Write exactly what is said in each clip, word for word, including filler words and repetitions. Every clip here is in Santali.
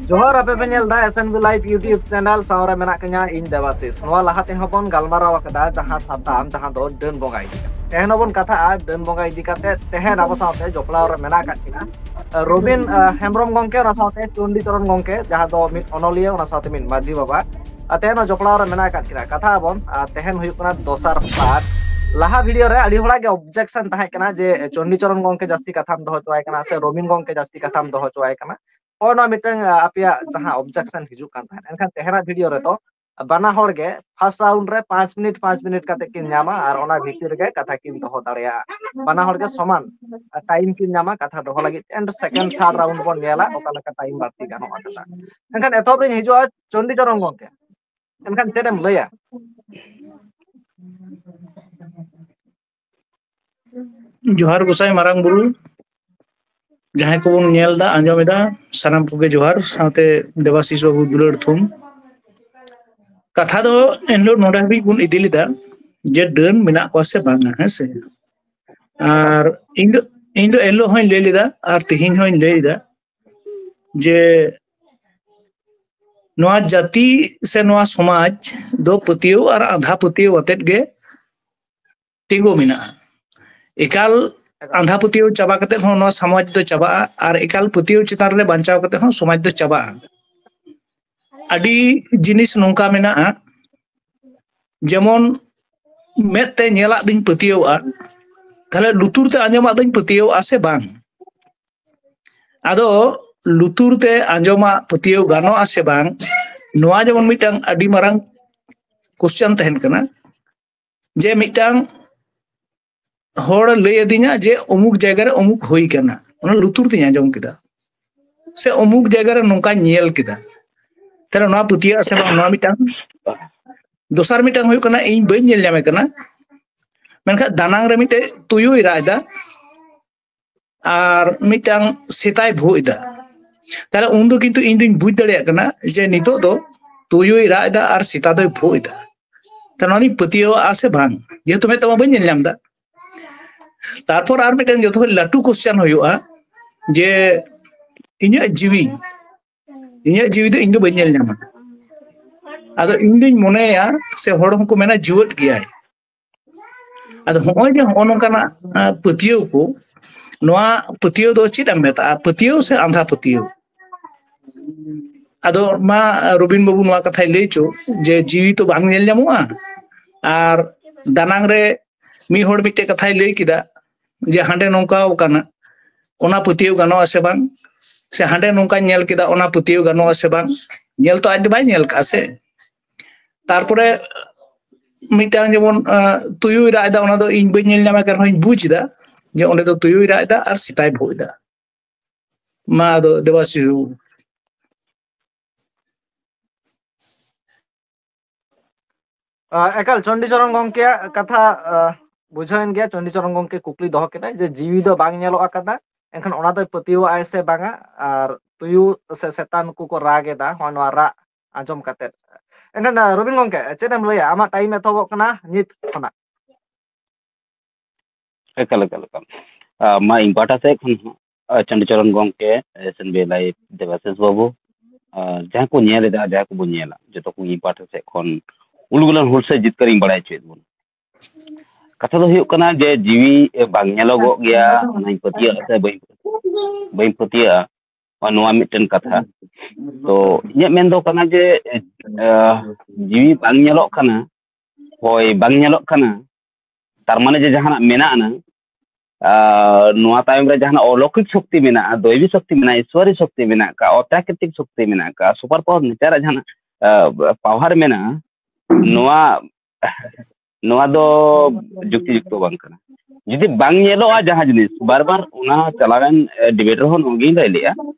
ᱡᱚᱦᱟᱨ, ᱟᱯᱮ ᱯᱮ ᱧᱮᱞ ᱮᱫᱟ S N B Live YouTube channel, ᱥᱟᱶ ᱨᱮ ᱢᱮᱱᱟᱜ ᱠᱤᱧᱟ ᱤᱧ ᱫᱮᱵᱟᱥᱤᱥ᱾ ᱱᱚᱣᱟ ᱞᱟᱦᱟ ᱛᱮᱦᱚᱸ ᱵᱚᱱ ᱜᱟᱞᱢᱟᱨᱟᱣ ᱟᱠᱟᱫᱟ ᱡᱟᱦᱟᱸ ᱥᱟᱛᱟᱢ, ᱡᱟᱦᱟᱸ ᱫᱚ ᱰᱟᱹᱱ ᱵᱚᱸᱜᱟ ᱤᱫᱤ ᱠᱟᱛᱮ᱾ ᱛᱮᱦᱮᱧ ᱦᱚᱸᱵᱚᱱ ᱠᱟᱛᱷᱟᱜᱼᱟ ᱰᱟᱹᱱ ᱵᱚᱸᱜᱟ ᱤᱫᱤ ᱠᱟᱛᱮ᱾ ᱛᱮᱦᱮᱧ ᱟᱵᱚ ᱥᱟᱶᱛᱮ ᱡᱚᱯᱲᱟᱣ ᱨᱮ ᱢᱮᱱᱟᱜ ᱟᱠᱟᱫ ᱠᱤᱱᱟ ᱨᱚᱵᱤᱱ, ᱟᱸ, ᱦᱮᱢᱵᱨᱚᱢ ᱜᱚᱝᱠᱮ, ᱚᱱᱟ ᱥᱟᱶᱛᱮ ᱪᱚᱱᱰᱤ ᱪᱚᱨᱚᱱ ᱜᱚᱝᱠᱮ, ᱡᱟᱦᱟᱸ ᱫᱚ ᱢᱤᱫ ᱚᱱᱚᱞᱤᱭᱟᱹ, ᱚᱱᱟ ᱥᱟᱶᱛᱮ ᱢᱤᱫ ᱢᱟᱹᱡᱷᱤ ᱵᱟᱵᱟ᱾ ᱟᱨ ᱛᱮᱦᱮᱧ ᱦᱚᱸ ᱡᱚᱯᱲᱟᱣ ᱨᱮ ᱢᱮᱱᱟᱜ ᱟᱠᱟᱫ ᱠᱤᱱᱟ᱾ ᱠᱟᱛᱷᱟ ᱟᱵᱚᱱ, ᱟᱨ ᱛᱮᱦᱮᱧ ᱦᱩᱭᱩᱜ ᱠᱟᱱᱟ ᱫᱚᱥᱟᱨ part᱾ ᱞᱟᱦᱟ video ᱨᱮ ᱟᱹᱰᱤ ᱦᱚᱲᱟᱜ ᱜᱮ objection ᱛᱟᱦᱮᱸ ᱠᱟᱱᱟ ᱡᱮ ᱪᱚᱱᱰᱤ ᱪᱚᱨᱚᱱ ᱜᱚᱝᱠᱮ ᱡᱟᱹᱥᱛᱤ ᱠᱟᱛᱷᱟᱢ ᱫᱚᱦᱚ ᱦᱚᱪᱚᱣᱟᱭ ᱠᱟᱱᱟ ᱥᱮ ᱨᱚᱵᱤᱱ ᱜᱚᱝᱠᱮ ᱡᱟᱹᱥᱛᱤ ᱠᱟᱛᱷᱟᱢ ᱫᱚᱦᱚ ᱦᱚᱪᱚᱣᱟᱭ ᱠᱟᱱᱟ᱾ ᱦᱳᱭ, ᱱᱚᱣᱟ ᱢᱤᱫᱴᱟᱝ, ᱟ, ᱟᱯᱮᱭᱟᱜ ᱡᱟᱦᱟᱸ objection ᱦᱤᱡᱩᱜ ᱠᱟᱱ ᱛᱟᱦᱮᱸᱫ, ᱮᱱᱠᱷᱟᱱ ᱛᱮᱦᱮᱧᱟᱜ video ᱨᱮᱫᱚ ᱵᱟᱱᱟ ᱦᱚᱲ ᱜᱮ first round ᱨᱮ ᱯᱟᱸᱪ ᱢᱤᱱᱤᱴ, ᱯᱟᱸᱪ ᱢᱤᱱᱤᱴ ᱠᱟᱛᱮ ᱠᱤᱱ ᱧᱟᱢᱟ ᱟᱨ ᱚᱱᱟ ᱵᱷᱤᱛᱤᱨ ᱨᱮᱜᱮ ᱠᱟᱛᱷᱟ ᱠᱤᱱ ᱫᱚᱦᱚ ᱫᱟᱲᱮᱭᱟᱜᱼᱟ᱾ ᱵᱟᱱᱟ ᱦᱚᱲ ᱜᱮ ᱥᱚᱢᱟᱱ, ᱟ, time ᱠᱤᱱ ᱧᱟᱢᱟ ᱠᱟᱛᱷᱟ ᱫᱚᱦᱚ ᱞᱟᱹᱜᱤᱫ ᱛᱮ, and second, third round ᱵᱚᱱ ᱧᱮᱞᱟ ᱚᱠᱟ ᱞᱮᱠᱟ time ᱵᱟᱹᱲᱛᱤ ᱜᱟᱱᱚᱜᱼᱟ ᱠᱟᱛᱷᱟ᱾ ᱮᱱᱠᱷᱟᱱ ᱮᱛᱚᱦᱚᱵ ᱨᱤᱧ ᱦᱤᱡᱩᱜᱼᱟ ᱪᱚᱱᱰᱤ ᱪᱚᱨᱚᱱ ᱜᱚᱝᱠᱮ, ᱮᱱᱠᱷᱟᱱ ᱪᱮᱫ ᱮᱢ ᱞᱟᱹᱭᱟ? ᱡᱚᱦᱟᱨ ᱜᱚᱸᱥᱟᱭ ᱢᱟᱨᱟᱝ ᱵᱩᱨᱩ, ᱡᱟᱦᱟᱸᱭ ᱠᱚᱵᱚᱱ ᱧᱮᱞ ᱮᱫᱟ, ᱟᱸᱡᱚᱢ ᱮᱫᱟ, ᱥᱟᱱᱟᱢ ᱠᱚᱜᱮ ᱡᱚᱦᱟᱨ, ᱥᱟᱶᱛᱮ ᱫᱮᱵᱟᱥᱤᱥ ᱵᱟᱵᱩ ᱫᱩᱞᱟᱹᱲ ᱛᱷᱩᱢ᱾ ᱠᱟᱛᱷᱟ ᱫᱚ ᱮᱱᱦᱤᱞᱳᱜ ᱱᱚᱰᱮ ᱦᱟᱹᱵᱤᱡ ᱵᱚᱱ ᱤᱫᱤ ᱞᱮᱫᱟ ᱡᱮ ᱰᱟᱹᱱ ᱢᱮᱱᱟᱜ ᱠᱚᱣᱟ ᱥᱮ ᱵᱟᱝᱟ, ᱦᱮᱸ ᱥᱮ? ᱟᱨ ᱤᱧ ᱫᱚ, ᱤᱧ ᱫᱚ ᱮᱱᱦᱤᱞᱳᱜ ᱦᱚᱸᱧ ᱞᱟᱹᱭ ᱞᱮᱫᱟ ᱟᱨ ᱛᱮᱦᱮᱧ ᱦᱚᱸᱧ ᱞᱟᱹᱭ ᱮᱫᱟ ᱡᱮ ᱱᱚᱣᱟ ᱡᱟᱹᱛᱤ ᱥᱮ ᱱᱚᱣᱟ ᱥᱚᱢᱟᱡᱽ ᱫᱚ ᱯᱟᱹᱛᱭᱟᱹᱣ ᱟᱨ ᱟᱸᱫᱷᱟ ᱯᱟᱹᱛᱭᱟᱹᱣ ᱟᱛᱮᱫ ᱜᱮ ᱛᱤᱸᱜᱩ ᱢᱮᱱᱟᱜᱼᱟ᱾ ᱮᱠᱟᱞ ᱟᱸᱫᱷᱟ ᱯᱟᱹᱛᱭᱟᱹᱣ ᱪᱟᱵᱟ ᱠᱟᱛᱮᱫ ᱦᱚᱸ ᱱᱚᱣᱟ ᱥᱚᱢᱟᱡᱽ ᱫᱚ ᱪᱟᱵᱟᱜᱼᱟ, ᱟᱨ ᱮᱠᱟᱞ ᱯᱟᱹᱛᱭᱟᱹᱣ ᱪᱮᱛᱟᱱ ᱨᱮ ᱵᱟᱧᱪᱟᱣ ᱠᱟᱛᱮᱫ ᱦᱚᱸ ᱥᱚᱢᱟᱡᱽ ᱫᱚ ᱪᱟᱵᱟᱜᱼᱟ᱾ ᱟᱹᱰᱤ ᱡᱤᱱᱤᱥ ᱱᱚᱝᱠᱟ ᱢᱮᱱᱟᱜᱼᱟ, ᱡᱮᱢᱚᱱ ᱢᱮᱫ ᱛᱮ ᱧᱮᱞᱟᱜ ᱫᱚᱧ ᱯᱟᱹᱛᱭᱟᱹᱣᱟᱜᱼᱟ, ᱛᱟᱦᱞᱮ ᱞᱩᱛᱩᱨ ᱛᱮ ᱟᱸᱡᱚᱢᱟᱜ ᱫᱚᱧ ᱯᱟᱹᱛᱭᱟᱹᱣᱟᱜᱼᱟ ᱥᱮ ᱵᱟᱝ? ᱟᱫᱚ ᱞᱩᱛᱩᱨ ᱛᱮ ᱟᱸᱡᱚᱢᱟᱜ ᱯᱟᱹᱛᱭᱟᱹᱣ ᱜᱟᱱᱚᱜᱼᱟ ᱥᱮ ᱵᱟᱝ, ᱱᱚᱣᱟ ᱡᱮᱢᱚᱱ ᱢᱤᱫᱴᱟᱝ ᱟᱹᱰᱤ ᱢᱟᱨᱟᱝ question ᱛᱟᱦᱮᱱ ᱠᱟᱱᱟ᱾ ᱡᱮ ᱢᱤᱫᱴᱟᱝ ᱦᱚᱲ ᱞᱟᱹᱭ ᱟᱹᱫᱤᱧᱟ ᱡᱮ ᱚᱢᱩᱠ ᱡᱟᱭᱜᱟ ᱨᱮ ᱚᱢᱩᱠ ᱦᱩᱭ ᱠᱟᱱᱟ, ᱚᱱᱟ ᱞᱩᱛᱩᱨ ᱛᱤᱧ ᱟᱸᱡᱚᱢ ᱠᱮᱫᱟ, ᱥᱮ ᱚᱢᱩᱠ ᱡᱟᱭᱜᱟ ᱨᱮ ᱱᱚᱝᱠᱟᱧ ᱧᱮᱞ ᱠᱮᱫᱟ, ᱛᱟᱦᱞᱮ ᱱᱚᱣᱟ ᱯᱟᱹᱛᱭᱟᱹᱜᱼᱟ ᱥᱮ ᱵᱟᱝ? ᱱᱚᱣᱟ ᱢᱤᱫᱴᱟᱝ᱾ ᱫᱚᱥᱟᱨ ᱢᱤᱫᱴᱟᱝ ᱦᱩᱭᱩᱜ ᱠᱟᱱᱟ, ᱤᱧ ᱵᱟᱹᱧ ᱧᱮᱞ ᱧᱟᱢᱮ ᱠᱟᱱᱟ, ᱢᱮᱱᱠᱷᱟᱱ ᱫᱟᱱᱟᱝ ᱨᱮ ᱢᱤᱫᱴᱮᱡ ᱛᱩᱭᱩᱭ ᱨᱟᱜ ᱮᱫᱟ ᱟᱨ ᱢᱤᱫᱴᱟᱝ ᱥᱮᱛᱟᱭ ᱵᱷᱩᱜ ᱮᱫᱟ᱾ ᱛᱟᱦᱞᱮ ᱩᱱᱫᱚ ᱠᱤᱱᱛᱩ ᱤᱧ ᱫᱩᱧ ᱵᱩᱡᱽ ᱫᱟᱲᱮᱭᱟᱜ ᱠᱟᱱᱟ ᱡᱮ ᱱᱤᱛᱚᱜ ᱫᱚ ᱛᱩᱭᱩᱭ ᱨᱟᱜ ᱮᱫᱟ ᱟᱨ ᱥᱮᱛᱟ ᱫᱚᱭ ᱵᱷᱩᱜ ᱮᱫᱟ᱾ ᱛᱟᱦᱞᱮ ᱱᱚᱣᱟ ᱫᱚᱧ ᱯᱟᱹᱛᱭᱟᱹᱣᱟᱜᱼᱟ ᱥᱮ ᱵᱟᱝ, ᱡᱮᱦᱮᱛᱩ ᱢᱮᱫ ᱛᱮᱢᱟ ᱵᱟᱹᱧ ᱧᱮᱞ ᱧᱟᱢ ᱮᱫᱟ᱾ ᱛᱟᱨᱯᱚᱨ ᱟᱨ ᱢᱤᱫᱴᱮᱱ ᱡᱚᱛᱚ ᱠᱷᱚᱱ ᱞᱟᱹᱴᱩ question ᱦᱩᱭᱩᱜᱼᱟ ᱡᱮ ᱤᱧᱟᱹᱜ ᱡᱤᱣᱤ ᱤᱧᱟᱹᱜ ᱡᱤᱣᱤ ᱫᱚ ᱤᱧ ᱫᱚ ᱵᱟᱹᱧ ᱧᱮᱞ ᱧᱟᱢᱟ᱾ ᱟᱫᱚ ᱤᱧ ᱫᱩᱧ ᱢᱚᱱᱮᱭᱟ, ᱥᱮ ᱦᱚᱲ ᱦᱚᱸᱠᱚ ᱢᱮᱱᱟ ᱡᱤᱣᱮᱫ ᱜᱮᱭᱟᱭ᱾ ᱟᱫᱚ ᱦᱚᱸᱜᱼᱚᱭ ᱡᱮ ᱦᱚᱸᱜᱼᱚ ᱱᱚᱝᱠᱟᱱᱟᱜ, ᱟᱸ, ᱯᱟᱹᱛᱭᱟᱹᱣ ᱠᱚ, ᱱᱚᱣᱟ ᱯᱟᱹᱛᱭᱟᱹᱣ ᱫᱚ ᱪᱮᱫ ᱮᱢ ᱢᱮᱛᱟᱜᱼᱟ? ᱯᱟᱹᱛᱭᱟᱹᱣ ᱥᱮ ᱟᱸᱫᱷᱟ ᱯᱟᱹᱛᱭᱟᱹᱣ? ᱟᱫᱚ ᱢᱟ ᱨᱚᱵᱤᱱ ᱵᱟᱹᱵᱩ ᱱᱚᱣᱟ ᱠᱟᱛᱷᱟᱭ ᱞᱟᱹᱭ ᱪᱚ, ᱡᱮ ᱡᱤᱣᱤ ᱛᱚ ᱵᱟᱝ ᱧᱮᱞ ᱧᱟᱢᱚᱜᱼᱟ, ᱟᱨ ᱫᱟᱱᱟᱝ ᱨᱮ ᱢᱤᱫ ᱦᱚᱲ ᱢᱤᱫᱴᱮᱡ ᱠᱟᱛᱷᱟᱭ ᱞᱟᱹᱭ ᱠᱮᱫᱟ ᱡᱮ ᱦᱟᱸᱰᱮ ᱱᱚᱝᱠᱟᱣ ᱠᱟᱱᱟ, ᱚᱱᱟ ᱯᱟᱹᱛᱭᱟᱹᱣ ᱜᱟᱱᱚᱜᱼᱟ ᱥᱮ ᱵᱟᱝ? ᱥᱮ ᱦᱟᱸᱰᱮ ᱱᱚᱝᱠᱟᱧ ᱧᱮᱞ ᱠᱮᱫᱟ, ᱚᱱᱟ ᱯᱟᱹᱛᱭᱟᱹᱣ ᱜᱟᱱᱚᱜᱼᱟ ᱥᱮ ᱵᱟᱝ? ᱧᱮᱞ ᱛᱚ ᱟᱡ ᱫᱚ ᱵᱟᱭ ᱧᱮᱞ ᱠᱟᱜᱼᱟ ᱥᱮ᱾ ᱛᱟᱨᱯᱚᱨᱮ ᱢᱤᱫᱴᱟᱝ ᱡᱮᱢᱚᱱ, ᱟᱸ, ᱛᱩᱭᱩᱭ ᱨᱟᱜ ᱮᱫᱟ, ᱚᱱᱟ ᱫᱚ ᱤᱧ ᱵᱟᱹᱧ ᱧᱮᱞ ᱧᱟᱢᱮ ᱠᱟᱱ ᱨᱮᱦᱚᱸᱧ ᱵᱩᱡᱽ ᱮᱫᱟ ᱡᱮ ᱚᱸᱰᱮ ᱫᱚ ᱛᱩᱭᱩᱭ ᱨᱟᱜ ᱮᱫᱟ ᱟᱨ ᱥᱮᱛᱟᱭ ᱵᱷᱩᱜ ᱮᱫᱟ᱾ ᱢᱟ ᱟᱫᱚ ᱫᱮᱵᱟᱥᱤᱥ ᱵᱟᱹᱵᱩ᱾ ᱟ, ᱮᱠᱟᱞ ᱪᱚᱱᱰᱤᱪᱚᱨᱚᱱ ᱜᱚᱢᱠᱮᱭᱟᱜ ᱠᱟᱛᱷᱟ, ᱟ, ᱵᱩᱡᱷᱟᱹᱣᱮᱱ ᱜᱮᱭᱟ᱾ ᱪᱚᱱᱰᱤᱪᱚᱨᱚᱱ ᱜᱚᱢᱠᱮ ᱠᱩᱠᱞᱤ ᱫᱚᱦᱚ ᱠᱮᱫᱟᱭ ᱡᱮ ᱡᱤᱣᱤ ᱫᱚ ᱵᱟᱝ ᱧᱮᱞᱚᱜ ᱟᱠᱟᱫᱟ, ᱮᱱᱠᱷᱟᱱ ᱚᱱᱟ ᱫᱚᱭ ᱯᱟᱹᱛᱭᱟᱹᱣᱟᱜᱼᱟᱭ ᱥᱮ ᱵᱟᱝᱟ? ᱟᱨ ᱛᱩᱭᱩ ᱥᱮ ᱥᱮᱛᱟ ᱱᱩᱠᱩ ᱠᱚ ᱨᱟᱜ ᱮᱫᱟ, ᱦᱚᱸᱜᱼᱚᱭ ᱱᱚᱣᱟ ᱨᱟᱜ ᱟᱸᱡᱚᱢ ᱠᱟᱛᱮᱫ᱾ ᱮᱱᱠᱷᱟᱱ, ᱟ, ᱨᱚᱵᱤᱱ ᱜᱚᱢᱠᱮ, ᱪᱮᱫ ᱮᱢ ᱞᱟᱹᱭᱟ? ᱟᱢᱟᱜ ᱴᱟᱭᱤᱢ ᱮᱛᱚᱦᱚᱵᱚᱜ ᱠᱟᱱᱟ ᱱᱤᱛ ᱠᱷᱚᱱᱟᱜ᱾ ᱮᱠᱟᱞ, ᱮᱠᱟᱞ, ᱮᱠᱟᱞ᱾ ᱟ, ᱢᱟ ᱤᱧ ᱯᱟᱦᱴᱟ ᱥᱮᱫ ᱠᱷᱚᱱ ᱦᱚᱸ, ᱟ, ᱪᱚᱱᱰᱤᱪᱚᱨᱚᱱ ᱜᱚᱢᱠᱮ, S N B live, Debasish ᱵᱟᱹᱵᱩ, ᱟ, ᱡᱟᱦᱟᱸ ᱠᱚ ᱧᱮᱞ ᱮᱫᱟ, ᱡᱟᱦᱟᱸ ᱠᱚᱵᱚᱱ ᱧᱮᱞᱟ, ᱡᱚᱛᱚ ᱠᱚ ᱤᱧ ᱯᱟᱦᱴᱟ ᱥᱮᱫ ᱠᱷᱚᱱ ᱩᱞᱜᱩᱞᱟᱱ ᱦᱩᱞᱥᱟᱹᱭ ᱡᱤᱛᱠᱟᱹᱨᱤᱧ ᱵᱟᱲᱟᱭ ᱦᱚᱪᱚᱭᱮᱫ ᱵᱚᱱᱟ᱾ ᱠᱟᱛᱷᱟ ᱫᱚ ᱦᱩᱭᱩᱜ ᱠᱟᱱᱟ ᱡᱮ ᱡᱤᱣᱤ, ᱮ, ᱵᱟᱝ ᱧᱮᱞᱚᱜᱚᱜ ᱜᱮᱭᱟ, ᱚᱱᱟᱧ ᱯᱟᱹᱛᱭᱟᱹᱜᱼᱟ ᱥᱮ ᱵᱟᱹᱧ, ᱵᱟᱹᱧ ᱯᱟᱹᱛᱭᱟᱹᱜᱼᱟ, ᱱᱚᱣᱟ ᱢᱤᱫᱴᱮᱱ ᱠᱟᱛᱷᱟ᱾ ᱛᱚ ᱤᱧᱟᱹᱜ ᱢᱮᱱ ᱫᱚ ᱠᱟᱱᱟ ᱡᱮ, ᱮ, ᱡᱤᱣᱤ ᱵᱟᱝ ᱧᱮᱞᱚᱜ ᱠᱟᱱᱟ, ᱦᱚᱭ ᱵᱟᱝ ᱧᱮᱞᱚᱜ ᱠᱟᱱᱟ, ᱛᱟᱨ ᱢᱟᱱᱮ ᱡᱮ ᱡᱟᱦᱟᱱᱟᱜ ᱢᱮᱱᱟᱜ ᱟᱱᱟ, ᱟᱨ ᱱᱚᱣᱟ ᱛᱟᱭᱚᱢ ᱨᱮ ᱡᱟᱦᱟᱱᱟᱜ ᱚᱞᱚᱠᱤᱠ ᱥᱚᱠᱛᱤ ᱢᱮᱱᱟᱜᱼᱟ, ᱫᱚᱭᱵᱤ ᱥᱚᱠᱛᱤ ᱢᱮᱱᱟᱜᱼᱟ, ᱤᱥᱣᱟᱨᱤ ᱥᱚᱠᱛᱤ ᱢᱮᱱᱟᱜ ᱟᱠᱟᱫ, ᱚᱯᱨᱟᱠᱨᱤᱛᱤᱠ ᱥᱚᱠᱛᱤ ᱢᱮᱱᱟᱜ ᱟᱠᱟᱫ, ᱥᱩᱯᱟᱨ ᱯᱟᱣᱟᱨ ᱱᱮᱪᱟᱨᱟᱜ ᱡᱟᱦᱟᱱᱟᱜ, ᱟ, ᱯᱟᱣᱟᱨ ᱢᱮᱱᱟᱜᱼᱟ, ᱱᱚᱣᱟ, ᱱᱚᱣᱟ ᱫᱚ ᱡᱩᱠᱛᱤ ᱡᱩᱠᱛᱚ ᱵᱟᱝ ᱠᱟᱱᱟ᱾ ᱡᱩᱫᱤ ᱵᱟᱝ ᱧᱮᱞᱚᱜᱼᱟ ᱡᱟᱦᱟᱸ ᱡᱤᱱᱤᱥ, ᱵᱟᱨ ᱵᱟᱨ ᱚᱱᱟ ᱪᱟᱞᱟᱣᱮᱱ, ᱮ, ᱰᱤᱵᱮᱴ ᱨᱮᱦᱚᱸ ᱱᱚᱣᱟ ᱜᱤᱧ ᱞᱟᱹᱭ ᱞᱮᱜᱼᱟ,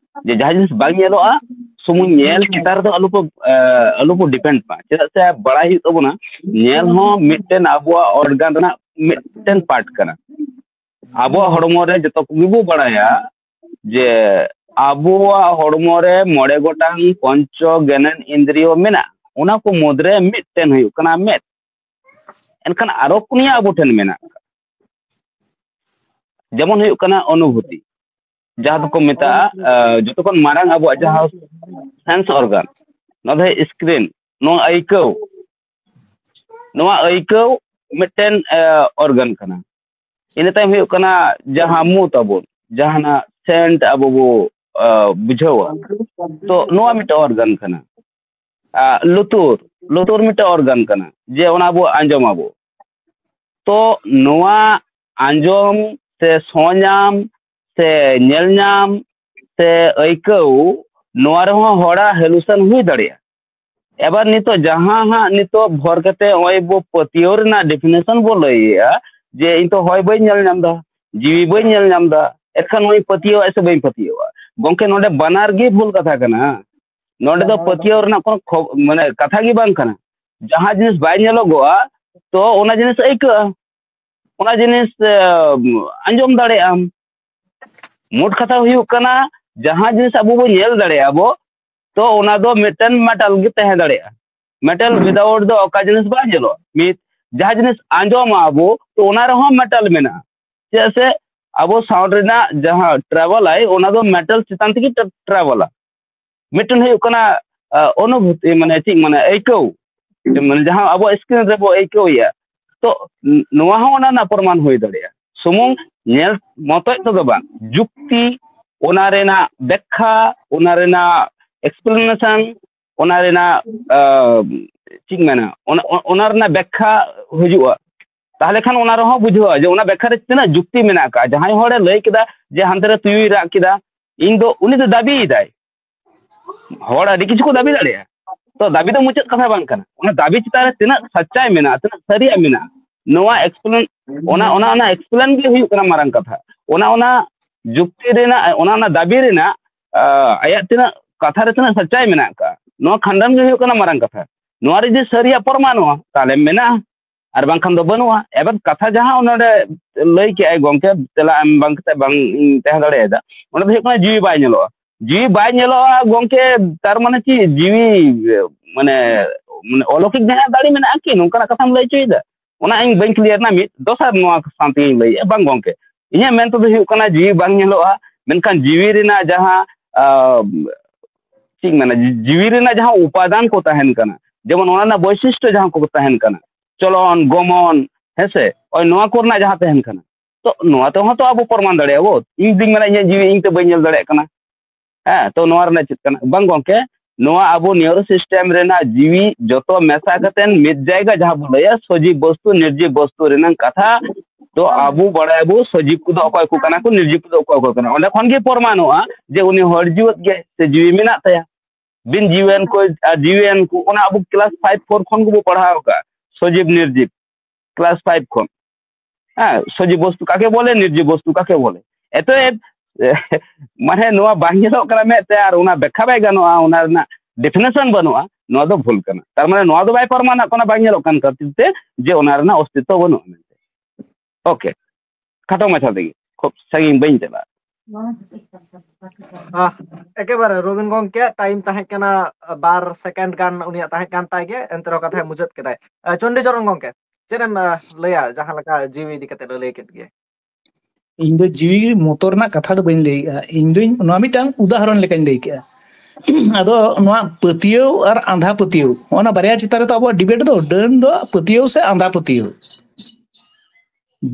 ᱡᱮ ᱡᱟᱦᱟᱸ ᱡᱤᱱᱤᱥ ᱵᱟᱝ ᱧᱮᱞᱚᱜᱼᱟ, ᱥᱩᱢᱩᱝ ᱧᱮᱞ ᱪᱮᱛᱟᱱ ᱨᱮᱫᱚ ᱟᱞᱚ ᱯᱮ, ᱮ, ᱟᱞᱚ ᱵᱚ ᱰᱤᱯᱮᱱᱰ ᱢᱟ᱾ ᱪᱮᱫᱟᱜ ᱥᱮ ᱵᱟᱲᱟᱭ ᱦᱩᱭᱩᱜ ᱛᱟᱵᱚᱱᱟ, ᱧᱮᱞ ᱦᱚᱸ ᱢᱤᱫᱴᱮᱱ ᱟᱵᱚᱣᱟᱜ ᱚᱨᱜᱟᱱ ᱨᱮᱱᱟᱜ ᱢᱤᱫᱴᱮᱱ ᱯᱟᱨᱴ ᱠᱟᱱᱟ᱾ ᱟᱵᱚᱣᱟᱜ ᱦᱚᱲᱢᱚ ᱨᱮ ᱡᱚᱛᱚ ᱠᱚᱜᱮ ᱵᱚ ᱵᱟᱲᱟᱭᱟ ᱡᱮ ᱟᱵᱚᱣᱟᱜ ᱦᱚᱲᱢᱚ ᱨᱮ ᱢᱚᱬᱮ ᱜᱚᱴᱟᱝ ᱯᱚᱧᱪᱚ ᱜᱮᱱᱮᱱ ᱤᱱᱫᱨᱤᱭᱚ ᱢᱮᱱᱟᱜᱼᱟ᱾ ᱚᱱᱟ ᱠᱚ ᱢᱩᱫᱽᱨᱮ ᱢᱤᱫᱴᱮᱱ ᱦᱩᱭᱩᱜ ᱠᱟᱱᱟ ᱢᱮᱫ᱾ ᱮᱱᱠᱷᱟᱱ ᱟᱨᱚ ᱯᱩᱱᱭᱟ ᱟᱵᱚ ᱴᱷᱮᱱ ᱢᱮᱱᱟᱜ ᱟᱠᱟᱫ᱾ ᱡᱮᱢᱚᱱ ᱦᱩᱭᱩᱜ ᱠᱟᱱᱟ ᱚᱱᱩᱵᱷᱩᱛᱤ, ᱡᱟᱦᱟᱸ ᱫᱚᱠᱚ ᱢᱮᱛᱟᱜᱼᱟ, ᱟᱸ, ᱡᱚᱛᱚ ᱠᱷᱚᱱ ᱢᱟᱨᱟᱝ ᱟᱵᱚᱣᱟᱜ ᱡᱟᱦᱟᱸ sense organ, ᱱᱚᱣᱟ ᱫᱚ ᱦᱩᱭᱩᱜ screen, ᱱᱚᱣᱟ ᱟᱹᱭᱠᱟᱹᱣ, ᱱᱚᱣᱟ ᱟᱹᱭᱠᱟᱹᱣ ᱢᱤᱫᱴᱮᱱ, ᱟᱸ, organ ᱠᱟᱱᱟ᱾ ᱤᱱᱟᱹ ᱛᱟᱭᱚᱢ ᱦᱩᱭᱩᱜ ᱠᱟᱱᱟ ᱡᱟᱦᱟᱸ ᱢᱩ ᱛᱟᱵᱚᱱ, ᱡᱟᱦᱟᱱᱟᱜ scent ᱟᱵᱚ ᱵᱚ, ᱟᱸ, ᱵᱩᱡᱷᱟᱹᱣᱟ, ᱛᱚ ᱱᱚᱣᱟ ᱢᱤᱫᱴᱮᱱ organ ᱠᱟᱱᱟ᱾ ᱟᱸ, ᱞᱩᱛᱩᱨ, ᱞᱩᱛᱩᱨ ᱢᱤᱫᱴᱮᱱ organ ᱠᱟᱱᱟ, ᱡᱮ ᱚᱱᱟ ᱵᱚ ᱟᱸᱡᱚᱢ ᱟᱵᱚ᱾ ᱛᱚ ᱱᱚᱣᱟ ᱟᱸᱡᱚᱢ ᱥᱮ ᱥᱚᱧᱟᱢ ᱥᱮ ᱧᱮᱞ ᱧᱟᱢ ᱥᱮ ᱟᱹᱭᱠᱟᱹᱣ, ᱱᱚᱣᱟ ᱨᱮᱦᱚᱸ ᱦᱚᱲᱟᱜ hallucination ᱦᱩᱭ ᱫᱟᱲᱮᱭᱟᱜᱼᱟ᱾ ᱮᱵᱟᱨ ᱱᱤᱛᱚᱜ ᱡᱟᱦᱟᱸ ᱦᱟᱸᱜ ᱱᱤᱛᱚᱜ ᱵᱷᱚᱨ ᱠᱟᱛᱮ ᱱᱚᱜᱼᱚᱭ ᱵᱚ ᱯᱟᱹᱛᱭᱟᱹᱣ ᱨᱮᱱᱟᱜ definition ᱵᱚ ᱞᱟᱹᱭᱮᱜᱼᱟ, ᱡᱮ ᱤᱧ ᱛᱚ ᱦᱚᱭ ᱵᱟᱹᱧ ᱧᱮᱞ ᱧᱟᱢ ᱮᱫᱟ, ᱡᱤᱣᱤ ᱵᱟᱹᱧ ᱧᱮᱞ ᱧᱟᱢ ᱮᱫᱟ, ᱮᱱᱠᱷᱟᱱ ᱱᱚᱣᱟᱧ ᱯᱟᱹᱛᱭᱟᱹᱣᱟᱜᱼᱟ ᱥᱮ ᱵᱟᱹᱧ ᱯᱟᱹᱛᱭᱟᱹᱣᱟᱜᱼᱟ? ᱜᱚᱢᱠᱮ, ᱱᱚᱰᱮ ᱵᱟᱱᱟᱨ ᱜᱮ ᱵᱷᱩᱞ ᱠᱟᱛᱷᱟ ᱠᱟᱱᱟ᱾ ᱱᱚᱰᱮ ᱫᱚ ᱯᱟᱹᱛᱭᱟᱹᱣ ᱨᱮᱱᱟᱜ ᱠᱳᱱᱳ ᱠᱷᱚ-, ᱢᱟᱱᱮ ᱠᱟᱛᱷᱟ ᱜᱮ ᱵᱟᱝ ᱠᱟᱱᱟ᱾ ᱡᱟᱦᱟᱸ ᱡᱤᱱᱤᱥ ᱵᱟᱭ ᱧᱮᱞᱚᱜᱚᱜᱼᱟ, ᱛᱚ ᱚᱱᱟ ᱡᱤᱱᱤᱥ ᱟᱹᱭᱠᱟᱹᱜᱼᱟ, ᱚᱱᱟ ᱡᱤᱱᱤᱥ, ᱮ, ᱟᱸᱡᱚᱢ ᱫᱟᱲᱮᱭᱟᱜ ᱟᱢ᱾ ᱢᱳᱴ ᱠᱟᱛᱷᱟ ᱦᱩᱭᱩᱜ ᱠᱟᱱᱟ, ᱡᱟᱦᱟᱸ ᱡᱤᱱᱤᱥ ᱟᱵᱚ ᱵᱚ ᱧᱮᱞ ᱫᱟᱲᱮᱭᱟᱜᱼᱟ ᱵᱚ, ᱛᱚ ᱚᱱᱟ ᱫᱚ ᱢᱤᱫᱴᱮᱱ ᱢᱮᱴᱟᱞ ᱜᱮ ᱛᱟᱦᱮᱸ ᱫᱟᱲᱮᱭᱟᱜᱼᱟ᱾ ᱢᱮᱴᱟᱞ without ᱫᱚ ᱚᱠᱟ ᱡᱤᱱᱤᱥ ᱵᱟᱝ ᱧᱮᱞᱚᱜᱼᱟ᱾ ᱢᱤᱫ, ᱡᱟᱦᱟᱸ ᱡᱤᱱᱤᱥ ᱟᱸᱡᱚᱢᱟ ᱟᱵᱚ, ᱛᱚ ᱚᱱᱟ ᱨᱮᱦᱚᱸ ᱢᱮᱴᱟᱞ ᱢᱮᱱᱟᱜᱼᱟ᱾ ᱪᱮᱫᱟᱜ ᱥᱮ ᱟᱵᱚ sound ᱨᱮᱱᱟᱜ ᱡᱟᱦᱟᱸ travel ᱟᱭ, ᱚᱱᱟ ᱫᱚ ᱢᱮᱴᱟᱞ ᱪᱮᱛᱟᱱ ᱛᱮᱜᱮ tra-, travel ᱟ᱾ ᱢᱤᱫᱴᱮᱱ ᱦᱩᱭᱩᱜ ᱠᱟᱱᱟ, ᱟ, ᱚᱱᱩᱵᱷᱩᱛᱤ, ᱢᱟᱱᱮ ᱪᱮᱫ, ᱢᱟᱱᱮ ᱟᱹᱭᱠᱟᱹᱣ, ᱢᱟᱱᱮ ᱡᱟᱦᱟᱸ ᱟᱵᱚ screen ᱨᱮᱵᱚ ᱟᱹᱭᱠᱟᱹᱣᱮᱜᱼᱟ᱾ ᱛᱚ ᱱ-, ᱱᱚᱣᱟ ᱦᱚᱸ ᱚᱱᱟ ᱨᱮᱱᱟᱜ ᱯᱨᱚᱢᱟᱱ ᱦᱩᱭ ᱫᱟᱲᱮᱭᱟᱜᱼᱟ᱾ ᱥᱩᱢᱩᱝ ᱧᱮᱞ ᱢᱚᱛᱚᱡ ᱛᱮᱫᱚ ᱵᱟᱝ, ᱡᱩᱠᱛᱤ, ᱚᱱᱟ ᱨᱮᱱᱟᱜ ᱵᱮᱠᱠᱷᱟ, ᱚᱱᱟ ᱨᱮᱱᱟᱜ explanation, ᱚᱱᱟ ᱨᱮᱱᱟᱜ, ᱟ, ᱪᱮᱫ ᱤᱧ ᱢᱮᱱᱟ, ᱚᱱᱟ, ᱚᱱᱟ ᱨᱮᱱᱟᱜ ᱵᱮᱠᱠᱷᱟ ᱦᱤᱡᱩᱜᱼᱟ᱾ ᱛᱟᱦᱚᱞᱮ ᱠᱷᱟᱱ ᱚᱱᱟ ᱨᱮᱦᱚᱸ ᱵᱩᱡᱷᱟᱹᱜᱼᱟ ᱡᱮ ᱚᱱᱟ ᱵᱮᱠᱠᱷᱟ ᱨᱮ ᱛᱤᱱᱟᱹᱜ ᱡᱩᱠᱛᱤ ᱢᱮᱱᱟᱜ ᱟᱠᱟᱫᱼᱟ᱾ ᱡᱟᱦᱟᱸᱭ ᱦᱚᱲᱮ ᱞᱟᱹᱭ ᱠᱮᱫᱟ ᱡᱮ ᱦᱟᱱᱛᱮ ᱨᱮ ᱛᱩᱭᱩᱭ ᱨᱟᱜ ᱠᱮᱫᱟ, ᱤᱧ ᱫᱚ, ᱩᱱᱤ ᱫᱚ ᱫᱟᱹᱵᱤᱭᱮᱫᱟᱭ᱾ ᱦᱚᱲ ᱟᱹᱰᱤ ᱠᱤᱪᱷᱩ ᱠᱚ ᱫᱟᱹᱵᱤ ᱫᱟᱲᱮᱭᱟᱜᱼᱟ᱾ ᱛᱚ ᱫᱟᱹᱵᱤ ᱫᱚ ᱢᱩᱪᱟᱹᱫ ᱠᱟᱛᱷᱟ ᱵᱟᱝ ᱠᱟᱱᱟ᱾ ᱚᱱᱟ ᱫᱟᱹᱵᱤ ᱪᱮᱛᱟᱱ ᱨᱮ ᱛᱤᱱᱟᱹᱜ ᱥᱟᱪᱪᱟᱭ ᱢᱮᱱᱟᱜᱼᱟ, ᱛᱤᱱᱟᱹᱜ ᱥᱟᱹᱨᱤᱭᱟᱜ ᱢᱮᱱᱟᱜᱼᱟ, ᱱᱚᱣᱟ explain, ᱚᱱᱟ, ᱚᱱᱟ, ᱚᱱᱟ explain ᱜᱮ ᱦᱩᱭᱩᱜ ᱠᱟᱱᱟ ᱢᱟᱨᱟᱝ ᱠᱟᱛᱷᱟ᱾ ᱚᱱᱟ, ᱚᱱᱟ ᱡᱩᱠᱛᱤ ᱨᱮᱱᱟᱜ, ᱚᱱᱟ, ᱚᱱᱟ ᱫᱟᱹᱵᱤ ᱨᱮᱱᱟᱜ, ᱟ, ᱟᱭᱟᱜ ᱛᱤᱱᱟᱹᱜ ᱠᱟᱛᱷᱟ ᱨᱮ ᱛᱤᱱᱟᱹᱜ ᱥᱟᱪᱪᱟᱭ ᱢᱮᱱᱟᱜ ᱟᱠᱟᱫᱼᱟ, ᱱᱚᱣᱟ ᱠᱷᱟᱱᱰᱟᱱ ᱜᱮ ᱦᱩᱭᱩᱜ ᱠᱟᱱᱟ ᱢᱟᱨᱟᱝ ᱠᱟᱛᱷᱟ᱾ ᱱᱚᱣᱟ ᱨᱮ ᱡᱩᱫᱤ ᱥᱟᱹᱨᱤᱭᱟᱜ ᱯᱨᱚᱢᱟᱱᱚᱜᱼᱟ, ᱛᱟᱦᱚᱞᱮ ᱢᱮᱱᱟᱜᱼᱟ, ᱟᱨ ᱵᱟᱝᱠᱷᱟᱱ ᱫᱚ ᱵᱟᱹᱱᱩᱜᱼᱟ᱾ ᱮᱵᱟᱨ ᱠᱟᱛᱷᱟ ᱡᱟᱦᱟᱸ ᱚᱱᱚᱰᱮ ᱞᱟᱹᱭ ᱠᱮᱜᱼᱟᱭ ᱜᱚᱢᱠᱮ, ᱛᱮᱞᱟ ᱮᱢ ᱵᱟᱝ ᱠᱟᱛᱮ ᱵᱟᱝ ᱤᱧ ᱛᱟᱦᱮᱸ ᱫᱟᱲᱮᱭᱟᱫᱟ, ᱚᱱᱟ ᱫᱚ ᱦᱩᱭᱩᱜ ᱠᱟᱱᱟ ᱡᱤᱣᱤ ᱵᱟᱭ ᱧᱮᱞᱚᱜᱼᱟ᱾ ᱡᱤᱣᱤ ᱵᱟᱭ ᱧᱮᱞᱚᱜᱼᱟ ᱜᱚᱢᱠᱮ, ᱛᱟᱨ ᱢᱟᱱᱮ ᱪᱮᱫ? ᱡᱤᱣᱤ, ᱢᱟᱱᱮ, ᱢᱟᱱᱮ ᱚᱞᱚᱠᱤᱠ ᱡᱟᱦᱟᱸ ᱫᱟᱲᱮ ᱢᱮᱱᱟᱜᱼᱟ ᱠᱤ, ᱱᱚᱝᱠᱟᱱᱟᱜ ᱠᱟᱛᱷᱟᱢ ᱞᱟᱹᱭ ᱦᱚᱪᱚᱭᱮᱫᱟ? ᱚᱱᱟ ᱤᱧ ᱵᱟᱹᱧ clear ᱮᱱᱟ᱾ ᱢᱤᱫ ᱫᱚᱥᱟᱨ ᱱᱚᱣᱟ ᱥᱟᱶ ᱛᱮᱜᱮᱧ ᱞᱟᱹᱭᱮᱫᱼᱟ, ᱵᱟᱝ ᱜᱚᱢᱠᱮ, ᱤᱧᱟᱹᱜ ᱢᱮᱱ ᱛᱮᱫᱚ ᱦᱩᱭᱩᱜ ᱠᱟᱱᱟ ᱡᱤᱣᱤ ᱵᱟᱝ ᱧᱮᱞᱚᱜᱼᱟ, ᱢᱮᱱᱠᱷᱟᱱ ᱡᱤᱣᱤ ᱨᱮᱱᱟᱜ ᱡᱟᱦᱟᱸ, ᱟᱸ, ᱪᱮᱫ ᱤᱧ ᱢᱮᱱᱟ, ᱡᱤ-, ᱡᱤᱣᱤ ᱨᱮᱱᱟᱜ ᱡᱟᱦᱟᱸ ᱩᱯᱟᱫᱟᱱ ᱠᱚ ᱛᱟᱦᱮᱱ ᱠᱟᱱᱟ, ᱡᱮᱢᱚᱱ ᱚᱱᱟ ᱨᱮᱱᱟᱜ ᱵᱳᱭᱥᱤᱥᱴᱚ ᱡᱟᱦᱟᱸ ᱠᱚ ᱛᱟᱦᱮᱱ ᱠᱟᱱᱟ, ᱪᱚᱞᱚᱱ, ᱜᱚᱢᱚᱱ, ᱦᱮᱸᱥᱮ, ᱳᱭ ᱱᱚᱣᱟ ᱠᱚᱨᱮᱱᱟᱜ ᱡᱟᱦᱟᱸ ᱛᱟᱦᱮᱱ ᱠᱟᱱᱟ, ᱛᱚ ᱱᱚᱣᱟ ᱛᱮᱦᱚᱸ ᱛᱚ ᱟᱵᱚ ᱯᱨᱚᱢᱟᱱ ᱫᱟᱲᱮᱭᱟᱜᱼᱟ ᱵᱚ᱾ ᱤᱧ ᱡᱩᱫᱤᱧ ᱢᱮᱱᱟ ᱤᱧᱟᱹᱜ ᱡᱤᱣᱤ ᱤᱧ ᱛᱮ ᱵᱟᱹᱧ ᱧᱮᱞ ᱫᱟᱲᱮᱭᱟᱜ ᱠᱟᱱᱟ, ᱦᱮᱸ, ᱛᱚ ᱱᱚᱣᱟ ᱨᱮᱱᱟᱜ ᱪᱮᱫ ᱠᱟᱱᱟ? ᱵᱟᱝ ᱜᱚᱝᱠᱮ, ᱱᱚᱣᱟ ᱟᱵᱚ ᱱᱤᱭᱩᱨᱳ ᱥᱤᱥᱴᱮᱢ ᱨᱮᱱᱟᱜ ᱡᱤᱣᱤ ᱡᱚᱛᱚ ᱢᱮᱥᱟ ᱠᱟᱛᱮ ᱢᱤᱫ ᱡᱟᱭᱜᱟ ᱡᱟᱦᱟᱸ ᱵᱚ ᱞᱟᱹᱭᱟ ᱥᱚᱡᱤᱵ ᱵᱚᱥᱛᱩ, ᱱᱤᱨᱡᱤᱵ ᱵᱚᱥᱛᱩ ᱨᱮᱱᱟᱜ ᱠᱟᱛᱷᱟ, ᱛᱚ ᱟᱵᱚ ᱵᱟᱲᱟᱭᱟᱵᱚ ᱥᱚᱡᱤᱵ ᱠᱚᱫᱚ ᱚᱠᱚᱭ ᱠᱚ ᱠᱟᱱᱟ ᱠᱚ, ᱱᱤᱨᱡᱤᱵ ᱠᱚᱫᱚ ᱚᱠᱚᱭ ᱠᱚ ᱠᱟᱱᱟ᱾ ᱚᱸᱰᱮ ᱠᱷᱚᱱ ᱜᱮ ᱯᱨᱚᱢᱟᱱᱚᱜᱼᱟ ᱡᱮ ᱩᱱᱤ ᱦᱚᱲ ᱡᱤᱣᱮᱫ ᱜᱮ ᱥᱮ ᱡᱤᱣᱤ ᱢᱮᱱᱟᱜ ᱛᱟᱭᱟ᱾ ᱵᱤᱱ ᱡᱤᱣᱤᱭᱟᱱ ᱠᱚ ᱟᱨ ᱡᱤᱣᱤᱭᱟᱱ ᱠᱚ, ᱚᱱᱟ ᱟᱵᱚ ᱠᱞᱟᱥ ᱯᱷᱟᱭᱤᱵ ᱯᱷᱳᱨ ᱠᱷᱚᱱ ᱜᱮᱵᱚ ᱯᱟᱲᱦᱟᱣ ᱟᱠᱟᱫ, ᱥᱚᱡᱤᱵ ᱱᱤᱨᱡᱤᱵ, ᱠᱞᱟᱥ ᱯᱷᱟᱭᱤᱵ ᱠᱷᱚᱱ᱾ ᱦᱮᱸ, ᱥᱚᱡᱤᱵ ᱵᱚᱥᱛᱩ ᱠᱟᱠᱮ ᱵᱚᱞᱮ, ᱱᱤᱨᱡᱤᱵ ᱵᱚᱥᱛᱩ ᱠᱟᱠᱮ ᱵᱚᱞᱮ᱾ ᱮᱛᱚᱮᱵ ᱢᱟᱱᱮ ᱱᱚᱣᱟ ᱵᱟᱝ ᱧᱮᱞᱚᱜ ᱠᱟᱱᱟ ᱢᱮᱫ ᱛᱮ, ᱟᱨ ᱚᱱᱟ ᱵᱮᱠᱠᱷᱟ ᱵᱟᱭ ᱜᱟᱱᱚᱜᱼᱟ, ᱚᱱᱟ ᱨᱮᱱᱟᱜ ᱰᱮᱯᱷᱤᱱᱮᱥᱚᱱ ᱵᱟᱹᱱᱩᱜᱼᱟ, ᱱᱚᱣᱟ ᱫᱚ ᱵᱷᱩᱞ ᱠᱟᱱᱟ᱾ ᱛᱟᱨ ᱢᱟᱱᱮ ᱱᱚᱣᱟ ᱫᱚ ᱵᱟᱭ ᱯᱨᱚᱢᱟᱱᱚᱜ ᱠᱟᱱᱟ, ᱵᱟᱝ ᱧᱮᱞᱚᱜ ᱠᱟᱱ ᱠᱷᱟᱹᱛᱤᱨ ᱛᱮ ᱡᱮ ᱚᱱᱟ ᱨᱮᱱᱟᱜ ᱚᱥᱛᱤᱛᱛᱚ ᱵᱟᱹᱱᱩᱜᱼᱟ ᱢᱮᱱᱛᱮ᱾ ᱳᱠᱮ, ᱠᱷᱟᱴᱚ ᱢᱟᱪᱷᱟ ᱛᱮᱜᱮ, ᱠᱷᱩᱵ ᱥᱟᱺᱜᱤᱧ ᱵᱟᱹᱧ ᱪᱟᱞᱟᱜᱼᱟ᱾ ᱟᱦ, ᱮᱠᱮᱵᱟᱨᱮ ᱨᱚᱵᱤᱱ ᱜᱚᱝᱠᱮ ᱴᱟᱭᱤᱢ ᱛᱟᱦᱮᱸ ᱠᱟᱱᱟ ᱵᱟᱨ ᱥᱮᱠᱮᱱᱰ ᱜᱟᱱ ᱩᱱᱤᱭᱟᱜ ᱛᱟᱦᱮᱸ ᱠᱟᱱ ᱛᱟᱭ ᱜᱮ, ᱮᱱᱛᱮ ᱨᱮᱦᱚᱸ ᱠᱟᱛᱷᱟᱭ ᱢᱩᱪᱟᱹᱫ ᱠᱮᱫᱟᱭ᱾ ᱟᱦ, ᱪᱚᱱᱰᱤᱪᱚᱨᱚᱱ ᱜᱚᱝᱠᱮ, ᱪᱮᱫ ᱮᱢ, ᱟᱦ, ᱞᱟᱹᱭᱟ ᱡᱟᱦᱟᱸ ᱞᱮᱠᱟ ᱡᱤᱣᱤ ᱤᱫᱤ ᱠᱟᱛᱮ ᱞᱮ ᱞᱟᱹᱭ ᱠᱮᱫ ᱜᱮ? ᱤᱧ ᱫᱚ ᱡᱤᱣᱤ ᱢᱚᱛᱚ ᱨᱮᱱᱟᱜ ᱠᱟᱛᱷᱟ ᱫᱚ ᱵᱟᱹᱧ ᱞᱟᱹᱭᱮᱜᱼᱟ, ᱤᱧ ᱫᱚᱧ ᱱᱚᱣᱟ ᱢᱤᱫᱴᱟᱝ ᱩᱫᱟᱦᱚᱨᱚᱱ ᱞᱮᱠᱟᱧ ᱞᱟᱹᱭ ᱠᱮᱜᱼᱟ᱾ ᱟᱫᱚ ᱱᱚᱣᱟ ᱯᱟᱹᱛᱭᱟᱹᱣ ᱟᱨ ᱟᱸᱫᱷᱟ ᱯᱟᱹᱛᱭᱟᱹᱣ, ᱚᱱᱟ ᱵᱟᱨᱭᱟ ᱪᱮᱛᱟᱱ ᱨᱮᱫᱚ ᱟᱵᱚᱣᱟᱜ ᱰᱤᱵᱮᱴ ᱫᱚ ᱰᱟᱹᱱ ᱫᱚ ᱯᱟᱹᱛᱭᱟᱹᱣ ᱥᱮ ᱟᱸᱫᱷᱟ ᱯᱟᱹᱛᱭᱟᱹᱣ᱾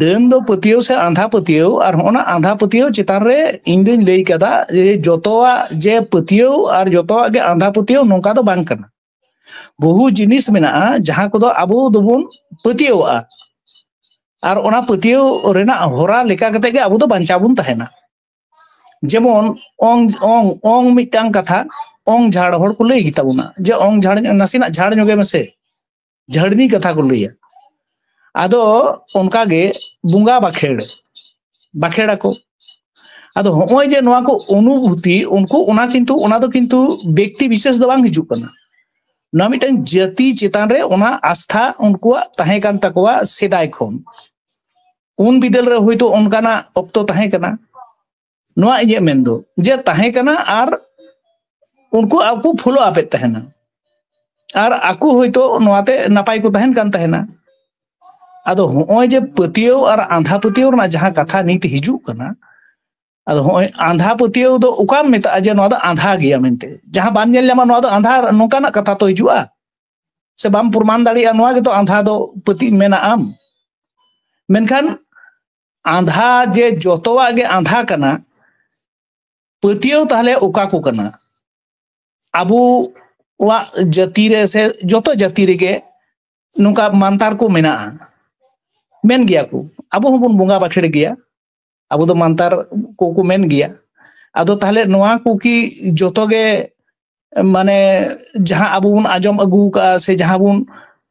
ᱰᱟᱹᱱ ᱫᱚ ᱯᱟᱹᱛᱭᱟᱹᱣ ᱥᱮ ᱟᱸᱫᱷᱟ ᱯᱟᱹᱛᱭᱟᱹᱣ, ᱟᱨ ᱦᱚᱸᱜᱼᱚ ᱱᱟ ᱟᱸᱫᱷᱟ ᱯᱟᱹᱛᱭᱟᱹᱣ ᱪᱮᱛᱟᱱ ᱨᱮ ᱤᱧ ᱫᱩᱧ ᱞᱟᱹᱭ ᱠᱟᱫᱟ ᱡᱮ ᱡᱚᱛᱚᱣᱟᱜ ᱡᱮ ᱯᱟᱹᱛᱭᱟᱹᱣ ᱟᱨ ᱡᱚᱛᱚᱣᱟᱜ ᱜᱮ ᱟᱸᱫᱷᱟ ᱯᱟᱹᱛᱭᱟᱹᱣ, ᱱᱚᱝᱠᱟ ᱫᱚ ᱵᱟᱝ ᱠᱟᱱᱟ᱾ ᱵᱚᱦᱩ ᱡᱤᱱᱤᱥ ᱢᱮᱱᱟᱜᱼᱟ ᱡᱟᱦᱟᱸ ᱠᱚᱫᱚ ᱟᱵᱚ ᱫᱚᱵᱚᱱ ᱯᱟᱹᱛᱭᱟᱹᱣᱟᱜᱼᱟ, ᱟᱨ ᱚᱱᱟ ᱯᱟᱹᱛᱭᱟᱹᱣ ᱨᱮᱱᱟᱜ ᱦᱚᱨᱟ ᱞᱮᱠᱟ ᱠᱟᱛᱮ ᱜᱮ ᱟᱵᱚ ᱫᱚ ᱵᱟᱧᱪᱟᱣ ᱵᱚᱱ ᱛᱟᱦᱮᱱᱟ᱾ ᱡᱮᱢᱚᱱ ᱚᱝ ᱚᱝ ᱚᱝ ᱢᱤᱫᱴᱟᱝ ᱠᱟᱛᱷᱟ, ᱚᱝ ᱡᱷᱟᱲ ᱦᱚᱲ ᱠᱚ ᱞᱟᱹᱭ ᱜᱮᱛᱟ ᱵᱚᱱᱟ ᱡᱮ ᱚᱝ ᱡᱷᱟᱲ ᱧᱚᱜ, ᱱᱟᱥᱮᱱᱟᱜ ᱡᱷᱟᱲ ᱧᱚᱜᱮ ᱢᱮᱥᱮ, ᱡᱷᱟᱹᱲᱱᱤ ᱠᱟᱛᱷᱟ ᱠᱚ ᱞᱟᱹᱭᱟ᱾ ᱟᱫᱚ ᱚᱱᱠᱟᱜᱮ ᱵᱚᱸᱜᱟ ᱵᱟᱠᱷᱮᱲ, ᱵᱟᱠᱷᱮᱲ ᱟᱠᱚ᱾ ᱟᱫᱚ ᱦᱚᱸᱜᱼᱚᱭ ᱡᱮ ᱱᱚᱣᱟ ᱠᱚ ᱚᱱᱩᱵᱷᱩᱛᱤ, ᱩᱱᱠᱩ ᱚᱱᱟ ᱠᱤᱱᱛᱩ ᱚᱱᱟ ᱫᱚ ᱠᱤᱱᱛᱩ ᱵᱮᱠᱛᱤ ᱵᱤᱥᱮᱥ ᱫᱚ ᱵᱟᱝ ᱦᱤᱡᱩᱜ ᱠᱟᱱᱟ᱾ ᱱᱚᱣᱟ ᱢᱤᱫᱴᱟᱝ ᱡᱟᱹᱛᱤ ᱪᱮᱛᱟᱱ ᱨᱮ ᱚᱱᱟ ᱟᱥᱛᱷᱟ ᱩᱱᱠᱩᱣᱟᱜ ᱛᱟᱦᱮᱸ ᱠᱟᱱ ᱛᱟᱠᱚᱣᱟ ᱥᱮᱫᱟᱭ ᱠᱷᱚᱱ᱾ ᱩᱱ ᱵᱤᱫᱟᱹᱞ ᱨᱮ ᱦᱳᱭᱛᱳ ᱚᱱᱠᱟᱱᱟᱜ ᱚᱠᱛᱚ ᱛᱟᱦᱮᱸ ᱠᱟᱱᱟ, ᱱᱚᱣᱟ ᱤᱧᱟᱹᱜ ᱢᱮᱱ ᱫᱚ ᱡᱮ ᱛᱟᱦᱮᱸ ᱠᱟᱱᱟ, ᱟᱨ ᱩᱱᱠᱩ ᱟᱠᱚ ᱯᱷᱚᱞᱳ ᱟᱯᱮᱫ ᱛᱟᱦᱮᱱᱟ, ᱟᱨ ᱟᱠᱚ ᱦᱳᱭᱛᱳ ᱱᱚᱣᱟᱛᱮ ᱱᱟᱯᱟᱭ ᱠᱚ ᱛᱟᱦᱮᱱ ᱠᱟᱱ ᱛᱟᱦᱮᱱᱟ᱾ ᱟᱫᱚ ᱦᱚᱸᱜᱼᱚᱭ ᱡᱮ ᱯᱟᱹᱛᱭᱟᱹᱣ ᱟᱨ ᱟᱸᱫᱷᱟ ᱯᱟᱹᱛᱭᱟᱹᱣ ᱨᱮᱱᱟᱜ ᱡᱟᱦᱟᱸ ᱠᱟᱛᱷᱟ ᱱᱤᱛ ᱦᱤᱡᱩᱜ ᱠᱟᱱᱟ, ᱟᱫᱚ ᱦᱚᱸᱜᱼᱚᱭ ᱟᱸᱫᱷᱟ ᱯᱟᱹᱛᱭᱟᱹᱣ ᱫᱚ ᱚᱠᱟᱢ ᱢᱮᱛᱟᱜᱼᱟ ᱡᱮ ᱱᱚᱣᱟ ᱫᱚ ᱟᱸᱫᱷᱟ ᱜᱮᱭᱟ ᱢᱮᱱᱛᱮ? ᱡᱟᱦᱟᱸ ᱵᱟᱢ ᱧᱮᱞ ᱧᱟᱢᱟ, ᱱᱚᱣᱟ ᱫᱚ ᱟᱸᱫᱷᱟ, ᱱᱚᱝᱠᱟᱱᱟᱜ ᱠᱟᱛᱷᱟ ᱛᱚ ᱦᱤᱡᱩᱜᱼᱟ᱾ ᱥᱮ ᱵᱟᱢ ᱯᱨᱚᱢᱟᱱ ᱫᱟᱲᱮᱭᱟᱜᱼᱟ, ᱱᱚᱣᱟ ᱜᱮᱛᱚ ᱟᱸᱫᱷᱟ ᱫᱚ ᱯᱟᱹᱛᱤᱜ ᱢᱮᱱᱟᱜ ᱟᱢ᱾ ᱢᱮᱱᱠᱷᱟᱱ ᱟᱸᱫᱷᱟ ᱡᱮ ᱡᱚᱛᱚᱣᱟᱜ ᱜᱮ ᱟᱸᱫᱷᱟ ᱠᱟᱱᱟ, ᱯᱟᱹᱛᱭᱟᱹᱣ ᱛᱟᱦᱞᱮ ᱚᱠᱟ ᱠᱚ ᱠᱟᱱᱟ? ᱟᱵᱚᱣᱟᱜ ᱡᱟᱹᱛᱤ ᱨᱮ ᱥᱮ ᱡᱚᱛᱚ ᱡᱟᱹᱛᱤ ᱨᱮᱜᱮ ᱱᱚᱝᱠᱟ ᱢᱟᱱᱛᱟᱨ ᱠᱚ ᱢᱮᱱᱟᱜᱼᱟ, ᱢᱮᱱ ᱜᱮᱭᱟ ᱠᱚ, ᱟᱵᱚ ᱦᱚᱸᱵᱚᱱ ᱵᱚᱸᱜᱟ ᱵᱟᱠᱷᱮᱲ ᱜᱮᱭᱟ, ᱟᱵᱚ ᱫᱚ ᱢᱟᱱᱛᱟᱨ ᱠᱚᱠᱚ ᱢᱮᱱ ᱜᱮᱭᱟ᱾ ᱟᱫᱚ ᱛᱟᱦᱞᱮ ᱱᱚᱣᱟ ᱠᱚ ᱠᱤ ᱡᱚᱛᱚ ᱜᱮ, ᱢᱟᱱᱮ, ᱡᱟᱦᱟᱸ ᱟᱵᱚ ᱵᱚᱱ ᱟᱸᱡᱚᱢ ᱟᱹᱜᱩ ᱠᱟᱜᱼᱟ ᱥᱮ ᱡᱟᱦᱟᱸ ᱵᱚᱱ,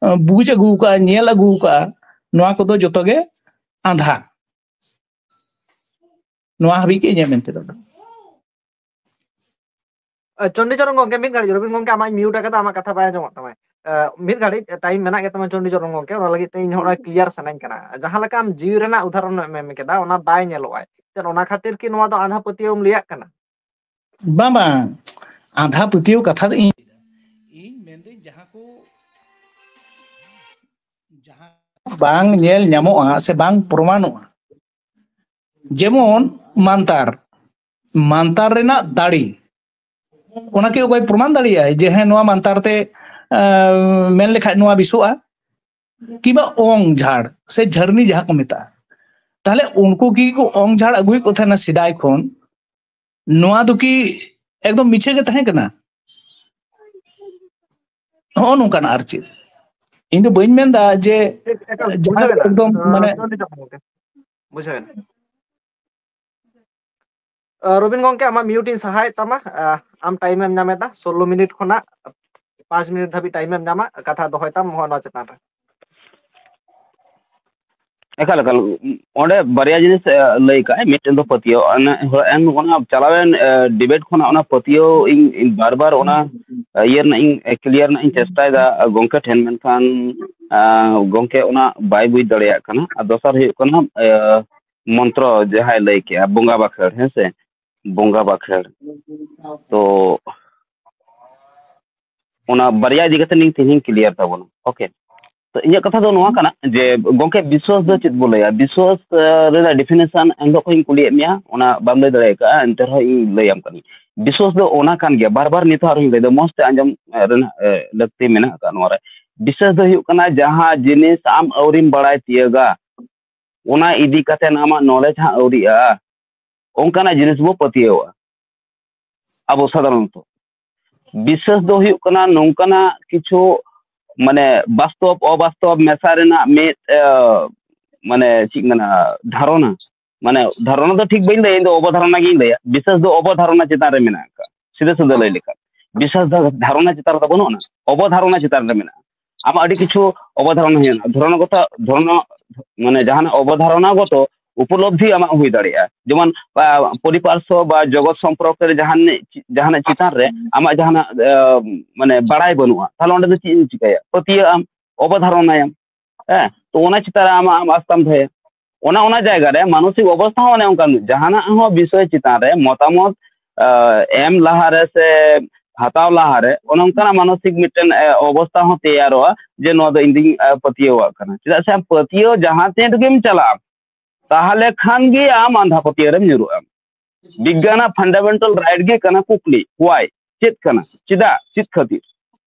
ᱟᱸ, ᱵᱩᱡᱽ ᱟᱹᱜᱩ ᱠᱟᱜᱼᱟ, ᱧᱮᱞ ᱟᱹᱜᱩ ᱠᱟᱜᱼᱟ, ᱱᱚᱣᱟ ᱠᱚᱫᱚ ᱡᱚᱛᱚ ᱜᱮ ᱟᱸᱫᱷᱟ? ᱱᱚᱣᱟ ᱦᱟᱹᱵᱤᱡ ᱜᱮ ᱤᱧᱟᱹᱜ ᱢᱮᱱ ᱛᱮᱫᱚ ᱫᱚ᱾ ᱟᱹ, ᱪᱚᱱᱰᱤᱪᱚᱨᱚᱱ ᱜᱚᱝᱠᱮ, ᱢᱤᱫ ᱜᱷᱟᱹᱲᱤᱡ, ᱨᱚᱵᱤᱱ ᱜᱚᱝᱠᱮ, ᱟᱢᱟᱜ ᱢᱤᱭᱩᱴ ᱟᱠᱟᱫᱟ, ᱟᱢᱟᱜ ᱠᱟᱛᱷᱟ ᱵᱟᱭ ᱟᱸᱡᱚᱢᱚᱜ ᱛᱟᱢᱟ᱾ ᱟᱹ, ᱢᱤᱫ ᱜᱷᱟᱹᱲᱤᱡ ᱴᱟᱭᱤᱢ ᱢᱮᱱᱟᱜ ᱜᱮ ᱛᱟᱢᱟ, ᱪᱚᱱᱰᱤᱪᱚᱨᱚᱱ ᱜᱚᱝᱠᱮ, ᱚᱱᱟ ᱞᱟᱹᱜᱤᱫ ᱛᱮ ᱤᱧ ᱦᱚᱸ ᱚᱱᱟ ᱠᱞᱤᱭᱟᱨ ᱥᱟᱱᱟᱧ ᱠᱟᱱᱟ᱾ ᱡᱟᱦᱟᱸ ᱞᱮᱠᱟ ᱟᱢ ᱡᱤᱣᱤ ᱨᱮᱱᱟᱜ ᱩᱫᱟᱦᱚᱨᱚᱱ ᱮᱢ ᱮᱢ ᱠᱮᱫᱟ, ᱚᱱᱟ ᱵᱟᱭ ᱧᱮᱞᱚᱜᱼᱟ᱾ ᱪᱮᱫ ᱚᱱᱟ ᱠᱷᱟᱹᱛᱤᱨ ᱠᱤ ᱱᱚᱣᱟ ᱫᱚ ᱟᱸᱫᱷᱟ ᱯᱟᱹᱛᱭᱟᱹᱣ ᱮᱢ ᱞᱟᱹᱭᱟᱜ ᱠᱟᱱᱟ? ᱵᱟᱝ, ᱵᱟᱝ, ᱟᱸᱫᱷᱟ ᱯᱟᱹᱛᱭᱟᱹᱣ ᱠᱟᱛᱷᱟ ᱫᱚ ᱤᱧ, ᱤᱧ ᱢᱮᱱᱫᱟᱹᱧ ᱡᱟᱦᱟᱸ ᱠᱚ, ᱡᱟᱦᱟᱸ ᱵᱟᱝ ᱧᱮᱞ ᱧᱟᱢᱚᱜᱼᱟ ᱥᱮ ᱵᱟᱝ ᱯᱨᱚᱢᱟᱱᱚᱜᱼᱟ, ᱡᱮᱢᱚᱱ ᱢᱟᱱᱛᱟᱨ, ᱢᱟᱱᱛᱟᱨ ᱨᱮᱱᱟᱜ ᱫᱟᱲᱮ, ᱚᱱᱟ ᱠᱤ ᱚᱠᱚᱭ ᱯᱨᱚᱢᱟᱱ ᱫᱟᱲᱮᱭᱟᱜᱼᱟᱭ ᱡᱮ ᱦᱮᱸ, ᱱᱚᱣᱟ ᱢᱟᱱᱛᱟᱨ ᱛᱮ, ᱟᱸ, ᱢᱮᱱ ᱞᱮᱠᱷᱟᱡ ᱱᱚᱣᱟ ᱵᱮᱥᱚᱜᱼᱟ? ᱠᱤᱵᱟ ᱚᱝ ᱡᱷᱟᱲ ᱥᱮ ᱡᱷᱟᱹᱨᱱᱤ ᱡᱟᱦᱟᱸ ᱠᱚ ᱢᱮᱛᱟᱜᱼᱟ, ᱛᱟᱦᱞᱮ ᱩᱱᱠᱩ ᱜᱮ ᱠᱚ ᱚᱝ ᱡᱷᱟᱲ ᱟᱹᱜᱩᱭᱮᱫ ᱠᱚ ᱛᱟᱦᱮᱱᱟ ᱥᱮᱫᱟᱭ ᱠᱷᱚᱱ᱾ ᱱᱚᱣᱟ ᱫᱚ ᱠᱤ ᱮᱠᱫᱚᱢ ᱢᱤᱪᱷᱟᱹ ᱜᱮ ᱛᱟᱦᱮᱸ ᱠᱟᱱᱟ? ᱦᱚᱸᱜᱼᱚ ᱱᱚᱝᱠᱟᱱᱟᱜ ᱟᱨ ᱪᱮᱫ᱾ ᱤᱧ ᱫᱚ ᱵᱟᱹᱧ ᱢᱮᱱᱫᱟ ᱡᱮ ᱴᱷᱤᱠ, ᱮᱠᱟᱞ, ᱡᱟᱦᱟᱸᱭ ᱵᱩᱡᱷᱟᱹᱣ ᱫᱚ ᱮᱱᱟ᱾ ᱮᱠᱫᱚᱢ, ᱟᱸ, ᱢᱟᱱᱮ, ᱪᱚᱱᱰᱤ ᱪᱚᱨᱚᱱ ᱜᱚᱝᱠᱮ, ᱵᱩᱡᱷᱟᱹᱣ ᱮᱱᱟ᱾ ᱟᱸ, ᱨᱚᱵᱤᱱ ᱜᱚᱝᱠᱮ, ᱟᱢᱟᱜ ᱢᱤᱭᱩᱴ ᱤᱧ ᱥᱟᱦᱟᱭᱮᱫ ᱛᱟᱢᱟ᱾ ᱟᱸ, ᱟᱢ ᱴᱟᱭᱤᱢ ᱮᱢ ᱧᱟᱢ ᱮᱫᱟ, ᱥᱳᱞᱞᱳ ᱢᱤᱱᱤᱴ ᱠᱷᱚᱱᱟᱜ ᱯᱟᱸᱪ ᱢᱤᱱᱤᱴ ᱫᱷᱟᱹᱵᱤᱡ ᱴᱟᱭᱤᱢ ᱮᱢ ᱧᱟᱢᱟ, ᱠᱟᱛᱷᱟ ᱫᱚᱦᱚᱭ ᱛᱟᱢ ᱱᱚᱣᱟ ᱪᱮᱛᱟᱱ ᱨᱮ᱾ ᱮᱠᱟᱞ, ᱮᱠᱟᱞ᱾ ᱚᱸᱰᱮ ᱵᱟᱨᱭᱟ ᱡᱤᱱᱤᱥ, ᱮ, ᱞᱟᱹᱭ ᱠᱟᱜᱼᱟᱭ, ᱢᱤᱫᱴᱮᱱ ᱫᱚ ᱯᱟᱹᱛᱭᱟᱹᱣ᱾ ᱚᱱᱟ, ᱚᱱᱟ ᱪᱟᱞᱟᱣᱮᱱ, ᱮ, ᱰᱤᱵᱮᱴ ᱠᱷᱚᱱᱟᱜ ᱚᱱᱟ ᱯᱟᱹᱛᱭᱟᱹᱣ ᱤᱧ, ᱤᱧ ᱵᱟᱨ ᱵᱟᱨ ᱚᱱᱟ, ᱮ, ᱤᱭᱟᱹ ᱨᱮᱱᱟᱜ ᱤᱧ, ᱮ, ᱠᱞᱤᱭᱟᱨ ᱨᱮᱱᱟᱜ ᱤᱧ ᱪᱮᱥᱴᱟᱭᱮᱫᱟ, ᱮ, ᱜᱚᱝᱠᱮ ᱴᱷᱮᱱ, ᱢᱮᱱᱠᱷᱟᱱ, ᱮ, ᱜᱚᱝᱠᱮ ᱚᱱᱟ ᱵᱟᱭ ᱵᱩᱡᱽ ᱫᱟᱲᱮᱭᱟᱜ ᱠᱟᱱᱟ᱾ ᱟᱨ ᱫᱚᱥᱟᱨ ᱦᱩᱭᱩᱜ ᱠᱟᱱᱟ, ᱮ, ᱢᱚᱱᱛᱨᱚ ᱡᱟᱦᱟᱸᱭ ᱞᱟᱹᱭ ᱠᱮᱜᱼᱟ, ᱵᱚᱸᱜᱟ ᱵᱟᱠᱷᱮᱲ, ᱦᱮᱸ ᱥᱮ, ᱵᱚᱸᱜᱟ ᱵᱟᱠᱷᱮᱲ᱾ ᱛᱚ, ᱚᱱᱟ ᱵᱟᱨᱭᱟ ᱤᱫᱤ ᱠᱟᱛᱮ ᱤᱧ ᱛᱮᱦᱮᱧ ᱠᱞᱤᱭᱟᱨ ᱛᱟᱵᱚᱱᱟ᱾ ᱳᱠᱮ᱾ ᱛᱚ, ᱤᱧᱟᱹᱜ ᱠᱟᱛᱷᱟ ᱫᱚ ᱱᱚᱣᱟ ᱠᱟᱱᱟ ᱡᱮ, ᱜᱚᱝᱠᱮ, ᱵᱤᱥᱣᱟᱥ ᱫᱚ ᱪᱮᱫ ᱵᱚ ᱞᱟᱹᱭᱟ? ᱵᱤᱥᱣᱟᱥ, ᱟᱸ, ᱨᱮᱱᱟᱜ definition ᱮᱱᱦᱤᱞᱳᱜ ᱠᱷᱚᱱ ᱤᱧ ᱠᱩᱞᱤᱭᱮᱫ ᱢᱮᱭᱟ, ᱚᱱᱟ ᱵᱟᱢ ᱞᱟᱹᱭ ᱫᱟᱲᱮ ᱟᱠᱟᱫᱼᱟ, ᱮᱱᱛᱮ ᱨᱮᱦᱚᱸ ᱤᱧ ᱞᱟᱹᱭᱟᱢ ᱠᱟᱹᱱᱟᱹᱧ᱾ ᱵᱤᱥᱣᱟᱥ ᱫᱚ ᱚᱱᱟ ᱠᱟᱱ ᱜᱮᱭᱟ, ᱵᱟᱨ ᱵᱟᱨ ᱱᱤᱛ ᱦᱚᱸ ᱟᱨᱦᱚᱸᱧ ᱞᱟᱹᱭᱫᱟ, ᱢᱚᱸᱡᱽ ᱛᱮ ᱟᱸᱡᱚᱢ, ᱟᱸ, ᱨᱮᱱᱟᱜ, ᱟᱸ, ᱞᱟᱹᱠᱛᱤ ᱢᱮᱱᱟᱜ ᱟᱠᱟᱫ ᱱᱚᱣᱟ ᱨᱮ᱾ ᱵᱤᱥᱣᱟᱥ ᱫᱚ ᱦᱩᱭᱩᱜ ᱠᱟᱱᱟ ᱡᱟᱦᱟᱸ ᱡᱤᱱᱤᱥ ᱟᱢ ᱟᱹᱣᱨᱤᱢ ᱵᱟᱲᱟᱭ ᱛᱤᱭᱟᱹᱜᱟ, ᱚᱱᱟ ᱤᱫᱤ ᱠᱟᱛᱮ ᱟᱢᱟᱜ knowledge ᱦᱟᱸᱜ ᱟᱹᱣᱨᱤᱜᱼᱟ, ᱚᱱᱠᱟᱱᱟᱜ ᱡᱤᱱᱤᱥ ᱵᱚ ᱯᱟᱹᱛᱭᱟᱹᱣᱟ ᱟᱵᱚ ᱥᱟᱫᱷᱟᱨᱚᱱᱚᱛᱚ᱾ ᱵᱤᱥᱣᱟᱥ ᱫᱚ ᱦᱩᱭᱩᱜ ᱠᱟᱱᱟ ᱱᱚᱝᱠᱟᱱᱟᱜ ᱠᱤᱪᱷᱩ, ᱢᱟᱱᱮ, ᱵᱟᱥᱛᱚᱵ ᱚᱵᱟᱥᱛᱚᱵ ᱢᱮᱥᱟ ᱨᱮᱱᱟᱜ ᱢᱤᱫ, ᱟᱸ, ᱢᱟᱱᱮ, ᱪᱮᱫ ᱢᱮᱱᱟ, ᱫᱷᱟᱨᱚᱱᱟ᱾ ᱢᱟᱱᱮ, ᱫᱷᱟᱨᱚᱱᱟ ᱫᱚ ᱴᱷᱤᱠ ᱵᱟᱹᱧ ᱞᱟᱹᱭᱟ, ᱤᱧ ᱫᱚ ᱚᱵᱚᱫᱷᱟᱨᱚᱱᱟ ᱜᱤᱧ ᱞᱟᱹᱭᱟ᱾ ᱵᱤᱥᱣᱟᱥ ᱫᱚ ᱚᱵᱚᱫᱷᱟᱨᱚᱱᱟ ᱪᱮᱛᱟᱱ ᱨᱮ ᱢᱮᱱᱟᱜ ᱟᱠᱟᱫ, ᱥᱤᱫᱷᱟᱹ ᱥᱤᱫᱷᱟᱹ ᱞᱟᱹᱭ ᱞᱮᱠᱷᱟᱱ᱾ ᱵᱤᱥᱣᱟᱥ ᱫᱚ ᱫᱷᱟᱨᱚᱱᱟ ᱪᱮᱛᱟᱱ ᱨᱮᱫᱚ ᱵᱟᱹᱱᱩᱜ ᱟᱱᱟ, ᱚᱵᱚᱫᱷᱟᱨᱚᱱᱟ ᱪᱮᱛᱟᱱ ᱨᱮ ᱢᱮᱱᱟᱜᱼᱟ᱾ ᱟᱢᱟᱜ ᱟᱹᱰᱤ ᱠᱤᱪᱷᱩ ᱚᱵᱚᱫᱷᱟᱨᱚᱱᱟ ᱦᱩᱭᱩᱜᱼᱟ, ᱫᱷᱚᱨᱚᱱᱚᱜᱚᱛᱚ, ᱫᱷᱚᱨᱚᱱᱚ, ᱢᱟᱱᱮ, ᱡᱟᱦᱟᱱᱟᱜ ᱚᱵᱚᱫᱷᱟᱨᱚᱱᱟ ᱜᱚᱛᱚ ᱩᱯᱚᱞᱚᱵᱫᱷᱤ ᱟᱢᱟᱜ ᱦᱩᱭ ᱫᱟᱲᱮᱭᱟᱜᱼᱟ᱾ ᱡᱮᱢᱚᱱ, ᱟᱸ, ᱯᱚᱨᱤᱯᱟᱨᱥᱚ ᱵᱟ ᱡᱚᱜᱚᱛ ᱥᱚᱢᱯᱚᱨᱠᱮ ᱨᱮ ᱡᱟᱦᱟᱱ, ᱡᱟᱦᱟᱱᱟᱜ ᱪᱮᱛᱟᱱ ᱨᱮ ᱟᱢᱟᱜ ᱡᱟᱦᱟᱱᱟᱜ, ᱟᱸ, ᱢᱟᱱᱮ, ᱵᱟᱲᱟᱭ ᱵᱟᱹᱱᱩᱜᱼᱟ, ᱛᱟᱦᱚᱞᱮ ᱚᱸᱰᱮ ᱫᱚ ᱪᱮᱫ ᱮᱢ ᱪᱤᱠᱟᱹᱭᱟ? ᱯᱟᱹᱛᱭᱟᱹᱜ ᱟᱢ, ᱚᱵᱚᱫᱷᱟᱨᱚᱱᱟᱭᱟᱢ᱾ ᱦᱮᱸ, ᱛᱚ ᱚᱱᱟ ᱪᱮᱛᱟᱱ ᱨᱮ ᱟᱢᱟᱜ, ᱟᱢ ᱟᱥᱛᱟᱢ ᱫᱚᱦᱚᱭᱟ᱾ ᱚᱱᱟ, ᱚᱱᱟ ᱡᱟᱭᱜᱟ ᱨᱮ ᱢᱟᱱᱚᱥᱤᱠ ᱚᱵᱚᱥᱛᱷᱟ ᱦᱚᱸ ᱚᱱᱮ ᱚᱱᱠᱟᱱ, ᱡᱟᱦᱟᱱᱟᱜ ᱦᱚᱸ ᱵᱤᱥᱚᱭ ᱪᱮᱛᱟᱱ ᱨᱮ ᱢᱚᱛᱟᱢᱚᱛ, ᱟᱸ, ᱮᱢ ᱞᱟᱦᱟᱨᱮ ᱥᱮ ᱦᱟᱛᱟᱣ ᱞᱟᱦᱟᱨᱮ ᱚᱱᱮ ᱚᱱᱠᱟᱱᱟᱜ ᱢᱟᱱᱚᱥᱤᱠ ᱢᱤᱫᱴᱮᱱ, ᱮ, ᱚᱵᱚᱥᱛᱷᱟ ᱦᱚᱸ ᱛᱮᱭᱟᱨᱚᱜᱼᱟ ᱡᱮ ᱱᱚᱣᱟ ᱫᱚ ᱤᱧ ᱫᱚᱧ, ᱮ, ᱯᱟᱹᱛᱭᱟᱹᱣᱟᱜ ᱠᱟᱱᱟ᱾ ᱪᱮᱫᱟᱜ ᱥᱮ ᱟᱢ ᱯᱟᱹᱛᱭᱟᱹᱣ ᱡᱟᱦᱟᱸ ᱛᱤᱱ ᱨᱮᱜᱮᱢ ᱪᱟᱞᱟᱜᱼᱟ, ᱛᱟᱦᱚᱞᱮ ᱠᱷᱟᱱ ᱜᱮ ᱟᱢ ᱟᱸᱫᱷᱟ ᱯᱟᱹᱛᱭᱟᱹᱣ ᱨᱮᱢ ᱧᱩᱨᱩᱜᱼᱟ᱾ ᱵᱤᱜᱽᱜᱟᱱᱟᱜ fundamental right ᱜᱮ ᱠᱟᱱᱟ ᱠᱩᱠᱞᱤ, why? ᱪᱮᱫ ᱠᱟᱱᱟ? ᱪᱮᱫᱟᱜ? ᱪᱮᱫ ᱠᱷᱟᱹᱛᱤᱨ?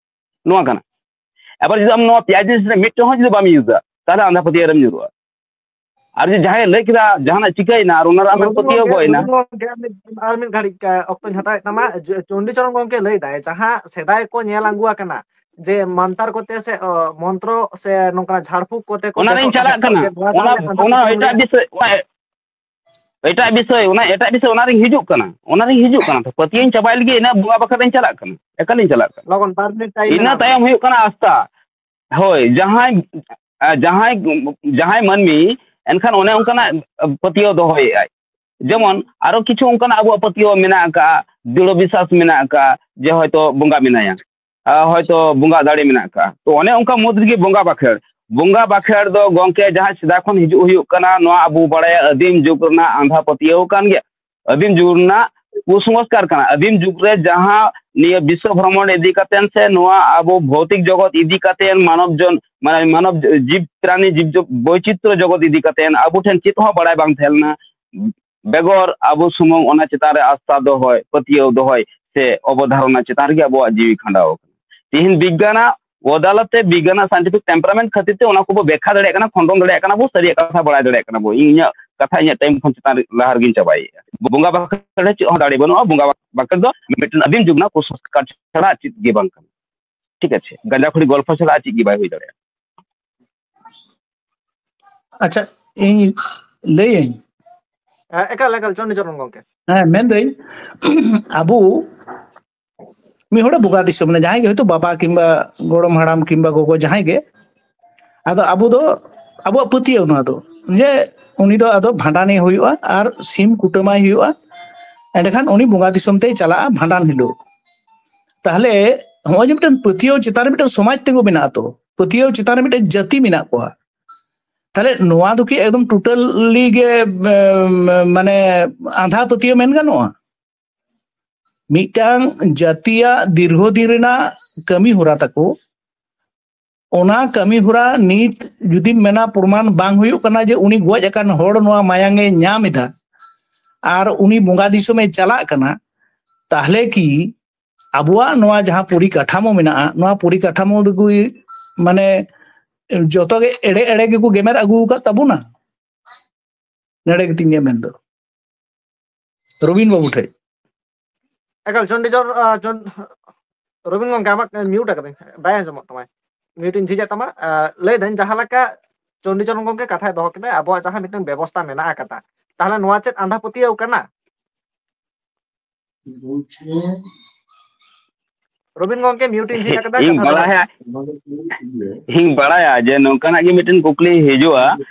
ᱱᱚᱣᱟ ᱠᱟᱱᱟ᱾ ᱟᱵᱟᱨ ᱡᱩᱫᱤ ᱟᱢ ᱱᱚᱣᱟ ᱯᱮᱭᱟ ᱡᱤᱱᱤᱥ ᱨᱮ ᱢᱤᱫᱴᱮᱱ ᱦᱚᱸ ᱡᱩᱫᱤ ᱵᱟᱢ ᱤᱭᱩᱡᱟ, ᱛᱟᱦᱚᱞᱮ ᱟᱸᱫᱷᱟ ᱯᱟᱹᱛᱭᱟᱹᱣ ᱨᱮᱢ ᱧᱩᱨᱩᱜᱼᱟ᱾ ᱟᱨ ᱡᱩᱫᱤ ᱡᱟᱦᱟᱸᱭᱮ ᱞᱟᱹᱭ ᱠᱮᱫᱟ, ᱡᱟᱦᱟᱱᱟᱜ ᱪᱤᱠᱟᱹᱭᱮᱱᱟ ᱟᱨ ᱚᱱᱟ ᱨᱮ ᱟᱢᱮᱢ ᱨᱚᱵᱤᱱ ᱯᱟᱹᱛᱭᱟᱹᱣ ᱜᱚᱢᱠᱮ, ᱜᱚᱫ ᱮᱱᱟ᱾ ᱨᱚᱵᱤᱱ ᱜᱚᱢᱠᱮ, ᱟᱨ ᱢᱤᱫ, ᱟᱨ ᱢᱤᱫ ᱜᱷᱟᱹᱲᱤᱡ, ᱟ, ᱚᱠᱛᱚᱧ ᱦᱟᱛᱟᱣᱮᱫ ᱛᱟᱢᱟ᱾ ᱡᱚ-, ᱪᱚᱱᱰᱤᱪᱚᱨᱚᱬ ᱜᱚᱢᱠᱮ ᱞᱟᱹᱭ ᱫᱟᱭ, ᱡᱟᱦᱟᱸ ᱥᱮᱫᱟᱭ ᱠᱚ ᱧᱮᱞ ᱟᱹᱜᱩ ᱟᱠᱟᱱᱟ ᱡᱮ ᱢᱟᱱᱛᱟᱨ ᱠᱚᱛᱮ ᱥᱮ, ᱚ, ᱢᱚᱱᱛᱨᱚ ᱥᱮ ᱱᱚᱝᱠᱟᱱᱟᱜ ᱡᱷᱟᱲ ᱯᱷᱩᱸᱠ ᱠᱚᱛᱮ ᱠᱚ ᱚᱱᱟ ᱨᱤᱧ ᱵᱮᱥᱚᱜ ᱪᱟᱞᱟᱜ ᱛᱟᱦᱮᱸᱫ ᱠᱚ, ᱠᱟᱱᱟ, ᱡᱮ ᱱᱚᱣᱟ ᱚᱱᱟ, ᱛᱟᱦᱚᱞᱮ ᱟᱢ ᱫᱚ ᱚᱱᱟ ᱪᱮᱫ ᱮᱢ ᱮᱴᱟᱜ ᱞᱟᱹᱭᱟ? ᱵᱤᱥᱚᱭ, ᱚᱱᱟ ᱮᱴᱟᱜ ᱵᱤᱥᱚᱭ, ᱚᱱᱟ ᱮᱴᱟᱜ ᱵᱤᱥᱚᱭ, ᱚᱱᱟ ᱨᱤᱧ ᱦᱤᱡᱩᱜ ᱠᱟᱱᱟ, ᱚᱱᱟ ᱨᱤᱧ ᱦᱤᱡᱩᱜ ᱠᱟᱱᱟ᱾ ᱛᱚ, ᱯᱟᱹᱛᱭᱟᱹᱧ ᱪᱟᱵᱟᱭ ᱞᱟᱹᱜᱤᱫ ᱤᱱᱟᱹ ᱵᱚᱸᱜᱟ ᱵᱟᱠᱷᱨᱟ ᱨᱤᱧ ᱪᱟᱞᱟᱜ ᱠᱟᱱᱟ, ᱮᱠᱟᱞᱤᱧ ᱪᱟᱞᱟᱜ ᱠᱟᱱᱟ᱾ ᱞᱚᱜᱚᱱ, ᱵᱟᱨ ᱢᱤᱱᱤᱴ ᱴᱟᱭᱤᱢ ᱤᱱᱟᱹ ᱢᱮᱱᱟᱜ ᱛᱟᱭᱚᱢ ᱛᱟᱢᱟ᱾ ᱦᱩᱭᱩᱜ ᱠᱟᱱᱟ ᱟᱥᱛᱟ᱾ ᱦᱳᱭ, ᱡᱟᱦᱟᱸᱭ, ᱟ, ᱡᱟᱦᱟᱸᱭ, ᱡᱟᱦᱟᱸᱭ ᱢᱟᱹᱱᱢᱤ ᱮᱱᱠᱷᱟᱱ ᱚᱱᱮ ᱚᱱᱠᱟᱱᱟᱜ ᱯᱟᱹᱛᱭᱟᱹᱣ ᱫᱚᱦᱚᱭᱮᱫ ᱟᱭ, ᱡᱮᱢᱚᱱ ᱟᱨᱚ ᱠᱤᱪᱷᱩ ᱚᱱᱠᱟᱱᱟᱜ ᱟᱵᱚᱣᱟᱜ ᱯᱟᱹᱛᱭᱟᱹᱣ ᱢᱮᱱᱟᱜ ᱟᱠᱟᱫᱼᱟ, ᱫᱨᱤᱲᱚ ᱵᱤᱥᱥᱟᱥ ᱢᱮᱱᱟᱜ ᱟᱠᱟᱫᱼᱟ ᱡᱮ ᱦᱚᱭᱛᱳ ᱵᱚᱸᱜᱟ ᱢᱮᱱᱟᱭᱟ, ᱟ, ᱦᱚᱭᱛᱳ ᱵᱚᱸᱜᱟ ᱫᱟᱲᱮ ᱢᱮᱱᱟᱜ ᱟᱠᱟᱫᱼᱟ᱾ ᱛᱚ ᱚᱱᱮ ᱚᱱᱠᱟ ᱢᱩᱫᱽ ᱨᱮᱜᱮ ᱵᱚᱸᱜᱟ ᱵᱟᱠᱷᱮᱲ, ᱵᱚᱸᱜᱟ ᱵᱟᱠᱷᱮᱲ ᱫᱚ ᱜᱚᱢᱠᱮ ᱡᱟᱦᱟᱸ ᱥᱮᱫᱟᱭ ᱠᱷᱚᱱ ᱦᱤᱡᱩᱜ ᱦᱩᱭᱩᱜ ᱠᱟᱱᱟ, ᱱᱚᱣᱟ ᱟᱵᱚ ᱵᱟᱲᱟᱭᱟ ᱟᱹᱫᱤᱢ ᱡᱩᱜᱽ ᱨᱮᱱᱟᱜ ᱟᱸᱫᱷᱟ ᱯᱟᱹᱛᱭᱟᱹᱣ ᱠᱟᱱ ᱜᱮᱭᱟ᱾ ᱟᱹᱫᱤᱢ ᱡᱩᱜᱽ ᱨᱮᱱᱟᱜ ᱠᱩᱥᱚᱝᱥᱠᱟᱨ ᱠᱟᱱᱟ᱾ ᱟᱹᱫᱤᱢ ᱡᱩᱜᱽ ᱨᱮ ᱡᱟᱦᱟᱸ ᱱᱤᱭᱟᱹ ᱵᱤᱥᱥᱚ ᱵᱷᱨᱚᱢᱚᱬ ᱤᱫᱤ ᱠᱟᱛᱮᱱ ᱥᱮ ᱱᱚᱣᱟ ᱟᱵᱚ ᱵᱷᱳᱣᱛᱤᱠ ᱡᱚᱜᱚᱛ ᱤᱫᱤ ᱠᱟᱛᱮᱱ, ᱢᱟᱱᱚᱵ ᱡᱚᱱ, ᱢᱟᱱᱮ ᱢᱟᱱᱚᱵ ᱡᱤᱵ ᱯᱨᱟᱱᱤ ᱡᱤᱵ ᱡᱚ-, ᱵᱳᱭᱪᱤᱛᱨᱚ ᱡᱚᱜᱚᱛ ᱤᱫᱤ ᱠᱟᱛᱮᱱ ᱟᱵᱚ ᱴᱷᱮᱱ ᱪᱮᱫ ᱦᱚᱸ ᱵᱟᱲᱟᱭ ᱵᱟᱝ ᱛᱟᱦᱮᱸ ᱞᱮᱱᱟ᱾ ᱵᱮᱜᱚᱨ ᱟᱵᱚ ᱥᱩᱢᱩᱝ ᱚᱱᱟ ᱪᱮᱛᱟᱱ ᱨᱮ ᱟᱥᱛᱷᱟ ᱫᱚᱦᱚᱭ, ᱯᱟᱹᱛᱭᱟᱹᱣ ᱫᱚᱦᱚᱭ ᱥᱮ ᱚᱵᱚᱫᱷᱟᱨᱚᱱᱟ ᱪᱮᱛᱟᱱ ᱨᱮᱜᱮ ᱟᱵᱚᱣᱟᱜ ᱡᱤᱣᱤ ᱠᱷᱟᱸᱰᱟᱣ ᱟᱠᱟᱱᱟ᱾ ᱛᱤᱦᱤᱧ ᱵᱤᱜᱽᱜᱟᱱᱟᱜ ᱚᱫᱟᱞᱚᱛ ᱛᱮ ᱵᱤᱜᱽᱜᱟᱱᱟᱜ scientific temperament ᱠᱷᱟᱹᱛᱤᱨ ᱛᱮ ᱚᱱᱟ ᱠᱚᱵᱚ ᱵᱮᱠᱷᱟ ᱫᱟᱲᱮᱭᱟᱜ ᱠᱟᱱᱟ, ᱠᱷᱚᱸᱰᱚᱱ ᱫᱟᱲᱮᱭᱟᱜ ᱠᱟᱱᱟ ᱵᱚ, ᱥᱟᱹᱨᱤᱭᱟᱜ ᱠᱟᱛᱷᱟ ᱵᱟᱲᱟᱭ ᱫᱟᱲᱮᱭᱟᱜ ᱠᱟᱱᱟ ᱵᱚ᱾ ᱤᱧ ᱤᱧᱟᱹᱜ ᱠᱟᱛᱷᱟ ᱤᱧᱟᱹᱜ time ᱠᱷᱚᱱ ᱪᱮᱛᱟᱱ ᱨᱮ ᱞᱟᱦᱟ ᱨᱮᱜᱤᱧ ᱪᱟᱵᱟᱭᱮᱫᱼᱟ᱾ ᱵᱚᱸᱜᱟ ᱵᱟᱠᱷᱮᱲ ᱪᱮᱫ ᱦᱚᱸ ᱫᱟᱲᱮ ᱵᱟᱹᱱᱩᱜᱼᱟ, ᱵᱚᱸᱜᱟ ᱵᱟᱠᱷᱮᱲ ᱫᱚ ᱢᱤᱫᱴᱮᱱ ᱟᱹᱫᱤᱢ ᱡᱩᱜᱽ ᱨᱮᱱᱟᱜ ᱠᱩᱥᱚᱝᱥᱠᱟᱨ ᱪᱷᱟᱲᱟ ᱪᱮᱫ ᱜᱮ ᱵᱟᱝ ᱠᱟᱱᱟ᱾ ᱴᱷᱤᱠ ᱟᱪᱷᱮ, ᱜᱟᱸᱡᱟ ᱠᱷᱩᱲᱤ ᱜᱚᱞᱯᱷᱚ ᱪᱷᱟᱲᱟ ᱪᱮᱫ ᱜᱮ ᱵᱟᱭ ᱦᱩᱭ ᱫᱟᱲᱮᱭᱟᱜᱼᱟ᱾ ᱟᱪᱪᱷᱟ, ᱤᱧ ᱞᱟᱹᱭᱟᱹᱧ᱾ ᱦᱮᱸ, ᱮᱠᱟᱞ, ᱮᱠᱟᱞ, ᱪᱚᱱᱰᱤᱪᱚᱨᱚᱱ ᱜᱚᱝᱠᱮ᱾ ᱦᱮᱸ, ᱢᱮᱱᱫᱟᱹᱧ, ᱟᱵᱚ ᱢᱤᱫ ᱦᱚᱲᱮ ᱵᱚᱸᱜᱟ ᱫᱤᱥᱚᱢ ᱨᱮ, ᱡᱟᱦᱟᱸᱭ ᱜᱮ ᱦᱚᱭᱛᱳ ᱵᱟᱵᱟ ᱠᱤᱝᱵᱟ ᱜᱚᱲᱚᱢ ᱦᱟᱲᱟᱢ ᱠᱤᱝᱵᱟ ᱜᱚᱜᱚ, ᱡᱟᱦᱟᱸᱭ ᱜᱮ, ᱟᱫᱚ ᱟᱵᱚ ᱫᱚ, ᱟᱵᱚᱣᱟᱜ ᱯᱟᱹᱛᱭᱟᱹᱣ ᱱᱚᱣᱟ ᱫᱚ, ᱡᱮ ᱩᱱᱤ ᱫᱚ ᱟᱫᱚ ᱵᱷᱟᱸᱰᱟᱱᱮ ᱦᱩᱭᱩᱜᱼᱟ ᱟᱨ ᱥᱤᱢ ᱠᱩᱴᱟᱹᱢᱟᱭ ᱦᱩᱭᱩᱜᱼᱟ, ᱮᱸᱰᱮᱠᱷᱟᱱ ᱩᱱᱤ ᱵᱚᱸᱜᱟ ᱫᱤᱥᱚᱢ ᱛᱮᱭ ᱪᱟᱞᱟᱜᱼᱟ ᱵᱷᱟᱸᱰᱟᱱ ᱦᱤᱞᱳᱜ᱾ ᱛᱟᱦᱞᱮ ᱦᱚᱸᱜᱼᱚᱭ ᱡᱮ ᱢᱤᱫᱴᱮᱱ ᱯᱟᱹᱛᱭᱟᱹᱣ ᱪᱮᱛᱟᱱ ᱨᱮ ᱢᱤᱫᱴᱮᱱ ᱥᱚᱢᱟᱡᱽ ᱛᱤᱸᱜᱩ ᱢᱮᱱᱟᱜᱼᱟ ᱛᱚ, ᱯᱟᱹᱛᱭᱟᱹᱣ ᱪᱮᱛᱟᱱ ᱨᱮ ᱢᱤᱫᱴᱮᱱ ᱡᱟᱹᱛᱤ ᱢᱮᱱᱟᱜ ᱠᱚᱣᱟ, ᱛᱟᱦᱞᱮ ᱱᱚᱣᱟ ᱫᱚ ᱠᱤ ᱮᱠᱫᱚᱢ totally ᱜᱮ, ᱮᱢ, ᱢᱟᱱᱮ ᱟᱸᱫᱷᱟ ᱯᱟᱹᱛᱭᱟᱹᱣ ᱢᱮᱱ ᱜᱟᱱᱚᱜᱼᱟ? ᱢᱤᱫᱴᱟᱝ ᱡᱟᱹᱛᱤᱭᱟᱜ ᱫᱤᱨᱜᱷᱚ ᱫᱤᱱ ᱨᱮᱱᱟᱜ ᱠᱟᱹᱢᱤ ᱦᱚᱨᱟ ᱛᱟᱠᱚ, ᱚᱱᱟ ᱠᱟᱹᱢᱤ ᱦᱚᱨᱟ ᱱᱤᱛ ᱡᱩᱫᱤᱢ ᱢᱮᱱᱟ ᱯᱨᱚᱢᱟᱱ ᱵᱟᱝ ᱦᱩᱭᱩᱜ ᱠᱟᱱᱟ ᱡᱮ ᱩᱱᱤ ᱜᱚᱡ ᱟᱠᱟᱱ ᱦᱚᱲ ᱱᱚᱣᱟ ᱢᱟᱭᱟᱝ ᱮ ᱧᱟᱢ ᱮᱫᱟ ᱟᱨ ᱩᱱᱤ ᱵᱚᱸᱜᱟ ᱫᱤᱥᱚᱢ ᱮ ᱪᱟᱞᱟᱜ ᱠᱟᱱᱟ, ᱛᱟᱦᱞᱮ ᱠᱤ ᱟᱵᱚᱣᱟᱜ ᱱᱚᱣᱟ ᱡᱟᱦᱟᱸ ᱯᱚᱨᱤᱠᱟᱴᱷᱟᱢᱳ ᱢᱮᱱᱟᱜᱼᱟ, ᱱᱚᱣᱟ ᱯᱚᱨᱤᱠᱟᱴᱷᱟᱢᱳ ᱫᱚ ᱠᱤ, ᱢᱟᱱᱮ, ᱡᱚᱛᱚ ᱜᱮ ᱮᱲᱮ ᱮᱲᱮ ᱜᱮᱠᱚ ᱜᱮᱢᱮᱨ ᱟᱹᱜᱩ ᱟᱠᱟᱫ ᱛᱟᱵᱚᱱᱟ? ᱱᱚᱰᱮ ᱜᱮ ᱛᱤᱧ ᱢᱮᱱ ᱫᱚ ᱨᱚᱵᱤᱱ ᱵᱟᱹᱵᱩ ᱴᱷᱮᱡ᱾ ᱮᱠᱟᱞ, ᱪᱚᱱᱰᱤᱪᱚᱨ, ᱟᱸ, ᱪᱚᱱ-, ᱨᱚᱵᱤᱱ ᱜᱚᱝᱠᱮ, ᱟᱢᱟᱜ mute ᱟᱠᱟᱫᱟᱹᱧ, ᱵᱟᱭ ᱟᱸᱡᱚᱢᱚᱜ ᱛᱟᱢᱟ᱾ Mute ᱤᱧ ᱡᱷᱤᱡ ᱮᱫ ᱛᱟᱢᱟ᱾ ᱟᱸ, ᱞᱟᱹᱭ ᱫᱟᱹᱧ, ᱡᱟᱦᱟᱸ ᱞᱮᱠᱟ ᱪᱚᱱᱰᱤᱪᱚᱨᱚᱱ ᱜᱚᱝᱠᱮ ᱠᱟᱛᱷᱟᱭ ᱫᱚᱦᱚ ᱠᱮᱫᱟ, ᱟᱵᱚᱣᱟᱜ ᱡᱟᱦᱟᱸ ᱢᱤᱫᱴᱟᱝ ᱵᱮᱵᱚᱥᱛᱟ ᱢᱮᱱᱟᱜ ᱟᱠᱟᱫᱟ, ᱛᱟᱦᱞᱮ ᱱᱚᱣᱟ ᱪᱮᱫ ᱟᱸᱫᱷᱟ ᱯᱟᱹᱛᱭᱟᱹᱣ ᱠᱟᱱᱟ? ᱨᱚᱵᱤᱱ ᱜᱚᱝᱠᱮ, mute ᱤᱧ ᱡᱷᱤᱡ ᱟᱠᱟᱫᱟ, ᱤᱧ ᱠᱟᱛᱷᱟ ᱫᱚᱦᱚᱭ ᱵᱟᱲᱟᱭᱟ, ᱢᱮ᱾ ᱤᱧ ᱵᱟᱲᱟᱭᱟ ᱡᱮ ᱱᱚᱝᱠᱟᱱᱟᱜ ᱜᱮ ᱢᱤᱫᱴᱮᱱ ᱠᱩᱠᱞᱤ ᱦᱤᱡᱩᱜᱼᱟ,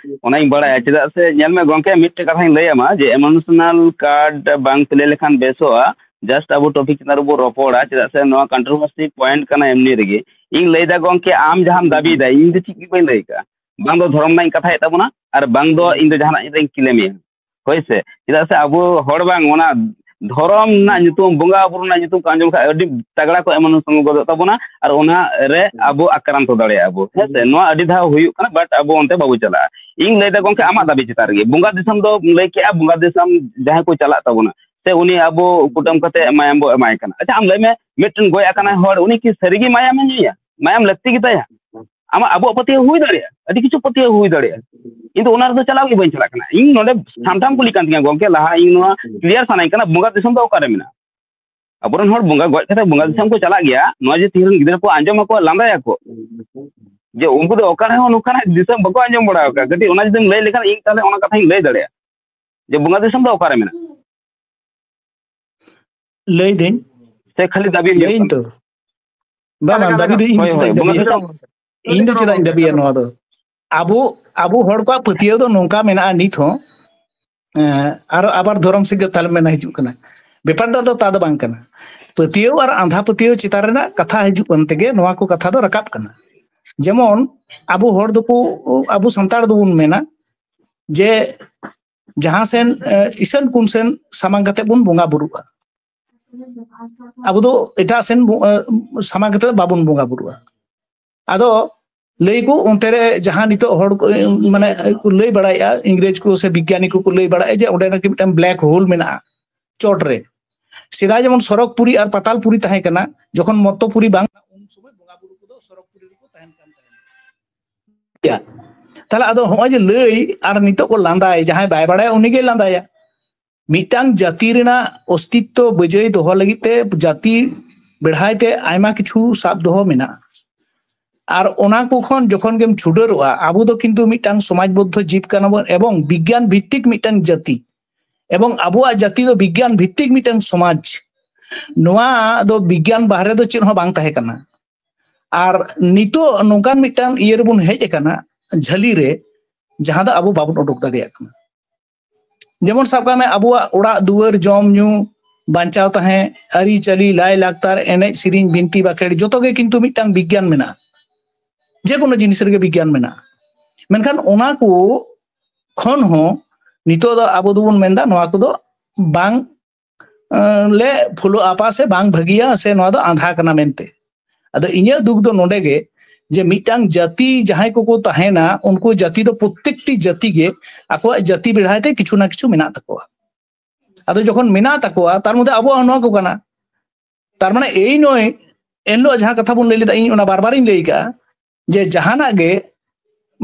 ᱚᱱᱟᱧ ᱵᱟᱲᱟᱭᱟ᱾ ᱪᱮᱫᱟᱜ ᱥᱮ ᱧᱮᱞ ᱢᱮ ᱜᱚᱝᱠᱮ, ᱢᱤᱫᱴᱮᱡ ᱠᱟᱛᱷᱟᱧ ᱞᱟᱹᱭ ᱟᱢᱟ ᱡᱮ emotional card ᱵᱟᱝ play ᱞᱮᱠᱷᱟᱱ ᱵᱮᱥᱚᱜᱼᱟ᱾ Just ᱟᱵᱚ topic ᱪᱮᱛᱟᱱ ᱨᱮᱵᱚ ᱨᱚᱯᱚᱲᱟ, ᱪᱮᱫᱟᱜ ᱥᱮ ᱱᱚᱣᱟ controversy point ᱠᱟᱱᱟ ᱮᱢᱱᱤ ᱨᱮᱜᱮ᱾ ᱤᱧ ᱞᱟᱹᱭᱫᱟ ᱜᱚᱝᱠᱮ, ᱟᱢ ᱡᱟᱦᱟᱸᱢ ᱫᱟᱹᱵᱤᱭᱮᱫᱟ, ᱤᱧ ᱫᱚ ᱪᱮᱫ ᱜᱮ ᱵᱟᱹᱧ ᱞᱟᱹᱭ ᱠᱟᱜᱼᱟ, ᱵᱟᱝ ᱫᱚ ᱫᱷᱚᱨᱚᱢ ᱨᱮᱱᱟᱜ ᱤᱧ ᱠᱟᱛᱷᱟᱭᱮᱫ ᱛᱟᱵᱚᱱᱟ ᱟᱨ ᱵᱟᱝ ᱫᱚ ᱤᱧ ᱫᱚ ᱡᱟᱦᱟᱱᱟᱜ ᱨᱮᱧ claim ᱮᱫᱼᱟ᱾ ᱦᱳᱭ ᱥᱮ, ᱪᱮᱫᱟᱜ ᱥᱮ ᱟᱵᱚ ᱦᱚᱲ ᱵᱟᱝ, ᱚᱱᱟ ᱫᱷᱚᱨᱚᱢ ᱨᱮᱱᱟᱜ ᱧᱩᱛᱩᱢ, ᱵᱚᱸᱜᱟ ᱵᱩᱨᱩ ᱨᱮᱱᱟᱜ ᱧᱩᱛᱩᱢ ᱠᱚ ᱟᱸᱡᱚᱢ ᱠᱷᱟᱱ ᱟᱹᱰᱤ ᱛᱟᱜᱲᱟ ᱠᱚ ᱮᱢᱚᱱ ᱥᱚᱝᱜᱚ ᱜᱚᱫᱚᱜ ᱛᱟᱵᱚᱱᱟ, ᱟᱨ ᱚᱱᱟ ᱨᱮ ᱟᱵᱚ ᱟᱠᱨᱟᱱᱛᱚ ᱫᱟᱲᱮᱭᱟᱜᱼᱟ ᱵᱚ, ᱦᱮᱸ ᱥᱮ? ᱱᱚᱣᱟ ᱟᱹᱰᱤ ᱫᱷᱟᱣ ᱦᱩᱭᱩᱜ ᱠᱟᱱᱟ, but ᱟᱵᱚ ᱚᱱᱛᱮ ᱵᱟᱵᱚ ᱪᱟᱞᱟᱜᱼᱟ᱾ ᱤᱧ ᱞᱟᱹᱭ ᱫᱟ ᱜᱚᱝᱠᱮ, ᱟᱢᱟᱜ ᱫᱟᱹᱵᱤ ᱪᱮᱛᱟᱱ ᱨᱮᱜᱮ, ᱵᱚᱸᱜᱟ ᱫᱤᱥᱚᱢ ᱫᱚ ᱞᱟᱹᱭ ᱠᱮᱜᱼᱟ, ᱵᱚᱸᱜᱟ ᱫᱤᱥᱚᱢ ᱡᱟᱦᱟᱸᱭ ᱠᱚ ᱪᱟᱞᱟᱜ ᱛᱟᱵᱚᱱᱟ, ᱥᱮ ᱩᱱᱤ ᱟᱵᱚ ᱠᱩᱴᱟᱹᱢ ᱠᱟᱛᱮ ᱢᱟᱭᱟᱢ ᱵᱚ ᱮᱢᱟᱭ ᱠᱟᱱᱟ᱾ ᱟᱪᱪᱷᱟ, ᱟᱢ ᱞᱟᱹᱭ ᱢᱮ, ᱢᱤᱫᱴᱮᱱ ᱜᱚᱡ ᱟᱠᱟᱱᱟᱭ ᱦᱚᱲ, ᱩᱱᱤ ᱠᱤ ᱥᱟᱹᱨᱤᱜᱮ ᱢᱟᱭᱟᱢᱮ ᱧᱩᱭᱟ? ᱢᱟᱭᱟᱢ ᱞᱟᱹᱠᱛᱤ ᱜᱮᱛᱟᱭᱟ? ᱟᱢᱟᱜ, ᱟᱵᱚᱣᱟᱜ ᱯᱟᱹᱛᱭᱟᱹᱣ ᱦᱩᱭ ᱫᱟᱲᱮᱭᱟᱜᱼᱟ, ᱟᱹᱰᱤ ᱠᱤᱪᱷᱩ ᱯᱟᱹᱛᱭᱟᱹᱣ ᱦᱩᱭ ᱫᱟᱲᱮᱭᱟᱜᱼᱟ, ᱠᱤᱱᱛᱩ ᱚᱱᱟ ᱨᱮᱫᱚ ᱪᱟᱞᱟᱣ ᱜᱮ ᱵᱟᱹᱧ ᱪᱟᱞᱟᱜ ᱠᱟᱱᱟ᱾ ᱤᱧ ᱱᱚᱰᱮ ᱥᱟᱢᱴᱟᱢ ᱠᱩᱞᱤ ᱠᱟᱱ ᱛᱤᱧᱟ ᱜᱚᱝᱠᱮ, ᱞᱟᱦᱟ ᱤᱧ ᱱᱚᱣᱟ clear ᱥᱟᱱᱟᱧ ᱠᱟᱱᱟ, ᱵᱚᱸᱜᱟ ᱫᱤᱥᱚᱢ ᱫᱚ ᱚᱠᱟᱨᱮ ᱢᱮᱱᱟᱜᱼᱟ? ᱟᱵᱚᱨᱮᱱ ᱦᱚᱲ ᱵᱚᱸᱜᱟ ᱜᱚᱡ ᱠᱟᱛᱮ ᱵᱚᱸᱜᱟ ᱫᱤᱥᱚᱢ ᱠᱚ ᱪᱟᱞᱟᱜ ᱜᱮᱭᱟ, ᱱᱚᱣᱟ ᱡᱮ ᱛᱤᱦᱤᱧ ᱨᱮᱱ ᱜᱤᱫᱽᱨᱟᱹ ᱠᱚ ᱟᱸᱡᱚᱢ ᱟᱠᱚ, ᱞᱟᱸᱫᱟᱭᱟᱠᱚ, ᱡᱮ ᱩᱱᱠᱩ ᱫᱚ ᱚᱠᱟ ᱨᱮᱦᱚᱸ ᱱᱚᱝᱠᱟᱱᱟᱜ ᱫᱤᱥᱚᱢ ᱵᱟᱠᱚ ᱟᱸᱡᱚᱢ ᱵᱟᱲᱟ ᱟᱠᱟᱫ᱾ ᱠᱟᱹᱴᱤᱡ ᱚᱱᱟ ᱡᱩᱫᱤᱢ ᱞᱟᱹᱭ ᱞᱮᱠᱷᱟᱱ ᱤᱧ ᱛᱟᱦᱞᱮ ᱚᱱᱟ ᱠᱟᱛᱷᱟᱧ ᱞᱟᱹᱭ ᱫᱟᱲᱮᱭᱟᱜᱼᱟ, ᱡᱮ ᱵᱚᱸᱜᱟ ᱫᱤᱥᱚᱢ ᱫᱚ ᱚᱠᱟᱨᱮ ᱢᱮᱱᱟᱜᱼᱟ᱾ ᱞᱟᱹᱭ ᱫᱟᱹᱧ, ᱥᱮ ᱠᱷᱟᱹᱞᱤ ᱫᱟᱹᱵᱤ ᱦᱩᱭᱩᱜ ᱞᱟᱹᱭᱟᱹᱧ ᱠᱟᱱᱟ? ᱛᱚ᱾ ᱵᱟᱝ, ᱚᱠᱟ ᱵᱟᱝ, ᱞᱮᱠᱟ ᱫᱟᱹᱵᱤ ᱢᱮᱱᱟᱜᱼᱟ? ᱫᱚ ᱤᱧ ᱫᱚ ᱦᱳᱭ, ᱪᱮᱫᱟᱜ ᱦᱳᱭ, ᱤᱧ ᱵᱚᱸᱜᱟ ᱫᱟᱹᱵᱤᱭᱟ? ᱫᱤᱥᱚᱢ ᱤᱧ ᱫᱚ ᱪᱮᱫᱟᱜ ᱤᱧ ᱫᱟᱹᱵᱤᱭᱟ ᱱᱚᱣᱟ ᱫᱚ? ᱟᱵᱚ, ᱟᱵᱚ ᱦᱚᱲ ᱠᱚᱣᱟᱜ ᱯᱟᱹᱛᱭᱟᱹᱣ ᱫᱚ ᱱᱚᱝᱠᱟ ᱢᱮᱱᱟᱜᱼᱟ ᱱᱤᱛ ᱦᱚᱸ᱾ ᱮᱸ, ᱟᱨᱚ ᱟᱵᱟᱨ ᱫᱷᱚᱨᱚᱢ ᱥᱤᱠᱷᱟᱹ ᱛᱟᱦᱞᱮ ᱢᱮᱱᱟ ᱦᱤᱡᱩᱜ ᱠᱟᱱᱟ᱾ ᱵᱮᱯᱟᱨ ᱫᱚ ᱟᱫᱚ ᱛᱟ ᱫᱚ ᱵᱟᱝ ᱠᱟᱱᱟ᱾ ᱯᱟᱹᱛᱭᱟᱹᱣ ᱟᱨ ᱟᱸᱫᱷᱟ ᱯᱟᱹᱛᱭᱟᱹᱣ ᱪᱮᱛᱟᱱ ᱨᱮᱱᱟᱜ ᱠᱟᱛᱷᱟ ᱦᱤᱡᱩᱜ ᱠᱟᱱ ᱛᱮᱜᱮ ᱱᱚᱣᱟ ᱠᱚ ᱠᱟᱛᱷᱟ ᱫᱚ ᱨᱟᱠᱟᱵ ᱠᱟᱱᱟ᱾ ᱡᱮᱢᱚᱱ ᱟᱵᱚ ᱦᱚᱲ ᱫᱚᱠᱚ, ᱟᱵᱚ ᱥᱟᱱᱛᱟᱲ ᱫᱚᱵᱚᱱ ᱢᱮᱱᱟ ᱡᱮ ᱡᱟᱦᱟᱸ ᱥᱮᱱ, ᱮ, ᱤᱥᱟᱹᱱ ᱯᱩᱱ ᱥᱮᱱ ᱥᱟᱢᱟᱝ ᱠᱟᱛᱮ ᱵᱚᱱ ᱵᱚᱸᱜᱟ ᱵᱩᱨᱩᱜᱼᱟ᱾ ᱟᱵᱚ ᱫᱚ ᱮᱴᱟᱜ ᱥᱮᱱ ᱵᱚ-, ᱮ, ᱥᱟᱢᱟᱝ ᱠᱟᱛᱮ ᱵᱟᱵᱚᱱ ᱵᱚᱸᱜᱟ ᱵᱩᱨᱩᱜᱼᱟ᱾ ᱟᱫᱚ ᱞᱟᱹᱭ ᱠᱚ ᱚᱱᱛᱮ ᱨᱮ ᱡᱟᱦᱟᱸ ᱱᱤᱛᱚᱜ ᱦᱚᱲ ᱠᱚ, ᱮ, ᱢᱟᱱᱮ, ᱮ, ᱠᱚ ᱞᱟᱹᱭ ᱵᱟᱲᱟᱭᱮᱫᱼᱟ, ᱤᱝᱨᱮᱡᱽ ᱠᱚ ᱥᱮ ᱵᱤᱜᱽᱜᱟᱱᱤ ᱠᱚᱠᱚ ᱞᱟᱹᱭ ᱵᱟᱲᱟᱭᱮᱫᱼᱟ ᱡᱮ ᱚᱸᱰᱮ ᱱᱟᱠᱤ ᱢᱤᱫᱴᱟᱝ black hole ᱢᱮᱱᱟᱜᱼᱟ ᱪᱚᱴ ᱨᱮ᱾ ᱥᱮᱫᱟᱭ ᱡᱮᱢᱚᱱ ᱥᱚᱨᱚᱜᱽᱯᱩᱨᱤ ᱟᱨ ᱯᱟᱛᱟᱞᱯᱩᱨᱤ ᱛᱟᱦᱮᱸ ᱠᱟᱱᱟ, ᱡᱚᱠᱷᱚᱱ ᱢᱚᱛᱛᱚᱯᱩᱨᱤ ᱵᱟᱝ, ᱩᱱ ᱥᱚᱢᱚᱭ ᱵᱚᱸᱜᱟ ᱵᱩᱨᱩ ᱠᱚᱫᱚ ᱥᱚᱨᱚᱜᱽᱯᱩᱨᱤ ᱨᱮᱠᱚ ᱛᱟᱦᱮᱱ ᱠᱟᱱ ᱛᱟᱦᱮᱸᱱᱟ᱾ ᱛᱟᱦᱞᱮ ᱟᱫᱚ ᱦᱚᱸᱜᱼᱚᱭ ᱡᱮ ᱞᱟᱹᱭ ᱟᱨ ᱱᱤᱛᱚᱜ ᱠᱚ ᱞᱟᱸᱫᱟᱭ, ᱡᱟᱦᱟᱸᱭ ᱵᱟᱭ ᱵᱟᱲᱟᱭᱟ ᱩᱱᱤ ᱜᱮᱭ ᱞᱟᱸᱫᱟᱭᱟ᱾ ᱢᱤᱫᱴᱟᱝ ᱡᱟᱹᱛᱤ ᱨᱮᱱᱟᱜ ᱚᱥᱛᱤᱛᱛᱚ ᱵᱟᱹᱡᱟᱹᱭ ᱫᱚᱦᱚ ᱞᱟᱹᱜᱤᱫ ᱛᱮ ᱡᱟᱹᱛᱤ ᱵᱮᱲᱦᱟᱭ ᱛᱮ ᱟᱭᱢᱟ ᱠᱤᱪᱷᱩ ᱥᱟᱵ ᱫᱚᱦᱚ ᱢᱮᱱᱟᱜᱼᱟ᱾ ᱟᱨ ᱚᱱᱟ ᱠᱚ ᱠᱷᱚᱱ ᱡᱚᱠᱷᱚᱱ ᱜᱮᱢ ᱪᱷᱩᱰᱟᱹᱨᱚᱜᱼᱟ, ᱟᱵᱚ ᱫᱚ ᱠᱤᱱᱛᱩ ᱢᱤᱫᱴᱟᱝ ᱥᱚᱢᱟᱡᱽᱵᱚᱫᱽᱫᱷᱚ ᱡᱤᱵᱽ ᱠᱟᱱᱟ ᱵᱚᱱ ᱮᱵᱚᱝ ᱵᱤᱜᱽᱜᱟᱱ ᱵᱷᱤᱛᱛᱤᱠ ᱢᱤᱫᱴᱟᱝ ᱡᱟᱹᱛᱤ, ᱮᱵᱚᱝ ᱟᱵᱚᱣᱟᱜ ᱡᱟᱹᱛᱤ ᱫᱚ ᱵᱤᱜᱽᱜᱟᱱ ᱵᱷᱤᱛᱛᱤᱠ ᱢᱤᱫᱴᱟᱝ ᱥᱚᱢᱟᱡᱽ᱾ ᱱᱚᱣᱟ ᱫᱚ ᱵᱤᱜᱽᱜᱟᱱ ᱵᱟᱦᱨᱮ ᱫᱚ ᱪᱮᱫ ᱦᱚᱸ ᱵᱟᱝ ᱛᱟᱦᱮᱸ ᱠᱟᱱᱟ᱾ ᱟᱨ ᱱᱤᱛᱚᱜ ᱱᱚᱝᱠᱟᱱ ᱢᱤᱫᱴᱟᱝ ᱤᱭᱟᱹ ᱨᱮᱵᱚᱱ ᱦᱮᱡ ᱟᱠᱟᱱᱟ, ᱡᱷᱟᱹᱞᱤ ᱨᱮ, ᱡᱟᱦᱟᱸ ᱫᱚ ᱟᱵᱚ ᱵᱟᱵᱚᱱ ᱩᱰᱩᱠ ᱫᱟᱲᱮᱭᱟᱜ ᱠᱟᱱᱟ᱾ ᱡᱮᱢᱚᱱ ᱥᱟᱵ ᱠᱟᱜ ᱢᱮ, ᱟᱵᱚᱣᱟᱜ ᱚᱲᱟᱜ ᱫᱩᱣᱟᱹᱨ, ᱡᱚᱢ ᱧᱩ, ᱵᱟᱧᱪᱟᱣ ᱛᱟᱦᱮᱸ, ᱟᱹᱨᱤᱪᱟᱹᱞᱤ, ᱞᱟᱭ ᱞᱟᱠᱛᱟᱨ, ᱮᱱᱮᱡ ᱥᱮᱨᱮᱧ, ᱵᱤᱱᱛᱤ ᱵᱟᱠᱷᱮᱲ, ᱡᱚᱛᱚ ᱜᱮ ᱠᱤᱱᱛᱩ ᱢᱤᱫᱴᱟᱝ ᱵᱤᱜᱽᱜᱟᱱ ᱢᱮᱱᱟᱜᱼᱟ᱾ ᱡᱮᱠᱳᱱᱳ ᱡᱤᱱᱤᱥ ᱨᱮᱜᱮ ᱵᱤᱜᱽᱜᱟᱱ ᱢᱮᱱᱟᱜᱼᱟ᱾ ᱢᱮᱱᱠᱷᱟᱱ ᱚᱱᱟ ᱠᱚ ᱠᱷᱚᱱ ᱦᱚᱸ ᱱᱤᱛᱚᱜ ᱫᱚ ᱟᱵᱚ ᱫᱚᱵᱚᱱ ᱢᱮᱱᱫᱟ ᱱᱚᱣᱟ ᱠᱚᱫᱚ ᱵᱟᱝ ᱞᱮ ᱯᱷᱚᱞᱳ ᱟᱯᱟ ᱥᱮ ᱵᱟᱝ ᱵᱷᱟᱹᱜᱤᱭᱟ ᱥᱮ ᱱᱚᱣᱟ ᱫᱚ ᱟᱸᱫᱷᱟ ᱠᱟᱱᱟ ᱢᱮᱱᱛᱮ᱾ ᱟᱫᱚ ᱤᱧᱟᱹᱜ ᱫᱩᱠ ᱫᱚ ᱱᱚᱰᱮ ᱜᱮ, ᱡᱮ ᱢᱤᱫᱴᱟᱝ ᱡᱟᱹᱛᱤ ᱡᱟᱦᱟᱸᱭ ᱠᱚᱠᱚ ᱛᱟᱦᱮᱱᱟ, ᱩᱱᱠᱩ ᱡᱟᱹᱛᱤ ᱫᱚ ᱯᱨᱚᱛᱮᱠᱴᱤ ᱡᱟᱹᱛᱤ ᱜᱮ ᱟᱠᱚᱣᱟᱜ ᱡᱟᱹᱛᱤ ᱵᱮᱲᱦᱟᱭ ᱛᱮ ᱠᱤᱪᱷᱩ ᱱᱟ ᱠᱤᱪᱷᱩ ᱢᱮᱱᱟᱜ ᱛᱟᱠᱚᱣᱟ᱾ ᱟᱫᱚ ᱡᱚᱠᱷᱚᱱ ᱢᱮᱱᱟᱜ ᱛᱟᱠᱚᱣᱟ, ᱛᱟᱨ ᱢᱚᱫᱽᱫᱷᱮ ᱟᱵᱚᱣᱟᱜ ᱦᱚᱸ ᱱᱚᱣᱟ ᱠᱚ ᱠᱟᱱᱟ᱾ ᱛᱟᱨ ᱢᱟᱱᱮ ᱮᱭ ᱱᱚᱭ, ᱮᱱᱦᱤᱞᱳᱜ ᱡᱟᱦᱟᱸ ᱠᱟᱛᱷᱟ ᱵᱚᱱ ᱞᱟᱹᱭ ᱞᱮᱫᱟ, ᱤᱧ ᱚᱱᱟ ᱵᱟᱨ ᱵᱟᱨᱤᱧ ᱞᱟᱹᱭ ᱠᱟᱜᱼᱟ, ᱡᱮ ᱡᱟᱦᱟᱱᱟᱜ ᱜᱮ,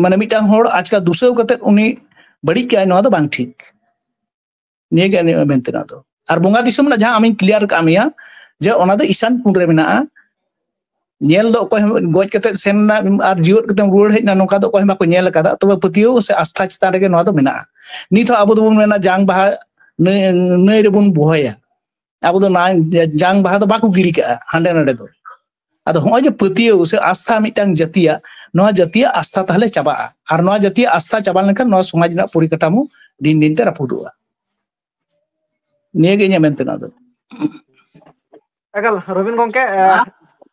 ᱢᱟᱱᱮ, ᱢᱤᱫᱴᱟᱝ ᱦᱚᱲ ᱟᱪᱠᱟ ᱫᱩᱥᱟᱹᱣ ᱠᱟᱛᱮ ᱩᱱᱤ ᱵᱟᱹᱲᱤᱡ ᱠᱟᱭ, ᱱᱚᱣᱟ ᱫᱚ ᱵᱟᱝ ᱴᱷᱤᱠ᱾ ᱱᱤᱭᱟᱹ ᱜᱮ ᱟᱹᱞᱤᱧᱟᱜ ᱢᱮᱱ ᱛᱮᱱᱟᱜ ᱫᱚ᱾ ᱟᱨ ᱵᱚᱸᱜᱟ ᱫᱤᱥᱚᱢ ᱨᱮᱱᱟᱜ ᱡᱟᱦᱟᱸ ᱟᱢᱤᱧ ᱠᱞᱤᱭᱟᱨ ᱠᱟᱜ ᱢᱮᱭᱟ, ᱡᱮ ᱚᱱᱟ ᱫᱚ ᱤᱥᱟᱱ ᱠᱩᱱ ᱨᱮ ᱢᱮᱱᱟᱜᱼᱟ᱾ ᱧᱮᱞ ᱫᱚ ᱚᱠᱚᱭ ᱦᱚᱸ, ᱜᱚᱡ ᱠᱟᱛᱮ ᱥᱮᱱ ᱮᱱᱟ ᱟᱨ ᱡᱤᱣᱮᱫ ᱠᱟᱛᱮᱢ ᱨᱩᱣᱟᱹᱲ ᱦᱮᱡ ᱮᱱᱟ, ᱱᱚᱝᱠᱟ ᱫᱚ ᱚᱠᱚᱭ ᱦᱚᱸ ᱵᱟᱠᱚ ᱧᱮᱞ ᱟᱠᱟᱫᱟ᱾ ᱛᱚᱵᱮ ᱯᱟᱹᱛᱭᱟᱹᱣ ᱥᱮ ᱟᱥᱛᱷᱟ ᱪᱮᱛᱟᱱ ᱨᱮᱜᱮ ᱱᱚᱣᱟ ᱫᱚ ᱢᱮᱱᱟᱜᱼᱟ᱾ ᱱᱤᱛ ᱦᱚᱸ ᱟᱵᱚ ᱫᱚᱵᱚᱱ ᱢᱮᱱᱟ, ᱡᱟᱝ ᱵᱟᱦᱟ ᱱᱟᱹᱭ, ᱱᱟᱹᱭ ᱨᱮᱵᱚᱱ ᱵᱚᱦᱚᱭᱟ᱾ ᱟᱵᱚ ᱫᱚ ᱱᱟ-, ᱡᱟᱝ ᱵᱟᱦᱟ ᱫᱚ ᱵᱟᱠᱚ ᱜᱤᱰᱤ ᱠᱟᱜᱼᱟ ᱦᱟᱸᱰᱮ ᱱᱟᱰᱮ ᱫᱚ᱾ ᱟᱫᱚ ᱦᱚᱸᱜᱼᱚᱭ ᱡᱮ ᱯᱟᱹᱛᱭᱟᱹᱣ ᱥᱮ ᱟᱥᱛᱷᱟ ᱢᱤᱫᱴᱟᱝ ᱡᱟᱹᱛᱤᱭᱟᱜ, ᱱᱚᱣᱟ ᱡᱟᱹᱛᱤᱭᱟᱜ ᱟᱥᱛᱷᱟ ᱛᱟᱦᱞᱮ ᱪᱟᱵᱟᱜᱼᱟ, ᱟᱨ ᱱᱚᱣᱟ ᱡᱟᱹᱛᱤᱭᱟᱜ ᱟᱥᱛᱷᱟ ᱪᱟᱵᱟ ᱞᱮᱱᱠᱷᱟᱱ ᱱᱚᱣᱟ ᱥᱚᱢᱟᱡᱽ ᱨᱮᱱᱟᱜ ᱯᱚᱨᱤᱠᱟᱴᱷᱟᱢᱳ ᱫᱤᱱ ᱫᱤᱱ ᱛᱮ ᱨᱟᱹᱯᱩᱫᱚᱜᱼᱟ᱾ ᱱᱤᱭᱟᱹ ᱜᱮ ᱤᱧᱟᱹᱜ ᱢᱮᱱ ᱛᱮᱱᱟᱜ ᱫᱚ᱾ ᱮᱠᱟᱞ, ᱨᱚᱵᱤᱱ ᱜᱚᱝᱠᱮ,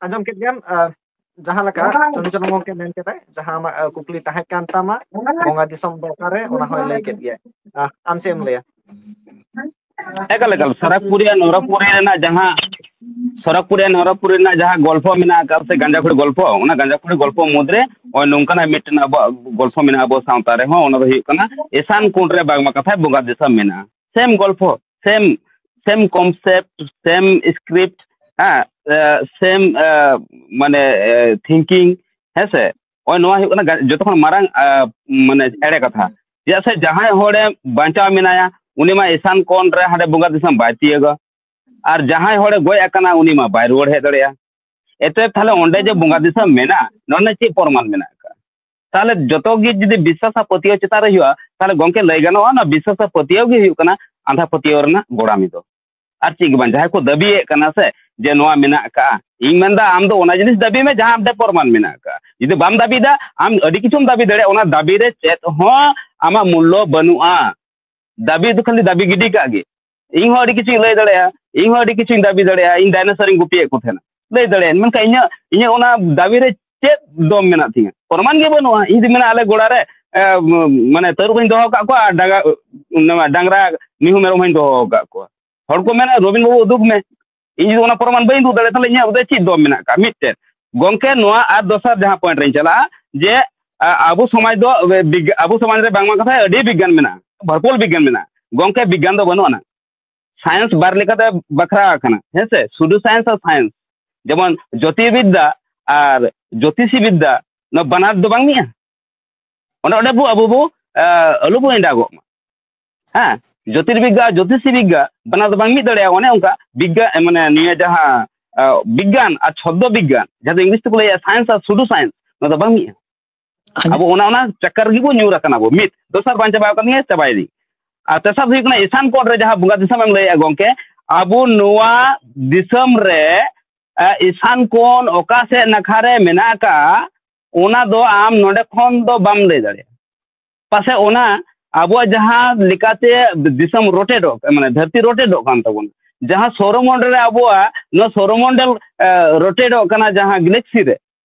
ᱟᱸᱡᱚᱢ ᱠᱮᱫ ᱜᱮᱭᱟᱢ, ᱡᱟᱦᱟᱸ ᱞᱮᱠᱟ ᱪᱚᱱᱪᱚᱞ ᱜᱚᱝᱠᱮ ᱢᱮᱱ ᱠᱮᱫᱟᱭ, ᱡᱟᱦᱟᱸ ᱟᱢᱟᱜ ᱠᱩᱠᱞᱤ ᱛᱟᱦᱮᱸ ᱠᱟᱱ ᱛᱟᱢᱟ, ᱵᱚᱸᱜᱟ ᱫᱤᱥᱚᱢ ᱫᱚ ᱚᱠᱟᱨᱮ, ᱚᱱᱟ ᱦᱚᱸᱭ ᱞᱟᱹᱭ ᱠᱮᱫ ᱜᱮᱭᱟ᱾ ᱟᱢ ᱪᱮᱫ ᱮᱢ ᱞᱟᱹᱭᱟ? ᱮᱠᱟᱞ ᱮᱠᱟᱞ, ᱥᱚᱨᱚᱜᱽᱯᱩᱨᱤ ᱟᱨ ᱱᱚᱨᱚᱜᱽᱯᱩᱨᱤ ᱨᱮᱱᱟᱜ ᱡᱟᱦᱟᱸ ᱥᱚᱨᱚᱜᱽᱯᱩᱨᱤ ᱟᱨ ᱱᱚᱨᱚᱜᱽᱯᱩᱨᱤ ᱨᱮᱱᱟᱜ ᱡᱟᱦᱟᱸ ᱜᱚᱞᱯᱷᱚ ᱢᱮᱱᱟᱜ ᱟᱠᱟᱫ ᱥᱮ ᱜᱟᱸᱡᱟᱠᱩᱲᱤ ᱜᱚᱞᱯᱷᱚ, ᱚᱱᱟ ᱜᱟᱸᱡᱟᱠᱩᱲᱤ ᱜᱚᱞᱯᱷᱚ ᱢᱩᱫᱽᱨᱮ ᱱᱚᱜᱼᱚᱭ ᱱᱚᱝᱠᱟᱱᱟᱜ ᱢᱤᱫᱴᱮᱱ ᱟᱵᱚᱣᱟᱜ ᱜᱚᱞᱯᱷᱚ ᱢᱮᱱᱟᱜᱼᱟ ᱟᱵᱚ ᱥᱟᱶᱛᱟ ᱨᱮᱦᱚᱸ, ᱚᱱᱟ ᱫᱚ ᱦᱩᱭᱩᱜ ᱠᱟᱱᱟ ᱮᱥᱟᱱ ᱠᱩᱸᱰ ᱨᱮ ᱵᱟᱝᱢᱟ ᱠᱟᱛᱷᱟᱭ ᱵᱚᱸᱜᱟ ᱫᱤᱥᱚᱢ ᱢᱮᱱᱟᱜᱼᱟ᱾ ᱥᱮᱢ ᱜᱚᱞᱯᱷᱚ, ᱥᱮᱢ ᱥᱮᱢ ᱠᱚᱱᱥᱮᱯᱴ, ᱥᱮᱢ ᱥᱠᱨᱤᱯᱴ, ᱦᱮᱸ, ᱥᱮᱢ ᱢᱟᱱᱮ ᱛᱷᱤᱝᱠᱤᱝ, ᱦᱮᱸ ᱥᱮ? ᱱᱚᱜᱼᱚᱭ ᱱᱚᱣᱟ ᱦᱩᱭᱩᱜ ᱠᱟᱱᱟ ᱡᱚᱛᱚ ᱠᱷᱚᱱ ᱢᱟᱨᱟᱝ ᱢᱟᱱᱮ ᱮᱲᱮ ᱠᱟᱛᱷᱟ᱾ ᱪᱮᱫᱟᱜ ᱥᱮ ᱡᱟᱦᱟᱸᱭ ᱦᱚᱲᱮ ᱵᱟᱧᱪᱟᱣ ᱢᱮᱱᱟᱭᱟ, ᱩᱱᱤ ᱢᱟ ᱮᱥᱟᱱ ᱠᱚᱬ ᱨᱮ ᱦᱟᱸᱰᱮ ᱵᱚᱸᱜᱟ ᱫᱤᱥᱚᱢ ᱵᱟᱭ ᱛᱤᱭᱟᱹᱜᱟ, ᱟᱨ ᱡᱟᱦᱟᱸᱭ ᱦᱚᱲᱮ ᱜᱚᱡ ᱟᱠᱟᱱᱟ, ᱩᱱᱤ ᱢᱟ ᱵᱟᱭ ᱨᱩᱣᱟᱹᱲ ᱦᱮᱡ ᱫᱟᱲᱮᱭᱟᱜᱼᱟ᱾ ᱮᱛᱮ ᱛᱟᱦᱞᱮ ᱚᱸᱰᱮ ᱡᱮ ᱵᱚᱸᱜᱟ ᱫᱤᱥᱚᱢ ᱢᱮᱱᱟᱜᱼᱟ, ᱱᱚᱰᱮ ᱪᱮᱫ ᱯᱨᱚᱢᱟᱱ ᱢᱮᱱᱟᱜ ᱟᱠᱟᱫᱼᱟ? ᱛᱟᱦᱞᱮ ᱡᱚᱛᱚ ᱜᱮ ᱡᱩᱫᱤ ᱵᱤᱥᱥᱟᱥ ᱟᱨ ᱯᱟᱹᱛᱭᱟᱹᱣ ᱪᱮᱛᱟᱱ ᱨᱮ ᱦᱩᱭᱩᱜᱼᱟ, ᱛᱟᱦᱞᱮ ᱜᱚᱝᱠᱮ ᱞᱟᱹᱭ ᱜᱟᱱᱚᱜᱼᱟ, ᱚᱱᱟ ᱵᱤᱥᱥᱟᱥ ᱟᱨ ᱯᱟᱹᱛᱭᱟᱹᱣ ᱜᱮ ᱦᱩᱭᱩᱜ ᱠᱟᱱᱟ ᱟᱸᱫᱷᱟ ᱯᱟᱹᱛᱭᱟᱹᱣ ᱨᱮᱱᱟᱜ ᱜᱚᱲᱟᱢᱤ ᱫᱚ᱾ ᱟᱨ ᱪᱮᱫ ᱜᱮ ᱵᱟᱝ, ᱡᱟᱦᱟᱸᱭ ᱠᱚ ᱫᱟᱹᱵᱤᱭᱮᱫ ᱠᱟᱱᱟ ᱥᱮ ᱡᱮ ᱱᱚᱣᱟ ᱢᱮᱱᱟᱜ ᱟᱠᱟᱫᱼᱟ, ᱤᱧ ᱢᱮᱱᱫᱟ ᱟᱢ ᱫᱚ ᱚᱱᱟ ᱡᱤᱱᱤᱥ ᱫᱟᱹᱵᱤ ᱢᱮ ᱡᱟᱦᱟᱸ ᱟᱢ ᱴᱷᱮᱱ ᱯᱨᱚᱢᱟᱱ ᱢᱮᱱᱟᱜ ᱟᱠᱟᱫᱼᱟ᱾ ᱡᱩᱫᱤ ᱵᱟᱢ ᱫᱟᱹᱵᱤᱭᱮᱫᱟ, ᱟᱢ ᱟᱹᱰᱤ ᱠᱤᱪᱷᱩᱢ ᱫᱟᱹᱵᱤ ᱫᱟᱲᱮᱭᱟᱜᱼᱟ, ᱚᱱᱟ ᱫᱟᱹᱵᱤ ᱨᱮ ᱪᱮᱫ ᱦᱚᱸ ᱟᱢᱟᱜ ᱢᱩᱞᱞᱚ ᱵᱟᱹᱱᱩᱜᱼᱟ᱾ ᱫᱟᱹᱵᱤ ᱫᱚ ᱠᱷᱟᱹᱞᱤ ᱫᱟᱹᱵᱤ ᱜᱤᱰᱤ ᱠᱟᱜ ᱜᱮ᱾ ᱤᱧ ᱦᱚᱸ ᱟᱹᱰᱤ ᱠᱤᱪᱷᱩᱧ ᱞᱟᱹᱭ ᱫᱟᱲᱮᱭᱟᱜᱼᱟ, ᱤᱧ ᱦᱚᱸ ᱟᱹᱰᱤ ᱠᱤᱪᱷᱩᱧ ᱫᱟᱹᱵᱤ ᱫᱟᱲᱮᱭᱟᱜᱼᱟ, ᱤᱧ ᱰᱟᱭᱱᱳᱥᱚᱨ ᱤᱧ ᱜᱩᱯᱤᱭᱮᱫ ᱠᱚ ᱛᱟᱦᱮᱱᱟ, ᱞᱟᱹᱭ ᱫᱟᱲᱮᱭᱟᱜᱼᱟ, ᱢᱮᱱᱠᱷᱟᱱ ᱤᱧᱟᱹᱜ ᱤᱧᱟᱹᱜ ᱚᱱᱟ ᱫᱟᱹᱵᱤ ᱨᱮ ᱪᱮᱫ ᱫᱚᱢ ᱢᱮᱱᱟᱜ ᱛᱤᱧᱟ? ᱯᱨᱚᱢᱟᱱ ᱜᱮ ᱵᱟᱹᱱᱩᱜᱼᱟ᱾ ᱤᱧ ᱫᱚ ᱢᱮᱱᱟ ᱟᱞᱮ ᱜᱚᱲᱟ ᱨᱮ ᱮ, ᱢᱟᱱᱮ ᱛᱟᱹᱨᱩᱵ ᱦᱚᱧ ᱫᱚᱦᱚ ᱟᱠᱟᱫ ᱠᱚᱣᱟ ᱟᱨ ᱰᱟᱝᱨᱟ, ᱰᱟᱝᱨᱟ ᱢᱤᱦᱩ ᱢᱮᱨᱚᱢ ᱦᱚᱧ ᱫᱚᱦᱚ ᱟᱠᱟᱫ ᱠᱚᱣᱟ᱾ ᱦᱚᱲ ᱠᱚ ᱢᱮᱱᱟ, "ᱨᱚᱵᱤᱱ ᱵᱟᱹᱵᱩ, ᱩᱫᱩᱜᱽ ᱢᱮ, ᱤᱧ ᱡᱩᱫᱤ ᱚᱱᱟ ᱯᱨᱚᱢᱟᱱ ᱵᱟᱹᱧ ᱩᱫᱩᱜ ᱫᱟᱲᱮᱭᱟᱜᱼᱟ, ᱛᱟᱦᱞᱮ ᱤᱧᱟᱹᱜ ᱵᱚᱞᱮ ᱪᱮᱫ ᱫᱚᱢ ᱢᱮᱱᱟᱜ ᱟᱠᱟᱫ?" ᱢᱤᱫᱴᱮᱱ ᱜᱚᱝᱠᱮ, ᱱᱚᱣᱟ ᱟᱨ ᱫᱚᱥᱟᱨ ᱡᱟᱦᱟᱸ ᱯᱚᱭᱮᱱᱴ ᱨᱤᱧ ᱪᱟᱞᱟᱜᱼᱟ, ᱡᱮ ᱟ, ᱟᱵᱚ ᱥᱚᱢᱟᱡᱽ ᱫᱚ ᱵᱤᱜᱽ-, ᱟᱵᱚ ᱥᱚᱢᱟᱡᱽ ᱨᱮ ᱵᱟᱝᱢᱟ ᱠᱟᱛᱷᱟ ᱟᱹᱰᱤ ᱵᱤᱜᱽᱜᱟᱱ ᱢᱮᱱᱟᱜᱼᱟ, ᱵᱷᱚᱨᱯᱩᱨ ᱵᱤᱜᱽᱜᱟᱱ ᱢᱮᱱᱟᱜᱼᱟ᱾ ᱜᱚᱝᱠᱮ, ᱵᱤᱜᱽᱜᱟᱱ ᱫᱚ ᱵᱟᱹᱱᱩᱜ ᱟᱱᱟ᱾ ᱥᱟᱭᱮᱱᱥ ᱵᱟᱨ ᱞᱮᱠᱟᱛᱮ ᱵᱟᱠᱷᱨᱟ ᱟᱠᱟᱱᱟ, ᱦᱮᱸ ᱥᱮ? ᱥᱩᱫᱷᱩ ᱥᱟᱭᱮᱱᱥ ᱟᱨ ᱥᱟᱭᱮᱱᱥ, ᱡᱮᱢᱚᱱ ᱡᱳᱛᱤᱨᱵᱤᱫᱽᱫᱟ ᱟᱨ ᱡᱳᱛᱤᱥᱤ ᱵᱤᱫᱽᱫᱟ, ᱱᱚᱣᱟ ᱵᱟᱱᱟᱨ ᱫᱚ ᱵᱟᱝ ᱢᱤᱫᱼᱟ᱾ ᱚᱸᱰᱮ, ᱚᱸᱰᱮ ᱵᱚ, ᱟᱵᱚ ᱵᱚ, ᱟ, ᱟᱞᱚ ᱵᱚ ᱮᱸᱰᱟᱜᱚᱜ ᱢᱟ᱾ ᱦᱮᱸ, ᱡᱳᱛᱤᱨᱵᱤᱜᱽᱜᱟ ᱟᱨ ᱡᱳᱛᱤᱥᱤ ᱵᱤᱜᱽᱜᱟ ᱵᱟᱱᱟᱨ ᱫᱚ ᱵᱟᱝ ᱢᱤᱫ ᱫᱟᱲᱮᱭᱟᱜᱼᱟ᱾ ᱚᱱᱮ ᱚᱱᱠᱟ ᱵᱤᱜᱽᱜᱟ, ᱢᱟᱱᱮ ᱱᱤᱭᱟᱹ ᱡᱟᱦᱟᱸ, ᱟ, ᱵᱤᱜᱽᱜᱟᱱ ᱟᱨ ᱪᱷᱚᱫᱽᱫᱚ ᱵᱤᱜᱽᱜᱟᱱ, ᱡᱟᱦᱟᱸ ᱫᱚ ᱤᱝᱞᱤᱥ ᱛᱮᱠᱚ ᱞᱟᱹᱭᱟ ᱥᱟᱭᱮᱱᱥ ᱟᱨ ᱥᱩᱰᱩ ᱥᱟᱭᱮᱱᱥ, ᱱᱚᱣᱟ ᱫᱚ ᱵᱟᱝ ᱢᱤᱫᱼᱟ᱾ ᱟᱵᱚ ᱚᱱᱟ, ᱚᱱᱟ ᱪᱟᱠᱠᱟᱨ ᱨᱮᱜᱮ ᱵᱚ ᱧᱩᱨ ᱟᱠᱟᱱᱟ ᱵᱚ᱾ ᱢᱤᱫ, ᱫᱚᱥᱟᱨ ᱵᱟᱝ ᱪᱟᱵᱟ ᱟᱠᱟᱱ ᱜᱮᱭᱟ, ᱪᱟᱵᱟᱭ ᱫᱤᱧ᱾ ᱟᱨ ᱛᱮᱥᱟᱨ ᱦᱩᱭᱩᱜ ᱠᱟᱱᱟ, ᱤᱥᱟᱱ ᱠᱳᱬ ᱨᱮ ᱡᱟᱦᱟᱸ ᱵᱚᱸᱜᱟ ᱫᱤᱥᱚᱢ ᱮᱢ ᱞᱟᱹᱭᱮᱫᱼᱟ ᱜᱚᱝᱠᱮ, ᱟᱵᱚ ᱱᱚᱣᱟ ᱫᱤᱥᱚᱢ ᱨᱮ, ᱟ, ᱤᱥᱟᱱ ᱠᱳᱬ ᱚᱠᱟ ᱥᱮᱫ ᱱᱟᱠᱷᱟ ᱨᱮ ᱢᱮᱱᱟᱜ ᱟᱠᱟᱫᱼᱟ, ᱚᱱᱟ ᱫᱚ ᱟᱢ ᱱᱚᱰᱮ ᱠᱷᱚᱱ ᱫᱚ ᱵᱟᱢ ᱞᱟᱹᱭ ᱫᱟᱲᱮᱭᱟᱜᱼᱟ᱾ ᱯᱟᱥᱮ ᱚᱱᱟ ᱟᱵᱚᱣᱟᱜ ᱡᱟᱦᱟᱸ ᱞᱮᱠᱟᱛᱮ ᱫᱤᱥᱚᱢ ᱨᱳᱴᱮᱴᱚᱜ, ᱢᱟᱱᱮ ᱫᱷᱟᱹᱨᱛᱤ ᱨᱳᱴᱮᱴᱚᱜ ᱠᱟᱱ ᱛᱟᱵᱚᱱᱟ, ᱡᱟᱦᱟᱸ ᱥᱚᱨᱚᱢᱚᱱᱰᱚᱞ ᱨᱮ ᱟᱵᱚᱣᱟᱜ ᱱᱚᱣᱟ ᱥᱚᱨᱚᱢᱚᱱᱰᱚᱞ, ᱮ, ᱨᱳᱴᱮᱴᱚᱜ ᱠᱟᱱᱟ ᱡᱟᱦᱟᱸ ᱜᱮᱞᱮᱠᱥᱤ ᱨᱮ,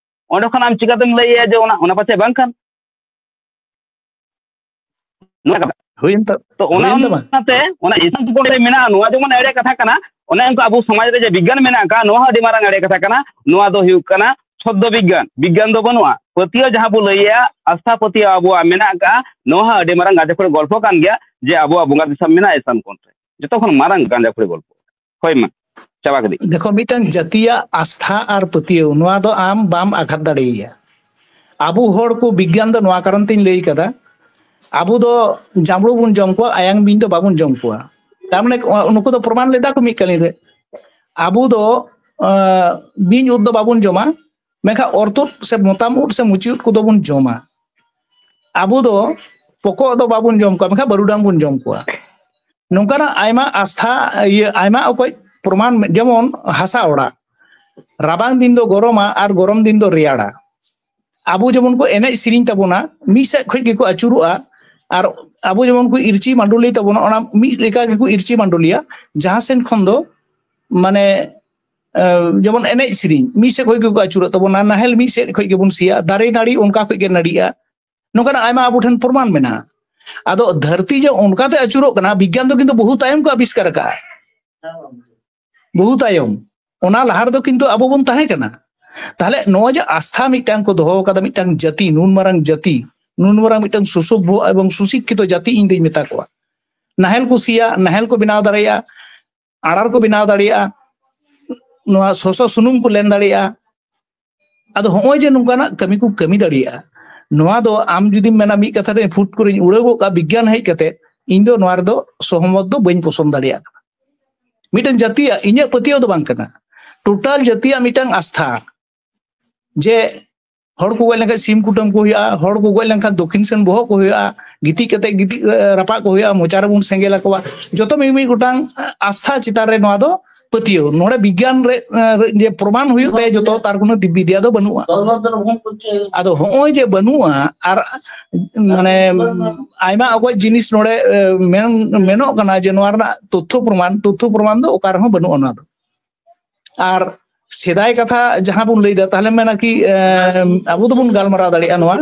ᱚᱸᱰᱮ ᱠᱷᱚᱱ ᱟᱢ ᱪᱤᱠᱟᱛᱮᱢ ᱞᱟᱹᱭᱮᱜᱼᱟ ᱡᱮ ᱚᱱᱟ, ᱚᱱᱟ ᱯᱟᱪᱮ ᱵᱟᱝ ᱠᱟᱱ? ᱱᱚᱣᱟ ᱠᱟᱛᱷᱟ᱾ ᱦᱩᱭᱮᱱ ᱛᱟ-, ᱛᱚ ᱚᱱᱟ ᱦᱩᱭᱮᱱ ᱛᱟᱢᱟ᱾ ᱚᱱᱟᱛᱮ ᱚᱱᱟ ᱤᱥᱟᱱ ᱠᱳᱬ ᱨᱮ ᱢᱮᱱᱟᱜᱼᱟ, ᱱᱚᱣᱟ ᱡᱮᱢᱚᱱ ᱮᱲᱮ ᱠᱟᱛᱷᱟ ᱠᱟᱱᱟ, ᱚᱱᱮ ᱚᱱᱠᱟ ᱟᱵᱚ ᱥᱚᱢᱟᱡᱽ ᱨᱮ ᱡᱮ ᱵᱤᱜᱽᱜᱟᱱ ᱢᱮᱱᱟᱜ ᱟᱠᱟᱫ, ᱱᱚᱣᱟ ᱦᱚᱸ ᱟᱹᱰᱤ ᱢᱟᱨᱟᱝ ᱮᱲᱮ ᱠᱟᱛᱷᱟ ᱠᱟᱱᱟ᱾ ᱱᱚᱣᱟ ᱫᱚ ᱦᱩᱭᱩᱜ ᱠᱟᱱᱟ ᱪᱷᱚᱫᱽᱫᱚ ᱵᱤᱜᱽᱜᱟᱱ᱾ ᱵᱤᱜᱽᱜᱟᱱ ᱫᱚ ᱵᱟᱹᱱᱩᱜᱼᱟ᱾ ᱯᱟᱹᱛᱭᱟᱹᱣ ᱡᱟᱦᱟᱸ ᱵᱚ ᱞᱟᱹᱭᱮᱜᱼᱟ, ᱟᱥᱛᱷᱟ ᱯᱟᱹᱛᱭᱟᱹᱣ ᱟᱵᱚᱣᱟᱜ ᱢᱮᱱᱟᱜ ᱟᱠᱟᱫᱼᱟ, ᱱᱚᱣᱟ ᱦᱚᱸ ᱟᱹᱰᱤ ᱢᱟᱨᱟᱝ ᱜᱟᱸᱡᱟ ᱠᱷᱩᱲᱤ ᱜᱚᱞᱯᱚ ᱠᱟᱱ ᱜᱮᱭᱟ ᱡᱮ ᱟᱵᱚᱣᱟᱜ ᱵᱚᱸᱜᱟ ᱫᱤᱥᱚᱢ ᱢᱮᱱᱟᱜᱼᱟ ᱤᱥᱟᱱ ᱠᱳᱬ ᱨᱮ᱾ ᱡᱚᱛᱚ ᱠᱷᱚᱱ ᱢᱟᱨᱟᱝ ᱜᱟᱸᱡᱟ ᱠᱷᱩᱲᱤ ᱜᱚᱞᱯᱚ᱾ ᱦᱳᱭ ᱢᱟ, ᱪᱟᱵᱟ ᱠᱮᱫᱟᱹᱧ᱾ ᱫᱮᱠᱷᱚ, ᱢᱤᱫᱴᱟᱝ ᱡᱟᱹᱛᱤᱭᱟᱜ ᱟᱥᱛᱷᱟ ᱟᱨ ᱯᱟᱹᱛᱭᱟᱹᱣ, ᱱᱚᱣᱟ ᱫᱚ ᱟᱢ ᱵᱟᱢ ᱟᱜᱷᱟᱛ ᱫᱟᱲᱮᱭᱟᱭᱟ᱾ ᱟᱵᱚ ᱦᱚᱲ ᱠᱚ ᱵᱤᱜᱽᱜᱟᱱ ᱫᱚ ᱱᱚᱣᱟ ᱠᱟᱨᱚᱱ ᱛᱤᱧ ᱞᱟᱹᱭ ᱠᱟᱫᱟ, ᱟᱵᱚ ᱫᱚ ᱡᱟᱸᱵᱽᱲᱩ ᱵᱚᱱ ᱡᱚᱢ ᱠᱚᱣᱟ, ᱟᱭᱟᱝ ᱵᱤᱧ ᱫᱚ ᱵᱟᱵᱚᱱ ᱡᱚᱢ ᱠᱚᱣᱟ᱾ ᱛᱟᱨ ᱢᱟᱱᱮ, ᱱᱩᱠᱩ ᱫᱚ ᱯᱨᱚᱢᱟᱱ ᱞᱮᱫᱟ ᱠᱚ ᱢᱤᱫ ᱠᱟᱹᱞᱤᱱ ᱨᱮ, ᱟᱵᱚ ᱫᱚ, ᱟᱸ, ᱵᱤᱧ ᱩᱫ ᱫᱚ ᱵᱟᱵᱚᱱ ᱡᱚᱢᱟ, ᱢᱮᱱᱠᱷᱟᱱ ᱚᱨᱛᱩᱫ ᱥᱮ ᱢᱚᱛᱟᱢ ᱩᱫ ᱥᱮ ᱢᱩᱪᱤ ᱩᱫ ᱠᱚᱫᱚ ᱵᱚᱱ ᱡᱚᱢᱟ᱾ ᱟᱵᱚ ᱫᱚ ᱯᱚᱠᱚᱜ ᱫᱚ ᱵᱟᱵᱚᱱ ᱡᱚᱢ ᱠᱚᱣᱟ, ᱢᱮᱱᱠᱷᱟᱱ ᱵᱟᱹᱨᱩᱰᱟᱝ ᱵᱚᱱ ᱡᱚᱢ ᱠᱚᱣᱟ᱾ ᱱᱚᱝᱠᱟᱱᱟᱜ ᱟᱭᱢᱟ ᱟᱥᱛᱷᱟ, ᱤᱭᱟᱹ, ᱟᱭᱢᱟ ᱚᱠᱚᱡ ᱯᱨᱚᱢᱟᱱ, ᱡᱮᱢᱚᱱ ᱦᱟᱥᱟ ᱚᱲᱟᱜ, ᱨᱟᱵᱟᱝ ᱫᱤᱱ ᱫᱚ ᱜᱚᱨᱚᱢᱟ ᱟᱨ ᱜᱚᱨᱚᱢ ᱫᱤᱱ ᱫᱚ ᱨᱮᱭᱟᱲᱟ᱾ ᱟᱵᱚ ᱡᱮᱢᱚᱱ ᱠᱚ ᱮᱱᱮᱡ ᱥᱮᱨᱮᱧ ᱛᱟᱵᱚᱱᱟ, ᱢᱤᱫ ᱥᱮᱫ ᱠᱷᱚᱡ ᱜᱮᱠᱚ ᱟᱹᱪᱩᱨᱚᱜᱼᱟ, ᱟᱨ ᱟᱵᱚ ᱡᱮᱢᱚᱱ ᱠᱚ ᱤᱨᱪᱤ ᱢᱟᱰᱚᱞᱤ ᱛᱟᱵᱚᱱᱟ, ᱚᱱᱟ ᱢᱤᱫ ᱞᱮᱠᱟ ᱜᱮᱠᱚ ᱤᱨᱪᱤ ᱢᱟᱰᱚᱞᱤᱭᱟ᱾ ᱡᱟᱦᱟᱸ ᱥᱮᱱ ᱠᱷᱚᱱ ᱫᱚ, ᱢᱟᱱᱮ, ᱮ, ᱡᱮᱢᱚᱱ ᱮᱱᱮᱡ ᱥᱮᱨᱮᱧ ᱢᱤᱫ ᱥᱮᱫ ᱠᱷᱚᱡ ᱜᱮᱠᱚ ᱟᱹᱪᱩᱨᱚᱜ ᱛᱟᱵᱚᱱᱟ, ᱱᱟᱦᱮᱞ ᱢᱤᱫ ᱥᱮᱫ ᱠᱷᱚᱡ ᱜᱮᱵᱚᱱ ᱥᱤᱭᱟ, ᱫᱟᱨᱮ ᱱᱟᱹᱲᱤ ᱚᱱᱠᱟ ᱠᱷᱚᱡ ᱜᱮ ᱱᱟᱹᱲᱤᱜᱼᱟ᱾ ᱱᱚᱝᱠᱟᱱᱟᱜ ᱟᱭᱢᱟ ᱟᱵᱚ ᱴᱷᱮᱱ ᱯᱨᱚᱢᱟᱱ ᱢᱮᱱᱟᱜᱼᱟ᱾ ᱟᱫᱚ ᱫᱷᱟᱹᱨᱛᱤ ᱡᱮ ᱚᱱᱠᱟᱛᱮ ᱟᱹᱪᱩᱨᱚᱜ ᱠᱟᱱᱟ, ᱵᱤᱜᱽᱜᱟᱱ ᱫᱚ ᱠᱤᱱᱛᱩ ᱵᱚᱦᱩ ᱛᱟᱭᱚᱢ ᱠᱚ ᱟᱵᱤᱥᱠᱟᱨ ᱟᱠᱟᱫᱼᱟ᱾ ᱵᱚᱦᱩ ᱛᱟᱭᱚᱢ᱾ ᱚᱱᱟ ᱞᱟᱦᱟ ᱨᱮᱫᱚ ᱠᱤᱱᱛᱩ ᱟᱵᱚ ᱵᱚᱱ ᱛᱟᱦᱮᱸ ᱠᱟᱱᱟ᱾ ᱛᱟᱦᱞᱮ ᱱᱚᱜᱼᱚᱭ ᱡᱮ ᱟᱥᱛᱷᱟ ᱢᱤᱫᱴᱟᱝ ᱠᱚ ᱫᱚᱦᱚ ᱟᱠᱟᱫᱟ, ᱢᱤᱫᱴᱟᱝ ᱡᱟᱹᱛᱤ, ᱱᱩᱱ ᱢᱟᱨᱟᱝ ᱡᱟᱹᱛᱤ, ᱱᱩᱱ ᱢᱟᱨᱟᱝ ᱢᱤᱫᱴᱟᱝ ᱥᱩᱥᱚᱵᱷᱚ ᱮᱵᱚᱝ ᱥᱩᱥᱤᱠᱠᱷᱤᱛᱚ ᱡᱟᱹᱛᱤ ᱤᱧ ᱫᱩᱧ ᱢᱮᱛᱟ ᱠᱚᱣᱟ᱾ ᱱᱟᱦᱮᱞ ᱠᱚ ᱥᱤᱭᱟ, ᱱᱟᱦᱮᱞ ᱠᱚ ᱵᱮᱱᱟᱣ ᱫᱟᱲᱮᱭᱟᱜᱼᱟ, ᱟᱲᱟᱨ ᱠᱚ ᱵᱮᱱᱟᱣ ᱫᱟᱲᱮᱭᱟᱜᱼᱟ, ᱱᱚᱣᱟ ᱥᱚᱥᱚ ᱥᱩᱱᱩᱢ ᱠᱚ ᱞᱮᱱ ᱫᱟᱲᱮᱭᱟᱜᱼᱟ᱾ ᱟᱫᱚ ᱦᱚᱸᱜᱼᱚᱭ ᱡᱮ ᱱᱚᱝᱠᱟᱱᱟᱜ ᱠᱟᱹᱢᱤ ᱠᱚ ᱠᱟᱹᱢᱤ ᱫᱟᱲᱮᱭᱟᱜᱼᱟ, ᱱᱚᱣᱟ ᱫᱚ ᱟᱢ ᱡᱩᱫᱤᱢ ᱢᱮᱱᱟ ᱢᱤᱫ ᱠᱟᱛᱷᱟ ᱨᱮ ᱯᱷᱩᱴ ᱠᱚᱨᱮᱧ ᱩᱲᱟᱹᱣ ᱜᱚᱫ ᱠᱟᱜᱼᱟ ᱵᱤᱜᱽᱜᱟᱱ ᱦᱮᱡ ᱠᱟᱛᱮ, ᱤᱧ ᱫᱚ ᱱᱚᱣᱟ ᱨᱮᱫᱚ ᱥᱚᱦᱚᱢᱚᱛ ᱫᱚ ᱵᱟᱹᱧ ᱯᱚᱥᱚᱱ ᱫᱟᱲᱮᱭᱟᱜ ᱠᱟᱱᱟ᱾ ᱢᱤᱫᱴᱟᱝ ᱡᱟᱹᱛᱤᱭᱟᱜ ᱤᱧᱟᱹᱜ ᱯᱟᱹᱛᱭᱟᱹᱣ ᱫᱚ ᱵᱟᱝ ᱠᱟᱱᱟ, ᱴᱳᱴᱟᱞ ᱡᱟᱹᱛᱤᱭᱟᱜ ᱢᱤᱫᱴᱟᱝ ᱟᱥᱛᱷᱟ ᱡᱮ ᱦᱚᱲ ᱠᱚ ᱜᱚᱡ ᱞᱮᱱᱠᱷᱟᱱ ᱥᱤᱢ ᱠᱩᱴᱟᱹᱢ ᱠᱚ ᱦᱩᱭᱩᱜᱼᱟ, ᱦᱚᱲ ᱠᱚ ᱜᱚᱡ ᱞᱮᱱᱠᱷᱟᱱ ᱫᱚᱠᱷᱤᱱ ᱥᱮᱱ ᱵᱚᱦᱚᱜ ᱠᱚ ᱦᱩᱭᱩᱜᱼᱟ, ᱜᱤᱛᱤᱡ ᱠᱟᱛᱮ ᱜᱤᱛᱤᱡ ᱨᱟᱯᱟᱜ ᱠᱚ ᱦᱩᱭᱩᱜᱼᱟ, ᱢᱚᱪᱟ ᱨᱮᱵᱚᱱ ᱥᱮᱸᱜᱮᱞ ᱟᱠᱚᱣᱟ᱾ ᱡᱚᱛᱚ ᱢᱤᱢᱤᱫ ᱜᱚᱴᱟᱝ ᱟᱥᱛᱷᱟ ᱪᱮᱛᱟᱱ ᱨᱮ ᱱᱚᱣᱟ ᱫᱚ ᱯᱟᱹᱛᱭᱟᱹᱣ᱾ ᱱᱚᱰᱮ ᱵᱤᱜᱽᱜᱟᱱ ᱨᱮ ᱡᱮ ᱯᱨᱚᱢᱟᱱ ᱦᱩᱭᱩᱜ ᱛᱟᱭᱟ ᱡᱚᱛᱚ, ᱛᱟᱨ ᱠᱳᱱᱳ ᱵᱤᱫᱽᱭᱟ ᱫᱚ ᱵᱟᱹᱱᱩᱜᱼᱟ᱾ ᱟᱫᱚ ᱦᱚᱸᱜᱼᱚᱭ ᱡᱮ ᱵᱟᱹᱱᱩᱜᱼᱟ, ᱟᱨ ᱢᱟᱱᱮ ᱟᱭᱢᱟ ᱚᱠᱚᱡ ᱡᱤᱱᱤᱥ ᱱᱚᱰᱮ ᱢᱮᱱ ᱢᱮᱱᱚᱜ ᱠᱟᱱᱟ ᱡᱮ ᱱᱚᱣᱟ ᱨᱮᱱᱟᱜ ᱛᱚᱛᱛᱷᱚ ᱯᱨᱚᱢᱟᱱ, ᱛᱚᱛᱛᱷᱚ ᱯᱨᱚᱢᱟᱱ ᱫᱚ ᱚᱠᱟ ᱨᱮᱦᱚᱸ ᱵᱟᱹᱱᱩᱜᱼᱟ ᱱᱚᱣᱟ ᱫᱚ᱾ ᱟᱨ ᱥᱮᱫᱟᱭ ᱠᱟᱛᱷᱟ ᱡᱟᱦᱟᱸ ᱵᱚᱱ ᱞᱟᱹᱭᱫᱟ, ᱛᱟᱦᱞᱮ ᱢᱮᱱᱟ ᱠᱤ ᱟᱵᱚ ᱫᱚᱵᱚᱱ ᱜᱟᱞᱢᱟᱨᱟᱣ ᱫᱟᱲᱮᱭᱟᱜᱼᱟ ᱱᱚᱣᱟ,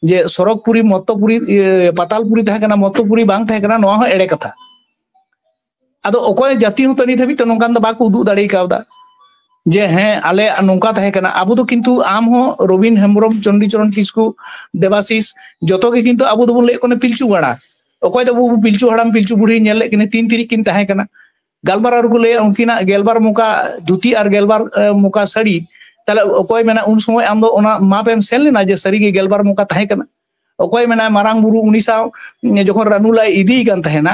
ᱡᱮ ᱥᱚᱨᱚᱜᱽᱯᱩᱨᱤ, ᱢᱚᱛᱛᱚᱯᱩᱨᱤ, ᱯᱟᱛᱟᱞᱯᱩᱨᱤ ᱛᱟᱦᱮᱸ ᱠᱟᱱᱟ, ᱢᱚᱛᱛᱚᱯᱩᱨᱤ ᱵᱟᱝ ᱛᱟᱦᱮᱸ ᱠᱟᱱᱟ, ᱱᱚᱣᱟ ᱦᱚᱸ ᱮᱲᱮ ᱠᱟᱛᱷᱟ᱾ ᱟᱫᱚ ᱚᱠᱚᱭ ᱡᱟᱹᱛᱤ ᱦᱚᱸ ᱛᱚ ᱱᱤᱛ ᱦᱟᱹᱵᱤᱡ ᱛᱮ ᱱᱚᱝᱠᱟᱱ ᱫᱚ ᱵᱟᱠᱚ ᱩᱫᱩᱜ ᱫᱟᱲᱮ ᱠᱟᱣᱫᱟ ᱡᱮ ᱦᱮᱸ ᱟᱞᱮᱭᱟᱜ ᱱᱚᱝᱠᱟ ᱛᱟᱦᱮᱸ ᱠᱟᱱᱟ᱾ ᱟᱵᱚ ᱫᱚ ᱠᱤᱱᱛᱩ ᱟᱢ ᱦᱚᱸ, ᱨᱚᱵᱤᱱ ᱦᱮᱢᱵᱨᱚᱢ, ᱪᱚᱱᱰᱤᱪᱚᱨᱚᱱ ᱠᱤᱥᱠᱩ, ᱫᱮᱵᱟᱥᱤᱥ, ᱡᱚᱛᱚ ᱜᱮ ᱠᱤᱱᱛᱩ ᱟᱵᱚ ᱫᱚᱵᱚᱱ ᱞᱟᱹᱭᱮᱫ ᱠᱟᱱᱟ ᱯᱤᱞᱪᱩ ᱜᱟᱲᱟ᱾ ᱚᱠᱚᱭ ᱫᱚ ᱟᱵᱚ ᱯᱤᱞᱪᱩ ᱦᱟᱲᱟᱢ ᱯᱤᱞᱪᱩ ᱵᱩᱲᱦᱤ ᱧᱮᱞ ᱞᱮᱫ ᱠᱤᱱᱟ, ᱛᱤᱱ ᱛᱤᱨᱤᱡ ᱠᱤᱱ ᱛᱟᱦᱮᱸ ᱠᱟᱱᱟ᱾ ᱜᱟᱞᱢᱟᱨᱟᱣ ᱨᱮᱠᱚ ᱞᱟᱹᱭᱟ ᱩᱱᱠᱤᱱᱟᱜ ᱜᱮᱞᱵᱟᱨ ᱢᱚᱠᱟ ᱫᱷᱩᱛᱤ ᱟᱨ ᱜᱮᱞᱵᱟᱨ ᱢᱚᱠᱟ ᱥᱟᱹᱲᱤ᱾ ᱛᱟᱦᱞᱮ ᱚᱠᱚᱭ ᱢᱮᱱᱟ ᱩᱱ ᱥᱚᱢᱚᱭ ᱟᱢ ᱫᱚ ᱚᱱᱟ ᱢᱟᱯ ᱮᱢ ᱥᱮᱱ ᱞᱮᱱᱟ ᱡᱮ ᱥᱟᱹᱨᱤᱜᱮ ᱜᱮᱞᱵᱟᱨ ᱢᱚᱠᱟ ᱛᱟᱦᱮᱸ ᱠᱟᱱᱟ? ᱚᱠᱚᱭ ᱢᱮᱱᱟ ᱢᱟᱨᱟᱝ ᱵᱩᱨᱩ ᱩᱱᱤ ᱥᱟᱶ ᱡᱚᱠᱷᱚᱱ ᱨᱟᱱᱩᱞᱟᱭ ᱤᱫᱤᱭᱮ ᱠᱟᱱ ᱛᱟᱦᱮᱱᱟ,